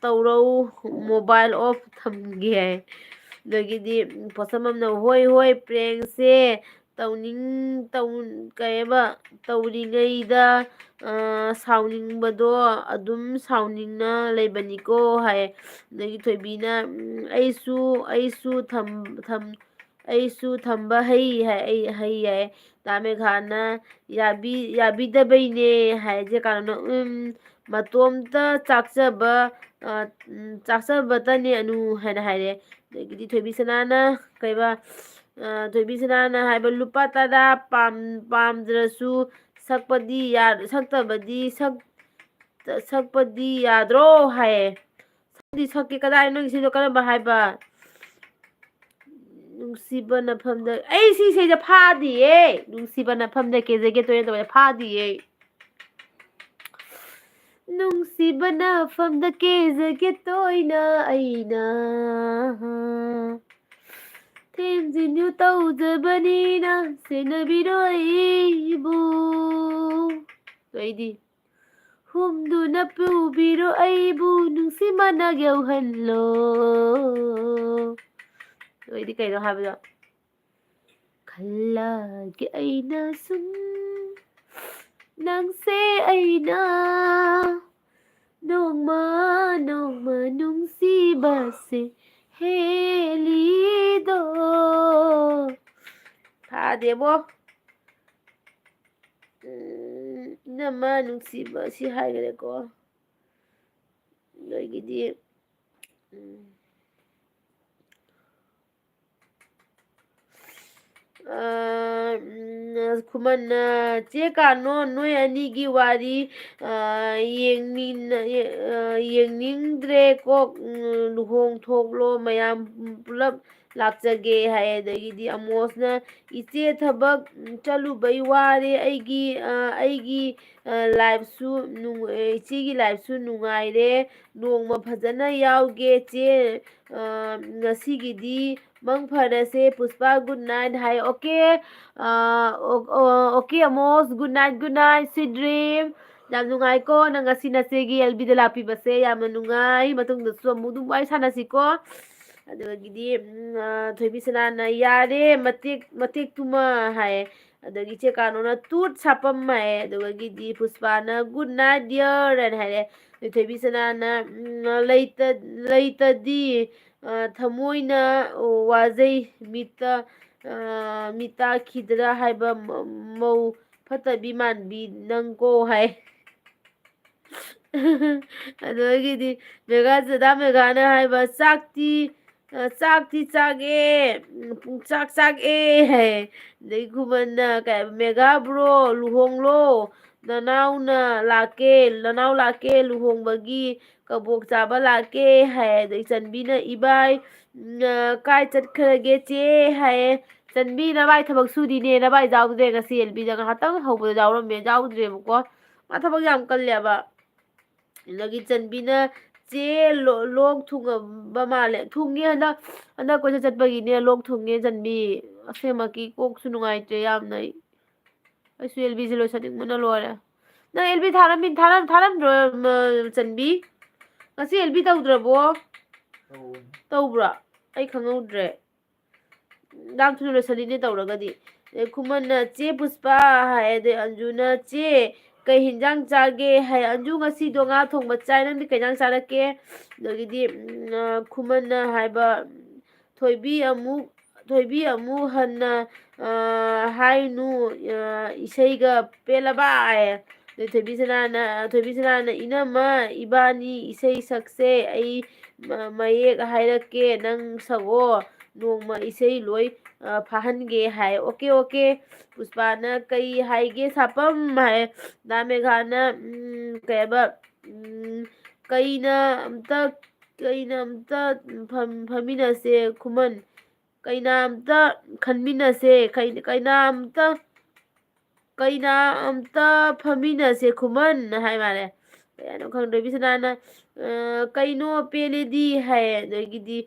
ꯇꯧꯔꯧ, mobile off ꯊꯝꯒꯦ" ꯍꯥꯏ꯫ ꯑꯗꯒꯤꯗꯤ ꯄꯣꯠꯁꯝꯕꯝꯅ, "ꯍꯣꯏ, ꯍꯣꯏ, prankꯁꯦ ꯇꯧꯅꯤꯡ-, ꯇꯧ-, ꯀꯩꯕ, ꯇꯧꯔꯤꯉꯩꯗ, ꯑ, ꯁꯥꯎꯅꯤꯡꯕꯗꯣ ꯑꯗꯨꯝ ꯁꯥꯎꯅꯤꯡꯅ ꯂꯩꯕꯅꯤꯀꯣ" ꯍꯥꯏ꯫ ꯑꯗꯒꯤ ꯊꯣꯏꯕꯤꯅ, "ꯎꯝ, ꯑꯩꯁꯨ, ꯑꯩꯁꯨ ꯊꯝ-, ꯊꯝ-, ꯑꯩꯁꯨ ꯊꯝꯕ ꯍꯩ" ꯍꯥꯏ, "ꯑꯩ ꯍꯩ" ꯍꯥꯏ꯫ ꯗꯥ ꯃꯦꯘꯥꯅ, "ꯌꯥꯕꯤ-, ꯌꯥꯕꯤꯗꯕꯩꯅꯦ" ꯍꯥꯏꯁꯦ ꯀꯅꯥꯅꯣ? ꯎꯝ, "ꯃꯇꯣꯝꯇ ꯆꯥꯛꯆꯕ, ꯑ, ꯎꯝ, ꯆꯥꯛꯆꯕꯇꯅꯦ ꯑꯅꯨ" ꯍꯥꯏꯅ ꯍꯥꯏꯔꯦ꯫ ꯑꯗꯒꯤꯗꯤ ꯊꯣꯏꯕꯤ ꯁꯅꯥꯅ ꯀꯩꯕ, ꯑ, ꯊꯣꯏꯕꯤ ꯁꯅꯥꯅ ꯍꯥꯏꯕ, "ꯂꯨꯄꯥ ꯇꯔꯥ ꯄꯥꯝ-, ꯄꯥꯝꯗ꯭ꯔꯁꯨ ꯁꯛꯄꯗꯤ ꯌꯥ-, ꯁꯛꯇꯕꯗꯤ ꯁꯛ-, ꯁꯛꯄꯗꯤ ꯌꯥꯗ꯭ꯔꯣ?" ꯍꯥꯏꯌꯦ꯫ ꯁꯛꯇꯤ ꯁꯛꯀꯦ, ꯀꯗꯥꯏ ꯅꯪꯒꯤꯁꯤꯗꯣ ꯀꯔꯝꯕ ꯍꯥꯏꯕ? ꯅꯨꯡꯁꯤꯕ ꯅꯐꯝꯗ, ꯑꯩ ꯁꯤ ꯏꯁꯩꯁꯦ ꯐꯥꯗꯤꯌꯦ꯫ ꯅꯨꯡꯁꯤꯕ ꯅꯐꯝꯗ ꯀꯦꯖꯒꯦ ꯇꯣꯏꯅ ꯇꯧꯕꯁꯦ ꯐꯥꯗꯤꯌꯦ꯫ ꯅꯨꯡꯁꯤꯕ ꯅꯐꯝꯗ ꯀꯦꯖꯒꯦ ꯇꯣꯏꯅ ꯑꯩꯅ꯫ ꯊꯦꯝꯖꯤꯟ ꯌꯨ ꯇꯧꯖꯕꯅꯤꯅ ꯁꯦꯟꯅꯕꯤꯔꯣ ꯑꯩꯕꯨ꯫ ꯑꯗꯩꯗꯤ, "ꯍꯨꯝꯗꯨꯅ ꯄꯨꯕꯤꯔꯣ ꯑꯩꯕꯨ ꯅꯨꯡꯁꯤꯃꯅ ꯌꯧꯍꯜꯂꯣ"꯫ ꯑꯗꯩꯗꯤ ꯀꯩꯅꯣ ꯍꯥꯏꯕꯗꯣ? "ꯈꯜꯂꯒꯦ ꯑꯩꯅ ꯁꯨꯝ ꯅꯪꯁꯦ ꯑꯩꯅ ꯅꯣꯡꯃ ꯅꯣꯡꯃ ꯅꯨꯡꯁꯤꯕꯁꯦ ꯍꯦꯜꯂꯤꯗꯣ"꯫ ꯐꯥꯗꯦꯕꯣ꯫ ꯎꯝ, ꯏꯅꯝꯃ ꯅꯨꯡꯁꯤꯕ ꯁꯤ ꯍꯥꯏꯈꯔꯦꯀꯣ꯫ ꯅꯣꯏꯒꯤꯗꯤ ꯎꯝ꯫ ꯑ, ꯎꯝ, ꯈꯨꯃꯟꯅ, "ꯆꯦ ꯀꯥꯅꯣ, ꯅꯣꯏ ꯑꯅꯤꯒꯤ ꯋꯥꯔꯤ, ꯑ, ꯌꯦꯡꯃꯤꯟꯅ-, ꯑ, ꯌꯦꯡꯅꯤꯡꯗ꯭ꯔꯦ ꯀꯣ, ꯎꯝ, ꯂꯨꯍꯣꯡ ꯊꯣꯛꯂꯣ, ꯃꯌꯥꯝ ꯄꯨꯂꯞ ꯂꯥꯛꯆꯒꯦ" ꯍꯥꯏ꯫ ꯑꯗꯒꯤꯗꯤ ꯑꯃꯣꯁꯅ, "ꯏꯆꯦ, ꯊꯕꯛ ꯆꯠꯂꯨꯕꯩ ꯋꯥꯔꯦ, ꯑꯩꯒꯤ, ꯑ, ꯑꯩꯒꯤ, ꯑ, life ꯁꯨ ꯅꯨꯡ-, ꯑ, ꯏꯆꯦꯒꯤ life ꯁꯨ ꯅꯨꯡꯉꯥꯏꯔꯦ, ꯅꯣꯡꯃ ꯐꯖꯅ ꯌꯥꯎꯒꯦ ꯆꯦ, ꯑ, ꯉꯁꯤꯒꯤꯗꯤ ꯃꯪ ꯐꯔꯁꯦ, ꯄꯨꯁꯄꯥ, good night" ꯍꯥꯏ꯫ Okay, ꯑ, ꯑꯣ-, ꯑꯣ-, okay, ꯑꯃꯣꯁ, good night, good night, sweet dream꯫ ꯌꯥꯝ ꯅꯨꯡꯉꯥꯏꯀꯣ, ꯅꯪ ꯉꯁꯤ ꯅꯆꯦꯒꯤ ꯑꯦꯜ ꯕꯤꯗ ꯂꯥꯛꯄꯤꯕꯁꯦ, ꯌꯥꯝꯅ ꯅꯨꯡꯉꯥꯏ꯫ ꯃꯇꯨꯡꯗꯁꯨ ꯑꯃꯨꯛ ꯑꯗꯨꯝ ꯋꯥꯔꯤ ꯁꯥꯟꯅꯁꯤꯀꯣ꯫ ꯑꯗꯨꯗꯒꯤꯗꯤ, ꯎꯝ, ꯑ, ꯊꯣꯏꯕꯤ ꯁꯅꯥꯅ, "ꯌꯥꯔꯦ, ꯃꯇꯦꯛ, ꯃꯇꯦꯛꯇꯨꯃ" ꯍꯥꯏꯌꯦ꯫ ꯑꯗꯒꯤ ꯆꯦ ꯀꯥꯅꯣꯅ, "ꯇꯨꯠ ꯁꯥꯄꯝ" ꯍꯥꯏꯌꯦ꯫ ꯑꯗꯨꯗꯒꯤꯗꯤ ꯄꯨꯁꯄꯥꯅ, "Good night, dear" ꯍꯥꯏꯅ ꯍꯥꯏꯔꯦ꯫ ꯑꯗꯩ ꯊꯣꯏꯕꯤ ꯁꯅꯥꯅ, ꯎꯝ, "ꯂꯩꯇ-, ꯂꯩꯇꯗꯤ, ꯑ, ꯊꯃꯣꯏꯅ ꯋꯥꯖꯩ, ꯃꯤꯠꯇ, ꯑ, ꯃꯤꯠ ꯇꯥꯈꯤꯗ꯭ꯔꯥ ꯍꯥꯏꯕ ꯃ-, ꯃꯧ ꯐꯠꯇꯕꯤ ꯃꯥꯟꯕꯤ ꯅꯪꯀꯣ" ꯍꯥꯏ꯫ ꯑꯗꯨꯗꯒꯤꯗꯤ ꯃꯦꯒꯥ, ꯗꯗꯥ ꯃꯦꯒꯥꯅ ꯍꯥꯏꯕ, "ꯆꯥꯛꯇꯤ, ꯑ, ꯆꯥꯛꯇꯤ ꯆꯥꯛꯑꯦ, ꯎꯝ, ꯄꯨꯡ ꯆꯥꯛ ꯆꯥꯛꯑꯦ" ꯍꯥꯏ꯫ ꯑꯗꯩ ꯈꯨꯃꯟꯅ ꯀꯩ ꯍꯥꯏꯕ, "ꯃꯦꯒꯥ bro, ꯂꯨꯍꯣꯡꯂꯣ, ꯅꯅꯥꯎꯅ ꯂꯥꯛꯀꯦ, ꯅꯅꯥꯎ ꯂꯥꯛꯀꯦ ꯂꯨꯍꯣꯡꯕꯒꯤ, ꯀꯕꯣꯛ ꯆꯥꯕ ꯂꯥꯛꯀꯦ" ꯍꯥꯏ꯫ ꯑꯗꯩ ꯆꯟꯕꯤꯅ, "ꯏꯕꯥꯏ, ꯎꯝ, ꯑ, ꯀꯥꯏ ꯆꯠꯈ꯭ꯔꯒꯦ ꯆꯦ?" ꯍꯥꯏꯌꯦ꯫ "ꯆꯟꯕꯤ, ꯅꯕꯥꯏ ꯊꯕꯛ ꯁꯨꯗꯤꯅꯦ, ꯅꯕꯥꯏ ꯌꯥꯎꯗ꯭ꯔꯦ ꯉꯁꯤ ꯑꯦꯜ ꯕꯤꯗ, ꯉꯥꯏꯍꯥꯛꯇꯪ ꯍꯧꯕꯗ ꯌꯥꯎꯔꯝꯃꯦ, ꯌꯥꯎꯗ꯭ꯔꯦꯕꯀꯣ꯫ ꯃꯥ ꯊꯕꯛ ꯌꯥꯝ ꯀꯜꯂꯦꯕ"꯫ ꯑꯗꯒꯤ ꯆꯟꯕꯤꯅ, "ꯆꯦ, ꯂꯣ-, ꯂꯣꯛ ꯊꯨꯡꯉꯕ ꯃꯥꯜꯂꯦ"꯫ "ꯊꯨꯡꯉꯦ, ꯍꯟꯗꯛ, ꯍꯟꯗꯛ ꯀꯣꯏꯆꯠ ꯆꯠꯄꯒꯤꯅꯦ ꯂꯣꯛ ꯊꯨꯡꯉꯦ ꯆꯟꯕꯤ꯫ ꯑꯁꯦꯡꯃꯛꯀꯤ ꯀꯣꯛꯁꯨ ꯅꯨꯡꯉꯥꯏꯇ꯭ꯔꯦ ꯌꯥꯝꯅ ꯑꯩ꯫ ꯑꯩꯁꯨ ꯑꯦꯜ ꯕꯤꯁꯦ ꯂꯣꯏꯁꯟꯅꯤꯡꯕꯅ ꯂꯣꯏꯔꯦ"꯫ ꯅꯪ ꯑꯦꯜ ꯕꯤ ꯊꯥꯔꯝꯃꯤ-, ꯊꯥꯔꯝ-, ꯊꯥꯔꯝꯗ꯭ꯔꯣ, ꯃ-, ꯆꯟꯕꯤ? ꯉꯁꯤ ꯑꯦꯜ ꯕꯤ ꯇꯧꯗ꯭ꯔꯕꯣ? ꯇꯧꯕꯅꯤ꯫ ꯇꯧꯕ꯭ꯔꯣ? ꯑꯩ ꯈꯪꯍꯧꯗ꯭ꯔꯦ꯫ ꯌꯥꯝ ꯊꯨꯅ ꯂꯣꯏꯁꯜꯂꯤꯅꯦ ꯇꯧꯔꯒꯗꯤ꯫ ꯑꯗꯩ ꯈꯨꯃꯟꯅ, "ꯆꯦ ꯄꯨꯁꯄꯥ" ꯍꯥꯏ, ꯑꯗꯩ ꯑꯟꯖꯨꯅ, "ꯆꯦ, ꯀꯩ ꯍꯤꯟꯖꯥꯡ ꯆꯥꯒꯦ?" ꯍꯥꯏ꯫ "ꯑꯟꯖꯨ, ꯉꯁꯤꯗꯣ ꯉꯥ ꯊꯣꯡꯕ ꯆꯥꯏ, ꯅꯪꯗꯤ ꯀꯩ ꯍꯤꯟꯖꯥꯡ ꯆꯥꯔꯛꯀꯦ?" ꯑꯗꯒꯤꯗꯤ, ꯎꯝ, ꯑ, ꯈꯨꯃꯟꯅ ꯍꯥꯏꯕ, "ꯊꯣꯏꯕꯤ ꯑꯃꯨꯛ, ꯊꯣꯏꯕꯤ ꯑꯃꯨꯛ ꯍꯟꯅ, ꯑ, ꯍꯥꯏꯅꯨ, ꯑ, ꯏꯁꯩꯒ ꯄꯦꯜꯂꯕ" ꯍꯥꯏ꯫ ꯑꯗꯩ ꯊꯣꯏꯕꯤꯁꯅꯥꯅ, ꯊꯣꯏꯕꯤꯁꯅꯥꯅ, "ꯏꯅꯝꯃ, ꯏꯕꯥꯅꯤ ꯏꯁꯩ ꯁꯛꯁꯦ, ꯑꯩ ꯃ-, ꯃꯌꯦꯛ ꯍꯥꯏꯔꯛꯀꯦ, ꯅꯪ ꯁꯛꯑꯣ, ꯅꯣꯡꯃ ꯏꯁꯩ ꯂꯣꯏ, ꯑ, ꯐꯥꯍꯟꯒꯦ" ꯍꯥꯏ꯫ "Okay, okay". ꯄꯨꯁꯄꯥꯅ, "ꯀꯩ ꯍꯥꯏꯒꯦ ꯁꯥꯄꯝ?" ꯍꯥꯏ꯫ ꯗꯥ ꯃꯦꯘꯥꯅ, ꯎꯝ, ꯀꯩ ꯍꯥꯏꯕ, ꯎꯝ, "ꯀꯩꯅ ꯑꯝꯇ, ꯀꯩꯅ ꯑꯝꯇ ꯐꯝ-, ꯐꯝꯃꯤꯟꯅꯁꯦ ꯈꯨꯃꯟ, ꯀꯩꯅꯥ ꯑꯝꯇ ꯈꯟꯃꯤꯟꯅꯁꯦ, ꯀꯩ-, ꯀꯩꯅꯥ ꯑꯝꯇ, ꯀꯩꯅꯥ ꯑꯝꯇ ꯐꯝꯃꯤꯟꯅꯁꯦ ꯈꯨꯃꯟ" ꯍꯥꯏ ꯃꯥꯜꯂꯦ꯫ ꯀꯩ ꯍꯥꯏꯅꯣ ꯈꯪꯗ꯭ꯔꯦ꯫ ꯕꯤꯁꯅꯥꯅ, "ꯑ, ꯀꯩꯅꯣ ꯄꯦꯜꯂꯦꯗꯤ" ꯍꯥꯏ꯫ ꯑꯗꯒꯤꯗꯤ,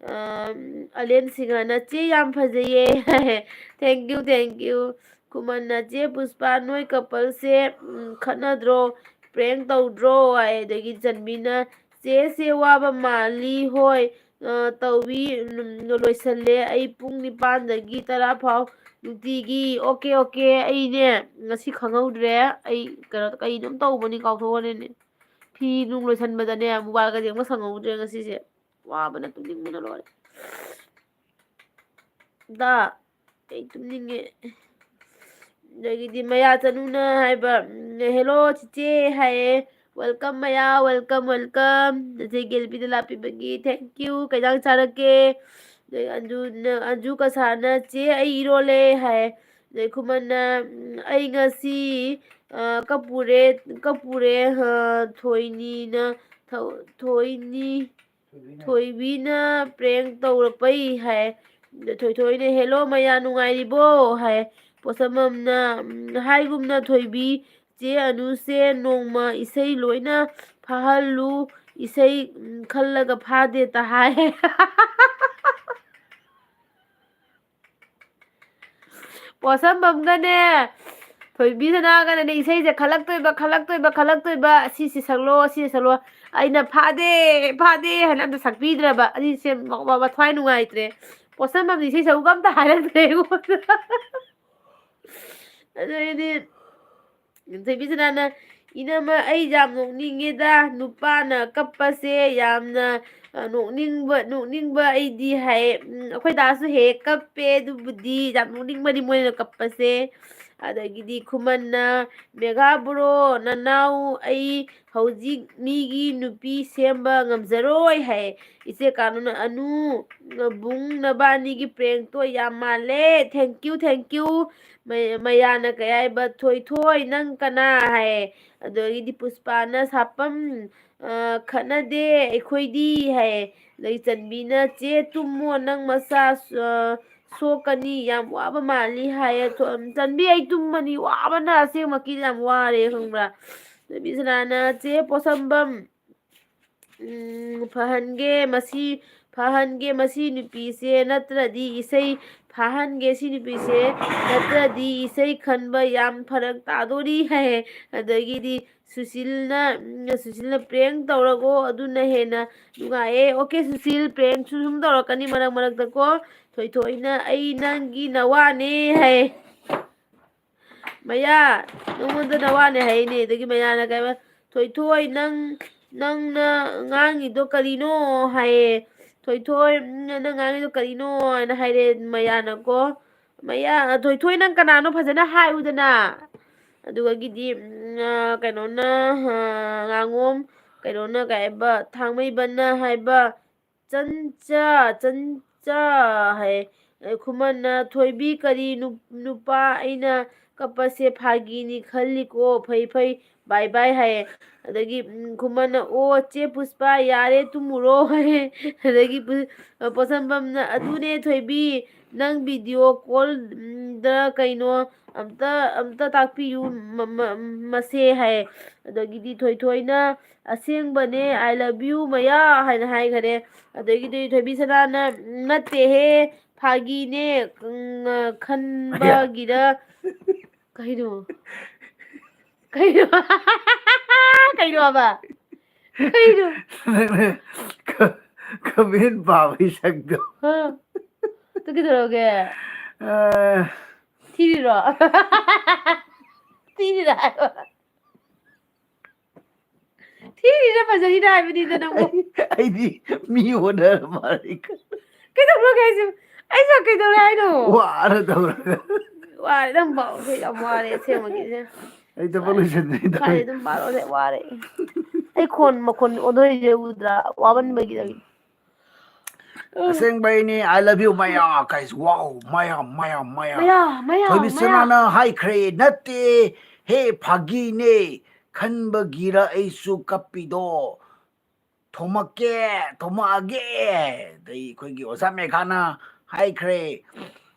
ꯑ, ꯑꯂꯦꯟ ꯁꯤꯡꯍꯅ, "ꯆꯦ ꯌꯥꯝ ꯐꯖꯩꯌꯦ" ꯍꯥꯏ꯫ "Thank you, thank you"꯫ ꯈꯨꯃꯟꯅ, "ꯆꯦ ꯄꯨꯁꯄꯥ, ꯅꯣꯏ coupleꯁꯦ, ꯎꯝ, ꯈꯠꯅꯗ꯭ꯔꯣ? Prank ꯇꯧꯗ꯭ꯔꯣ?" ꯍꯥꯏ꯫ ꯑꯗꯒꯤ ꯆꯟꯕꯤꯅ, "ꯆꯦꯁꯦ ꯋꯥꯕ ꯃꯥꯜꯂꯤ꯫ ꯍꯣꯏ, ꯑ, ꯇꯧꯏ, ꯎꯝ, ꯂꯣꯏꯁꯜꯂꯦ꯫ ꯑꯩ ꯄꯨꯡ ꯅꯤꯄꯥꯟꯗꯒꯤ ꯇꯔꯥ ꯐꯥꯎ ꯅꯨꯡꯇꯤꯒꯤ"꯫ "ꯑꯣꯀꯦ, ꯑꯣꯀꯦ, ꯑꯩꯅꯦ ꯉꯁꯤ ꯈꯪꯍꯧꯗ꯭ꯔꯦ꯫ ꯑꯩ ꯀꯩꯅꯣ, ꯀꯩꯅꯣꯝ ꯇꯧꯕꯅꯤ, ꯀꯥꯎꯊꯣꯛꯈ꯭ꯔꯦꯅꯦ꯫ ꯐꯤ ꯅꯨꯡ ꯂꯣꯏꯁꯟꯕꯗꯅꯦ, mobileꯒ ꯌꯦꯡꯕ ꯁꯪꯍꯧꯗ꯭ꯔꯦ ꯉꯁꯤꯁꯦ꯫ ꯋꯥꯕꯅ ꯇꯨꯝꯅꯤꯡꯕꯅ ꯂꯣꯏꯔꯦ"꯫ ꯗꯥ, ꯑꯩ ꯇꯨꯝꯅꯤꯡꯉꯦ꯫ ꯑꯗꯒꯤꯗꯤ ꯃꯌꯥ ꯆꯅꯨꯅ ꯍꯥꯏꯕ, ꯎꯝ, "Hello ꯆꯤꯆꯦ" ꯍꯥꯏꯌꯦ꯫ "Welcome ꯃꯌꯥ, welcome, welcome꯫ ꯅꯆꯦ ꯒꯦꯜꯕꯤꯗ ꯂꯥꯛꯄꯤꯕꯒꯤ thank you꯫ ꯀꯩ ꯏꯟꯖꯥꯡ ꯆꯥꯔꯛꯀꯦ?" ꯑꯗꯩ ꯑꯟꯖꯨꯅ, ꯑꯟꯖꯨ ꯀꯁꯥꯅ, "ꯆꯦ, ꯑꯩ ꯏꯔꯣꯜꯂꯦ" ꯍꯥꯏ꯫ ꯑꯗꯩ ꯈꯨꯃꯟꯅ, ꯎꯝ, "ꯑꯩ ꯉꯁꯤ, ꯑ, ꯀꯞꯄꯨꯔꯦ, ꯀꯞꯄꯨꯔꯦ, ꯑ, ꯊꯣꯏꯅꯤꯅ, ꯊꯣ-, ꯊꯣꯏꯅꯤ, ꯊꯣꯏꯕꯤꯅ prank ꯇꯧꯔꯛꯄꯩ" ꯍꯥꯏ꯫ ꯊꯣꯏꯊꯣꯏꯅ, "Hello ꯃꯌꯥ, ꯅꯨꯡꯉꯥꯏꯔꯤꯕꯣ?" ꯍꯥꯏ꯫ ꯄꯣꯠꯁꯝꯕꯝꯅ, ꯎꯝ, "ꯍꯥꯏꯒꯨꯝꯅ ꯊꯣꯏꯕꯤ, ꯆꯦ ꯑꯅꯨꯁꯦ ꯅꯣꯡꯃ ꯏꯁꯩ ꯂꯣꯏꯅ ꯐꯥꯍꯜꯂꯨ, ꯏꯁꯩ, ꯎꯝ, ꯈꯜꯂꯒ ꯐꯥꯗꯦꯇ ꯍꯥꯏ"꯫ ꯄꯣꯠꯁꯝꯕꯝꯒꯅꯦ, ꯊꯣꯏꯕꯤꯁꯅꯥꯒꯅꯅꯦ ꯏꯁꯩꯁꯦ ꯈꯜꯂꯛꯇꯣꯏꯕ, ꯈꯜꯂꯛꯇꯣꯏꯕ, ꯈꯜꯂꯛꯇꯣꯏꯕ, "ꯑꯁꯤꯁꯤ ꯁꯛꯂꯣ, ꯑꯁꯤ ꯁꯛꯂꯣ"꯫ ꯑꯩꯅ "ꯐꯥꯗꯦ, ꯐꯥꯗꯦ" ꯍꯥꯏꯅ ꯑꯝꯇ ꯁꯛꯄꯤꯗ꯭ꯔꯕ꯫ ꯑꯅꯤꯁꯦ ꯃ-, ꯃ-, ꯃꯊ꯭ꯋꯥꯏ ꯅꯨꯡꯉꯥꯏꯇ꯭ꯔꯦ꯫ ꯄꯣꯠꯁꯝꯕꯝꯗꯤ ꯏꯁꯩ ꯁꯛꯎꯒ ꯑꯝꯇ ꯍꯥꯏꯔꯛꯇ꯭ꯔꯦ ꯑꯩꯉꯣꯟꯗ꯫ ꯑꯗꯩꯗꯤ ꯊꯣꯏꯕꯤꯁꯅꯥꯅ, "ꯏꯅꯝꯃ, ꯑꯩ ꯌꯥꯝ ꯅꯣꯛꯅꯤꯡꯉꯦꯗ, ꯅꯨꯄꯥꯅ ꯀꯞꯄꯁꯦ ꯌꯥꯝꯅ, ꯑ, ꯅꯣꯛꯅꯤꯡꯕ, ꯅꯣꯛꯅꯤꯡꯕ ꯑꯩꯗꯤ" ꯍꯥꯏꯌꯦ꯫ "ꯎꯝ, ꯑꯩꯈꯣꯏ ꯗꯥꯁꯨ ꯍꯦꯛ ꯍꯦꯛ ꯀꯞꯄꯦ, ꯑꯗꯨꯕꯨꯗꯤ ꯌꯥꯝ ꯅꯣꯛꯅꯤꯡꯕꯅꯤ ꯃꯣꯏꯅ ꯀꯞꯄꯁꯦ" ꯑꯗꯒꯤꯗꯤ ꯈꯨꯃꯟꯅ, "ꯃꯦꯒꯥ ꯕ꯭ꯔꯣ, ꯅꯅꯥꯎ ꯑꯩ ꯍꯧꯖꯤꯛ ꯃꯤꯒꯤ ꯅꯨꯄꯤ ꯁꯦꯝꯕ ꯉꯝꯖꯔꯣꯏ" ꯍꯥꯏ꯫ ꯏꯆꯦ ꯀꯥꯅꯨꯅ, "ꯑꯅꯨ, ꯕꯨꯡ, ꯅꯕꯥꯅꯤꯒꯤ ꯄ꯭ꯔꯦꯡꯛꯇꯣ ꯌꯥꯝ ꯃꯥꯜꯂꯦ꯫ Thank you, thank you." ꯃꯩ-, ꯃꯌꯥꯅ ꯀꯩ ꯍꯥꯏꯕ, "ꯊꯣꯏꯊꯣꯏ, ꯅꯪ ꯀꯅꯥ?" ꯍꯥꯏ꯫ ꯑꯗꯒꯤꯗꯤ ꯄꯨꯁꯄꯥꯅ, "ꯁꯥꯄꯝ, ꯑ, ꯈꯠꯅꯗꯦ ꯑꯩꯈꯣꯏꯗꯤ" ꯍꯥꯏ꯫ ꯑꯗꯩ ꯆꯟꯕꯤꯅ, "ꯆꯦ ꯇꯨꯝꯃꯣ, ꯅꯪ ꯃꯁꯥ, ꯑ, ꯁꯣꯛꯀꯅꯤ, ꯌꯥꯝ ꯋꯥꯕ ꯃꯥꯜꯂꯤ" ꯍꯥꯏꯌꯦ꯫ ꯊꯣ-, "ꯆꯟꯕꯤ, ꯑꯩ ꯇꯨꯝꯃꯅꯤ, ꯋꯥꯕꯅ ꯑꯁꯦꯡꯃꯛꯀꯤ ꯌꯥꯝ ꯋꯥꯔꯦ, ꯈꯪꯕ꯭ꯔꯥ?" ꯅꯨꯄꯤꯁꯅꯥꯅ, "ꯆꯦ ꯄꯣꯁꯝꯕꯝ, ꯎꯝ, ꯐꯍꯟꯒꯦ ꯃꯁꯤ, ꯐꯍꯟꯒꯦ ꯃꯁꯤ ꯅꯨꯄꯤꯁꯦ, ꯅꯠꯇ꯭ꯔꯗꯤ ꯏꯁꯩ, ꯐꯥꯍꯟꯒꯦ ꯁꯤ ꯅꯨꯄꯤꯁꯦ, ꯅꯠꯇ꯭ꯔꯗꯤ ꯏꯁꯩ ꯈꯟꯕ ꯌꯥꯝ ꯐꯔꯛ ꯇꯥꯗꯣꯔꯤ" ꯍꯥꯏꯌꯦ꯫ ꯑꯗꯒꯤꯗꯤ ꯁꯨꯁꯤꯜꯅ, ꯎꯝ, ꯁꯨꯁꯤꯜꯅ, "ꯄ꯭ꯔꯦꯡ ꯇꯧꯔꯒꯣ, ꯑꯗꯨꯅ ꯍꯦꯟꯅ ꯅꯨꯡꯉꯥꯏꯌꯦ꯫ ꯑꯣꯀꯦ ꯁꯨꯁꯤꯜ, ꯄ꯭ꯔꯦꯡꯁꯨ ꯁꯨꯝ ꯇꯧꯔꯛꯀꯅꯤ ꯃꯔꯛ ꯃꯔꯛꯇꯀꯣ꯫ ꯊꯣꯏꯊꯣꯏꯅ, 'ꯑꯩ ꯅꯪꯒꯤ ꯅꯋꯥꯅꯦ' ꯍꯥꯏ꯫ ꯃꯌꯥ, ꯅꯉꯣꯟꯗ ꯅꯋꯥꯅꯦ ꯍꯥꯏꯅꯦ꯫ ꯑꯗꯒꯤ ꯃꯌꯥꯅ ꯀꯩ ꯍꯥꯏꯕ, "ꯊꯣꯏꯊꯣꯏ, ꯅꯪ, ꯅꯪꯅ ꯉꯥꯡꯉꯤꯗꯣ ꯀꯔꯤꯅꯣ?" ꯍꯥꯏꯌꯦ꯫ "ꯊꯣꯏꯊꯣꯏ, ꯎꯝ, ꯅꯪ ꯉꯥꯡꯉꯤꯗꯣ ꯀꯔꯤꯅꯣ?" ꯍꯥꯏꯅ ꯍꯥꯏꯔꯦ ꯃꯌꯥꯅꯀꯣ꯫ "ꯃꯌꯥ, ꯊꯣꯏꯊꯣꯏ, ꯅꯪ ꯀꯅꯥꯅꯣ ꯐꯖꯅ ꯍꯥꯏꯌꯨꯗꯅ?" ꯑꯗꯨꯗꯒꯤꯗꯤ, ꯎꯝ, ꯑ, ꯀꯩꯅꯣꯅ, ꯑ, ꯉꯥꯉꯣꯝ, ꯀꯩꯅꯣꯅ ꯀꯩ ꯍꯥꯏꯕ, ꯊꯥꯡꯃꯩꯕꯟꯅ ꯍꯥꯏꯕ, "ꯆꯟꯆꯥ, ꯆꯟꯆꯥ" ꯍꯥꯏ꯫ ꯑ, ꯈꯨꯃꯟꯅ, "ꯊꯣꯏꯕꯤ, ꯀꯔꯤ ꯅꯨ-, ꯅꯨꯄꯥ ꯑꯩꯅ ꯀꯞꯄꯁꯦ ꯐꯥꯒꯤꯅꯤ ꯈꯜꯂꯤꯀꯣ, ꯐꯩ, ꯐꯩ, bye bye" ꯍꯥꯏꯌꯦ꯫ ꯑꯗꯒꯤ, ꯎꯝ, ꯈꯨꯃꯟꯅ, "ꯑꯣ, ꯆꯦ ꯄꯨꯁꯄꯥ, ꯌꯥꯔꯦ, ꯇꯨꯝꯃꯨꯔꯣ" ꯍꯥꯏꯌꯦ꯫ ꯑꯗꯒꯤ ꯄꯨ-, ꯑ, ꯄꯣꯠꯁꯝꯕꯝꯅ, "ꯑꯗꯨꯅꯦ ꯊꯣꯏꯕꯤ, ꯅꯪ video call, ꯎꯝ, ꯗ ꯀꯩꯅꯣ ꯑꯝꯇ, ꯑꯝꯇ ꯇꯥꯛꯄꯤꯌꯨ ꯃ-, ꯃ-, ꯃꯁꯦ" ꯍꯥꯏꯌꯦ꯫ ꯑꯗꯒꯤꯗꯤ ꯊꯣꯏꯊꯣꯏꯅ, "ꯑꯁꯦꯡꯕꯅꯦ, I love you ꯃꯌꯥ" ꯍꯥꯏꯅ ꯍꯥꯏꯈꯔꯦ꯫ ꯑꯗꯒꯤꯗꯤ ꯊꯣꯏꯕꯤꯁꯅꯥꯅ, "ꯅꯠꯇꯦꯍꯦ, ꯐꯥꯒꯤꯅꯦ, ꯎꯝ, ꯈꯟꯕꯒꯤꯔ ꯀꯩꯅꯣ?" ꯀꯩꯅꯣ? ꯀꯩꯅꯣ ꯍꯥꯏꯕ? ꯀꯩꯅꯣ? ꯅꯪꯅ ꯀ-, comment ꯄꯥꯕꯒꯤ ꯁꯛꯇꯣ꯫ ꯍꯥ? ꯑꯗꯨ ꯀꯩꯗꯧꯔꯒꯦ? ꯑ꯫ ꯊꯤꯔꯤꯔꯣ? ꯊꯤꯔꯤꯔꯥ ꯍꯥꯏꯕ? ꯊꯤꯔꯤꯔ ꯐꯖꯔꯤꯔ ꯍꯥꯏꯕꯅꯤꯗ ꯅꯪꯕꯨ꯫ ꯑꯩ-, ꯑꯩꯗꯤ ꯃꯤ ꯑꯣꯟꯅꯔ ꯃꯥꯜꯂꯦ꯫ ꯀꯩꯗꯧꯔꯒꯦ ꯍꯥꯏꯁꯦ? ꯑꯩꯁꯨ ꯀꯩꯗꯧꯔꯦ ꯍꯥꯏꯅꯣ? ꯋꯥꯔ ꯇꯧꯔꯒ꯫ ꯋꯥꯔꯦ ꯅꯪ ꯄꯥꯎꯁꯦ, ꯌꯥꯝ ꯋꯥꯔꯦ ꯑꯁꯦꯡꯕꯒꯤꯁꯦ꯫ ꯑꯩ ꯊꯕꯛ ꯂꯣꯏꯁꯟꯗ꯭ꯔꯤꯗ꯫ ꯀꯥꯏꯗꯩ ꯑꯗꯨꯝ ꯄꯥꯔꯛꯑꯣ, ꯋꯥꯔꯦ꯫ ꯑꯩ ꯈꯣꯟ ꯃꯈꯣꯟ ꯑꯣꯟꯊꯣꯔꯛꯏꯁꯦ ꯎꯗ꯭ꯔꯥ? ꯋꯥꯃꯟꯕꯒꯤ꯫ ꯑꯁꯦꯡꯕꯩꯅꯦ, I love you ꯃꯌꯥ, guys, wow, ꯃꯌꯥ, ꯃꯌꯥ, ꯃꯌꯥ꯫ ꯃꯌꯥ, ꯃꯌꯥ, ꯊꯣꯏꯕꯤ ꯃꯌꯥ꯫ ꯁꯅꯥꯅ ꯍꯥꯏꯈ꯭ꯔꯦ, ꯅꯠꯇꯦ, ꯍꯦ, ꯐꯥꯒꯤꯅꯦ, ꯈꯟꯕꯒꯤꯔ ꯑꯩꯁꯨ ꯀꯞꯄꯤꯗꯣ, ꯊꯣꯝꯃꯛꯀꯦ, ꯊꯣꯝꯃꯛꯑꯒꯦ꯫ ꯑꯗꯩ ꯑꯩꯈꯣꯏꯒꯤ ꯑꯣꯖꯥ ꯃꯦꯘꯥꯅ ꯍꯥꯏꯈ꯭ꯔꯦ,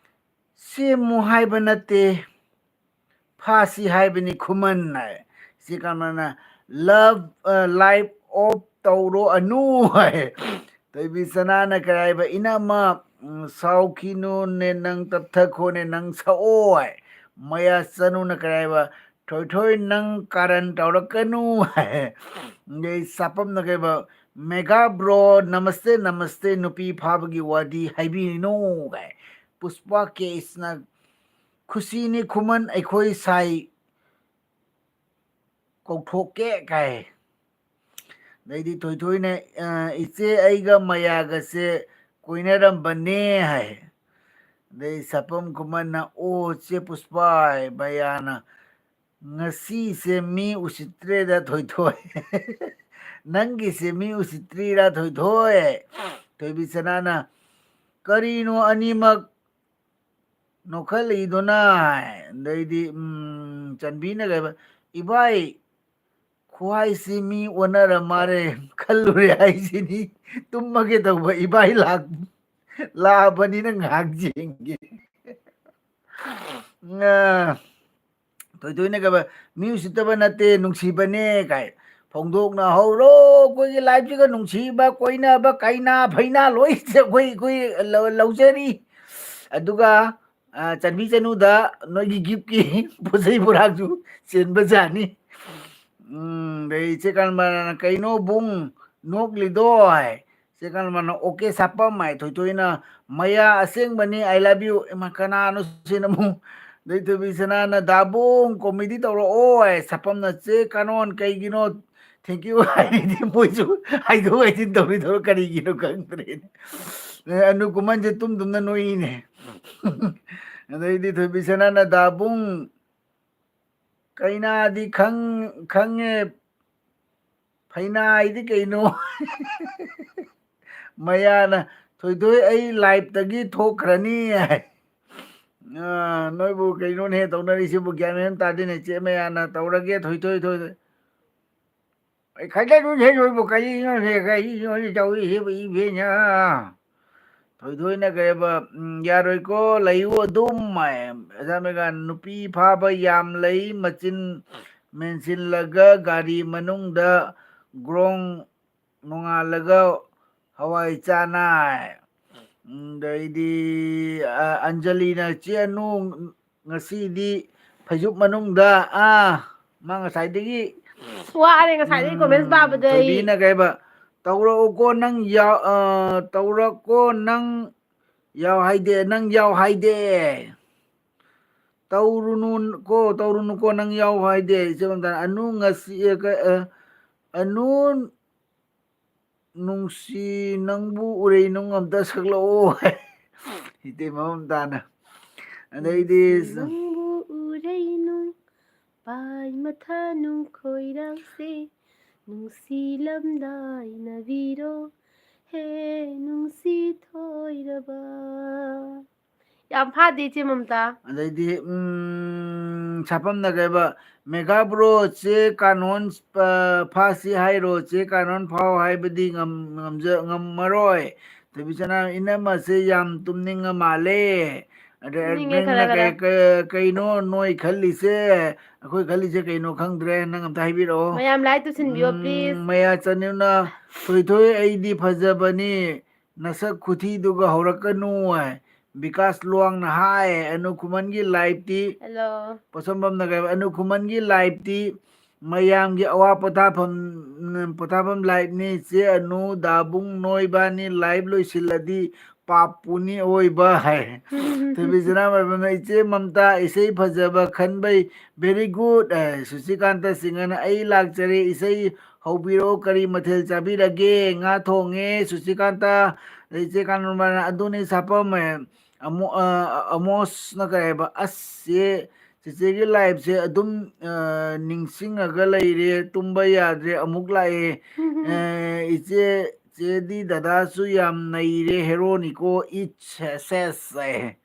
ꯁꯦꯝꯃꯨ ꯍꯥꯏꯕ ꯅꯠꯇꯦ, ꯐꯥꯁꯤ ꯍꯥꯏꯕꯅꯤ ꯈꯨꯃꯟ ꯍꯥꯏ꯫ ꯁꯤ ꯀꯃꯥꯏꯅ love, ꯑ, live off ꯇꯧꯔꯣ ꯑꯅꯨ ꯍꯥꯏ꯫ ꯊꯣꯏꯕꯤ ꯁꯅꯥꯅ ꯀꯔꯤ ꯍꯥꯏꯕ? ꯏꯅꯝꯃ, ꯎꯝ, ꯁꯥꯎꯈꯤꯅꯨꯅꯦ, ꯅꯪ ꯇꯞꯊꯈꯣꯅꯦ, ꯅꯪ ꯁꯛꯑꯣ ꯍꯥꯏ꯫ ꯃꯌꯥ ꯆꯅꯨꯅ ꯀꯔꯤ ꯍꯥꯏꯕ? ꯊꯣꯏꯊꯣꯏ ꯅꯪ ꯀꯥꯔꯟ ꯇꯧꯔꯛꯀꯅꯨ ꯍꯥꯏ꯫ ꯑꯗꯩ ꯁꯥꯄꯝꯅ ꯀꯔꯤ ꯍꯥꯏꯕ? ꯃꯦꯒꯥ ꯕ꯭ꯔꯣ, ꯅꯃꯁꯇꯦ, ꯅꯃꯁꯇꯦ, ꯅꯨꯄꯤ ꯐꯥꯕꯒꯤ ꯋꯥꯗꯤ ꯍꯥꯏꯕꯤꯔꯤꯅꯣ ꯍꯥꯏ꯫ ꯄꯨꯁꯄꯥ ꯀꯦꯁꯅ ꯈꯨꯁꯤꯅꯤ ꯈꯨꯃꯟ ꯑꯩꯈꯣꯏ ꯁꯥꯏ ꯀꯧꯊꯣꯛꯀꯦ ꯀꯥꯏ꯫ ꯑꯗꯩꯗꯤ ꯊꯣꯏꯊꯣꯏꯅ, ꯑ, ꯏꯆꯦ ꯑꯩꯒ ꯃꯌꯥꯒꯁꯦ ꯀꯣꯏꯅꯔꯝꯕꯅꯦ ꯍꯥꯏ꯫ ꯑꯗꯩ ꯁꯥꯄꯝ ꯈꯨꯃꯟꯅ, "ꯑꯣ, ꯆꯦ ꯄꯨꯁꯄꯥ" ꯍꯥꯏ꯫ ꯃꯌꯥꯅ, "ꯉꯁꯤꯁꯦ ꯃꯤ ꯎꯁꯤꯠꯇ꯭ꯔꯦꯗ ꯊꯣꯏꯊꯣꯏ꯫ ꯅꯪꯒꯤꯁꯦ ꯃꯤ ꯎꯁꯤꯠꯇ꯭ꯔꯤꯔꯥ ꯊꯣꯏꯊꯣꯏ?" ꯊꯣꯏꯕꯤ ꯁꯅꯥꯅ, "ꯀꯔꯤꯅꯣ ꯑꯅꯤꯃꯛ ꯅꯣꯛꯈꯠꯂꯛꯏꯗꯨꯅ?" ꯍꯥꯏ꯫ ꯑꯗꯩꯗꯤ, ꯎꯝ, ꯆꯟꯕꯤꯅ ꯀꯩꯕ, "ꯏꯕꯥꯏ, ꯈꯨꯍꯥꯏꯁꯤ ꯃꯤ ꯑꯣꯟꯅꯔ ꯃꯥꯜꯂꯦ ꯈꯜꯂꯨꯔꯦ ꯍꯥꯏꯁꯤꯅꯤ꯫ ꯇꯨꯝꯃꯒꯦ ꯇꯧꯕ ꯏꯕꯥꯏ ꯂꯥꯛ-, ꯂꯥꯛꯑꯕꯅꯤꯅ ꯉꯥꯏꯍꯥꯛ ꯌꯦꯡꯒꯦ꯫" ꯑ, ꯊꯣꯏꯊꯣꯏꯅ ꯀꯩꯕ, "ꯃꯤ ꯎꯁꯤꯠꯇꯕ ꯅꯠꯇꯦ, ꯅꯨꯡꯁꯤꯕꯅꯦ" ꯀꯥꯏ꯫ ꯐꯣꯡꯗꯣꯛꯅ ꯍꯧꯔꯣ꯫ ꯑꯩꯈꯣꯏꯒꯤ live-ꯁꯤꯒ ꯅꯨꯡꯁꯤꯕ, ꯀꯣꯏꯅꯕ, ꯀꯩꯅꯥ, ꯐꯩꯅꯥ ꯂꯣꯏ ꯑꯩꯈꯣꯏ, ꯑꯩꯈꯣꯏ ꯂꯧ-, ꯂꯧꯖꯔꯤ꯫ ꯑꯗꯨꯒ, ꯑ, ꯆꯟꯕꯤ ꯆꯅꯨꯗ ꯅꯣꯏꯒꯤ gift-ꯀꯤ ꯄꯣꯠ ꯆꯩ ꯄꯨꯔꯥꯛꯁꯨ ꯆꯦꯟꯕꯖꯥꯠꯅꯤ꯫ ꯎꯝ, ꯑꯗꯩ ꯏꯆꯦ ꯀꯔꯝꯕꯅ, "ꯀꯩꯅꯣ ꯕꯨꯡ ꯅꯣꯛꯂꯤꯗꯣ?" ꯍꯥꯏ꯫ ꯆꯦ ꯀꯔꯝꯕꯅ, "ꯑꯣꯀꯦ ꯁꯥꯄꯝ" ꯍꯥꯏ꯫ ꯊꯣꯏꯊꯣꯏꯅ, "ꯃꯌꯥ ꯑꯁꯦꯡꯕꯅꯤ, I love you"꯫ ꯏꯃꯥ, ꯀꯅꯥꯅꯣ ꯁꯤꯅ ꯑꯃꯨꯛ? ꯑꯗꯩ ꯊꯣꯏꯕꯤ ꯁꯅꯥꯅ, "ꯗꯥꯕꯨꯡ comedy ꯇꯧꯔꯛꯑꯣ" ꯍꯥꯏ꯫ ꯁꯥꯄꯝꯅ, "ꯆꯦ ꯀꯥꯅꯣꯟ ꯀꯩꯒꯤꯅꯣ thank you ꯍꯥꯏꯔꯤꯗꯤ?" ꯃꯣꯏꯁꯨ ꯍꯥꯏꯗꯣꯛ ꯍꯥꯏꯖꯤꯟ ꯇꯧꯔꯤꯗꯧꯔ ꯀꯔꯤꯒꯤꯅꯣ ꯈꯪꯗ꯭ꯔꯦꯅꯦ꯫ ꯑꯦ, ꯑꯅꯨ ꯀꯨꯃꯟꯁꯦ ꯇꯨꯝ ꯇꯨꯝꯅ ꯅꯣꯛꯏꯅꯦ꯫ ꯑꯗꯩꯗꯤ ꯊꯣꯏꯕꯤꯁꯅꯥꯅ ꯗꯥꯕꯨꯡ ꯀꯩꯅꯥꯗꯤ ꯈꯪ-, ꯈꯪꯉꯦ, ꯐꯩꯅꯥ ꯍꯥꯏꯗꯤ ꯀꯩꯅꯣ? ꯃꯌꯥꯅ "ꯊꯣꯏꯊꯣꯏ ꯑꯩ live ꯇꯒꯤ ꯊꯣꯛꯈ꯭ꯔꯅꯤ" ꯍꯥꯏ꯫ ꯑ, ꯅꯣꯏꯕꯨ ꯀꯩꯅꯣꯅꯦ ꯇꯧꯅꯔꯤꯁꯤꯕꯨ? ꯒ꯭ꯌꯥꯟ ꯃꯦꯟ ꯑꯃ ꯇꯥꯗꯦꯅꯦ꯫ ꯆꯦ ꯃꯌꯥꯅ "ꯇꯧꯔꯒꯦ ꯊꯣꯏꯊꯣꯏ, ꯊꯣꯏꯊꯣꯏ"꯫ ꯑꯩ ꯈꯥꯏꯗꯠꯂꯨꯁꯦ ꯅꯣꯏꯕꯨ ꯀꯔꯤꯅꯣꯅꯦ, ꯀꯔꯤꯅꯣꯅꯦ ꯇꯧꯔꯤꯁꯤꯕꯨ ꯏꯕꯦꯟꯅ? ꯊꯣꯏꯊꯣꯏꯅ ꯀꯩꯕ, ꯎꯝ, "ꯌꯥꯔꯣꯏꯀꯣ, ꯂꯩꯌꯨ ꯑꯗꯨꯝ" ꯍꯥꯏ꯫ ꯑꯁꯥꯝ ꯔꯥꯏꯐꯜ, "ꯅꯨꯄꯤ ꯐꯥꯕ ꯌꯥꯝ ꯂꯩ, ꯃꯆꯤꯟ ꯃꯦꯟꯁꯤꯜꯂꯒ ꯒꯥꯔꯤ ꯃꯅꯨꯡꯗ ꯒ꯭ꯔꯣꯡ ꯅꯣꯡꯉꯥꯜꯂꯒ ꯍꯋꯥꯏ ꯆꯥꯅ"꯫ ꯑꯗꯩꯗꯤ, ꯑ, ꯑꯟꯖꯂꯤꯅ, "ꯆꯦ ꯑꯅꯨ, ꯉꯁꯤꯗꯤ ꯐꯩꯖꯨꯞ ꯃꯅꯨꯡꯗ", ꯑꯥ, ꯃꯥ ꯉꯁꯥꯏꯗꯒꯤ ꯋꯥꯔꯦ ꯉꯁꯥꯏꯗꯒꯤ comments ꯄꯥꯕꯗ ꯑꯩ꯫ ꯊꯣꯏꯕꯤꯅ ꯀꯩꯕ, "ꯇꯧꯔꯛꯎꯀꯣ ꯅꯪ ꯌꯥꯎ-, ꯑ, ꯇꯧꯔꯛꯀꯣ ꯅꯪ ꯌꯥꯎ ꯍꯥꯏꯗꯦ, ꯅꯪ ꯌꯥꯎ ꯍꯥꯏꯗꯦ꯫ ꯇꯧꯔꯨꯅꯨ ꯀꯣ, ꯇꯧꯔꯨꯅꯨꯀꯣ ꯅꯪ ꯌꯥꯎ ꯍꯥꯏꯗꯦ"꯫ ꯏꯆꯦ ꯃꯝꯇꯥꯅ, "ꯑꯅꯨ ꯉꯁꯤ, ꯑ, ꯀ-, ꯑ, ꯑꯅꯨ ꯅꯨꯡꯁꯤ ꯅꯪꯕꯨ ꯎꯔꯩ ꯅꯨꯡ ꯑꯝꯇ ꯁꯛꯂꯛꯑꯣ" ꯍꯥꯏ꯫ ꯏꯇꯩꯃ ꯃꯝꯇꯥꯅ꯫ ꯑꯗꯩꯗꯤ ꯅꯨꯡꯁꯤ ꯅꯪꯕꯨ ꯎꯔꯩ ꯅꯨꯡ ꯄꯥꯏ ꯃꯊꯥ ꯅꯨꯡ ꯈꯣꯏꯔꯥꯡꯁꯦ ꯅꯨꯡꯁꯤ ꯂꯝꯗꯥꯏꯅꯕꯤꯔꯣ ꯍꯦ ꯅꯨꯡꯁꯤ ꯊꯣꯏꯔꯕ꯫ ꯌꯥꯝ ꯐꯥꯗꯦ ꯏꯆꯦ ꯃꯝꯇꯥ꯫ ꯑꯗꯩꯗꯤ, ꯎꯝ, ꯁꯥꯐꯝꯅ ꯀꯩꯕ, "ꯃꯦꯒꯥ ꯕ꯭ꯔꯣ, ꯆꯦ ꯀꯥꯅꯣꯟ, ꯑ, ꯐꯥꯁꯤ ꯍꯥꯏꯔꯣ, ꯆꯦ ꯀꯥꯅꯣꯟ ꯐꯥꯎ ꯍꯥꯏꯕꯗꯤ ꯉꯝ-, ꯉꯝꯖ-, ꯉꯝꯃꯔꯣꯏ"꯫ ꯊꯣꯏꯕꯤꯁꯅꯥ, "ꯏꯅꯝꯃꯁꯦ ꯌꯥꯝ ꯇꯨꯝꯅꯤꯡꯉ ꯃꯥꯜꯂꯦ"꯫ ꯑꯗꯩ ꯇꯨꯝꯅꯤꯡꯉꯦ ꯑꯦꯗꯃꯤꯟꯅ ꯈꯔ ꯈꯔ꯫ ꯀꯩ-, ꯀꯩ-, "ꯀꯩꯅꯣ ꯅꯣꯏ ꯈꯜꯂꯤꯁꯦ? ꯑꯩꯈꯣꯏ ꯈꯜꯂꯤꯁꯦ ꯀꯩꯅꯣ ꯈꯪꯗ꯭ꯔꯦ, ꯅꯪ ꯑꯝꯇ ꯍꯥꯏꯕꯤꯔꯛꯑꯣ"꯫ ꯃꯌꯥꯝ like ꯇꯧꯁꯤꯟꯕꯤꯌꯣ, ꯎꯝ, please꯫ ꯃꯌꯥ ꯆꯅꯤꯅ, "ꯊꯣꯏꯊꯣꯏ ꯑꯩꯗꯤ ꯐꯖꯕꯅꯤ, ꯅꯁꯛ ꯈꯨꯊꯤꯗꯨꯒ ꯍꯧꯔꯛꯀꯅꯨ" ꯍꯥꯏ꯫ ꯕꯤꯀꯥꯁ ꯂꯨꯋꯥꯡꯅ ꯍꯥꯏ, "ꯑꯅꯨ ꯈꯨꯃꯟꯒꯤ live ꯇꯤ"꯫ Hello꯫ ꯄꯣꯠꯁꯝꯕꯝꯅ ꯀꯩ, "ꯑꯅꯨ ꯈꯨꯃꯟꯒꯤ live ꯇꯤ ꯃꯌꯥꯝꯒꯤ ꯑꯋꯥ ꯄꯣꯊꯥꯐꯝ, ꯄꯣꯊꯥꯐꯝ live ꯅꯤ꯫ ꯆꯦ ꯑꯅꯨ, ꯗꯥꯕꯨꯡ ꯅꯣꯏꯕꯥꯅꯤ live ꯂꯣꯏꯁꯤꯜꯂꯗꯤ ꯄꯥꯞ ꯄꯨꯅꯤ ꯑꯣꯏꯕ" ꯍꯥꯏ꯫ ꯊꯣꯏꯕꯤꯁꯅꯥ ꯃꯥꯏꯕꯝꯅ, "ꯏꯆꯦ ꯃꯝꯇꯥ ꯏꯁꯩ ꯐꯖꯕ ꯈꯟꯕꯩ very good" ꯍꯥꯏ꯫ ꯁꯨꯁꯤꯀꯥꯟꯇ ꯁꯤꯡꯍꯅ, "ꯑꯩ ꯂꯥꯛꯆꯔꯦ, ꯏꯁꯩ ꯍꯧꯕꯤꯔꯛꯑꯣ, ꯀꯔꯤ ꯃꯊꯦꯜ ꯆꯥꯕꯤꯔꯒꯦ?" "ꯉꯥ ꯊꯣꯡꯉꯦ" ꯁꯨꯁꯤꯀꯥꯟꯇ꯫ ꯑꯗꯩ ꯏꯆꯦ ꯀꯥꯅꯨꯔꯃꯥꯅ, "ꯑꯗꯨꯅꯤ ꯁꯥꯐꯝ" ꯍꯥꯏ꯫ ꯑꯃꯣ-, ꯑ, ꯑꯃꯣꯁꯅ ꯀꯩ ꯍꯥꯏꯕ? "ꯑꯁ, ꯆꯦ, ꯆꯦꯆꯦꯒꯤ liveꯁꯦ ꯑꯗꯨꯝ, ꯑ, ꯅꯤꯡꯁꯤꯡꯉꯒ ꯂꯩꯔꯦ, ꯇꯨꯝꯕ ꯌꯥꯗ꯭ꯔꯦ, ꯑꯃꯨꯛ ꯂꯥꯛꯑꯦ꯫ ꯑ, ꯏꯆꯦ, ꯆꯦꯗꯤ ꯗꯗꯥꯁꯨ ꯌꯥꯝ ꯅꯩꯔꯦ, heroꯅꯤꯀꯣ, ꯏꯠ ꯁꯦ-, ꯁꯦꯁ" ꯍꯥꯏ꯫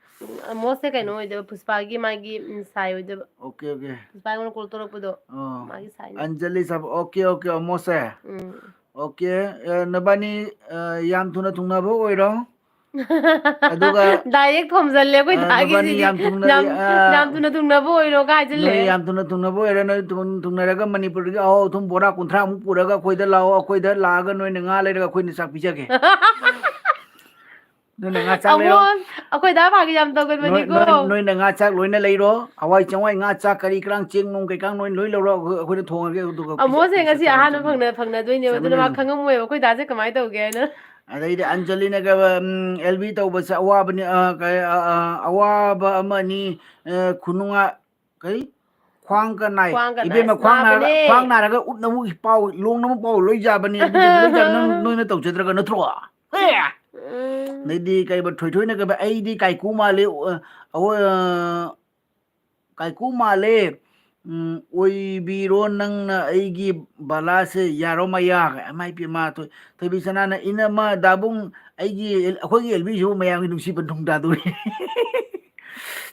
ꯑꯃꯣꯁꯁꯦ ꯀꯩꯅꯣ ꯑꯣꯏꯗꯣꯏꯕ, ꯄꯨꯁꯄꯥꯒꯤ ꯃꯥꯒꯤ, ꯎꯝ, ꯁꯥꯏ ꯑꯣꯏꯗꯣꯏꯕ꯫ OK, OK꯫ ꯄꯨꯁꯄꯥ ꯑꯩꯉꯣꯟꯗ call ꯇꯧꯔꯛꯄꯗꯣ, ꯑꯣ꯫ ꯃꯥꯒꯤ ꯁꯥꯏꯅꯦ꯫ ꯑꯟꯖꯂꯤ ꯁꯥꯕ, OK, OK, ꯑꯃꯣꯁꯁꯦ꯫ ꯎꯝ꯫ OK, ꯑ, ꯅꯕꯥꯅꯤ, ꯑ, ꯌꯥꯝ ꯊꯨꯅ ꯊꯨꯡꯅꯕ ꯑꯣꯏꯔꯣ꯫ ꯑꯗꯨꯒ, direct ꯊꯣꯝꯖꯜꯂꯦ ꯑꯩꯈꯣꯏ ꯑ, ꯗꯥꯒꯤꯁꯤꯗꯤ꯫ ꯅꯕꯥꯅꯤ ꯌꯥꯝ ꯊꯨꯡꯅ-, ꯌꯥꯝ, ꯑ, ꯌꯥꯝ ꯊꯨꯅ ꯊꯨꯡꯅꯕ ꯑꯣꯏꯔꯣ ꯀꯥꯏ ꯍꯥꯏꯖꯜꯂꯦ꯫ ꯅꯣꯏ ꯌꯥꯝ ꯊꯨꯅ ꯊꯨꯡꯅꯕ ꯑꯣꯏꯔꯣ, ꯅꯣꯏ ꯊꯨꯡ-, ꯊꯨꯡꯅꯔꯒ ꯃꯅꯤꯄꯨꯔꯗꯒꯤ ꯑꯍꯥꯎ ꯑꯊꯨꯝ ꯕꯣꯔꯥ ꯀꯨꯟꯊ꯭ꯔꯥꯃꯨꯛ ꯄꯨꯔꯒ ꯑꯩꯈꯣꯏꯗ ꯂꯥꯛꯑꯣ, ꯑꯩꯈꯣꯏꯗ ꯂꯥꯛꯑꯒ ꯅꯣꯏꯅ ꯉꯥ ꯂꯩꯔꯒ ꯑꯩꯈꯣꯏꯅ ꯆꯥꯛ ꯄꯤꯖꯒꯦ꯫ ꯅꯣꯏꯅ ꯉꯥ ꯆꯥꯛ ꯂꯩꯔꯣ꯫ ꯑꯃꯣꯟ, ꯑꯩꯈꯣꯏ ꯗꯥ ꯐꯥꯒꯤ ꯌꯥꯝ ꯇꯧꯒꯟꯕꯅꯤꯀꯣ꯫ ꯅꯣꯏ, ꯅꯣꯏ, ꯅꯣꯏꯅ ꯉꯥ ꯆꯥꯛ ꯂꯣꯏꯅ ꯂꯩꯔꯣ, ꯍꯋꯥꯏ ꯆꯦꯡꯋꯥꯏ, ꯉꯥ ꯆꯥꯛ, ꯀꯔꯤ ꯀꯔꯥꯡ, ꯆꯦꯡ ꯅꯨꯡ ꯀꯩꯀꯥꯡ ꯅꯣꯏ ꯂꯣꯏ ꯂꯧꯔꯣ, ꯑꯩꯈꯣꯏ-, ꯑꯩꯈꯣꯏꯅ ꯊꯣꯡꯉꯒꯦ, ꯑꯗꯨꯒ ꯑꯩꯈꯣꯏ ꯑꯃꯣꯁꯦ ꯆꯥꯛ-, ꯉꯁꯤ ꯆꯥꯛ ꯑꯍꯥꯟꯕ ꯆꯥꯃꯤꯟꯅꯁꯤ꯫ ꯐꯪꯅ-, ꯐꯪꯅꯗꯣꯏꯅꯦꯕ, ꯑꯗꯨꯅ ꯃꯥ ꯆꯥꯃꯤꯟꯅꯁꯤ꯫ ꯈꯪꯉꯝꯃꯣꯏꯕ ꯑꯩꯈꯣꯏ ꯗꯥꯁꯦ ꯀꯃꯥꯏꯅ ꯇꯧꯒꯦ ꯍꯥꯏꯅ꯫ ꯑꯗꯩꯗꯤ ꯑꯟꯖꯂꯤꯅꯒ, ꯎꯝ, "ꯑꯦꯜ ꯕꯤ ꯇꯧꯕꯁꯦ ꯑꯋꯥꯕꯅꯤ, ꯑ, ꯀꯩ, ꯑ, ꯑ, ꯑꯋꯥꯕ ꯑꯃꯅꯤ, ꯑ, ꯈꯨꯅꯨꯡꯉꯥꯏ", ꯀꯩ? "ꯈ꯭ꯋꯥꯡꯒ ꯅꯥꯏ"꯫ ꯈ꯭ꯋꯥꯡꯒ ꯅꯥꯏ꯫ ꯏꯕꯦꯝꯃ, ꯑꯁ, ꯈ꯭ꯋꯥꯡ ꯅꯥꯔꯒ, ꯅꯥꯕꯅꯦ꯫ ꯈ꯭ꯋꯥꯡ ꯅꯥꯔꯒ ꯎꯠꯅꯕ ꯄꯥꯎ, ꯂꯣꯡꯅꯕ ꯄꯥꯎ ꯂꯣꯏ ꯌꯥꯕꯅꯤ꯫ ꯑꯗꯨꯗꯤ ꯂꯣꯏ ꯌꯥꯕ, ꯅꯪ, ꯅꯣꯏꯅ ꯇꯧꯖꯗ꯭ꯔꯒ ꯅꯠꯇ꯭ꯔꯣ? ꯍꯦ! ꯎꯝ꯫ ꯑꯗꯩꯗꯤ ꯀꯩꯕ, ꯊꯣꯏꯊꯣꯏꯅ ꯀꯩꯕ, "ꯑꯩꯗꯤ ꯀꯥꯏꯀꯨ ꯃꯥꯜꯂꯦ, ꯑ, ꯑꯩꯈꯣꯏ, ꯑ, ꯀꯥꯏꯀꯨ ꯃꯥꯜꯂꯦ, ꯎꯝ, ꯑꯣꯏꯕꯤꯔꯣ ꯅꯪꯅ ꯑꯩꯒꯤ ꯕꯂꯥꯁꯦ, ꯌꯥꯔꯣ ꯃꯌꯥ"꯫ ꯏꯃꯥ ꯏꯄꯦꯝꯃ, ꯊꯣꯏ-, ꯊꯣꯏꯕꯤ ꯁꯅꯥꯅ, "ꯏꯅꯝꯃ ꯗꯥꯕꯨꯡ, ꯑꯩꯒꯤ ꯑꯦꯜ-, ꯑꯩꯈꯣꯏꯒꯤ ꯑꯦꯜꯕꯤꯁꯤꯕꯨ ꯃꯌꯥꯝꯒꯤ ꯅꯨꯡꯁꯤꯕ ꯅꯨꯡ ꯇꯥꯗꯣꯔꯤ"꯫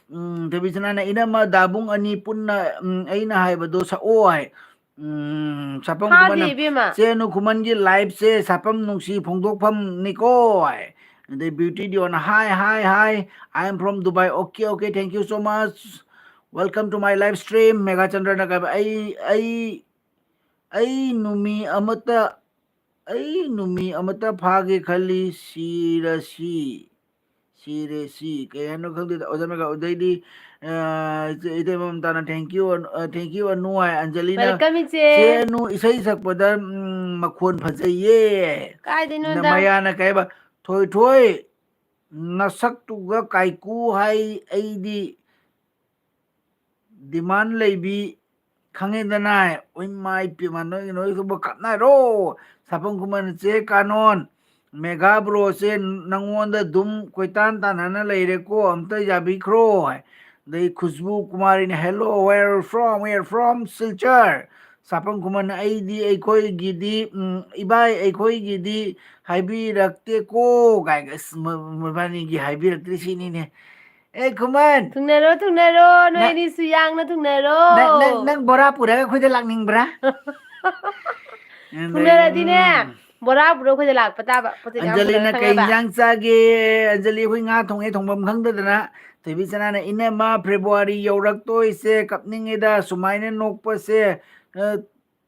ꯎꯝ, ꯊꯣꯏꯕꯤ ꯁꯅꯥꯅ, "ꯏꯅꯝꯃ ꯗꯥꯕꯨꯡ ꯑꯅꯤ ꯄꯨꯟꯅ, ꯎꯝ, ꯑꯩꯅ ꯍꯥꯏꯕꯗꯣ ꯁꯛꯑꯣ" ꯍꯥꯏ꯫ ꯎꯝ, ꯁꯥꯄꯝ ꯐꯥꯗꯦ ꯈꯨꯃꯟꯅ, ꯏꯕꯦꯝꯃ꯫ "ꯆꯦ ꯑꯅꯨ ꯈꯨꯃꯟꯒꯤ liveꯁꯦ ꯁꯥꯄꯝ ꯅꯨꯡꯁꯤ ꯐꯣꯡꯗꯣꯛꯐꯝꯅꯤꯀꯣ" ꯍꯥꯏ꯫ ꯑꯗꯩ beauty ꯗꯤꯑꯣꯅ, "Hi, hi, hi, I am from Dubai. Okay, okay, thank you so much. Welcome to my live stream." ꯃꯦꯘꯥꯆꯟꯗ꯭ꯔꯅ ꯀꯩꯕ, "ꯑꯩ, ꯑꯩ, ꯑꯩ ꯅꯨꯃꯤ ꯑꯃꯠꯇ, ꯑꯩ ꯅꯨꯃꯤ ꯑꯃꯠꯇ ꯐꯥꯒꯦ ꯈꯜꯂꯤ, ꯁꯤꯔꯁꯤ, ꯁꯤꯔꯦꯁꯤ", ꯀꯩ ꯍꯥꯏꯅꯣ ꯈꯪꯗꯦꯗ, ꯑꯣꯖꯥ ꯃꯦꯘꯥ꯫ ꯑꯗꯩꯗꯤ, ꯑ, ꯏꯆꯦ, ꯏꯇꯩꯃ ꯃꯝꯇꯥꯅ, "Thank you, ꯑ, thank you, Anu" high. ꯑꯟꯖꯂꯤꯅ, Welcome, ꯏꯆꯦ꯫ "ꯆꯦ ꯑꯅꯨ, ꯏꯁꯩ ꯁꯛꯄꯗ, ꯎꯝ, ꯃꯈꯣꯟ ꯐꯖꯩꯌꯦ"꯫ ꯀꯥꯏꯗꯩꯅꯣꯗ꯫ ꯃꯌꯥꯅ ꯀꯩ ꯍꯥꯏꯕ, "ꯊꯣꯏꯊꯣꯏ, ꯅꯁꯛꯇꯨꯒ ꯀꯥꯏꯀꯨ ꯍꯥꯏ, ꯑꯩꯗꯤ demand ꯂꯩꯕꯤ ꯈꯪꯉꯦꯗꯅ"꯫ ꯍꯣꯏ, ꯏꯃꯥ ꯏꯄꯦꯝꯃ, ꯅꯣꯏ, ꯅꯣꯏꯗꯨꯕꯨ ꯀꯥꯞꯅꯔꯣ꯫ ꯁꯥꯄꯝ ꯈꯨꯃꯟ, "ꯆꯦ ꯀꯥꯅꯣꯟ, ꯃꯦꯒꯥ ꯕ꯭ꯔꯣꯁꯦ ꯅꯪꯉꯣꯟꯗ ꯑꯗꯨꯝ ꯀꯣꯏꯇꯥꯟ ꯇꯥꯟꯅꯅ ꯂꯩꯔꯦꯀꯣ, ꯑꯝꯇ ꯌꯥꯕꯤꯈ꯭ꯔꯣ ꯍꯥꯏ꯫ ꯑꯗꯩ Khushbu ꯀꯨꯃꯥꯔꯤꯅ, "Hello, where from? Where from? Silchar." ꯁꯥꯄꯝ ꯈꯨꯃꯟ, "ꯑꯩꯗꯤ, ꯑꯩꯈꯣꯏꯒꯤꯗꯤ, ꯎꯝ, ꯏꯕꯥꯏ, ꯑꯩꯈꯣꯏꯒꯤꯗꯤ ꯍꯥꯏꯕꯤꯔꯛꯇꯦꯀꯣ" ꯀꯥꯏꯒ, ꯑꯁ, ꯃ-, ꯃꯕꯥꯅꯤꯒꯤ ꯍꯥꯏꯕꯤꯔꯛꯇ꯭ꯔꯤ ꯁꯤꯅꯤꯅꯦ꯫ ꯑꯦ ꯈꯨꯃꯟ, ꯊꯨꯡꯅꯔꯣ, ꯊꯨꯡꯅꯔꯣ, ꯅꯣꯏ ꯅ-, ꯑꯅꯤꯁꯨ ꯌꯥꯡꯅ ꯊꯨꯡꯅꯔꯣ꯫ ꯅ-, ꯅꯪ, ꯅꯪ ꯕꯣꯔꯥ ꯄꯨꯔꯒ ꯑꯩꯈꯣꯏꯗ ꯂꯥꯛꯅꯤꯡꯕ꯭ꯔꯥ? ꯊꯨꯡꯅꯔꯗꯤꯅꯦ, ꯎꯝ, ꯕꯣꯔꯥ ꯄꯨꯔ ꯑꯩꯈꯣꯏꯗ ꯂꯥꯛꯄ ꯇꯥꯕ, ꯄꯣꯠ ꯆꯩ ꯃꯌꯥꯝ ꯑꯟꯖꯂꯤꯅ ꯄꯨꯔꯒ, ꯀꯩ ꯈꯪꯉꯕ? ꯏꯟꯖꯥꯡ ꯆꯥꯒꯦ? ꯑꯟꯖꯂꯤ, ꯑꯩꯈꯣꯏ ꯉꯥ ꯊꯣꯡꯉꯦ, ꯊꯣꯡꯐꯝ ꯈꯪꯗꯗꯅ꯫ ꯊꯣꯏꯕꯤ ꯁꯅꯥꯅ, "ꯏꯅꯝꯃ, ꯐꯦꯕ꯭ꯔꯨꯋꯥꯔꯤ ꯌꯧꯔꯛꯇꯣꯏꯁꯦ, ꯀꯞꯅꯤꯡꯉꯦꯗ, ꯁꯨꯃꯥꯏꯅ ꯅꯣꯛꯄꯁꯦ, ꯑ,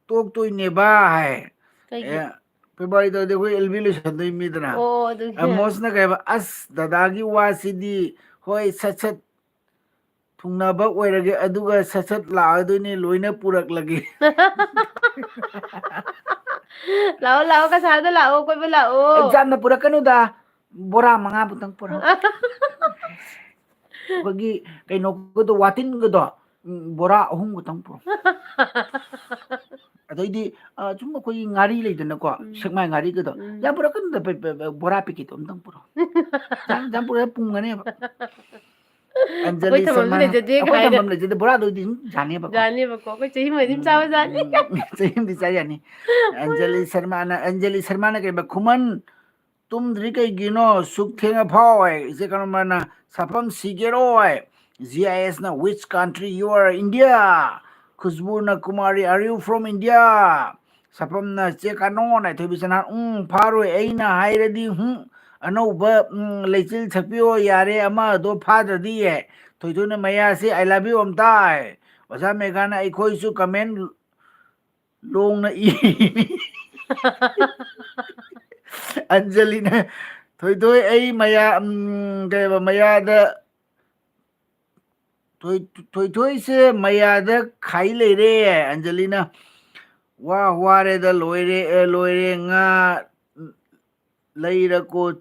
ꯇꯣꯛꯇꯣꯏꯅꯦꯕ" ꯍꯥꯏ꯫ ꯀꯩꯒꯤ? ꯑꯦ, ꯐꯦꯕ꯭ꯔꯨꯋꯥꯔꯤ ꯇꯧꯔꯗꯤ ꯑꯩꯈꯣꯏ ꯑꯦꯜ ꯕꯤ ꯂꯣꯏꯁꯟꯗꯣꯏ ꯃꯤꯗꯅ꯫ ꯑꯣ, ꯑꯗꯨꯒꯤ꯫ ꯑꯃꯣꯁꯅ ꯀꯩ ꯍꯥꯏꯕ? "ꯑꯁ, ꯗꯗꯥꯒꯤ ꯋꯥꯁꯤꯗꯤ, ꯍꯣꯏ, ꯁꯠ ꯁꯠ ꯊꯨꯡꯅꯕ ꯑꯣꯏꯔꯒꯦ, ꯑꯗꯨꯒ ꯁꯠ ꯁꯠ ꯂꯥꯛꯑꯗꯣꯏꯅꯦ, ꯂꯣꯏꯅ ꯄꯨꯔꯛꯂꯒꯦ꯫" ꯂꯥꯛꯑꯣ, ꯂꯥꯛꯑꯣ, ꯀꯁꯥꯔꯗ ꯂꯥꯛꯑꯣ, ꯀꯣꯏꯕ ꯂꯥꯛꯑꯣ꯫ ꯑꯦ, ꯌꯥꯝꯅ ꯄꯨꯔꯛꯀꯅꯨꯗ, ꯕꯣꯔꯥ ꯃꯉꯥ ꯃꯨꯛꯇꯪ ꯄꯨꯔꯛꯑꯣ꯫ ꯑꯩꯈꯣꯏꯒꯤ ꯀꯩꯅꯣꯒꯗꯣ, ꯋꯥꯇꯤꯟꯒꯗꯣ, ꯎꯝ, ꯕꯣꯔꯥ ꯑꯍꯨꯝ ꯈꯛꯇꯪ ꯄꯨꯔꯛꯑꯣ꯫ ꯑꯗꯩꯗꯤ, ꯑ, ꯁꯨꯝ ꯑꯩꯈꯣꯏꯒꯤ ꯉꯥꯔꯤ ꯂꯩꯗꯅꯀꯣ, ꯎꯝ꯫ ꯁꯦꯛꯃꯥꯏ ꯉꯥꯔꯤꯒꯗꯣ, ꯎꯝ꯫ ꯌꯥꯝ ꯄꯨꯔꯛꯀꯅꯨꯗ, ꯕ-, ꯕ-, ꯕ-, ꯕꯣꯔꯥ ꯄꯦꯀꯦꯠꯇꯣ ꯑꯝꯇꯪ ꯄꯨꯔꯛꯑꯣ꯫ ꯌꯥꯝ, ꯌꯥꯝ ꯄꯨꯔꯛꯑ ꯄꯨꯝꯒꯅꯦꯕ꯫ ꯑꯟꯖꯂꯤ ꯑꯩꯈꯣꯏ ꯊꯝꯐꯝꯁꯨ ꯁꯔꯃꯅ, ꯂꯩꯖꯗꯦ ꯑꯩꯈꯣꯏ ꯀꯥꯏꯅ꯫ ꯊꯝꯐꯝ ꯂꯩꯖꯗꯦ, ꯕꯣꯔꯥꯗꯨꯗꯤ ꯑꯗꯨꯝ ꯌꯥꯅꯦꯕꯀꯣ꯫ ꯌꯥꯅꯦꯕꯀꯣ, ꯑꯩꯈꯣꯏ ꯆꯍꯤ ꯑꯃ ꯑꯗꯨꯝ ꯎꯝ, ꯆꯥꯕ ꯌꯥꯅꯤ꯫ ꯎꯝ, ꯆꯍꯤ ꯑꯃꯗꯤ ꯆꯥ ꯌꯥꯅꯤ꯫ ꯑꯟꯖꯂꯤ ꯁꯔꯃꯅ, ꯑꯟꯖꯂꯤ ꯁꯔꯃꯅ ꯀꯩꯕ, "ꯈꯨꯃꯟ, ꯇꯨꯝꯗ꯭ꯔꯤ ꯀꯩꯒꯤꯅꯣ ꯁꯨꯛ ꯊꯦꯡꯉ ꯐꯥꯎ?" ꯍꯥꯏ꯫ ꯏꯆꯦ ꯀꯔꯝꯕꯅ, "ꯁꯥꯐꯝ ꯁꯤꯒꯦꯔꯣ?" ꯍꯥꯏ꯫ ꯖꯤ ꯑꯥꯏ ꯑꯦꯁꯅ, "Which country you are? India?" ꯈꯨꯁꯕꯨꯅ, "Kumari, are you from India?" ꯁꯥꯐꯝꯅ, "ꯆꯦ ꯀꯥꯅꯣꯟ" ꯍꯥꯏ꯫ ꯊꯣꯏꯕꯤꯁꯅꯥ, "ꯎꯝ, ꯐꯥꯔꯣꯏ, ꯑꯩꯅ ꯍꯥꯏꯔꯗꯤ, ꯍꯨꯝ, ꯑꯅꯧꯕ, ꯎꯝ, ꯂꯩꯆꯤꯜ ꯁꯛꯄꯤꯌꯣ ꯌꯥꯔꯦ, ꯑꯃꯗꯣ ꯐꯥꯗ꯭ꯔꯗꯤ" ꯍꯥꯏ꯫ ꯊꯣꯏꯊꯣꯏꯅ, "ꯃꯌꯥꯁꯤ I love you ꯑꯝꯇ" ꯍꯥꯏ꯫ ꯑꯣꯖꯥ ꯃꯦꯘꯥꯅ, "ꯑꯩꯈꯣꯏꯁꯨ comment ꯂꯣꯡꯅ ꯏ"꯫ ꯑꯟꯖꯂꯤꯅ, "ꯊꯣꯏꯊꯣꯏ, ꯑꯩ ꯃꯌꯥ, ꯎꯝ, ꯀꯩ ꯍꯥꯏꯕ, ꯃꯌꯥꯗ, ꯊꯣꯏ-, ꯊꯣꯏꯊꯣꯏꯁꯦ ꯃꯌꯥꯗ ꯈꯥꯏ ꯂꯩꯔꯦ"꯫ ꯑꯟꯖꯂꯤꯅ, "ꯋꯥ ꯋꯥꯔꯦꯗ, ꯂꯣꯏꯔꯦ, ꯑꯦ, ꯂꯣꯏꯔꯦ, ꯉꯥ ꯂꯩꯔꯀꯣ,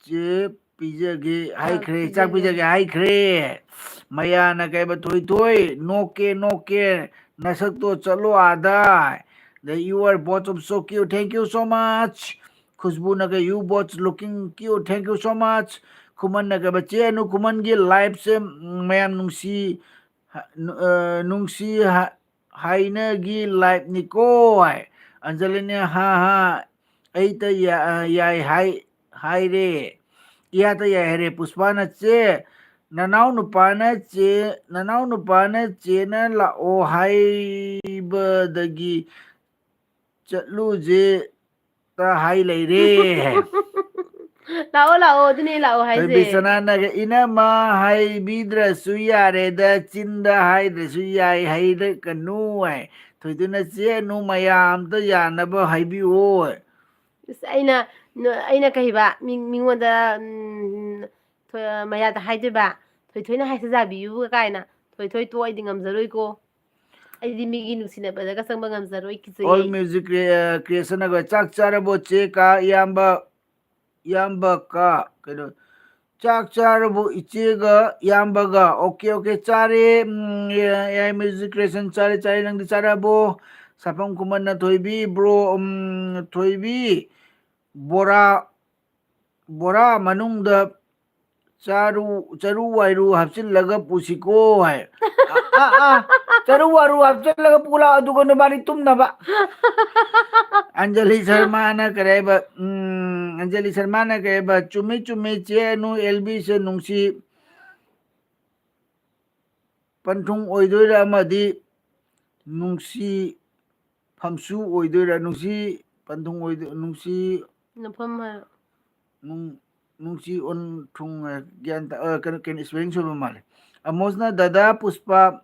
ꯆꯦ ꯄꯤꯖꯒꯦ ꯆꯥꯛ ꯍꯥꯏꯈ꯭ꯔꯦ, ꯆꯥꯛ ꯄꯤꯖꯒꯦ꯫ ꯄꯤꯖꯒꯦ ꯍꯥꯏꯈ꯭ꯔꯦ"꯫ ꯃꯌꯥꯅ ꯀꯩꯕ, "ꯊꯣꯏꯊꯣꯏ, ꯅꯣꯛꯀꯦ, ꯅꯣꯛꯀꯦ, ꯅꯁꯛꯇꯣ ꯆꯠꯂꯣ ꯑꯥꯗ꯫ The, you are both of so cute, thank you so much"꯫ ꯈꯨꯁꯕꯨꯅꯒ, "You both looking cute, thank you so much." ꯈꯨꯃꯟꯅꯒ, "ꯆꯦ ꯑꯅꯨ, ꯈꯨꯃꯟꯒꯤ liveꯁꯦ, ꯎꯝ, ꯃꯌꯥꯝ ꯅꯨꯡꯁꯤ, ꯍ-, ꯅꯨ-, ꯑ, ꯅꯨꯡꯁꯤ ꯍ-, ꯍꯥꯏꯅꯒꯤ liveꯅꯤꯀꯣ" ꯍꯥꯏ꯫ ꯑꯟꯖꯂꯤꯅ, "ꯍꯥ ꯍꯥ, ꯑꯩꯇ ꯌꯥ-, ꯑ, ꯌꯥꯏ ꯍꯥꯏ, ꯍꯥꯏꯔꯦ꯫ ꯏꯌꯥꯇ ꯌꯥꯏ ꯍꯥꯏꯔꯦ꯫" ꯄꯨꯁꯄꯥꯅ, "ꯆꯦ, ꯅꯅꯥꯎ ꯅꯨꯄꯥꯅ ꯆꯦ, ꯅꯅꯥꯎ ꯅꯨꯄꯥꯅ ꯆꯦꯅ ꯂꯥꯛꯑꯣ ꯍꯥꯏꯕꯗꯒꯤ ꯆꯠꯂꯨꯁꯦ ꯇ ꯍꯥꯏ ꯂꯩꯔꯦ꯫" ꯂꯥꯛꯑꯣ, ꯂꯥꯛꯑꯣ, ꯑꯗꯨꯅꯦ ꯂꯥꯛꯑꯣ ꯍꯥꯏꯁꯦ꯫ ꯊꯣꯏꯕꯤꯁꯅꯥꯅꯒ, "ꯏꯅꯝꯃ ꯍꯥꯏꯕꯤꯗ꯭ꯔꯁꯨ ꯌꯥꯔꯦꯗ, ꯆꯤꯟꯗ ꯍꯥꯏꯗ꯭ꯔꯁꯨ ꯌꯥꯏ, ꯍꯩꯔꯛꯀꯅꯨ" ꯍꯥꯏ꯫ ꯊꯣꯏꯗꯨꯅ, "ꯆꯦ ꯑꯅꯨ, ꯃꯌꯥꯝꯗ ꯌꯥꯅꯕ ꯍꯥꯏꯕꯤꯌꯣ" ꯍꯥꯏ꯫ ꯑꯁ, ꯑꯩꯅ, ꯑꯩꯅ ꯀꯩꯕ, ꯃꯤ-, ꯃꯤꯉꯣꯟꯗ, ꯎꯝ, ꯊꯣꯏ-, ꯃꯌꯥꯗ ꯍꯥꯏꯗꯣꯏꯕ, "ꯊꯣꯏꯊꯣꯏꯅ ꯍꯥꯏꯁꯦ ꯌꯥꯕꯤꯌꯨ" ꯀꯥꯏꯅ꯫ "ꯊꯣꯏꯊꯣꯏ, ꯇꯣ, ꯑꯩꯗꯤ ꯉꯝꯖꯔꯣꯏꯀꯣ꯫ ꯑꯩꯗꯤ ꯃꯤꯒꯤ ꯅꯨꯡꯁꯤꯅꯕꯗꯒ ꯆꯪꯕ ꯉꯝꯖꯔꯣꯏ, ꯀꯤꯖꯩ ꯑꯩ꯫" All Music Cre-, ꯑ, Creation ꯍꯥꯏꯕ, "ꯆꯥꯛ ꯆꯥꯔꯕꯣ ꯆꯦ ꯀꯥ ꯏꯌꯥꯝꯕ, ꯏꯌꯥꯝꯕ ꯀꯥ, ꯀꯩꯅꯣ, ꯆꯥꯛ ꯆꯥꯔꯕꯣ ꯏꯆꯦꯒ ꯏꯌꯥꯝꯕꯒ?" ꯑꯣꯀꯦ, ꯑꯣꯀꯦ, ꯆꯥꯔꯦ꯫ ꯎꯝ, ꯑꯦ-, ꯑꯦ ꯑꯥꯏ Music Creation, ꯆꯥꯔꯦ, ꯆꯥꯔꯦ, ꯅꯪꯗꯤ ꯆꯥꯔꯕꯣ? ꯁꯥꯐꯝ ꯈꯨꯃꯟꯅ, "ꯊꯣꯏꯕꯤ, bro, ꯎꯝ, ꯊꯣꯏꯕꯤ, ꯕꯣꯔꯥ, ꯕꯣꯔꯥ ꯃꯅꯨꯡꯗ ꯆꯥꯔꯨ, ꯆꯔꯨ ꯋꯥꯏꯔꯨ ꯍꯥꯞꯆꯤꯜꯂꯒ ꯄꯨꯁꯤꯀꯣ" ꯍꯥꯏ꯫ ꯑ, ꯑ, ꯑ, "ꯆꯔꯨ ꯋꯥꯔꯨ ꯍꯥꯞꯆꯤꯜꯂꯒ ꯄꯨꯂꯥ, ꯑꯗꯨꯒ ꯅꯕꯥꯅꯤ ꯇꯨꯝꯅꯕ"꯫ ꯑꯟꯖꯂꯤ ꯁꯔꯃꯥꯅ ꯀꯔꯤ ꯍꯥꯏꯕ? ꯎꯝ, ꯑꯟꯖꯂꯤ ꯁꯔꯃꯥꯅ ꯀꯔꯤ ꯍꯥꯏꯕ? "ꯆꯨꯝꯃꯤ, ꯆꯨꯝꯃꯤ, ꯆꯦ ꯑꯅꯨ, ꯑꯦꯜꯕꯤꯁꯦ ꯅꯨꯡꯁꯤ ꯄꯟꯊꯨꯡ ꯑꯣꯏꯗꯣꯏꯔꯥ ꯑꯃꯗꯤ ꯅꯨꯡꯁꯤ ꯐꯝꯁꯨ ꯑꯣꯏꯗꯣꯏꯔꯥ? ꯅꯨꯡꯁꯤ ꯄꯟꯊꯨꯡ ꯑꯣꯏꯗꯣꯏ-, ꯅꯨꯡꯁꯤ ꯅꯐꯝ ꯍꯥꯏꯔꯣ꯫ ꯅꯨꯡ-, ꯅꯨꯡꯁꯤ ꯑꯣꯟꯊꯨꯡ ꯍꯥꯏ-, ꯒ꯭ꯌꯥꯟ ꯇꯥ-, ꯑ, ꯀꯩꯅꯣ, ꯀꯩꯅꯣ, spelling ꯁꯣꯏꯕ ꯃꯥꯜꯂꯦ꯫ ꯑꯃꯣꯁꯅ, "ꯗꯗꯥ ꯄꯨꯁꯄꯥ,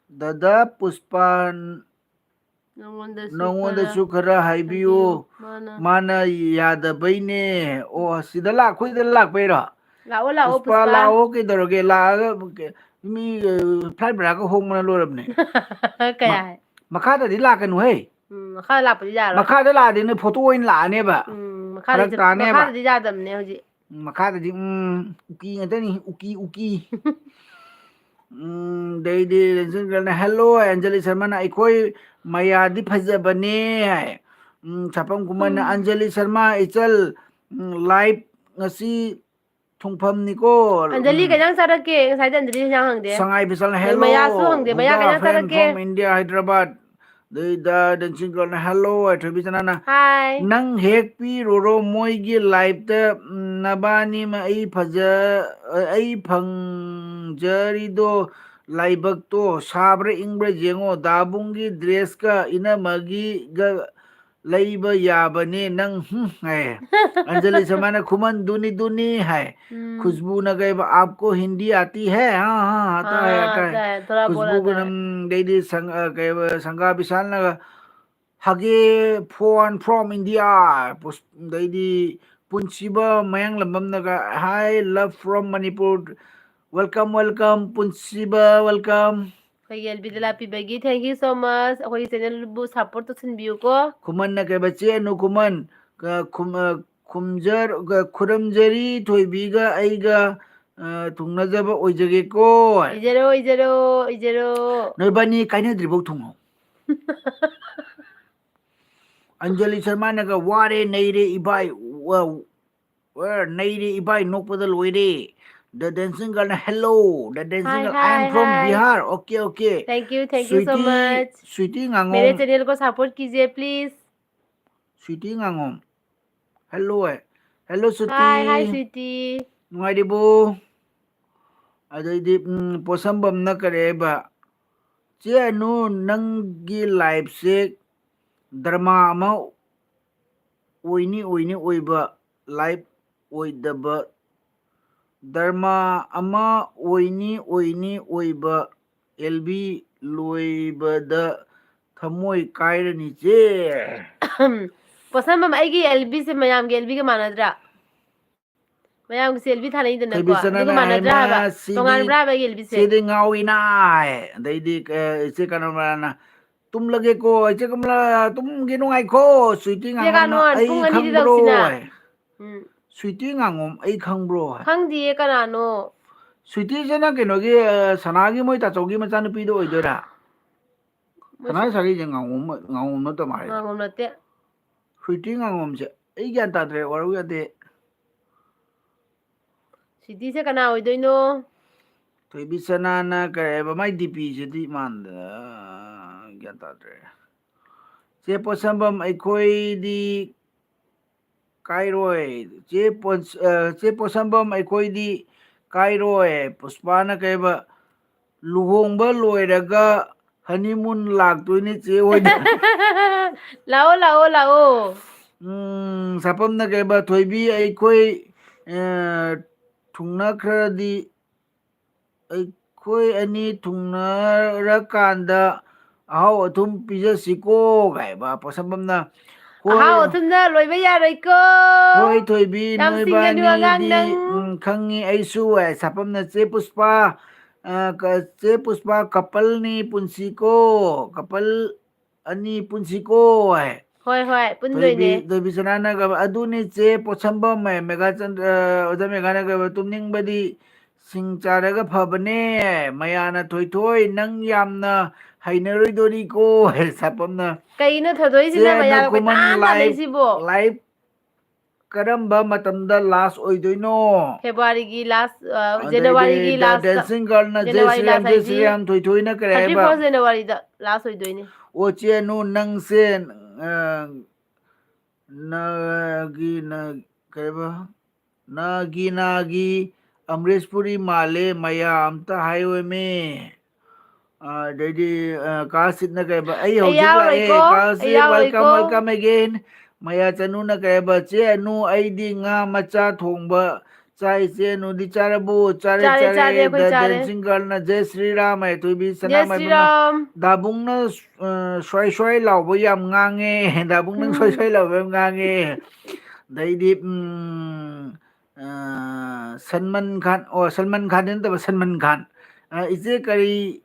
ꯗꯗꯥ ꯄꯨꯁꯄꯥ, ꯅꯉꯣꯟꯗꯁꯨ ꯅꯉꯣꯟꯗꯁꯨ ꯈꯔ ꯈꯔ ꯍꯥꯏꯕꯤꯌꯨ, ꯍꯥꯏꯕꯤꯌꯨ, ꯃꯥꯅ ꯃꯥꯅ ꯌꯥꯗꯕꯩꯅꯦ"꯫ ꯑꯣ, ꯁꯤꯗ ꯂꯥꯛ-, ꯑꯩꯈꯣꯏꯗ ꯂꯥꯛꯄꯩꯔꯣ? ꯂꯥꯛꯑꯣ, ꯂꯥꯛꯑꯣ, ꯄꯨꯁꯄꯥ, ꯄꯨꯁꯄꯥ꯫ ꯂꯥꯛꯑꯣ, ꯀꯩꯗꯧꯔꯒꯦ? ꯂꯥꯛꯑꯒ ꯃꯤ, ꯑ, flight ꯚꯔꯥꯒ ꯍꯣꯡꯕꯅ ꯂꯣꯏꯔꯕꯅꯦ꯫ ꯀꯌꯥ ꯃ-, ꯍꯥꯏ? ꯃꯈꯥꯗꯗꯤ ꯂꯥꯛꯀꯅꯨꯍꯦ꯫ ꯎꯝ, ꯃꯈꯥꯗ ꯂꯥꯛꯄꯗꯤ ꯌꯥꯔꯣꯏ꯫ ꯃꯈꯥꯗ ꯂꯥꯛꯑꯗꯤ ꯅꯣꯏ photo ꯑꯣꯏꯅ ꯂꯥꯛꯑꯅꯦꯕ꯫ ꯎꯝ, ꯃꯈꯥꯗꯗꯤ ꯐꯔꯛ ꯆꯠ-, ꯇꯥꯅꯦꯕ꯫ ꯃꯈꯥꯗꯗꯤ ꯌꯥꯗꯕꯅꯦ ꯍꯧꯖꯤꯛ꯫ ꯎꯝ, ꯃꯈꯥꯗꯗꯤ, ꯎꯝ, ꯎꯀꯤ ꯉꯥꯛꯇꯅꯤ, ꯎꯀꯤ, ꯎꯀꯤ꯫ ꯎꯝ, ꯑꯗꯩꯗꯤ ꯔꯟꯖꯟ ꯒꯔꯜꯅ, "Hello, ꯑꯟꯖꯂꯤ ꯁꯔꯃꯅ, ꯑꯩꯈꯣꯏ ꯃꯌꯥꯗꯤ ꯐꯖꯕꯅꯦ" ꯍꯥꯏ꯫ ꯎꯝ, ꯁꯥꯐꯝ ꯈꯨꯃꯟꯅ, ꯎꯝ꯫ ꯑꯟꯖꯂꯤ ꯁꯔꯃ, ꯏꯆꯜ, ꯎꯝ, live ꯉꯁꯤ ꯊꯨꯡꯐꯝꯅꯤꯀꯣ꯫ ꯑꯟꯖꯂꯤ, ꯎꯝ꯫ ꯀꯩ ꯏꯟꯖꯥꯡ ꯆꯥꯔꯛꯀꯦ? ꯉꯁꯥꯏꯗ ꯑꯟꯖꯂꯤ ꯏꯟꯖꯥꯡ ꯍꯪꯗꯦ꯫ ꯁꯉꯥꯏ ꯕꯤꯁꯥꯜꯅ, ꯅꯣꯏ "Hello, ꯃꯌꯥꯁꯨ ꯍꯪꯗꯦ꯫ ꯃꯌꯥ, ꯀꯩ Huda ꯏꯟꯖꯥꯡ friend ꯆꯥꯔꯛꯀꯦ? From India, Hyderabad." ꯑꯗꯩꯗ Dancing Girlꯅ, "Hello" ꯍꯥꯏ, ꯊꯣꯏꯕꯤꯆꯅꯥꯅ, ꯍꯥꯏ꯫ "ꯅꯪ ꯍꯦꯛ ꯄꯤꯔꯨꯔꯣ ꯃꯣꯏꯒꯤ liveꯇ, ꯎꯝ, ꯅꯕꯥꯅꯤꯃ ꯑꯩ ꯐꯖ-, ꯑꯩ ꯐꯪꯖꯔꯤꯗꯣ ꯂꯥꯏꯕꯛꯇꯣ ꯁꯥꯕ꯭ꯔꯥ ꯏꯪꯕ꯭ꯔꯥ ꯌꯦꯡꯉꯣ꯫ ꯗꯥꯕꯨꯡꯒꯤ dressꯀ ꯏꯅꯝꯃꯒꯤꯒ ꯂꯩꯕ ꯌꯥꯕꯅꯦ ꯅꯪ, ꯍꯨꯝ," ꯍꯥꯏ꯫ ꯑꯟꯖꯂꯤ ꯁꯔꯃꯅ, "ꯈꯨꯃꯟ ꯗꯨꯅꯤ ꯗꯨꯅꯤ," ꯍꯥꯏ꯫ ꯎꯝ꯫ ꯈꯨꯁꯕꯨꯅ ꯀꯩꯕ, "आपको हिंदी आती है?" "हाँ, हाँ, आता है, हाँ, आता है।" आता है, थोड़ा बहुत आता है। ꯈꯨꯁꯕꯨꯒ ꯅꯝ-, ꯑꯗꯩꯗꯤ ꯁꯪ-, ꯑ, ꯀꯩꯕ, ꯁꯪꯒꯥ ꯕꯤꯁꯥꯜꯅꯒ, "ꯍꯒꯦ phone from India," ꯄꯨꯁ-, ꯑꯗꯩꯗꯤ ꯄꯨꯟꯁꯤꯕ ꯃꯌꯥꯡꯂꯝꯕꯝꯅꯒ, "Hi, love from Manipur, welcome, welcome, ꯄꯨꯟꯁꯤꯕ, welcome." ꯑꯩꯈꯣꯏꯒꯤ ꯑꯦꯜ ꯕꯤꯗ ꯂꯥꯛꯄꯤꯕꯒꯤ thank you so much꯫ ꯑꯩꯈꯣꯏꯒꯤ channelꯕꯨ support ꯇꯧꯁꯤꯟꯕꯤꯌꯨꯀꯣ꯫ ꯈꯨꯃꯟꯅ ꯀꯩꯕ, "ꯆꯦ ꯑꯅꯨ ꯈꯨꯃꯟ, ꯀ-, ꯈꯨꯝ-, ꯑ, ꯈꯨꯝꯖꯔ-, ꯀ-, ꯈꯨꯔꯨꯝꯖꯔꯤ ꯊꯣꯏꯕꯤꯒ ꯑꯩꯒ, ꯑ, ꯊꯨꯡꯅꯖꯕ ꯑꯣꯏꯖꯒꯦꯀꯣ꯫" ꯑꯣꯏꯖꯔꯣ, ꯑꯣꯏꯖꯔꯣ, ꯑꯣꯏꯖꯔꯣ꯫ ꯅꯣꯏꯕꯥꯅꯤ ꯀꯥꯏꯅꯗ꯭ꯔꯤꯐꯥꯎ ꯊꯨꯡꯉꯣ꯫ ꯑꯟꯖꯂꯤ ꯁꯔꯃꯅꯒ, "ꯋꯥꯔꯦ ꯅꯩꯔꯦ ꯏꯕꯥꯏ, ꯋꯥ-, ꯋꯥ-, ꯅꯩꯔꯦ ꯏꯕꯥꯏ, ꯅꯣꯛꯄꯗ ꯂꯣꯏꯔꯦ꯫" The Dancing Girlꯅ, "Hello, The Dancing Hi, Girl, I am hi, from hi. Bihar." Okay, okay. Thank you, thank you so Sweetie, much. Sweetie ꯉꯥꯉꯣꯝ꯫ मेरे channel को support कीजिए, please. Sweetie ꯉꯥꯉꯣꯝ꯫ Hello high. "Hello, Sweetie꯫ Hi, hi, Sweetie꯫ ꯅꯨꯡꯉꯥꯏꯔꯤꯕꯣ?" ꯑꯗꯩꯗꯤ, ꯎꯝ, ꯄꯣꯠꯁꯝꯕꯝꯅ ꯀꯔꯤ ꯍꯥꯏꯕ? "ꯆꯦ ꯑꯅꯨ, ꯅꯪꯒꯤ liveꯁꯦ drama ꯑꯃ ꯑꯣꯏꯅꯤ, ꯑꯣꯏꯅꯤ, ꯑꯣꯏꯕ live ꯑꯣꯏꯗꯕ, drama ꯑꯃ ꯑꯣꯏꯅꯤ, ꯑꯣꯏꯅꯤ, ꯑꯣꯏꯕ, ꯑꯦꯜ ꯕꯤ ꯂꯣꯏꯕꯗ ꯊꯃꯣꯏ ꯀꯥꯏꯔꯅꯤ, ꯆꯦ꯫" ꯄꯣꯠꯁꯝꯕꯝ, ꯑꯩꯒꯤ ꯑꯦꯜ ꯕꯤꯁꯦ ꯃꯌꯥꯝꯒꯤ ꯑꯦꯜ ꯕꯤꯒ ꯃꯥꯟꯅꯗ꯭ꯔꯥ? ꯃꯌꯥꯝꯒꯤ ꯑꯦꯜ ꯕꯤ ꯊꯥꯅꯩꯗꯅꯀꯣ, ꯑꯗꯨꯒ ꯊꯣꯏꯕꯤꯆꯅꯅ ꯃꯥꯟꯅꯗ꯭ꯔꯥ ꯍꯥꯏꯕ? ꯍꯥꯏꯃ, ꯁꯤꯗꯤ, ꯇꯣꯉꯥꯟꯕ꯭ꯔꯥ ꯍꯥꯏꯕ ꯑꯩꯒꯤ ꯑꯦꯜ ꯕꯤꯁꯦ? ꯁꯤꯗꯤ ꯉꯥꯎꯏꯅ ꯍꯥꯏ꯫ ꯑꯗꯩꯗꯤ, ꯑ, ꯏꯆꯦ ꯀꯅꯣꯃꯅ, "ꯇꯨꯝꯂꯒꯦꯀꯣ, ꯏꯆꯦ ꯀꯃꯂꯥ, ꯇꯨꯝꯒꯦ ꯅꯨꯡꯉꯥꯏꯈꯣ, ꯁ꯭ꯋꯤꯇꯤ ꯏꯆꯦ ꯉꯥꯉꯣꯝꯅ ꯀꯥꯅꯣꯟ, ꯑꯩ ꯄꯨꯡ ꯑꯅꯤꯗꯤ ꯈꯪꯕ꯭ꯔꯣ?" ꯇꯧꯁꯤꯅ꯫ ꯍꯥꯏ꯫ ꯎꯝ꯫ "ꯁ꯭ꯋꯤꯇꯤ ꯉꯥꯉꯣꯝ ꯑꯩ ꯈꯪꯕ꯭ꯔꯣ?" ꯍꯥꯏ꯫ ꯈꯪꯗꯤꯌꯦ, ꯀꯅꯥꯅꯣ? ꯁ꯭ꯋꯤꯇꯤꯁꯤꯅ ꯀꯩꯅꯣꯒꯤ, ꯑ, ꯁꯅꯥꯒꯤ ꯃꯣꯏ ꯇꯥꯆꯧꯒꯤ ꯃꯆꯥꯅꯨꯄꯤꯗꯣ ꯑꯣꯏꯗꯣꯏꯔꯥ? ꯃꯣꯏ ꯁꯅꯥ ꯁ-, ꯁꯥꯒꯩꯁꯦ ꯉꯥꯉꯣꯝ, ꯉꯥꯉꯣꯝ ꯅꯠꯇ ꯃꯥꯜꯂꯦ꯫ ꯉꯥꯉꯣꯝ ꯅꯠꯇꯦ꯫ ꯐꯨꯏꯇ꯭ꯔꯤ ꯉꯥꯉꯣꯝꯁꯦ ꯑꯩ ꯒ꯭ꯌꯥꯟ ꯇꯥꯗ꯭ꯔꯦ, ꯋꯥꯔꯧ ꯌꯥꯗꯦ꯫ ꯁꯤꯇꯤꯁꯦ ꯀꯅꯥ ꯑꯣꯏꯗꯣꯏꯅꯣ? ꯊꯣꯏꯕꯤ ꯁꯅꯥꯅ ꯀꯔꯤ ꯍꯥꯏꯕ? ꯃꯥꯏ ꯗꯤꯄꯤꯁꯤꯗꯤ ꯃꯥꯟꯗ ꯒ꯭ꯌꯥꯟ ꯇꯥꯗ꯭ꯔꯦ꯫ ꯆꯦ ꯄꯣꯠꯁꯝꯕꯝ, ꯑꯩꯈꯣꯏꯗꯤ ꯀꯥꯏꯔꯣꯏ꯫ ꯆꯦ ꯄꯣꯠ-, ꯑ, ꯆꯦ ꯄꯣꯠꯁꯝꯕꯝ, ꯑꯩꯈꯣꯏꯗꯤ ꯀꯥꯏꯔꯣꯏ꯫ ꯄꯨꯁꯄꯥꯅ ꯀꯩꯕ? ꯂꯨꯍꯣꯡꯕ ꯂꯣꯏꯔꯒ ꯍꯅꯤꯃꯨꯟ ꯂꯥꯛꯇꯣꯏꯅꯦ ꯆꯦ ꯍꯣꯏꯗ꯫ ꯂꯥꯛꯑꯣ, ꯂꯥꯛꯑꯣ, ꯂꯥꯛꯑꯣ꯫ ꯎꯝ, ꯁꯥꯄꯝꯅ ꯀꯩꯕ? ꯊꯣꯏꯕꯤ, ꯑꯩꯈꯣꯏ, ꯑ, ꯊꯨꯡꯅꯈ꯭ꯔꯗꯤ, ꯑꯩꯈꯣꯏ ꯑꯅꯤ ꯊꯨꯡꯅꯔꯀꯥꯟꯗ ꯑꯍꯥꯎ ꯑꯊꯨꯝ ꯄꯤꯖꯁꯤꯀꯣ ꯀꯥꯏꯕ ꯄꯣꯠꯁꯝꯕꯝꯅ꯫ ꯍꯣꯏ꯫ ꯑꯍꯥꯎ ꯑꯊꯨꯝꯗ ꯂꯣꯏꯕ ꯌꯥꯔꯣꯏꯀꯣ꯫ ꯍꯣꯏ, ꯊꯣꯏꯕꯤ, ꯌꯥꯝ ꯅꯣꯏ ꯁꯤꯡꯒꯅꯨ ꯑꯉꯥꯡ ꯕꯥꯅꯤꯗꯤ, ꯅꯪ꯫ ꯎꯝ, ꯈꯪꯉꯤ ꯑꯩꯁꯨ, ꯍꯥꯏ ꯁꯥꯄꯝꯅ꯫ ꯆꯦ ꯄꯨꯁꯄꯥ, ꯑ, ꯀ-, ꯆꯦ ꯄꯨꯁꯄꯥ, ꯀꯄꯜꯅꯤ ꯄꯨꯟꯁꯤꯀꯣ, ꯀꯄꯜ ꯑꯅꯤ ꯄꯨꯟꯁꯤꯀꯣ, ꯍꯥꯏ꯫ ꯍꯣꯏ, ꯍꯣꯏ, ꯄꯨꯟꯗꯣꯏꯅꯦ꯫ ꯊꯣꯏꯕꯤ, ꯊꯣꯏꯕꯤ ꯁꯅꯥꯅꯒ, ꯑꯗꯨꯅꯤ ꯆꯦ ꯄꯣꯠꯁꯝꯕꯝ, ꯍꯥꯏ, ꯃꯦꯒꯥꯆꯟꯗ꯭ꯔ, ꯑ, ꯑꯣꯖꯥ ꯃꯦꯒꯥꯅꯒ, ꯇꯨꯝꯅꯤꯡꯕꯗꯤ ꯁꯤꯡ ꯆꯥꯔꯒ ꯐꯕꯅꯦ꯫ ꯃꯌꯥꯅ, ꯊꯣꯏꯊꯣꯏ, ꯅꯪ ꯌꯥꯝꯅ ꯍꯩꯅꯔꯣꯏꯗꯣꯔꯤꯀꯣ, ꯍꯥꯏ ꯁꯥꯄꯝꯅ꯫ ꯀꯩꯅꯣ ꯊꯣꯏꯊꯣꯏꯁꯤꯅ ꯆꯦ ꯃꯌꯥ ꯑꯅꯨ ꯀꯨꯃꯟ, ꯀꯣꯏꯇꯥꯟ live, ꯇꯥꯟꯅꯩꯁꯤꯕꯣ? Live ꯀꯔꯝꯕ ꯃꯇꯝꯗ last ꯑꯣꯏꯗꯣꯏꯅꯣ? ꯐꯦꯕ꯭ꯔꯨꯋꯥꯔꯤꯒꯤ last, ꯑ, ꯑꯗꯩꯗꯤ ꯖꯅꯋꯥꯔꯤꯒꯤ The last, Dancing Girl ꯅ ꯖꯦ ꯖꯅꯋꯥꯔꯤ ꯁ꯭ꯔꯤꯔꯥꯝ, last ꯖꯦ ꯍꯥꯏꯗꯤ ꯁ꯭ꯔꯤꯔꯥꯝ, ꯊꯣꯏꯊꯣꯏꯅ ꯀꯔꯤ thirty ꯍꯥꯏꯕ? first ꯖꯅꯋꯥꯔꯤꯗ last ꯑꯣꯏꯗꯣꯏꯅꯦ꯫ ꯑꯣ, ꯆꯦ ꯑꯅꯨ, ꯅꯪꯁꯦ, ꯑ, ꯅꯒꯤ, ꯅ-, ꯀꯩꯕ? ꯅꯒꯤ, ꯅꯒꯤ ꯑꯃꯔꯦꯁꯄꯨꯔꯤ ꯃꯥꯜꯂꯦ, ꯃꯌꯥ ꯑꯝꯇ ꯍꯥꯏꯌꯣꯃꯦ꯫ ꯑ, ꯑꯗꯩꯗꯤ, ꯑ, ꯀꯥꯁꯤꯠꯅ ꯀꯩꯕ? "ꯑꯩ ꯑꯩ ꯍꯧꯖꯤꯛ ꯂꯥꯛꯑꯦ, ꯌꯥꯎꯔꯣꯏꯀꯣ, ꯀꯥꯁꯤꯠ, ꯑꯩ ꯌꯥꯎꯔꯣꯏꯀꯣ꯫ Welcome, welcome again." ꯃꯌꯥ ꯆꯅꯨꯅ ꯀꯩꯕ? "ꯆꯦ ꯑꯅꯨ, ꯑꯩꯗꯤ ꯉꯥ ꯃꯆꯥ ꯊꯣꯡꯕ ꯆꯥꯏ, ꯆꯦ ꯑꯅꯨꯗꯤ ꯆꯥꯔꯕꯣ?" "ꯆꯥꯔꯦ, ꯆꯥꯔꯦ, ꯆꯥꯔꯦ, ꯑꯩꯈꯣꯏ The ꯆꯥꯔꯦ꯫ Dancing Girl ꯅ ꯖꯦ ꯁ꯭ꯔꯤꯔꯥꯝ ꯍꯥꯏ, ꯊꯣꯏꯕꯤ ꯁꯅꯥ ꯖꯦ ꯃꯥꯏꯕꯝꯅ꯫ ꯁ꯭ꯔꯤꯔꯥꯝ꯫ ꯗꯥꯕꯨꯡꯅ, ꯑ, ꯁ꯭ꯋꯥꯏ ꯁ꯭ꯋꯥꯏ ꯂꯥꯎꯕ ꯌꯥꯝ ꯉꯥꯡꯉꯦ꯫ ꯗꯥꯕꯨꯡ ꯅꯪ ꯁ꯭ꯋꯥꯏ ꯎꯝ꯫ ꯁ꯭ꯋꯥꯏ ꯂꯥꯎꯕ ꯌꯥꯝ ꯉꯥꯡꯉꯦ꯫ ꯑꯗꯩꯗꯤ, ꯎꯝ, ꯑ, ꯁꯜꯃꯟ ꯈꯥꯟ, ꯑꯣ, ꯁꯜꯃꯟ ꯈꯥꯟꯗꯤ ꯅꯠꯇꯕ, ꯁꯜꯃꯟ ꯈꯥꯟ꯫ ꯑ, "ꯏꯆꯦ ꯀꯔꯤ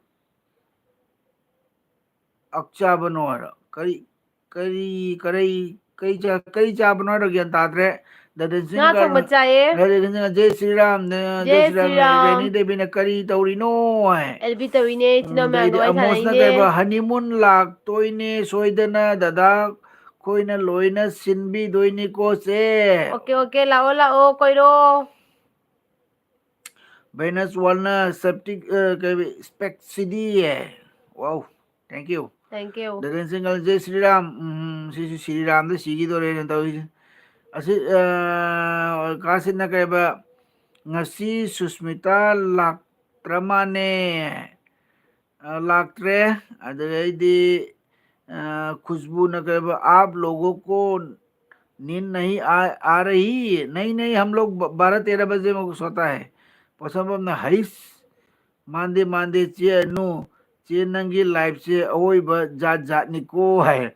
ꯑꯛ ꯆꯥꯕꯅꯣ?" ꯍꯥꯏꯔꯣ? ꯀꯔꯤ, ꯀꯔꯤ, ꯀꯔꯤ, ꯀꯔꯤ ꯆꯥ-, ꯀꯔꯤ ꯆꯥꯕꯅꯣ ꯍꯥꯏꯔꯣ? ꯒ꯭ꯌꯥꯟ ꯇꯥꯗ꯭ꯔꯦ꯫ The Dancing ꯉꯥ ꯊꯣꯡꯕ Girl ꯅ, ꯆꯥꯏꯌꯦ꯫ ꯖꯦ ꯁ꯭ꯔꯤꯔꯥꯝꯅ, ꯖꯦ ꯖꯦ ꯁ꯭ꯔꯤꯔꯥꯝꯅ, ꯁ꯭ꯔꯤꯔꯥꯝ꯫ ꯔꯦꯅꯤ ꯗꯦꯕꯤꯅ, "ꯀꯔꯤ ꯇꯧꯔꯤꯅꯣ?" ꯍꯥꯏ꯫ ꯑꯦꯜꯕꯤ ꯇꯧꯔꯤꯅꯦ, ꯏꯆꯤꯟ ꯏꯅꯥꯎ ꯃꯌꯥꯝꯒ ꯑꯗꯩꯗꯤ ꯋꯥꯔꯤ ꯑꯃꯣꯁꯅ ꯁꯥꯟꯅꯔꯤꯅꯦ꯫ ꯀꯩꯕ? "ꯍꯅꯤꯃꯨꯟ ꯂꯥꯛꯇꯣꯏꯅꯦ ꯁꯣꯏꯗꯅ ꯗꯗꯥ ꯑꯩꯈꯣꯏꯅ ꯂꯣꯏꯅ ꯁꯤꯟꯕꯤꯗꯣꯏꯅꯤꯀꯣ, ꯆꯦ꯫ ꯑꯣꯀꯦ, ꯑꯣꯀꯦ, ꯂꯥꯛꯑꯣ, ꯂꯥꯛꯑꯣ, ꯀꯣꯏꯔꯣ꯫ ꯚꯦꯅꯁ ꯋꯥꯔꯜꯅ ꯁꯦꯞꯇꯤꯛ, ꯑ, ꯀꯩ, ꯁ꯭ꯄꯦꯛꯁꯤꯗꯤ꯫ Wow, thank you꯫ Thank you꯫ ꯗꯒꯟ ꯁꯤꯡꯒꯜꯁꯦ Shriram, ꯎꯝ, ꯁꯤꯁꯨ ꯁ꯭ꯔꯤꯔꯥꯝꯗ ꯁꯤꯈꯤꯗꯣꯔꯦꯅ ꯇꯧꯔꯤꯁꯦ꯫ ꯑꯁꯤ, ꯑ, ꯀꯥꯁꯤꯠꯅ ꯀꯩꯕ, ꯉꯁꯤ ꯁꯨꯁꯃꯤꯇꯥ ꯂꯥꯛꯇ꯭ꯔ ꯃꯥꯅꯦ꯫ ꯑ, ꯂꯥꯛꯇ꯭ꯔꯦ꯫ ꯑꯗꯨꯗꯩꯗꯤ, ꯑ, ꯈꯨꯁꯕꯨꯅ ꯀꯩꯕ, "आप लोगों को नींद नहीं आ, आ रही? नहीं, नहीं, हम लोग ब-, बारह तेरह बजे में सोता है।" ꯄꯣꯠꯁꯝꯕꯝꯅ, "ꯍꯩꯁ, ꯃꯥꯟꯗꯦ, ꯃꯥꯟꯗꯦ, ꯆꯦ ꯑꯅꯨ, ꯆꯦ ꯅꯪꯒꯤ ꯂꯥꯏꯐꯁꯦ ꯑꯋꯣꯏꯕ ꯖꯥꯠ ꯖꯥꯠꯅꯤꯀꯣ" ꯍꯥꯏ꯫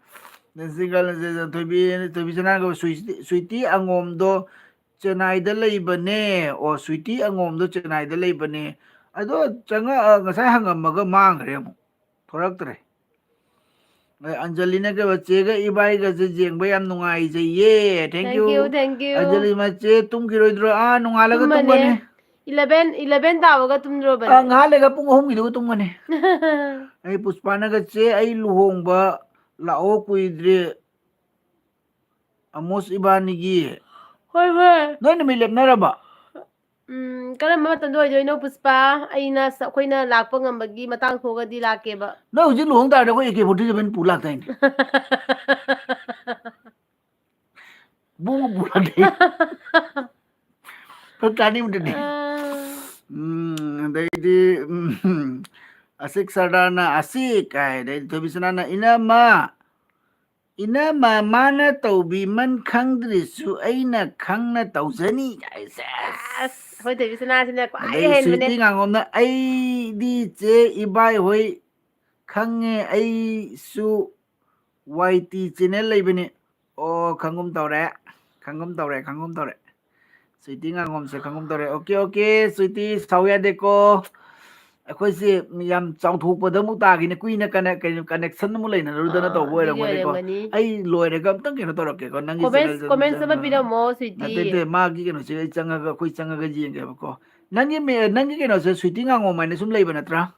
ꯅꯆꯤꯟ ꯀꯜꯂꯁꯦ, ꯊꯣꯏꯕꯤ, ꯊꯣꯏꯕꯤ ꯁꯅꯥꯒ ꯁ꯭ꯋꯤꯇꯤ, ꯁ꯭ꯋꯤꯇꯤ ꯑꯉꯣꯝꯗꯣ ꯆꯦꯟꯅꯥꯏꯗ ꯂꯩꯕꯅꯦ꯫ ꯑꯣ, ꯁ꯭ꯋꯤꯇꯤ ꯑꯉꯣꯝꯗꯣ ꯆꯦꯟꯅꯥꯏꯗ ꯂꯩꯕꯅꯦ꯫ ꯑꯗꯣ ꯆꯪꯉꯛ-, ꯉꯁꯥꯏ ꯍꯪꯉꯝꯃꯒ ꯃꯥꯡꯈ꯭ꯔꯦ ꯑꯃꯨꯛ꯫ ꯊꯣꯔꯛꯇ꯭ꯔꯦ꯫ ꯑꯦ, ꯑꯟꯖꯂꯤꯅ ꯀꯩꯕ, "ꯆꯦꯒ ꯏꯕꯥꯏꯒꯁꯦ ꯌꯦꯡꯕ ꯌꯥꯝ ꯅꯨꯡꯉꯥꯏꯖꯩꯌꯦ꯫ Thank Thank you꯫ you, thank you꯫ Anjali ꯃꯆꯦ, ꯇꯨꯝꯈꯤꯔꯣꯏꯗ꯭ꯔꯣ?" "ꯑꯥ, ꯅꯣꯡꯉꯥꯜꯂꯒ ꯇꯨꯝꯃꯅꯤ꯫ ꯇꯨꯝꯒꯅꯤ꯫ Eleven, eleven ꯇꯥꯕꯒ ꯇꯨꯝꯗ꯭ꯔꯣꯕꯅꯦ? ꯑꯥ, ꯉꯥꯏꯍꯥꯛ ꯂꯩꯒ ꯄꯨꯡ ꯑꯍꯨꯝꯒꯤꯗꯨꯒ ꯇꯨꯝꯒꯅꯤ꯫" ꯑꯩ ꯄꯨꯁꯄꯥꯅꯒ, "ꯆꯦ, ꯑꯩ ꯂꯨꯍꯣꯡꯕ ꯂꯥꯛꯑꯣ, ꯀꯨꯏꯗ꯭ꯔꯦ ꯑꯃꯣꯁ ꯏꯕꯥꯅꯤꯒꯤ꯫" ꯍꯣꯏ, ꯍꯣꯏ꯫ ꯅꯣꯏ ꯅꯨꯃꯤꯠ ꯂꯦꯞꯅꯔꯕ? ꯎꯝ, ꯀꯔꯝꯕ ꯃꯇꯝꯗ ꯑꯣꯏꯗꯣꯏꯅꯣ, ꯄꯨꯁꯄꯥ? ꯑꯩꯅ ꯁ-, ꯑꯩꯈꯣꯏꯅ ꯂꯥꯛꯄ ꯉꯝꯕꯒꯤ ꯃꯇꯥꯡ ꯊꯣꯛꯑꯒꯗꯤ ꯂꯥꯛꯀꯦꯕ꯫ ꯅꯪ ꯍꯧꯖꯤꯛ ꯂꯨꯍꯣꯡ ꯇꯥꯔꯗꯤ ꯑꯩꯈꯣꯏ AK forty seven ꯄꯨ ꯂꯥꯛꯇꯥꯏꯅꯦ꯫ ꯕꯨ ꯄꯨ ꯂꯥꯛꯇꯥꯏꯅꯦ꯫ ꯈꯔ ꯆꯥꯅꯤꯡꯕꯗꯨꯗꯤ꯫ ꯑꯥ꯫ ꯎꯝ, ꯑꯗꯩꯗꯤ, ꯎꯝ, ꯑꯁꯤꯛ ꯁꯔꯗꯥꯔꯅ "ꯑꯁꯤꯛ" ꯀꯥꯏ, ꯑꯗꯩꯗꯤ ꯊꯣꯏꯕꯤꯁꯅꯥꯅ "ꯏꯅꯝꯃ, ꯏꯅꯝꯃ, ꯃꯥꯅ ꯇꯧꯕꯤꯃꯟ ꯈꯪꯗ꯭ꯔꯤꯁꯨ ꯑꯩꯅ ꯈꯪꯅ ꯇꯧꯖꯅꯤ" ꯀꯥꯏ꯫ ꯁꯦꯁ꯫ ꯑꯁ, ꯑꯩꯈꯣꯏ ꯊꯣꯏꯕꯤꯁꯅꯥꯁꯤꯅ ꯈ꯭ꯋꯥꯏ ꯑꯗꯩ ꯍꯦꯟꯕꯅꯦ꯫ ꯁ꯭ꯋꯤꯇꯤ ꯉꯥꯉꯣꯝꯅ, "ꯑꯩꯗꯤ ꯆꯦ ꯏꯕꯥꯏ ꯍꯣꯏ ꯈꯪꯉꯦ, ꯑꯩꯁꯨ YT channel ꯂꯩꯕꯅꯤ꯫" ꯑꯣ, ꯈꯪꯒꯨꯝ ꯇꯧꯔꯦ, ꯈꯪꯒꯨꯝ ꯇꯧꯔꯦ, ꯈꯪꯒꯨꯝ ꯇꯧꯔꯦ꯫ ꯁ꯭ꯋꯤꯇꯤ ꯉꯥꯉꯣꯝꯁꯦ ꯈꯪꯒꯨꯝ ꯇꯧꯔꯦ꯫ ꯑꯣꯀꯦ, ꯑꯣꯀꯦ, ꯁ꯭ꯋꯤꯇꯤ, ꯁꯥꯎ ꯌꯥꯗꯦꯀꯣ꯫ ꯑꯩꯈꯣꯏꯁꯦ ꯌꯥꯝ ꯆꯥꯎꯊꯣꯛꯄꯗ ꯑꯃꯨꯛ ꯇꯥꯈꯤꯅꯦ, ꯀꯨꯏꯅ ꯀꯅꯦ-, ꯀꯩꯅꯣ, connection ꯑꯃꯨꯛ ꯂꯩꯅꯔꯨꯗꯅ ꯑꯥ, ꯇꯧꯕ ꯑꯗꯨꯒꯤ ꯑꯣꯏꯔꯝꯒꯅꯤꯀꯣ꯫ ꯑꯣꯏꯔꯝꯒꯅꯤ꯫ ꯑꯩ ꯂꯣꯏꯔꯒ ꯑꯝꯇꯪ ꯀꯩꯅꯣ ꯇꯧꯔꯛꯀꯦꯀꯣ, ꯅꯪꯒꯤ Comments, channelꯁꯦ ꯑꯗꯨꯝ comments ꯑꯃ ꯆꯪꯉꯒ꯫ ꯄꯤꯔꯝꯃꯣ, ꯁ꯭ꯋꯤꯇꯤ꯫ ꯅꯠꯇꯦ, ꯅꯠꯇꯦ, ꯃꯥꯒꯤ ꯀꯩꯅꯣꯁꯦ ꯑꯩ ꯆꯪꯉꯒ, ꯑꯩꯈꯣꯏ ꯆꯪꯉꯒ ꯌꯦꯡꯒꯦꯕꯀꯣ꯫ ꯅꯪꯒꯤ ꯃꯦ-, ꯅꯪꯒꯤ ꯀꯩꯅꯣꯁꯦ ꯁ꯭ꯋꯤꯇꯤ ꯉꯥꯉꯣꯝ ꯍꯥꯏꯅ ꯁꯨꯝ ꯂꯩꯕ ꯅꯠꯇ꯭ꯔꯥ?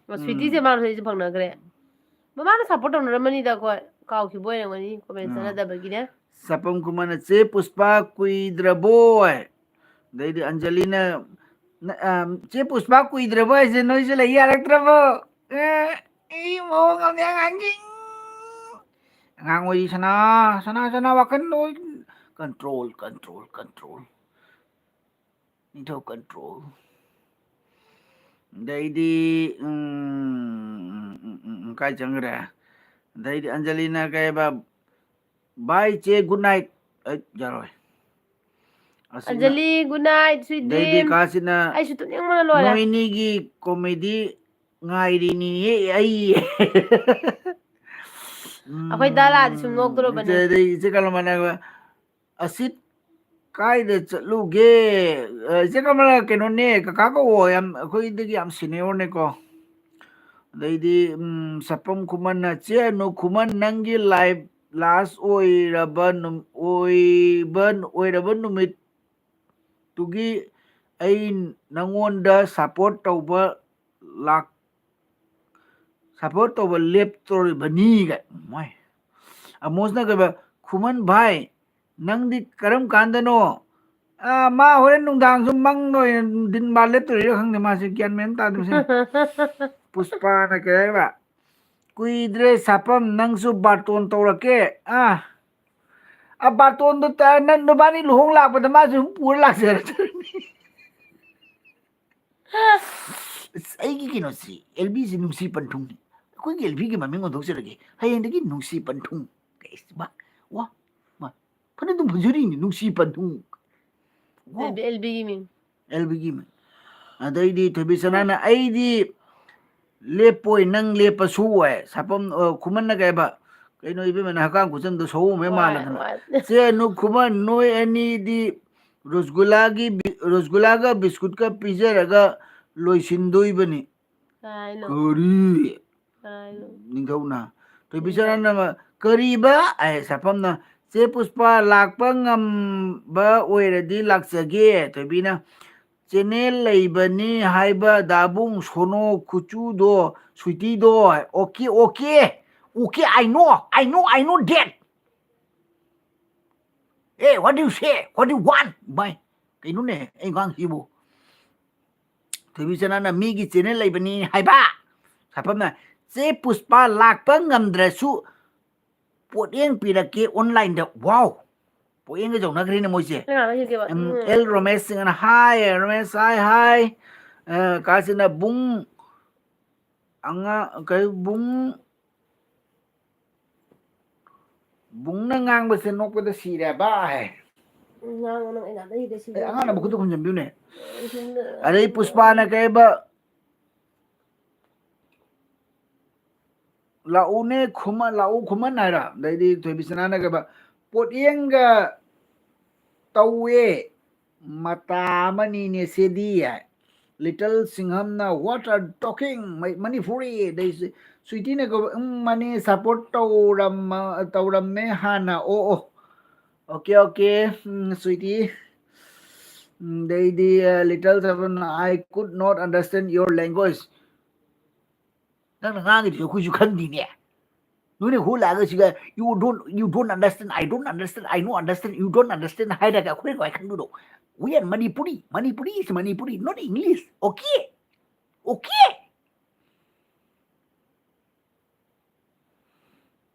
ꯑꯣ, ꯁ꯭ꯋꯤꯇꯤꯁꯦ ꯎꯝ꯫ ꯃꯥꯅ ꯍꯧꯖꯤꯛ ꯐꯪꯅꯈ꯭ꯔꯦ꯫ ꯃꯃꯥꯅ support ꯇꯧꯅꯔꯝꯃꯅꯤꯗ ꯑꯩꯈꯣꯏ꯫ ꯀꯥꯎꯈꯤꯕ ꯑꯣꯏꯔꯝꯒꯅꯤ, comment ꯑꯥ꯫ ꯆꯠꯅꯗꯕꯒꯤꯅꯦ꯫ ꯁꯥꯄꯝ ꯈꯨꯃꯟꯅ, "ꯆꯦ ꯄꯨꯁꯄꯥ ꯀꯨꯏꯗ꯭ꯔꯕꯣꯏ?" ꯑꯗꯩꯗꯤ ꯑꯟꯖꯂꯤꯅ, "ꯅ-, ꯑ, ꯆꯦ ꯄꯨꯁꯄꯥ ꯀꯨꯏꯗ꯭ꯔꯕꯣ ꯍꯥꯏꯁꯦ, ꯅꯣꯏꯁꯦ ꯂꯩ ꯌꯥꯔꯛꯇ꯭ꯔꯕꯣ?" ꯑꯦ, ꯑꯩ ꯃꯑꯣꯡ ꯑꯃꯅꯦ ꯑꯉꯥꯡꯁꯤꯡ꯫ ꯑꯉꯥꯡ ꯑꯣꯏꯔꯤ ꯁꯅꯥ, ꯁꯅꯥ, ꯁꯅꯥ, ꯋꯥꯈꯜ ꯂꯣꯏ control, control, control꯫ ꯅꯤꯡꯊꯧ control꯫ ꯑꯗꯩꯗꯤ, ꯎꯝ, ꯎꯝ, ꯎꯝ, ꯎꯝ, ꯀꯥꯏ ꯆꯪꯈ꯭ꯔꯦ? ꯑꯗꯩꯗꯤ ꯑꯟꯖꯂꯤꯅ ꯀꯩ ꯍꯥꯏꯕ? "Bye ꯆꯦ, good night"꯫ ꯑꯩ ꯌꯥꯔꯣꯏ꯫ ꯑꯁꯤꯅ ꯑꯟꯖꯂꯤ, good night, sweet ꯑꯗꯩꯗꯤ dream꯫ ꯀꯥꯁꯤꯅ ꯑꯩꯁꯨ ꯇꯨꯝꯅꯤꯡꯕꯅ ꯂꯣꯏꯔꯦ꯫ "ꯅꯣꯏꯅꯤꯒꯤ comedy ꯉꯥꯏꯔꯤꯅꯤꯅꯦ ꯑꯩ"꯫ ꯑꯩꯈꯣꯏ ꯗꯥ ꯂꯥꯛꯑꯗꯤ ꯁꯨꯝ ꯎꯝ, ꯅꯣꯛꯇꯣꯔꯕꯅꯦ꯫ ꯏꯆꯦ, ꯑꯗꯩ ꯏꯆꯦ ꯀꯂꯃꯅ, "ꯑꯁꯤꯠ ꯀꯥꯏꯗ ꯆꯠꯂꯨꯒꯦ?" ꯑ, ꯏꯆꯦ ꯀꯃꯂꯥ, ꯀꯩꯅꯣꯅꯦ, ꯀꯀꯥ ꯀꯧꯋꯣ, ꯌꯥꯝ, ꯑꯩꯈꯣꯏꯗꯒꯤ ꯌꯥꯝ seniorꯅꯦꯀꯣ꯫ ꯑꯗꯩꯗꯤ, ꯎꯝ, ꯁꯥꯄꯝ ꯈꯨꯃꯟꯅ, "ꯆꯦ ꯑꯅꯨ ꯈꯨꯃꯟ, ꯅꯪꯒꯤ live last ꯑꯣꯏꯔꯕ ꯅꯨꯝ-, ꯑꯣꯏꯕ, ꯑꯣꯏꯔꯕ ꯅꯨꯃꯤꯠꯇꯨꯒꯤ ꯑꯩ ꯅꯪꯉꯣꯟꯗ support ꯇꯧꯕ ꯂꯥꯛ-, support ꯇꯧꯕ ꯂꯦꯞꯇꯣꯔꯤꯕꯅꯤ" ꯀꯥꯏ꯫ ꯃꯣꯏ ꯑꯃꯣꯁꯅ ꯀꯩꯕ, "ꯈꯨꯃꯟ ꯚꯥꯏ, ꯅꯪꯗꯤ ꯀꯔꯝ ꯀꯥꯟꯗꯅꯣ?" ꯑꯥ, ꯃꯥ ꯍꯣꯔꯦꯟ ꯅꯨꯡꯗꯥꯡꯁꯨ ꯃꯪꯗ ꯑꯣꯏꯅ ꯅꯨꯡꯊꯤꯟ ꯃꯥ ꯂꯦꯞꯇꯣꯔꯤꯔꯥ ꯈꯪꯗꯦ, ꯃꯥꯁꯦ ꯒ꯭ꯌꯥꯟ ꯃꯦꯟ ꯑꯃ ꯇꯥꯗꯦ ꯃꯁꯤ꯫ ꯄꯨꯁꯄꯥꯅ ꯀꯩ ꯍꯥꯏꯕ? "ꯀꯨꯏꯗ꯭ꯔꯦ ꯁꯥꯄꯝ, ꯅꯪꯁꯨ ꯕꯥꯔꯇꯣꯟ ꯇꯧꯔꯛꯀꯦ"꯫ ꯑꯥ, ꯑ, ꯕꯥꯔꯇꯣꯟꯗꯣ ꯇ-, ꯅꯪ ꯅꯕꯥꯅꯤ ꯂꯨꯍꯣꯡ ꯂꯥꯛꯄꯗ ꯃꯥꯁꯨ ꯑꯗꯨꯝ ꯄꯨꯔ ꯂꯥꯛꯆꯔꯁꯅꯤ꯫ ꯑꯁ, ꯑꯩꯒꯤ ꯀꯩꯅꯣꯁꯤ, ꯑꯦꯜ ꯕꯤꯁꯤ ꯅꯨꯡꯁꯤ ꯄꯟꯊꯨꯡꯅꯤ꯫ ꯑꯩꯈꯣꯏꯒꯤ ꯑꯦꯜ ꯕꯤꯒꯤ ꯃꯃꯤꯡ ꯑꯣꯟꯊꯣꯛꯆꯔꯒꯦ꯫ ꯍꯌꯦꯡꯗꯒꯤ ꯅꯨꯡꯁꯤ ꯄꯟꯊꯨꯡ꯫ ꯑꯩꯁ, ꯃꯥ, ꯋꯥ, ꯃꯥ, ꯐꯅ ꯑꯗꯨꯝ ꯐꯖꯔꯤꯅꯤ, ꯅꯨꯡꯁꯤ ꯄꯟꯊꯨꯡ꯫ ꯋꯥ꯫ ꯑꯦꯜ ꯕꯤ, ꯑꯦꯜ ꯕꯤꯒꯤ ꯃꯤꯡ꯫ ꯑꯦꯜ ꯕꯤꯒꯤ ꯃꯤꯡ꯫ ꯑꯗꯩꯗꯤ ꯊꯣꯏꯕꯤ ꯁꯅꯥꯅ, "ꯑꯩꯗꯤ ꯂꯦꯞꯄꯣꯏ, ꯅꯪ ꯂꯦꯞꯄꯁꯨ" ꯑꯣꯏ꯫ ꯁꯥꯄꯝ, ꯑ, ꯈꯨꯃꯟꯅ ꯀꯩ ꯍꯥꯏꯕ? ꯀꯩꯅꯣ ꯏꯕꯦꯝꯃ, ꯅꯪ ꯍꯛꯀꯥꯝ ꯈꯨꯆꯟꯗꯣ ꯁꯑꯣꯝ ꯍꯦꯛ ꯍꯣꯏ, ꯃꯥꯜꯂꯗꯅ꯫ ꯍꯣꯏ꯫ "ꯆꯦ ꯑꯅꯨ ꯈꯨꯃꯟ, ꯅꯣꯏ ꯑꯅꯤꯗꯤ ꯔꯣꯁꯒꯨꯂꯥꯒꯤ ꯕꯤ-, ꯔꯣꯁꯒꯨꯂꯥꯒ ꯕꯤꯁꯀꯨꯠꯀ ꯄꯤꯖꯔꯒ ꯂꯣꯏꯁꯤꯟꯗꯣꯏꯕꯅꯤ"꯫ ꯀꯥꯏꯅꯣ? ꯀꯔꯤ? ꯀꯥꯏꯅꯣ? ꯅꯤꯡꯊꯧꯅ꯫ ꯊꯣꯏꯕꯤ ꯅꯤꯡꯊꯧ꯫ ꯁꯅꯥꯅ ꯑꯃ, "ꯀꯔꯤꯕ?" ꯑꯦ, ꯁꯥꯐꯝꯅ, "ꯆꯦ ꯄꯨꯁꯄꯥ ꯂꯥꯛꯄ ꯉꯝꯕ ꯑꯣꯏꯔꯗꯤ ꯂꯥꯛꯆꯒꯦ"꯫ ꯊꯣꯏꯕꯤꯅ, "ꯆꯦꯅꯦꯜ ꯂꯩꯕꯅꯤ ꯍꯥꯏꯕ ꯗꯥꯕꯨꯡ ꯁꯣꯅꯣ ꯈꯨꯆꯨꯗꯣ, ꯁ꯭ꯋꯤꯇꯤꯗꯣ"꯫ Okay, okay. Okay, I know, I know, I know that. Hey, what do you say? What do you want? ꯚꯥꯏ, ꯀꯩꯅꯣꯅꯦ ꯑꯩ ꯉꯥꯡꯁꯤꯕꯨ? ꯊꯣꯏꯕꯤ ꯆꯅꯥꯅ ꯃꯤꯒꯤ ꯆꯦꯅꯦꯜ ꯂꯩꯕꯅꯤ ꯍꯥꯏꯕ꯫ ꯁꯥꯐꯝꯅ, "ꯆꯦ ꯄꯨꯁꯄꯥ ꯂꯥꯛꯄ ꯉꯝꯗ꯭ꯔꯁꯨ ꯄꯣꯠꯌꯦꯡ ꯄꯤꯔꯛꯀꯦ ꯑꯣꯟꯂꯥꯏꯟꯗ꯫" ꯋꯥꯎ! ꯄꯣꯠꯌꯦꯡꯒ ꯌꯧꯅꯈ꯭ꯔꯦꯅꯦ ꯃꯣꯏꯁꯦ꯫ ꯀꯅꯥꯅꯣ ꯍꯧꯖꯤꯛꯀꯤꯕ? ꯎꯝ, ꯎꯝ꯫ ꯑꯦꯜ ꯔꯣꯃꯦꯁ ꯁꯤꯡꯅ, "ꯍꯥꯏ ꯔꯣꯃꯦꯁ, ꯍꯥꯏ, ꯍꯥꯏ꯫ ꯑ, ꯀꯥꯁꯤꯅ ꯕꯨꯡ ꯑꯉꯥꯡ, ꯀꯩ, ꯕꯨꯡ ꯕꯨꯡꯅ ꯉꯥꯡꯕꯁꯦ ꯅꯣꯛꯄꯗ ꯁꯤꯔꯦꯕ ꯍꯥꯏ꯫ ꯉꯥꯡꯉꯣ ꯅꯪ, ꯑꯩꯅ ꯑꯗꯩꯗ ꯁꯤꯔꯦ꯫ ꯑꯦ, ꯑꯉꯥꯡꯅ ꯃꯈꯨꯠꯇ ꯈꯨꯝꯖꯟꯕꯤꯌꯨꯅꯦ꯫ ꯈꯨꯝꯖꯟꯕ-, ꯑꯗꯩ ꯄꯨꯁꯄꯥꯅ ꯀꯩꯕ, "ꯂꯥꯛꯎꯅꯦ ꯈꯨꯃꯟ, ꯂꯥꯛꯎ ꯈꯨꯃꯟ" ꯍꯥꯏꯔ? ꯑꯗꯩꯗꯤ ꯊꯣꯏꯕꯤꯁꯅꯥꯅ ꯀꯩꯕ, "ꯄꯣꯠꯌꯦꯡꯒ ꯇꯧꯋꯦ, ꯃꯇꯥ ꯑꯃꯅꯤꯅꯦ ꯁꯤꯗꯤ" ꯍꯥꯏ꯫ ꯂꯤꯇꯜ ꯁꯤꯡꯍꯝꯅ, "What are talking? ꯃꯩ-, ꯃꯅꯤꯄꯨꯔꯤ?" ꯑꯗꯩ ꯁꯨ-, ꯁ꯭ꯋꯤꯇꯤꯅ ꯀꯧꯕ, "ꯎꯝ, ꯃꯥꯅꯦ, ꯁꯞꯄꯣꯔꯠ ꯇꯧꯔꯝꯃ-, ꯇꯧꯔꯝꯃꯦ ꯍꯥꯟꯅ꯫ ꯑꯣ, ꯑꯣ꯫ Okay, okay. Um, sweetie." ꯎꯝ, ꯑꯗꯩꯗꯤ, ꯑ, ꯂꯤꯇꯜ ꯁꯤꯡꯍꯝꯅ, "I could not understand your language." ꯅꯪꯅ ꯉꯥꯡꯉꯤꯗꯨꯁꯨ ꯑꯩꯈꯣꯏꯁꯨ ꯈꯪꯗꯦꯅꯦ꯫ ꯅꯣꯏꯅ ꯍꯨ ꯂꯥꯛꯑꯒ ꯁꯤꯒ, "You don't, you don't understand, I don't understand, I no understand, you don't understand" ꯍꯥꯏꯔꯒ ꯑꯩꯈꯣꯏꯅ ꯀꯃꯥꯏꯅ ꯈꯪꯗꯣꯏꯅꯣ? We are Manipuri, Manipuri is Manipuri, not English. Okay? Okay?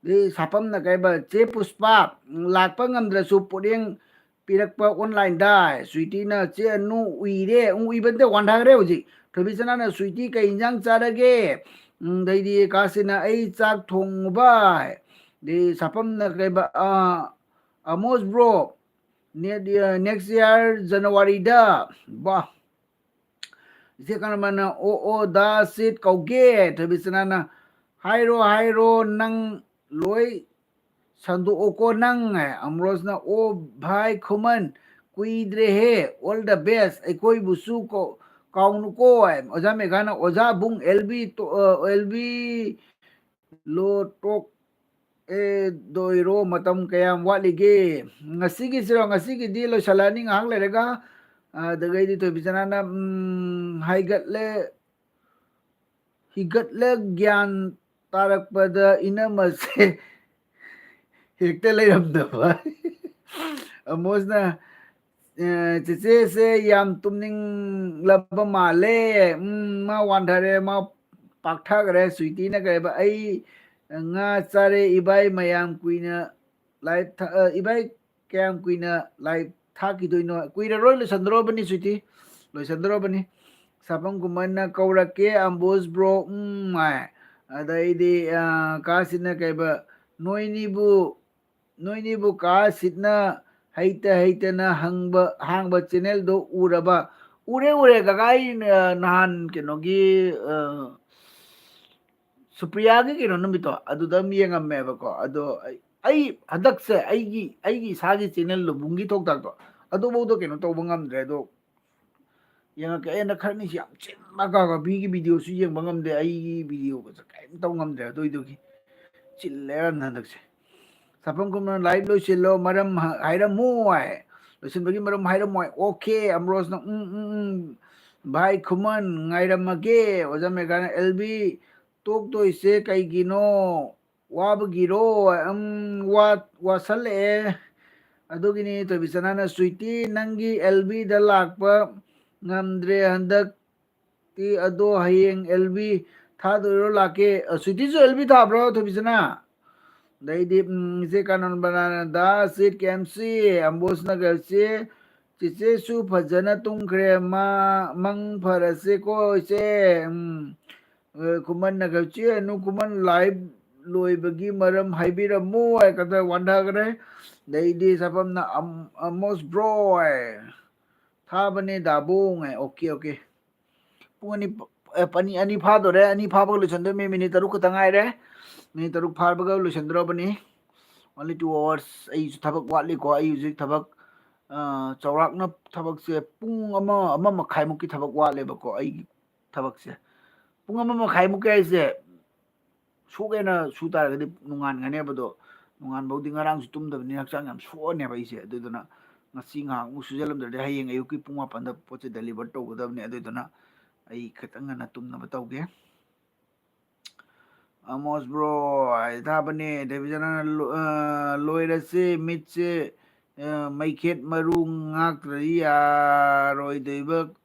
ꯑꯗꯩ ꯁꯥꯄꯝꯅ ꯀꯩꯕ, "ꯆꯦ ꯄꯨꯁꯄꯥ, ꯂꯥꯛꯄ ꯉꯝꯗ꯭ꯔꯁꯨ ꯄꯣꯠꯌꯦꯡ ꯄꯤꯔꯛꯄ ꯑꯣꯟꯂꯥꯏꯟꯗ"꯫ ꯁ꯭ꯋꯤꯇꯤꯅ, "ꯆꯦ ꯑꯅꯨ ꯎꯏꯔꯦ", ꯑꯃꯨꯛ ꯎꯏꯕ ꯅꯠꯇꯦ, ꯋꯥꯟꯊꯈ꯭ꯔꯦ ꯍꯧꯖꯤꯛ꯫ ꯊꯣꯏꯕꯤꯆꯅꯥꯅ, "ꯁ꯭ꯋꯤꯇꯤ, ꯀꯩ ꯏꯟꯖꯥꯡ ꯆꯥꯔꯒꯦ?" ꯎꯝ, ꯑꯗꯩꯗꯤ ꯀꯥꯁꯤꯅ, "ꯑꯩ ꯆꯥꯛ ꯊꯣꯡꯉꯨꯕ"꯫ ꯑꯗꯩ ꯁꯥꯄꯝꯅ ꯀꯩꯕ, ꯑ, "ꯑꯃꯣꯁ ꯕ꯭ꯔꯣ, ꯅꯦ-, ꯑ, ꯅꯦꯛꯁ ꯏꯌꯥꯔ ꯖꯅꯋꯥꯔꯤꯗ"꯫ ꯕꯥ꯫ ꯏꯆꯦ ꯀꯔꯃꯅ, "ꯑꯣ, ꯑꯣ, ꯗꯥ ꯁꯤꯠ ꯀꯧꯒꯦ"꯫ ꯊꯣꯏꯕꯤꯆꯅꯥꯅ, "ꯍꯥꯏꯔꯣ, ꯍꯥꯏꯔꯣ, ꯅꯪ ꯂꯣꯏ ꯁꯟꯗꯣꯛꯑꯣꯀꯣ ꯅꯪ", ꯍꯥꯏ꯫ ꯑꯃꯔꯣꯁꯅ, "ꯑꯣ ꯚꯥꯏ ꯈꯨꯃꯟ, ꯀꯨꯏꯗ꯭ꯔꯦꯍꯦ, all the best, ꯑꯩꯈꯣꯏꯕꯨꯁꯨ ꯀꯧ-, ꯀꯥꯎꯅꯨꯀꯣ", ꯍꯥꯏ꯫ ꯑꯣꯖꯥ ꯃꯦꯘꯥꯅ, "ꯑꯣꯖꯥ ꯕꯨꯡ ꯑꯦꯜ ꯕꯤ ꯇꯣ-, ꯑ, ꯑꯦꯜ ꯕꯤ ꯂꯣ ꯇꯣꯛ ꯑꯦ ꯗꯣꯏꯔꯣ, ꯃꯇꯝ ꯀꯌꯥꯝ ꯋꯥꯠꯂꯤꯒꯦ?" ꯉꯁꯤꯒꯤꯁꯤꯔꯣ? ꯉꯁꯤꯒꯤꯗꯤ ꯂꯣꯏꯁꯤꯜꯂꯛꯑꯅꯤ ꯉꯥꯏꯍꯥꯛ ꯂꯩꯔꯒ꯫ ꯑꯗꯨꯗꯒꯤꯗꯤ ꯊꯣꯏꯕꯤꯆꯅꯥꯅ, ꯎꯝ, ꯍꯥꯏꯒꯠꯂꯦ, ꯍꯤꯒꯠꯂꯦ ꯒ꯭ꯌꯥꯟ ꯇꯥꯔꯛꯄꯗ ꯏꯅꯝꯃꯁꯦ ꯍꯦꯛꯇ ꯂꯩꯔꯝꯗꯕ꯫ ꯑꯃꯣꯁꯅ, "ꯑꯦ, ꯆꯦꯆꯦꯁꯦ ꯌꯥꯝ ꯇꯨꯝꯅꯤꯡꯂꯕ ꯃꯥꯜꯂꯦ꯫ ꯎꯝ, ꯃꯥ ꯋꯥꯟꯊꯔꯦ, ꯃꯥ ꯄꯥꯛꯊꯈ꯭ꯔꯦ꯫" ꯁ꯭ꯋꯤꯇꯤꯅ ꯀꯩꯕ, "ꯑꯩ ꯉꯥ ꯆꯥꯔꯦ ꯏꯕꯥꯏ, ꯃꯌꯥꯝ ꯀꯨꯏꯅ ꯂꯥꯏꯞ ꯊꯥ-, ꯑ, ꯏꯕꯥꯏ, ꯀꯌꯥꯝ ꯀꯨꯏꯅ ꯂꯥꯏꯞ ꯊꯥꯈꯤꯗꯣꯏꯅꯣ?" ꯀꯨꯏꯔꯔꯣꯏ, ꯂꯣꯏꯁꯟꯗꯣꯔꯕꯅꯤ ꯁ꯭ꯋꯤꯇꯤ, ꯂꯣꯏꯁꯟꯗꯣꯔꯕꯅꯤ꯫ ꯁꯥꯄꯝ ꯀꯨꯃꯟꯅ, "ꯀꯧꯔꯛꯀꯦ ꯑꯝꯕꯣꯁ ꯕ꯭ꯔꯣ, ꯎꯝ" ꯍꯥꯏ꯫ ꯑꯗꯩꯗꯤ, ꯑ, ꯀꯥꯁꯤꯅ ꯀꯩꯕ, "ꯅꯣꯏꯅꯤꯕꯨ, ꯅꯣꯏꯅꯤꯕꯨ ꯀꯥꯁꯤꯠꯅ ꯍꯩꯇ ꯍꯩꯇꯅ ꯍꯪꯕ, ꯍꯥꯡꯕ ꯆꯦꯅꯦꯜꯗꯣ ꯎꯔꯕ?" ꯎꯔꯦ, ꯎꯔꯦ ꯀꯀꯥ, ꯑꯩ, ꯑ, ꯅꯍꯥꯟ ꯀꯩꯅꯣꯒꯤ, ꯑ, ꯁꯨꯄ꯭ꯔꯤꯌꯥꯒꯤ ꯀꯩꯅꯣ ꯅꯨꯃꯤꯠꯇꯣ ꯑꯗꯨꯗ ꯑꯃ ꯌꯦꯡꯉꯝꯃꯦꯕꯀꯣ꯫ ꯑꯗꯣ ꯑꯩ, ꯑꯩ ꯍꯟꯗꯛꯁꯦ ꯑꯩꯒꯤ, ꯑꯩꯒꯤ ꯏꯁꯥꯒꯤ ꯆꯦꯅꯦꯜ ꯂꯨꯕꯨꯡꯒꯤ ꯊꯣꯛꯇꯥꯛꯇꯣ ꯑꯗꯨꯐꯧꯗ ꯀꯩꯅꯣ ꯇꯧꯕ ꯉꯝꯗ꯭ꯔꯦ꯫ ꯑꯗꯣ ꯌꯦꯡꯉꯛꯀꯦ꯫ ꯑꯩꯅ ꯈꯔꯅꯤꯁꯤ ꯌꯥꯝ ꯆꯤꯟꯕ ꯀꯥꯕ, ꯃꯤꯒꯤ ꯚꯤꯗꯤꯑꯣꯁꯨ ꯌꯦꯡꯕ ꯉꯝꯗꯦ, ꯑꯩꯒꯤ ꯚꯤꯗꯤꯑꯣꯒꯁꯦ ꯀꯔꯤꯝ ꯇꯧ ꯉꯝꯗ꯭ꯔꯦ꯫ ꯑꯗꯨꯏꯗꯨꯒꯤ ꯆꯤꯜꯂꯦ ꯌꯥꯝꯅ ꯍꯟꯗꯛꯁꯦ꯫ ꯁꯥꯐꯝ ꯀꯨꯝꯅ ꯂꯥꯏꯚ ꯂꯣꯏꯁꯤꯜꯂꯣ, ꯃꯔꯝ ꯍ-, ꯍꯥꯏꯔꯝꯃꯣ ꯍꯥꯏ꯫ ꯂꯣꯏꯁꯤꯟꯕꯒꯤ ꯃꯔꯝ ꯍꯥꯏꯔꯝꯃꯣ ꯍꯥꯏ꯫ ꯑꯣꯀꯦ, ꯑꯝꯕ꯭ꯔꯣꯁꯅ, "ꯎꯝ, ꯎꯝ, ꯎꯝ, ꯚꯥꯏ ꯈꯨꯃꯟ, ꯉꯥꯏꯔꯝꯃꯒꯦ꯫" ꯑꯣꯖꯥ ꯃꯦꯒꯥꯅ, "ꯑꯦꯜ ꯕꯤ ꯇꯣꯛꯇꯣꯏꯁꯦ ꯀꯩꯒꯤꯅꯣ? ꯋꯥꯕꯒꯤꯔꯣ?" ꯎꯝ, ꯋꯥ-, ꯋꯥꯁꯜꯂꯛꯑꯦ꯫ ꯑꯗꯨꯒꯤꯅꯤ ꯊꯣꯏꯕꯤꯆꯅꯥꯅ, "ꯁ꯭ꯋꯤꯇꯤ, ꯅꯪꯒꯤ ꯑꯦꯜ ꯕꯤꯗ ꯂꯥꯛꯄ ꯉꯝꯗ꯭ꯔꯦ ꯍꯟꯗꯛ ꯇꯤ꯫ ꯑꯗꯣ ꯍꯌꯦꯡ ꯑꯦꯜ ꯕꯤ ꯊꯥꯗꯣꯏꯔꯣ? ꯂꯥꯛꯀꯦ꯫" ꯑ, ꯁ꯭ꯋꯤꯇꯤꯁꯨ ꯑꯦꯜ ꯕꯤ ꯊꯥꯕ꯭ꯔꯣ, ꯊꯣꯏꯕꯤꯆꯅꯥ? ꯑꯗꯩꯗꯤ, ꯎꯝ, ꯏꯆꯦ ꯀꯥꯅꯣꯟ ꯕꯅꯥꯅ, "ꯗꯥ ꯁꯤꯠ ꯀꯦ ꯑꯦꯝ ꯁꯤ, ꯑꯝꯕꯣꯁꯅꯒꯔ ꯆꯦ, ꯆꯦꯆꯦꯁꯨ ꯐꯖꯅ ꯇꯨꯝꯈ꯭ꯔꯦ, ꯃꯥ ꯃꯪ ꯐꯔꯁꯦꯀꯣ ꯏꯆꯦ꯫" ꯎꯝ, ꯑ, ꯈꯨꯃꯟꯅꯒꯔ ꯆꯦ, ꯑꯅꯨ ꯈꯨꯃꯟ ꯂꯥꯏꯚ ꯂꯣꯏꯕꯒꯤ ꯃꯔꯝ ꯍꯥꯏꯕꯤꯔꯝꯃꯨ ꯍꯥꯏ ꯀꯗ ꯋꯥꯟꯊꯈ꯭ꯔꯦ꯫ ꯑꯗꯩꯗꯤ ꯁꯥꯐꯝꯅ, "ꯑꯝ-, ꯑꯃꯣꯁ ꯕ꯭ꯔꯣ" ꯍꯥꯏ꯫ "ꯊꯥꯕꯅꯦ ꯗꯥꯕꯣꯡ" ꯍꯥꯏ꯫ Okay, okay. ꯄꯨꯡ ꯑꯅꯤ, ꯑꯦ, ꯑꯅꯤ, ꯑꯅꯤ ꯐꯥꯗꯣꯔꯦ꯫ ꯑꯅꯤ ꯐꯥꯕꯒ ꯂꯣꯏꯁꯟꯗꯣꯏꯃꯤ꯫ ꯃꯤꯅꯤꯠ ꯇꯔꯨꯛ ꯈꯛꯇ ꯉꯥꯏꯔꯦ꯫ ꯃꯤꯅꯤꯠ ꯇꯔꯨꯛ ꯐꯥꯕꯒ ꯂꯣꯏꯁꯟꯗꯣꯔꯕꯅꯤ꯫ Only two hours꯫ ꯑꯩꯁꯨ ꯊꯕꯛ ꯋꯥꯠꯂꯤꯀꯣ꯫ ꯑꯩ ꯍꯧꯖꯤꯛ ꯊꯕꯛ, ꯑ, ꯆꯥꯎꯔꯥꯛꯅ ꯊꯕꯛꯁꯦ ꯄꯨꯡ ꯑꯃ, ꯑꯃ ꯃꯈꯥꯏꯃꯨꯛꯀꯤ ꯊꯕꯛ ꯋꯥꯠꯂꯦꯕꯀꯣ꯫ ꯑꯩꯒꯤ ꯊꯕꯛꯁꯦ ꯄꯨꯡ ꯑꯃ ꯃꯈꯥꯏꯃꯨꯛꯀꯤ ꯍꯥꯏꯁꯦ ꯁꯨꯛ ꯍꯦꯟꯅ ꯁꯨ ꯇꯥꯔꯒꯗꯤ ꯅꯣꯡꯉꯥꯟꯒꯅꯦꯕ꯫ ꯑꯗꯣ ꯅꯣꯡꯉꯥꯟꯐꯧꯗꯤ, ꯉꯔꯥꯡꯁꯨ ꯇꯨꯝꯗꯕꯅꯤꯅ ꯍꯛꯆꯥꯡ ꯌꯥꯝ ꯁꯣꯛꯑꯅꯦꯕ ꯑꯩꯁꯦ꯫ ꯑꯗꯨꯗꯨꯅ ꯉꯁꯤ ꯉꯥꯏꯍꯥꯛꯃꯨꯛ ꯁꯨꯖꯜꯂꯝꯗ꯭ꯔꯗꯤ ꯍꯌꯦꯡ ꯑꯌꯨꯛꯀꯤ ꯄꯨꯡ ꯃꯥꯄꯟꯗ ꯄꯣꯠꯁꯦ deliver ꯇꯧꯒꯗꯕꯅꯦ꯫ ꯑꯗꯨꯗꯨꯅ ꯑꯩ ꯈꯤꯇꯪ ꯉꯟꯅ ꯇꯨꯝꯅꯕ ꯇꯧꯒꯦ꯫ ꯑꯃꯣꯁ ꯕ꯭ꯔꯣ ꯍꯥꯏ ꯊꯥꯕꯅꯦ꯫ ꯗꯦꯕꯤꯆꯅꯅ ꯂꯣ-, ꯑ, ꯂꯣꯏꯔꯁꯦ, ꯃꯤꯠꯁꯦ, ꯑ, ꯃꯩꯈꯦꯠ ꯃꯔꯨ ꯉꯥꯛꯇ꯭ꯔꯗꯤ ꯌꯥꯔꯣꯏꯗꯣꯏꯕ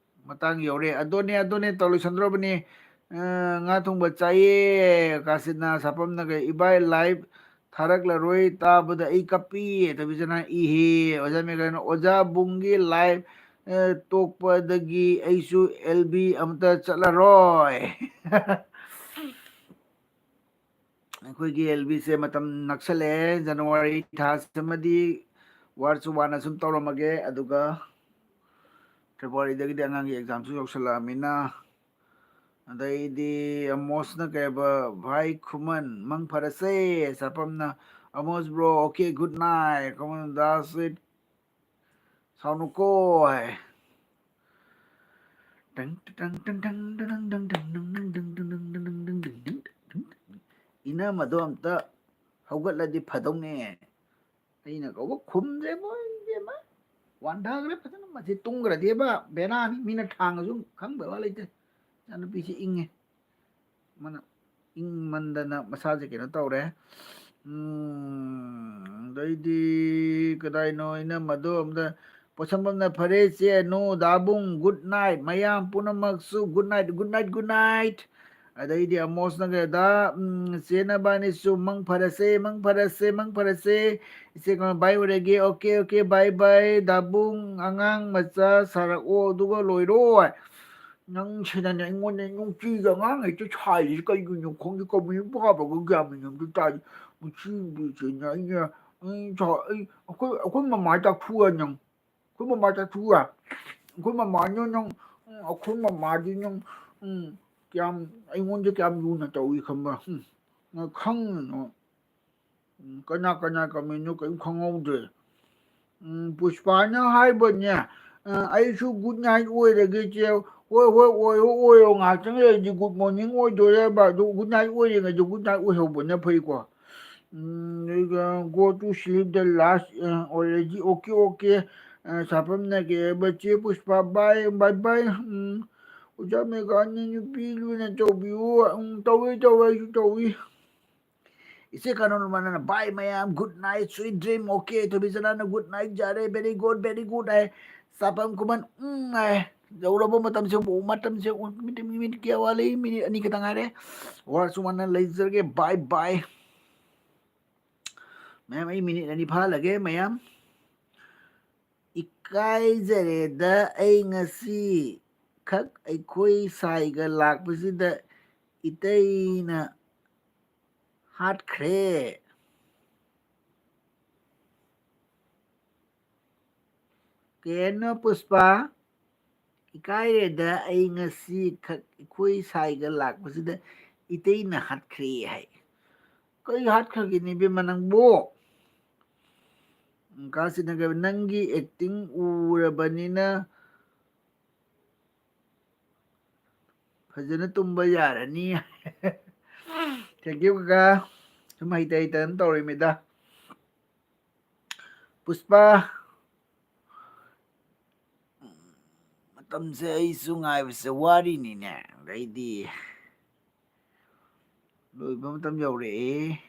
ꯃꯇꯥꯡ ꯌꯧꯔꯦ꯫ ꯑꯗꯨꯅꯦ, ꯑꯗꯨꯅꯦ, ꯇꯧ ꯂꯣꯏꯁꯟꯗ꯭ꯔꯣꯕꯅꯤ꯫ ꯑ, ꯉꯥ ꯊꯣꯡꯕ ꯆꯥꯏꯌꯦ꯫ ꯀꯥꯁꯤꯅꯥ ꯁꯥꯐꯝꯅꯒ ꯏꯕꯥꯏ ꯂꯥꯏꯚ ꯊꯥꯔꯛꯂꯔꯣꯏ ꯇꯥꯕꯗ ꯑꯩ ꯀꯞꯄꯤ꯫ ꯗꯦꯕꯤꯆꯅ ꯏꯍꯦ꯫ ꯑꯣꯖꯥ ꯃꯦꯘꯅ ꯑꯣꯖꯥ ꯕꯨꯡꯒꯤ ꯂꯥꯏꯚ, ꯑ, ꯇꯣꯛꯄꯗꯒꯤ ꯑꯩꯁꯨ ꯑꯦꯜ ꯕꯤ ꯑꯃꯇ ꯆꯠꯂꯔꯣꯏ꯫ ꯑꯩꯈꯣꯏꯒꯤ ꯑꯦꯜ ꯕꯤꯁꯦ ꯃꯇꯝ ꯅꯛꯁꯜꯂꯛꯑꯦ꯫ ꯖꯅꯋꯥꯔꯤ ꯊꯥꯁꯤꯃꯗꯤ ꯋꯥꯔꯁꯨ ꯋꯥꯅ ꯁꯨꯝ ꯇꯧꯔꯝꯃꯒꯦ, ꯑꯗꯨꯒ ꯐꯦꯕ꯭ꯔꯨꯋꯥꯔꯤꯗꯒꯤꯗꯤ ꯑꯉꯥꯡꯒꯤ ꯑꯦꯛꯖꯥꯝꯁꯨ ꯌꯧꯁꯜꯂꯛꯑꯃꯤꯅ꯫ ꯑꯗꯩꯗꯤ ꯑꯃꯣꯁꯅ ꯀꯩꯕ, "ꯚꯥꯏ ꯈꯨꯃꯟ, ꯃꯪ ꯐꯔꯁꯦ"꯫ ꯁꯥꯄꯝꯅ, "ꯑꯃꯣꯁ ꯕ꯭ꯔꯣ, ꯑꯣꯀꯦ, ꯒꯨꯗ ꯅꯥꯏꯠ"꯫ ꯈꯨꯃꯟ ꯗꯥꯁ ꯁꯥꯎꯅꯨꯀꯣ ꯍꯥꯏ꯫ ꯇꯪ, ꯇꯪ, ꯇꯪ, ꯇꯪ, ꯇꯪ, ꯇꯪ, ꯇꯪ, ꯇꯪ, ꯇꯪ, ꯇꯪ, ꯇꯪ, ꯇꯪ, ꯇꯪ, ꯇꯪ, ꯇꯪ, ꯇꯪ, ꯇꯪ꯫ ꯏꯅꯝꯃꯗꯣ ꯑꯝꯇ ꯍꯧꯒꯠꯂꯗꯤ ꯐꯗꯧꯅꯦ꯫ ꯑꯩꯅ ꯀꯧꯕ ꯈꯨꯝꯗ꯭ꯔꯦ, ꯃꯣꯏ ꯏꯕꯦꯝꯃ꯫ ꯋꯥꯟꯊꯈ꯭ꯔꯦ ꯐꯖꯅ꯫ ꯃꯁꯤ ꯇꯨꯝꯈ꯭ꯔꯗꯤꯕ ꯕꯦꯔꯥꯅꯤ꯫ ꯃꯤꯅ ꯊꯥꯡꯉꯁꯨ ꯈꯪꯗꯕ ꯂꯩꯇꯦ꯫ ꯏꯆꯥꯅꯨꯄꯤꯁꯤ ꯏꯪꯉꯦ꯫ ꯃꯥꯅ ꯏꯪꯃꯟꯗꯅ ꯃꯁꯥꯁꯦ ꯀꯩꯅꯣ ꯇꯧꯔꯦ꯫ ꯎꯝ, ꯑꯗꯩꯗꯤ ꯀꯗꯥꯏꯅꯣ ꯏꯅꯝꯃꯗꯣ ꯑꯝꯇ, ꯄꯣꯠꯁꯝꯕꯝꯅ, "ꯐꯔꯦ ꯆꯦ ꯅꯨ, ꯗꯥꯕꯨꯡ, ꯒꯨꯗ ꯅꯥꯏꯠ, ꯃꯌꯥꯝ ꯄꯨꯝꯅꯃꯛꯁꯨ good night, good night, good night". ꯑꯗꯩꯗꯤ ꯑꯃꯣꯁꯅ ꯀꯩꯗ, ꯎꯝ, "ꯆꯦ ꯅꯕꯥꯅꯤꯁꯨ ꯃꯪ ꯐꯔꯁꯦ, ꯃꯪ ꯐꯔꯁꯦ, ꯃꯪ ꯐꯔꯁꯦ꯫ ꯏꯆꯦ ꯀꯃꯥꯏ ꯕꯥꯏ ꯑꯣꯏꯔꯒꯦ? ꯑꯣꯀꯦ, ꯑꯣꯀꯦ, ꯕꯥꯏ ꯕꯥꯏ꯫ ꯗꯥꯕꯨꯡ, ꯑꯉꯥꯡ ꯃꯆꯥ ꯁꯥꯔꯛꯑꯣ, ꯑꯗꯨꯒ ꯂꯣꯏꯔꯣ"꯫ ꯅꯪ ꯁꯤꯅꯅꯦ ꯑꯩꯉꯣꯟꯗ ꯅꯨꯡꯇꯤꯒꯤ ꯑꯉꯥꯡ ꯍꯦꯛꯇ ꯁꯥꯏꯔꯤꯁꯤ ꯀꯩꯒꯤꯅꯣ ꯈꯪꯗꯦ꯫ ꯀꯃꯦꯟ ꯄꯥꯕꯒ ꯒ꯭ꯌꯥꯟ ꯃꯦꯟ ꯑꯝꯇ ꯇꯥꯗꯦ꯫ ꯃꯁꯤ ꯅꯨꯄꯤꯁꯤꯅ ꯑꯩꯅ, ꯑꯩ ꯁꯥꯎ-, ꯑꯩ, ꯑꯩꯈꯣꯏ, ꯑꯩꯈꯣꯏ ꯃꯃꯥ ꯇꯥꯛꯐꯨꯔ ꯅꯪ꯫ ꯑꯩꯈꯣꯏ ꯃꯃꯥ ꯇꯥꯛꯐꯨꯔ꯫ ꯑꯩꯈꯣꯏ ꯃꯃꯥꯗꯤ ꯅꯪ, ꯎꯝ, ꯑꯩꯈꯣꯏ ꯃꯃꯥꯗꯤ ꯅꯪ, ꯎꯝ, ꯀꯌꯥꯝ, ꯑꯩꯉꯣꯟꯗ ꯀꯌꯥꯝ ꯂꯨꯅ ꯇꯧꯏ ꯈꯪꯕ꯭ꯔꯥ? ꯎꯝ, ꯅꯪ ꯈꯪꯉꯨꯅꯨ꯫ ꯎꯝ, ꯀꯅꯥ ꯀꯅꯥ ꯀꯃꯦꯟꯅꯣ ꯀꯔꯤꯝ ꯈꯪꯍꯧꯗ꯭ꯔꯦ꯫ ꯎꯝ, ꯄꯨꯁꯄꯥꯅ ꯍꯥꯏꯕꯅꯦ, ꯑ, "ꯑꯩꯁꯨ ꯒꯨꯗ ꯅꯥꯏꯠ ꯑꯣꯏꯔꯒꯦ ꯆꯦ"꯫ ꯍꯣꯏ, ꯍꯣꯏ, ꯑꯣꯏꯔꯣ, ꯑꯣꯏꯔꯣ꯫ ꯉꯥꯏꯍꯥꯛꯇꯪ ꯂꯩꯔꯗꯤ ꯒꯨꯗ ꯃꯣꯔꯅꯤꯡ ꯑꯣꯏꯗꯣꯔꯦꯕ꯫ ꯑꯗꯨ ꯒꯨꯗ ꯅꯥꯏꯠ ꯑꯣꯏꯔꯤꯉꯩꯗ ꯒꯨꯗ ꯅꯥꯏꯠ ꯑꯣꯏꯍꯧꯕꯅ ꯐꯩꯀꯣ꯫ ꯎꯝ, ꯑꯗꯨꯒ "Go to sleep, the last, ꯑ, already, okay, okay"꯫ ꯑ, ꯁꯥꯐꯝꯅ ꯀꯩ ꯍꯥꯏꯕ, "ꯆꯦ ꯄꯨꯁꯄꯥ, bye, bye, bye"꯫ ꯎꯝ, ꯑꯣꯖꯥ ꯃꯦꯘꯥꯅꯤ ꯅꯨꯄꯤ ꯂꯨꯅ ꯇꯧꯕꯤꯌꯨ꯫ ꯎꯝ, ꯇꯧꯏ, ꯇꯧꯏ, ꯑꯩꯁꯨ ꯇꯧꯏ꯫ ꯏꯆꯦ ꯀꯅꯣ ꯃꯅꯥꯅ, "Bye ꯃꯌꯥꯝ, good night, sweet dream, okay?" ꯊꯣꯏꯕꯤꯆꯅꯥꯅ, "Good night ꯌꯥꯔꯦ, very good, very good" ꯍꯥꯏ꯫ ꯆꯥꯄꯝ ꯈꯨꯃꯟ, ꯎꯝ ꯍꯥꯏ꯫ ꯌꯧꯔꯕ ꯃꯇꯝꯁꯦ, ꯃꯇꯝꯁꯦ, ꯃꯤꯅꯤꯠ, ꯃꯤꯅꯤꯠ ꯀꯌꯥ ꯋꯥꯠꯂꯤ? ꯃꯤꯅꯤꯠ ꯑꯅꯤ ꯈꯛꯇ ꯉꯥꯏꯔꯦ꯫ ꯋꯥꯔꯁꯨ ꯋꯥꯅ ꯂꯩꯖꯔꯒꯦ, bye bye꯫ ꯃꯌꯥꯝ, ꯑꯩ ꯃꯤꯅꯤꯠ ꯑꯅꯤ ꯐꯥꯍꯜꯂꯒꯦ, ꯃꯌꯥꯝ꯫ ꯏꯀꯥꯏꯖꯔꯦꯗ, ꯑꯩ ꯉꯁꯤ ꯈꯛ ꯑꯩꯈꯣꯏ ꯁꯥꯏꯒ ꯂꯥꯛꯄꯁꯤꯗ ꯏꯇꯩꯅ ꯍꯥꯠꯈ꯭ꯔꯦ꯫ ꯀꯩꯅꯣ ꯄꯨꯁꯄꯥ? "ꯏꯀꯥꯏꯔꯦꯗ, ꯑꯩ ꯉꯁꯤ ꯈꯛ ꯑꯩꯈꯣꯏ ꯁꯥꯏꯒ ꯂꯥꯛꯄꯁꯤꯗ ꯏꯇꯩꯅ ꯍꯥꯠꯈ꯭ꯔꯦ" ꯍꯥꯏ꯫ ꯀꯩ ꯍꯥꯠꯈ꯭ꯔꯒꯦꯅꯦ ꯏꯕꯦꯝꯃ ꯅꯪꯕꯨ? ꯀꯥꯁꯤꯅꯒ, "ꯅꯪꯒꯤ acting ꯎꯔꯕꯅꯤꯅ ꯐꯖꯅ ꯇꯨꯝꯕ ꯌꯥꯔꯅꯤ"꯫ Thank you ꯀꯀꯥ꯫ ꯁꯨꯝ ꯍꯩꯇ ꯍꯩꯇꯅ ꯇꯧꯔꯤꯃꯤꯗ꯫ ꯄꯨꯁꯄꯥ, ꯃꯇꯝꯁꯦ ꯑꯩꯁꯨ ꯉꯥꯏꯕꯁꯦ ꯋꯥꯔꯤꯅꯤꯅꯦ꯫ ꯑꯗꯩꯗꯤ ꯂꯣꯏꯕ ꯃꯇꯝ ꯌꯧꯔꯛꯑꯦ꯫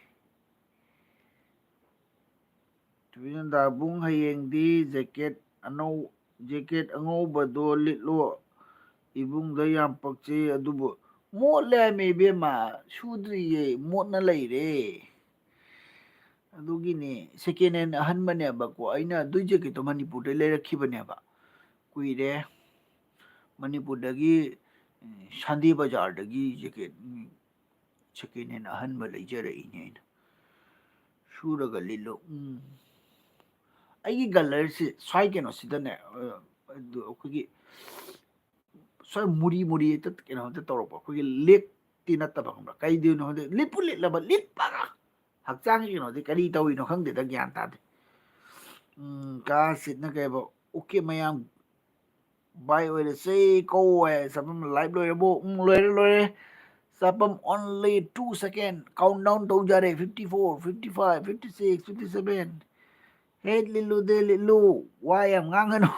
ꯊꯣꯏꯕꯤꯆꯟꯗꯥꯕꯨꯡ, ꯍꯌꯦꯡꯗꯤ jacket ꯑꯅꯧ-, jacket ꯑꯉꯧꯕꯗꯣ ꯂꯤꯠꯂꯣ꯫ ꯏꯕꯨꯡꯗ ꯌꯥꯝ ꯄꯛꯆꯩ ꯑꯗꯨꯕꯨ꯫ ꯃꯣꯠꯂꯦ ꯍꯥꯏꯃꯤ ꯏꯕꯦꯝꯃ, ꯁꯨꯗ꯭ꯔꯤꯌꯦ, ꯃꯣꯠꯅ ꯂꯩꯔꯦ꯫ ꯑꯗꯨꯒꯤꯅꯦ, second hand ꯑꯍꯟꯕꯅꯦꯕꯀꯣ꯫ ꯑꯩꯅ ꯑꯗꯨꯏ jacketꯇꯣ ꯃꯅꯤꯄꯨꯔꯗꯩ ꯂꯩꯔꯛꯈꯤꯕꯅꯦꯕ꯫ ꯀꯨꯏꯔꯦ꯫ ꯃꯅꯤꯄꯨꯔꯗꯒꯤ, ꯎꯝ, ꯁꯟꯗꯦ ꯕꯖꯥꯔꯗꯒꯤ jacket, ꯎꯝ, second hand ꯑꯍꯟꯕ ꯂꯩꯖꯔꯛꯏꯅꯦ ꯑꯩꯅ꯫ ꯁꯨꯔꯒ ꯂꯤꯠꯂꯣ꯫ ꯎꯝ꯫ ꯑꯩꯒꯤ colourꯁꯦ ꯁ꯭ꯋꯥꯏ ꯀꯩꯅꯣꯁꯤꯗꯅꯦ, ꯑ, ꯑꯗꯨ ꯑꯩꯈꯣꯏꯒꯤ ꯁ꯭ꯋꯥꯏ ꯃꯨꯔꯤ ꯃꯨꯔꯤ ꯍꯦꯛꯇ ꯀꯩꯅꯣ ꯍꯦꯛꯇ ꯇꯧꯔꯛꯄ꯫ ꯑꯩꯈꯣꯏꯒꯤ ꯂꯦꯛꯇꯤ ꯅꯠꯇꯕ, ꯈꯪꯕ꯭ꯔꯥ? ꯀꯩꯗꯧꯅꯣ ꯈꯪꯗꯦ, ꯂꯤꯠꯄꯨ ꯂꯤꯠꯂꯕ, ꯂꯤꯠꯄꯒ ꯍꯛꯆꯥꯡꯒꯤ ꯀꯩꯅꯣꯗꯤ ꯀꯔꯤ ꯇꯧꯔꯤꯅꯣ ꯈꯪꯗꯦꯗ, ꯒ꯭ꯌꯥꯟ ꯇꯥꯗꯦ꯫ ꯎꯝ, ꯀꯥ ꯁꯤꯠꯅ ꯀꯩꯕ? Okay ꯃꯌꯥꯝ, bye ꯑꯣꯏꯔꯁꯦ ꯀꯧ ꯍꯥꯏ꯫ ꯆꯥꯄꯝ, live ꯂꯣꯏꯔꯕꯣ? ꯎꯝ, ꯂꯣꯏꯔꯦ, ꯂꯣꯏꯔꯦ꯫ ꯆꯥꯄꯝ, only two second countdown ꯇꯧꯖꯔꯦ꯫ Fifty four, fifty five, fifty six, fifty seven꯫ ꯍꯦ, ꯂꯤꯠꯂꯨꯗꯦ, ꯂꯤꯠꯂꯨ꯫ ꯋꯥ ꯌꯥꯝ ꯉꯥꯡꯒꯅꯨ꯫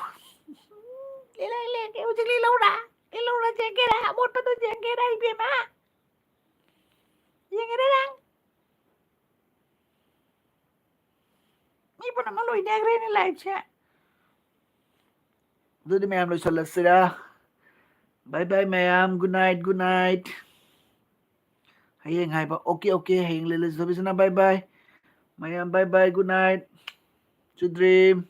ꯂꯤꯠꯂꯛ, ꯂꯤꯠꯂꯛꯀꯦ, ꯍꯧꯖꯤꯛ ꯂꯤꯠꯂꯧꯔꯥ? ꯏꯜꯂꯨꯔ ꯆꯦꯟꯒꯦꯔꯥ? ꯑꯃꯣꯠꯄꯗꯣ ꯆꯦꯟꯒꯦꯔꯥ, ꯏꯕꯦꯝꯃ? ꯌꯦꯡꯒꯦꯔꯥ ꯅꯪ? ꯃꯤ ꯄꯨꯝꯅꯃꯛ ꯂꯣꯏꯅꯈ꯭ꯔꯦꯅꯦ live ꯁꯦ꯫ ꯑꯗꯨꯗꯤ ꯃꯌꯥꯝ ꯂꯣꯏꯁꯜꯂꯁꯤꯔꯥ? Bye bye ꯃꯌꯥꯝ, good night, good night꯫ ꯍꯌꯦꯡ ꯍꯥꯏꯕ, okay okay, ꯍꯌꯦꯡ ꯂꯩꯔꯁꯤ꯫ ꯁꯣꯕꯤꯁꯅꯥ, bye bye꯫ ꯃꯌꯥꯝ bye bye, good night, sweet dream꯫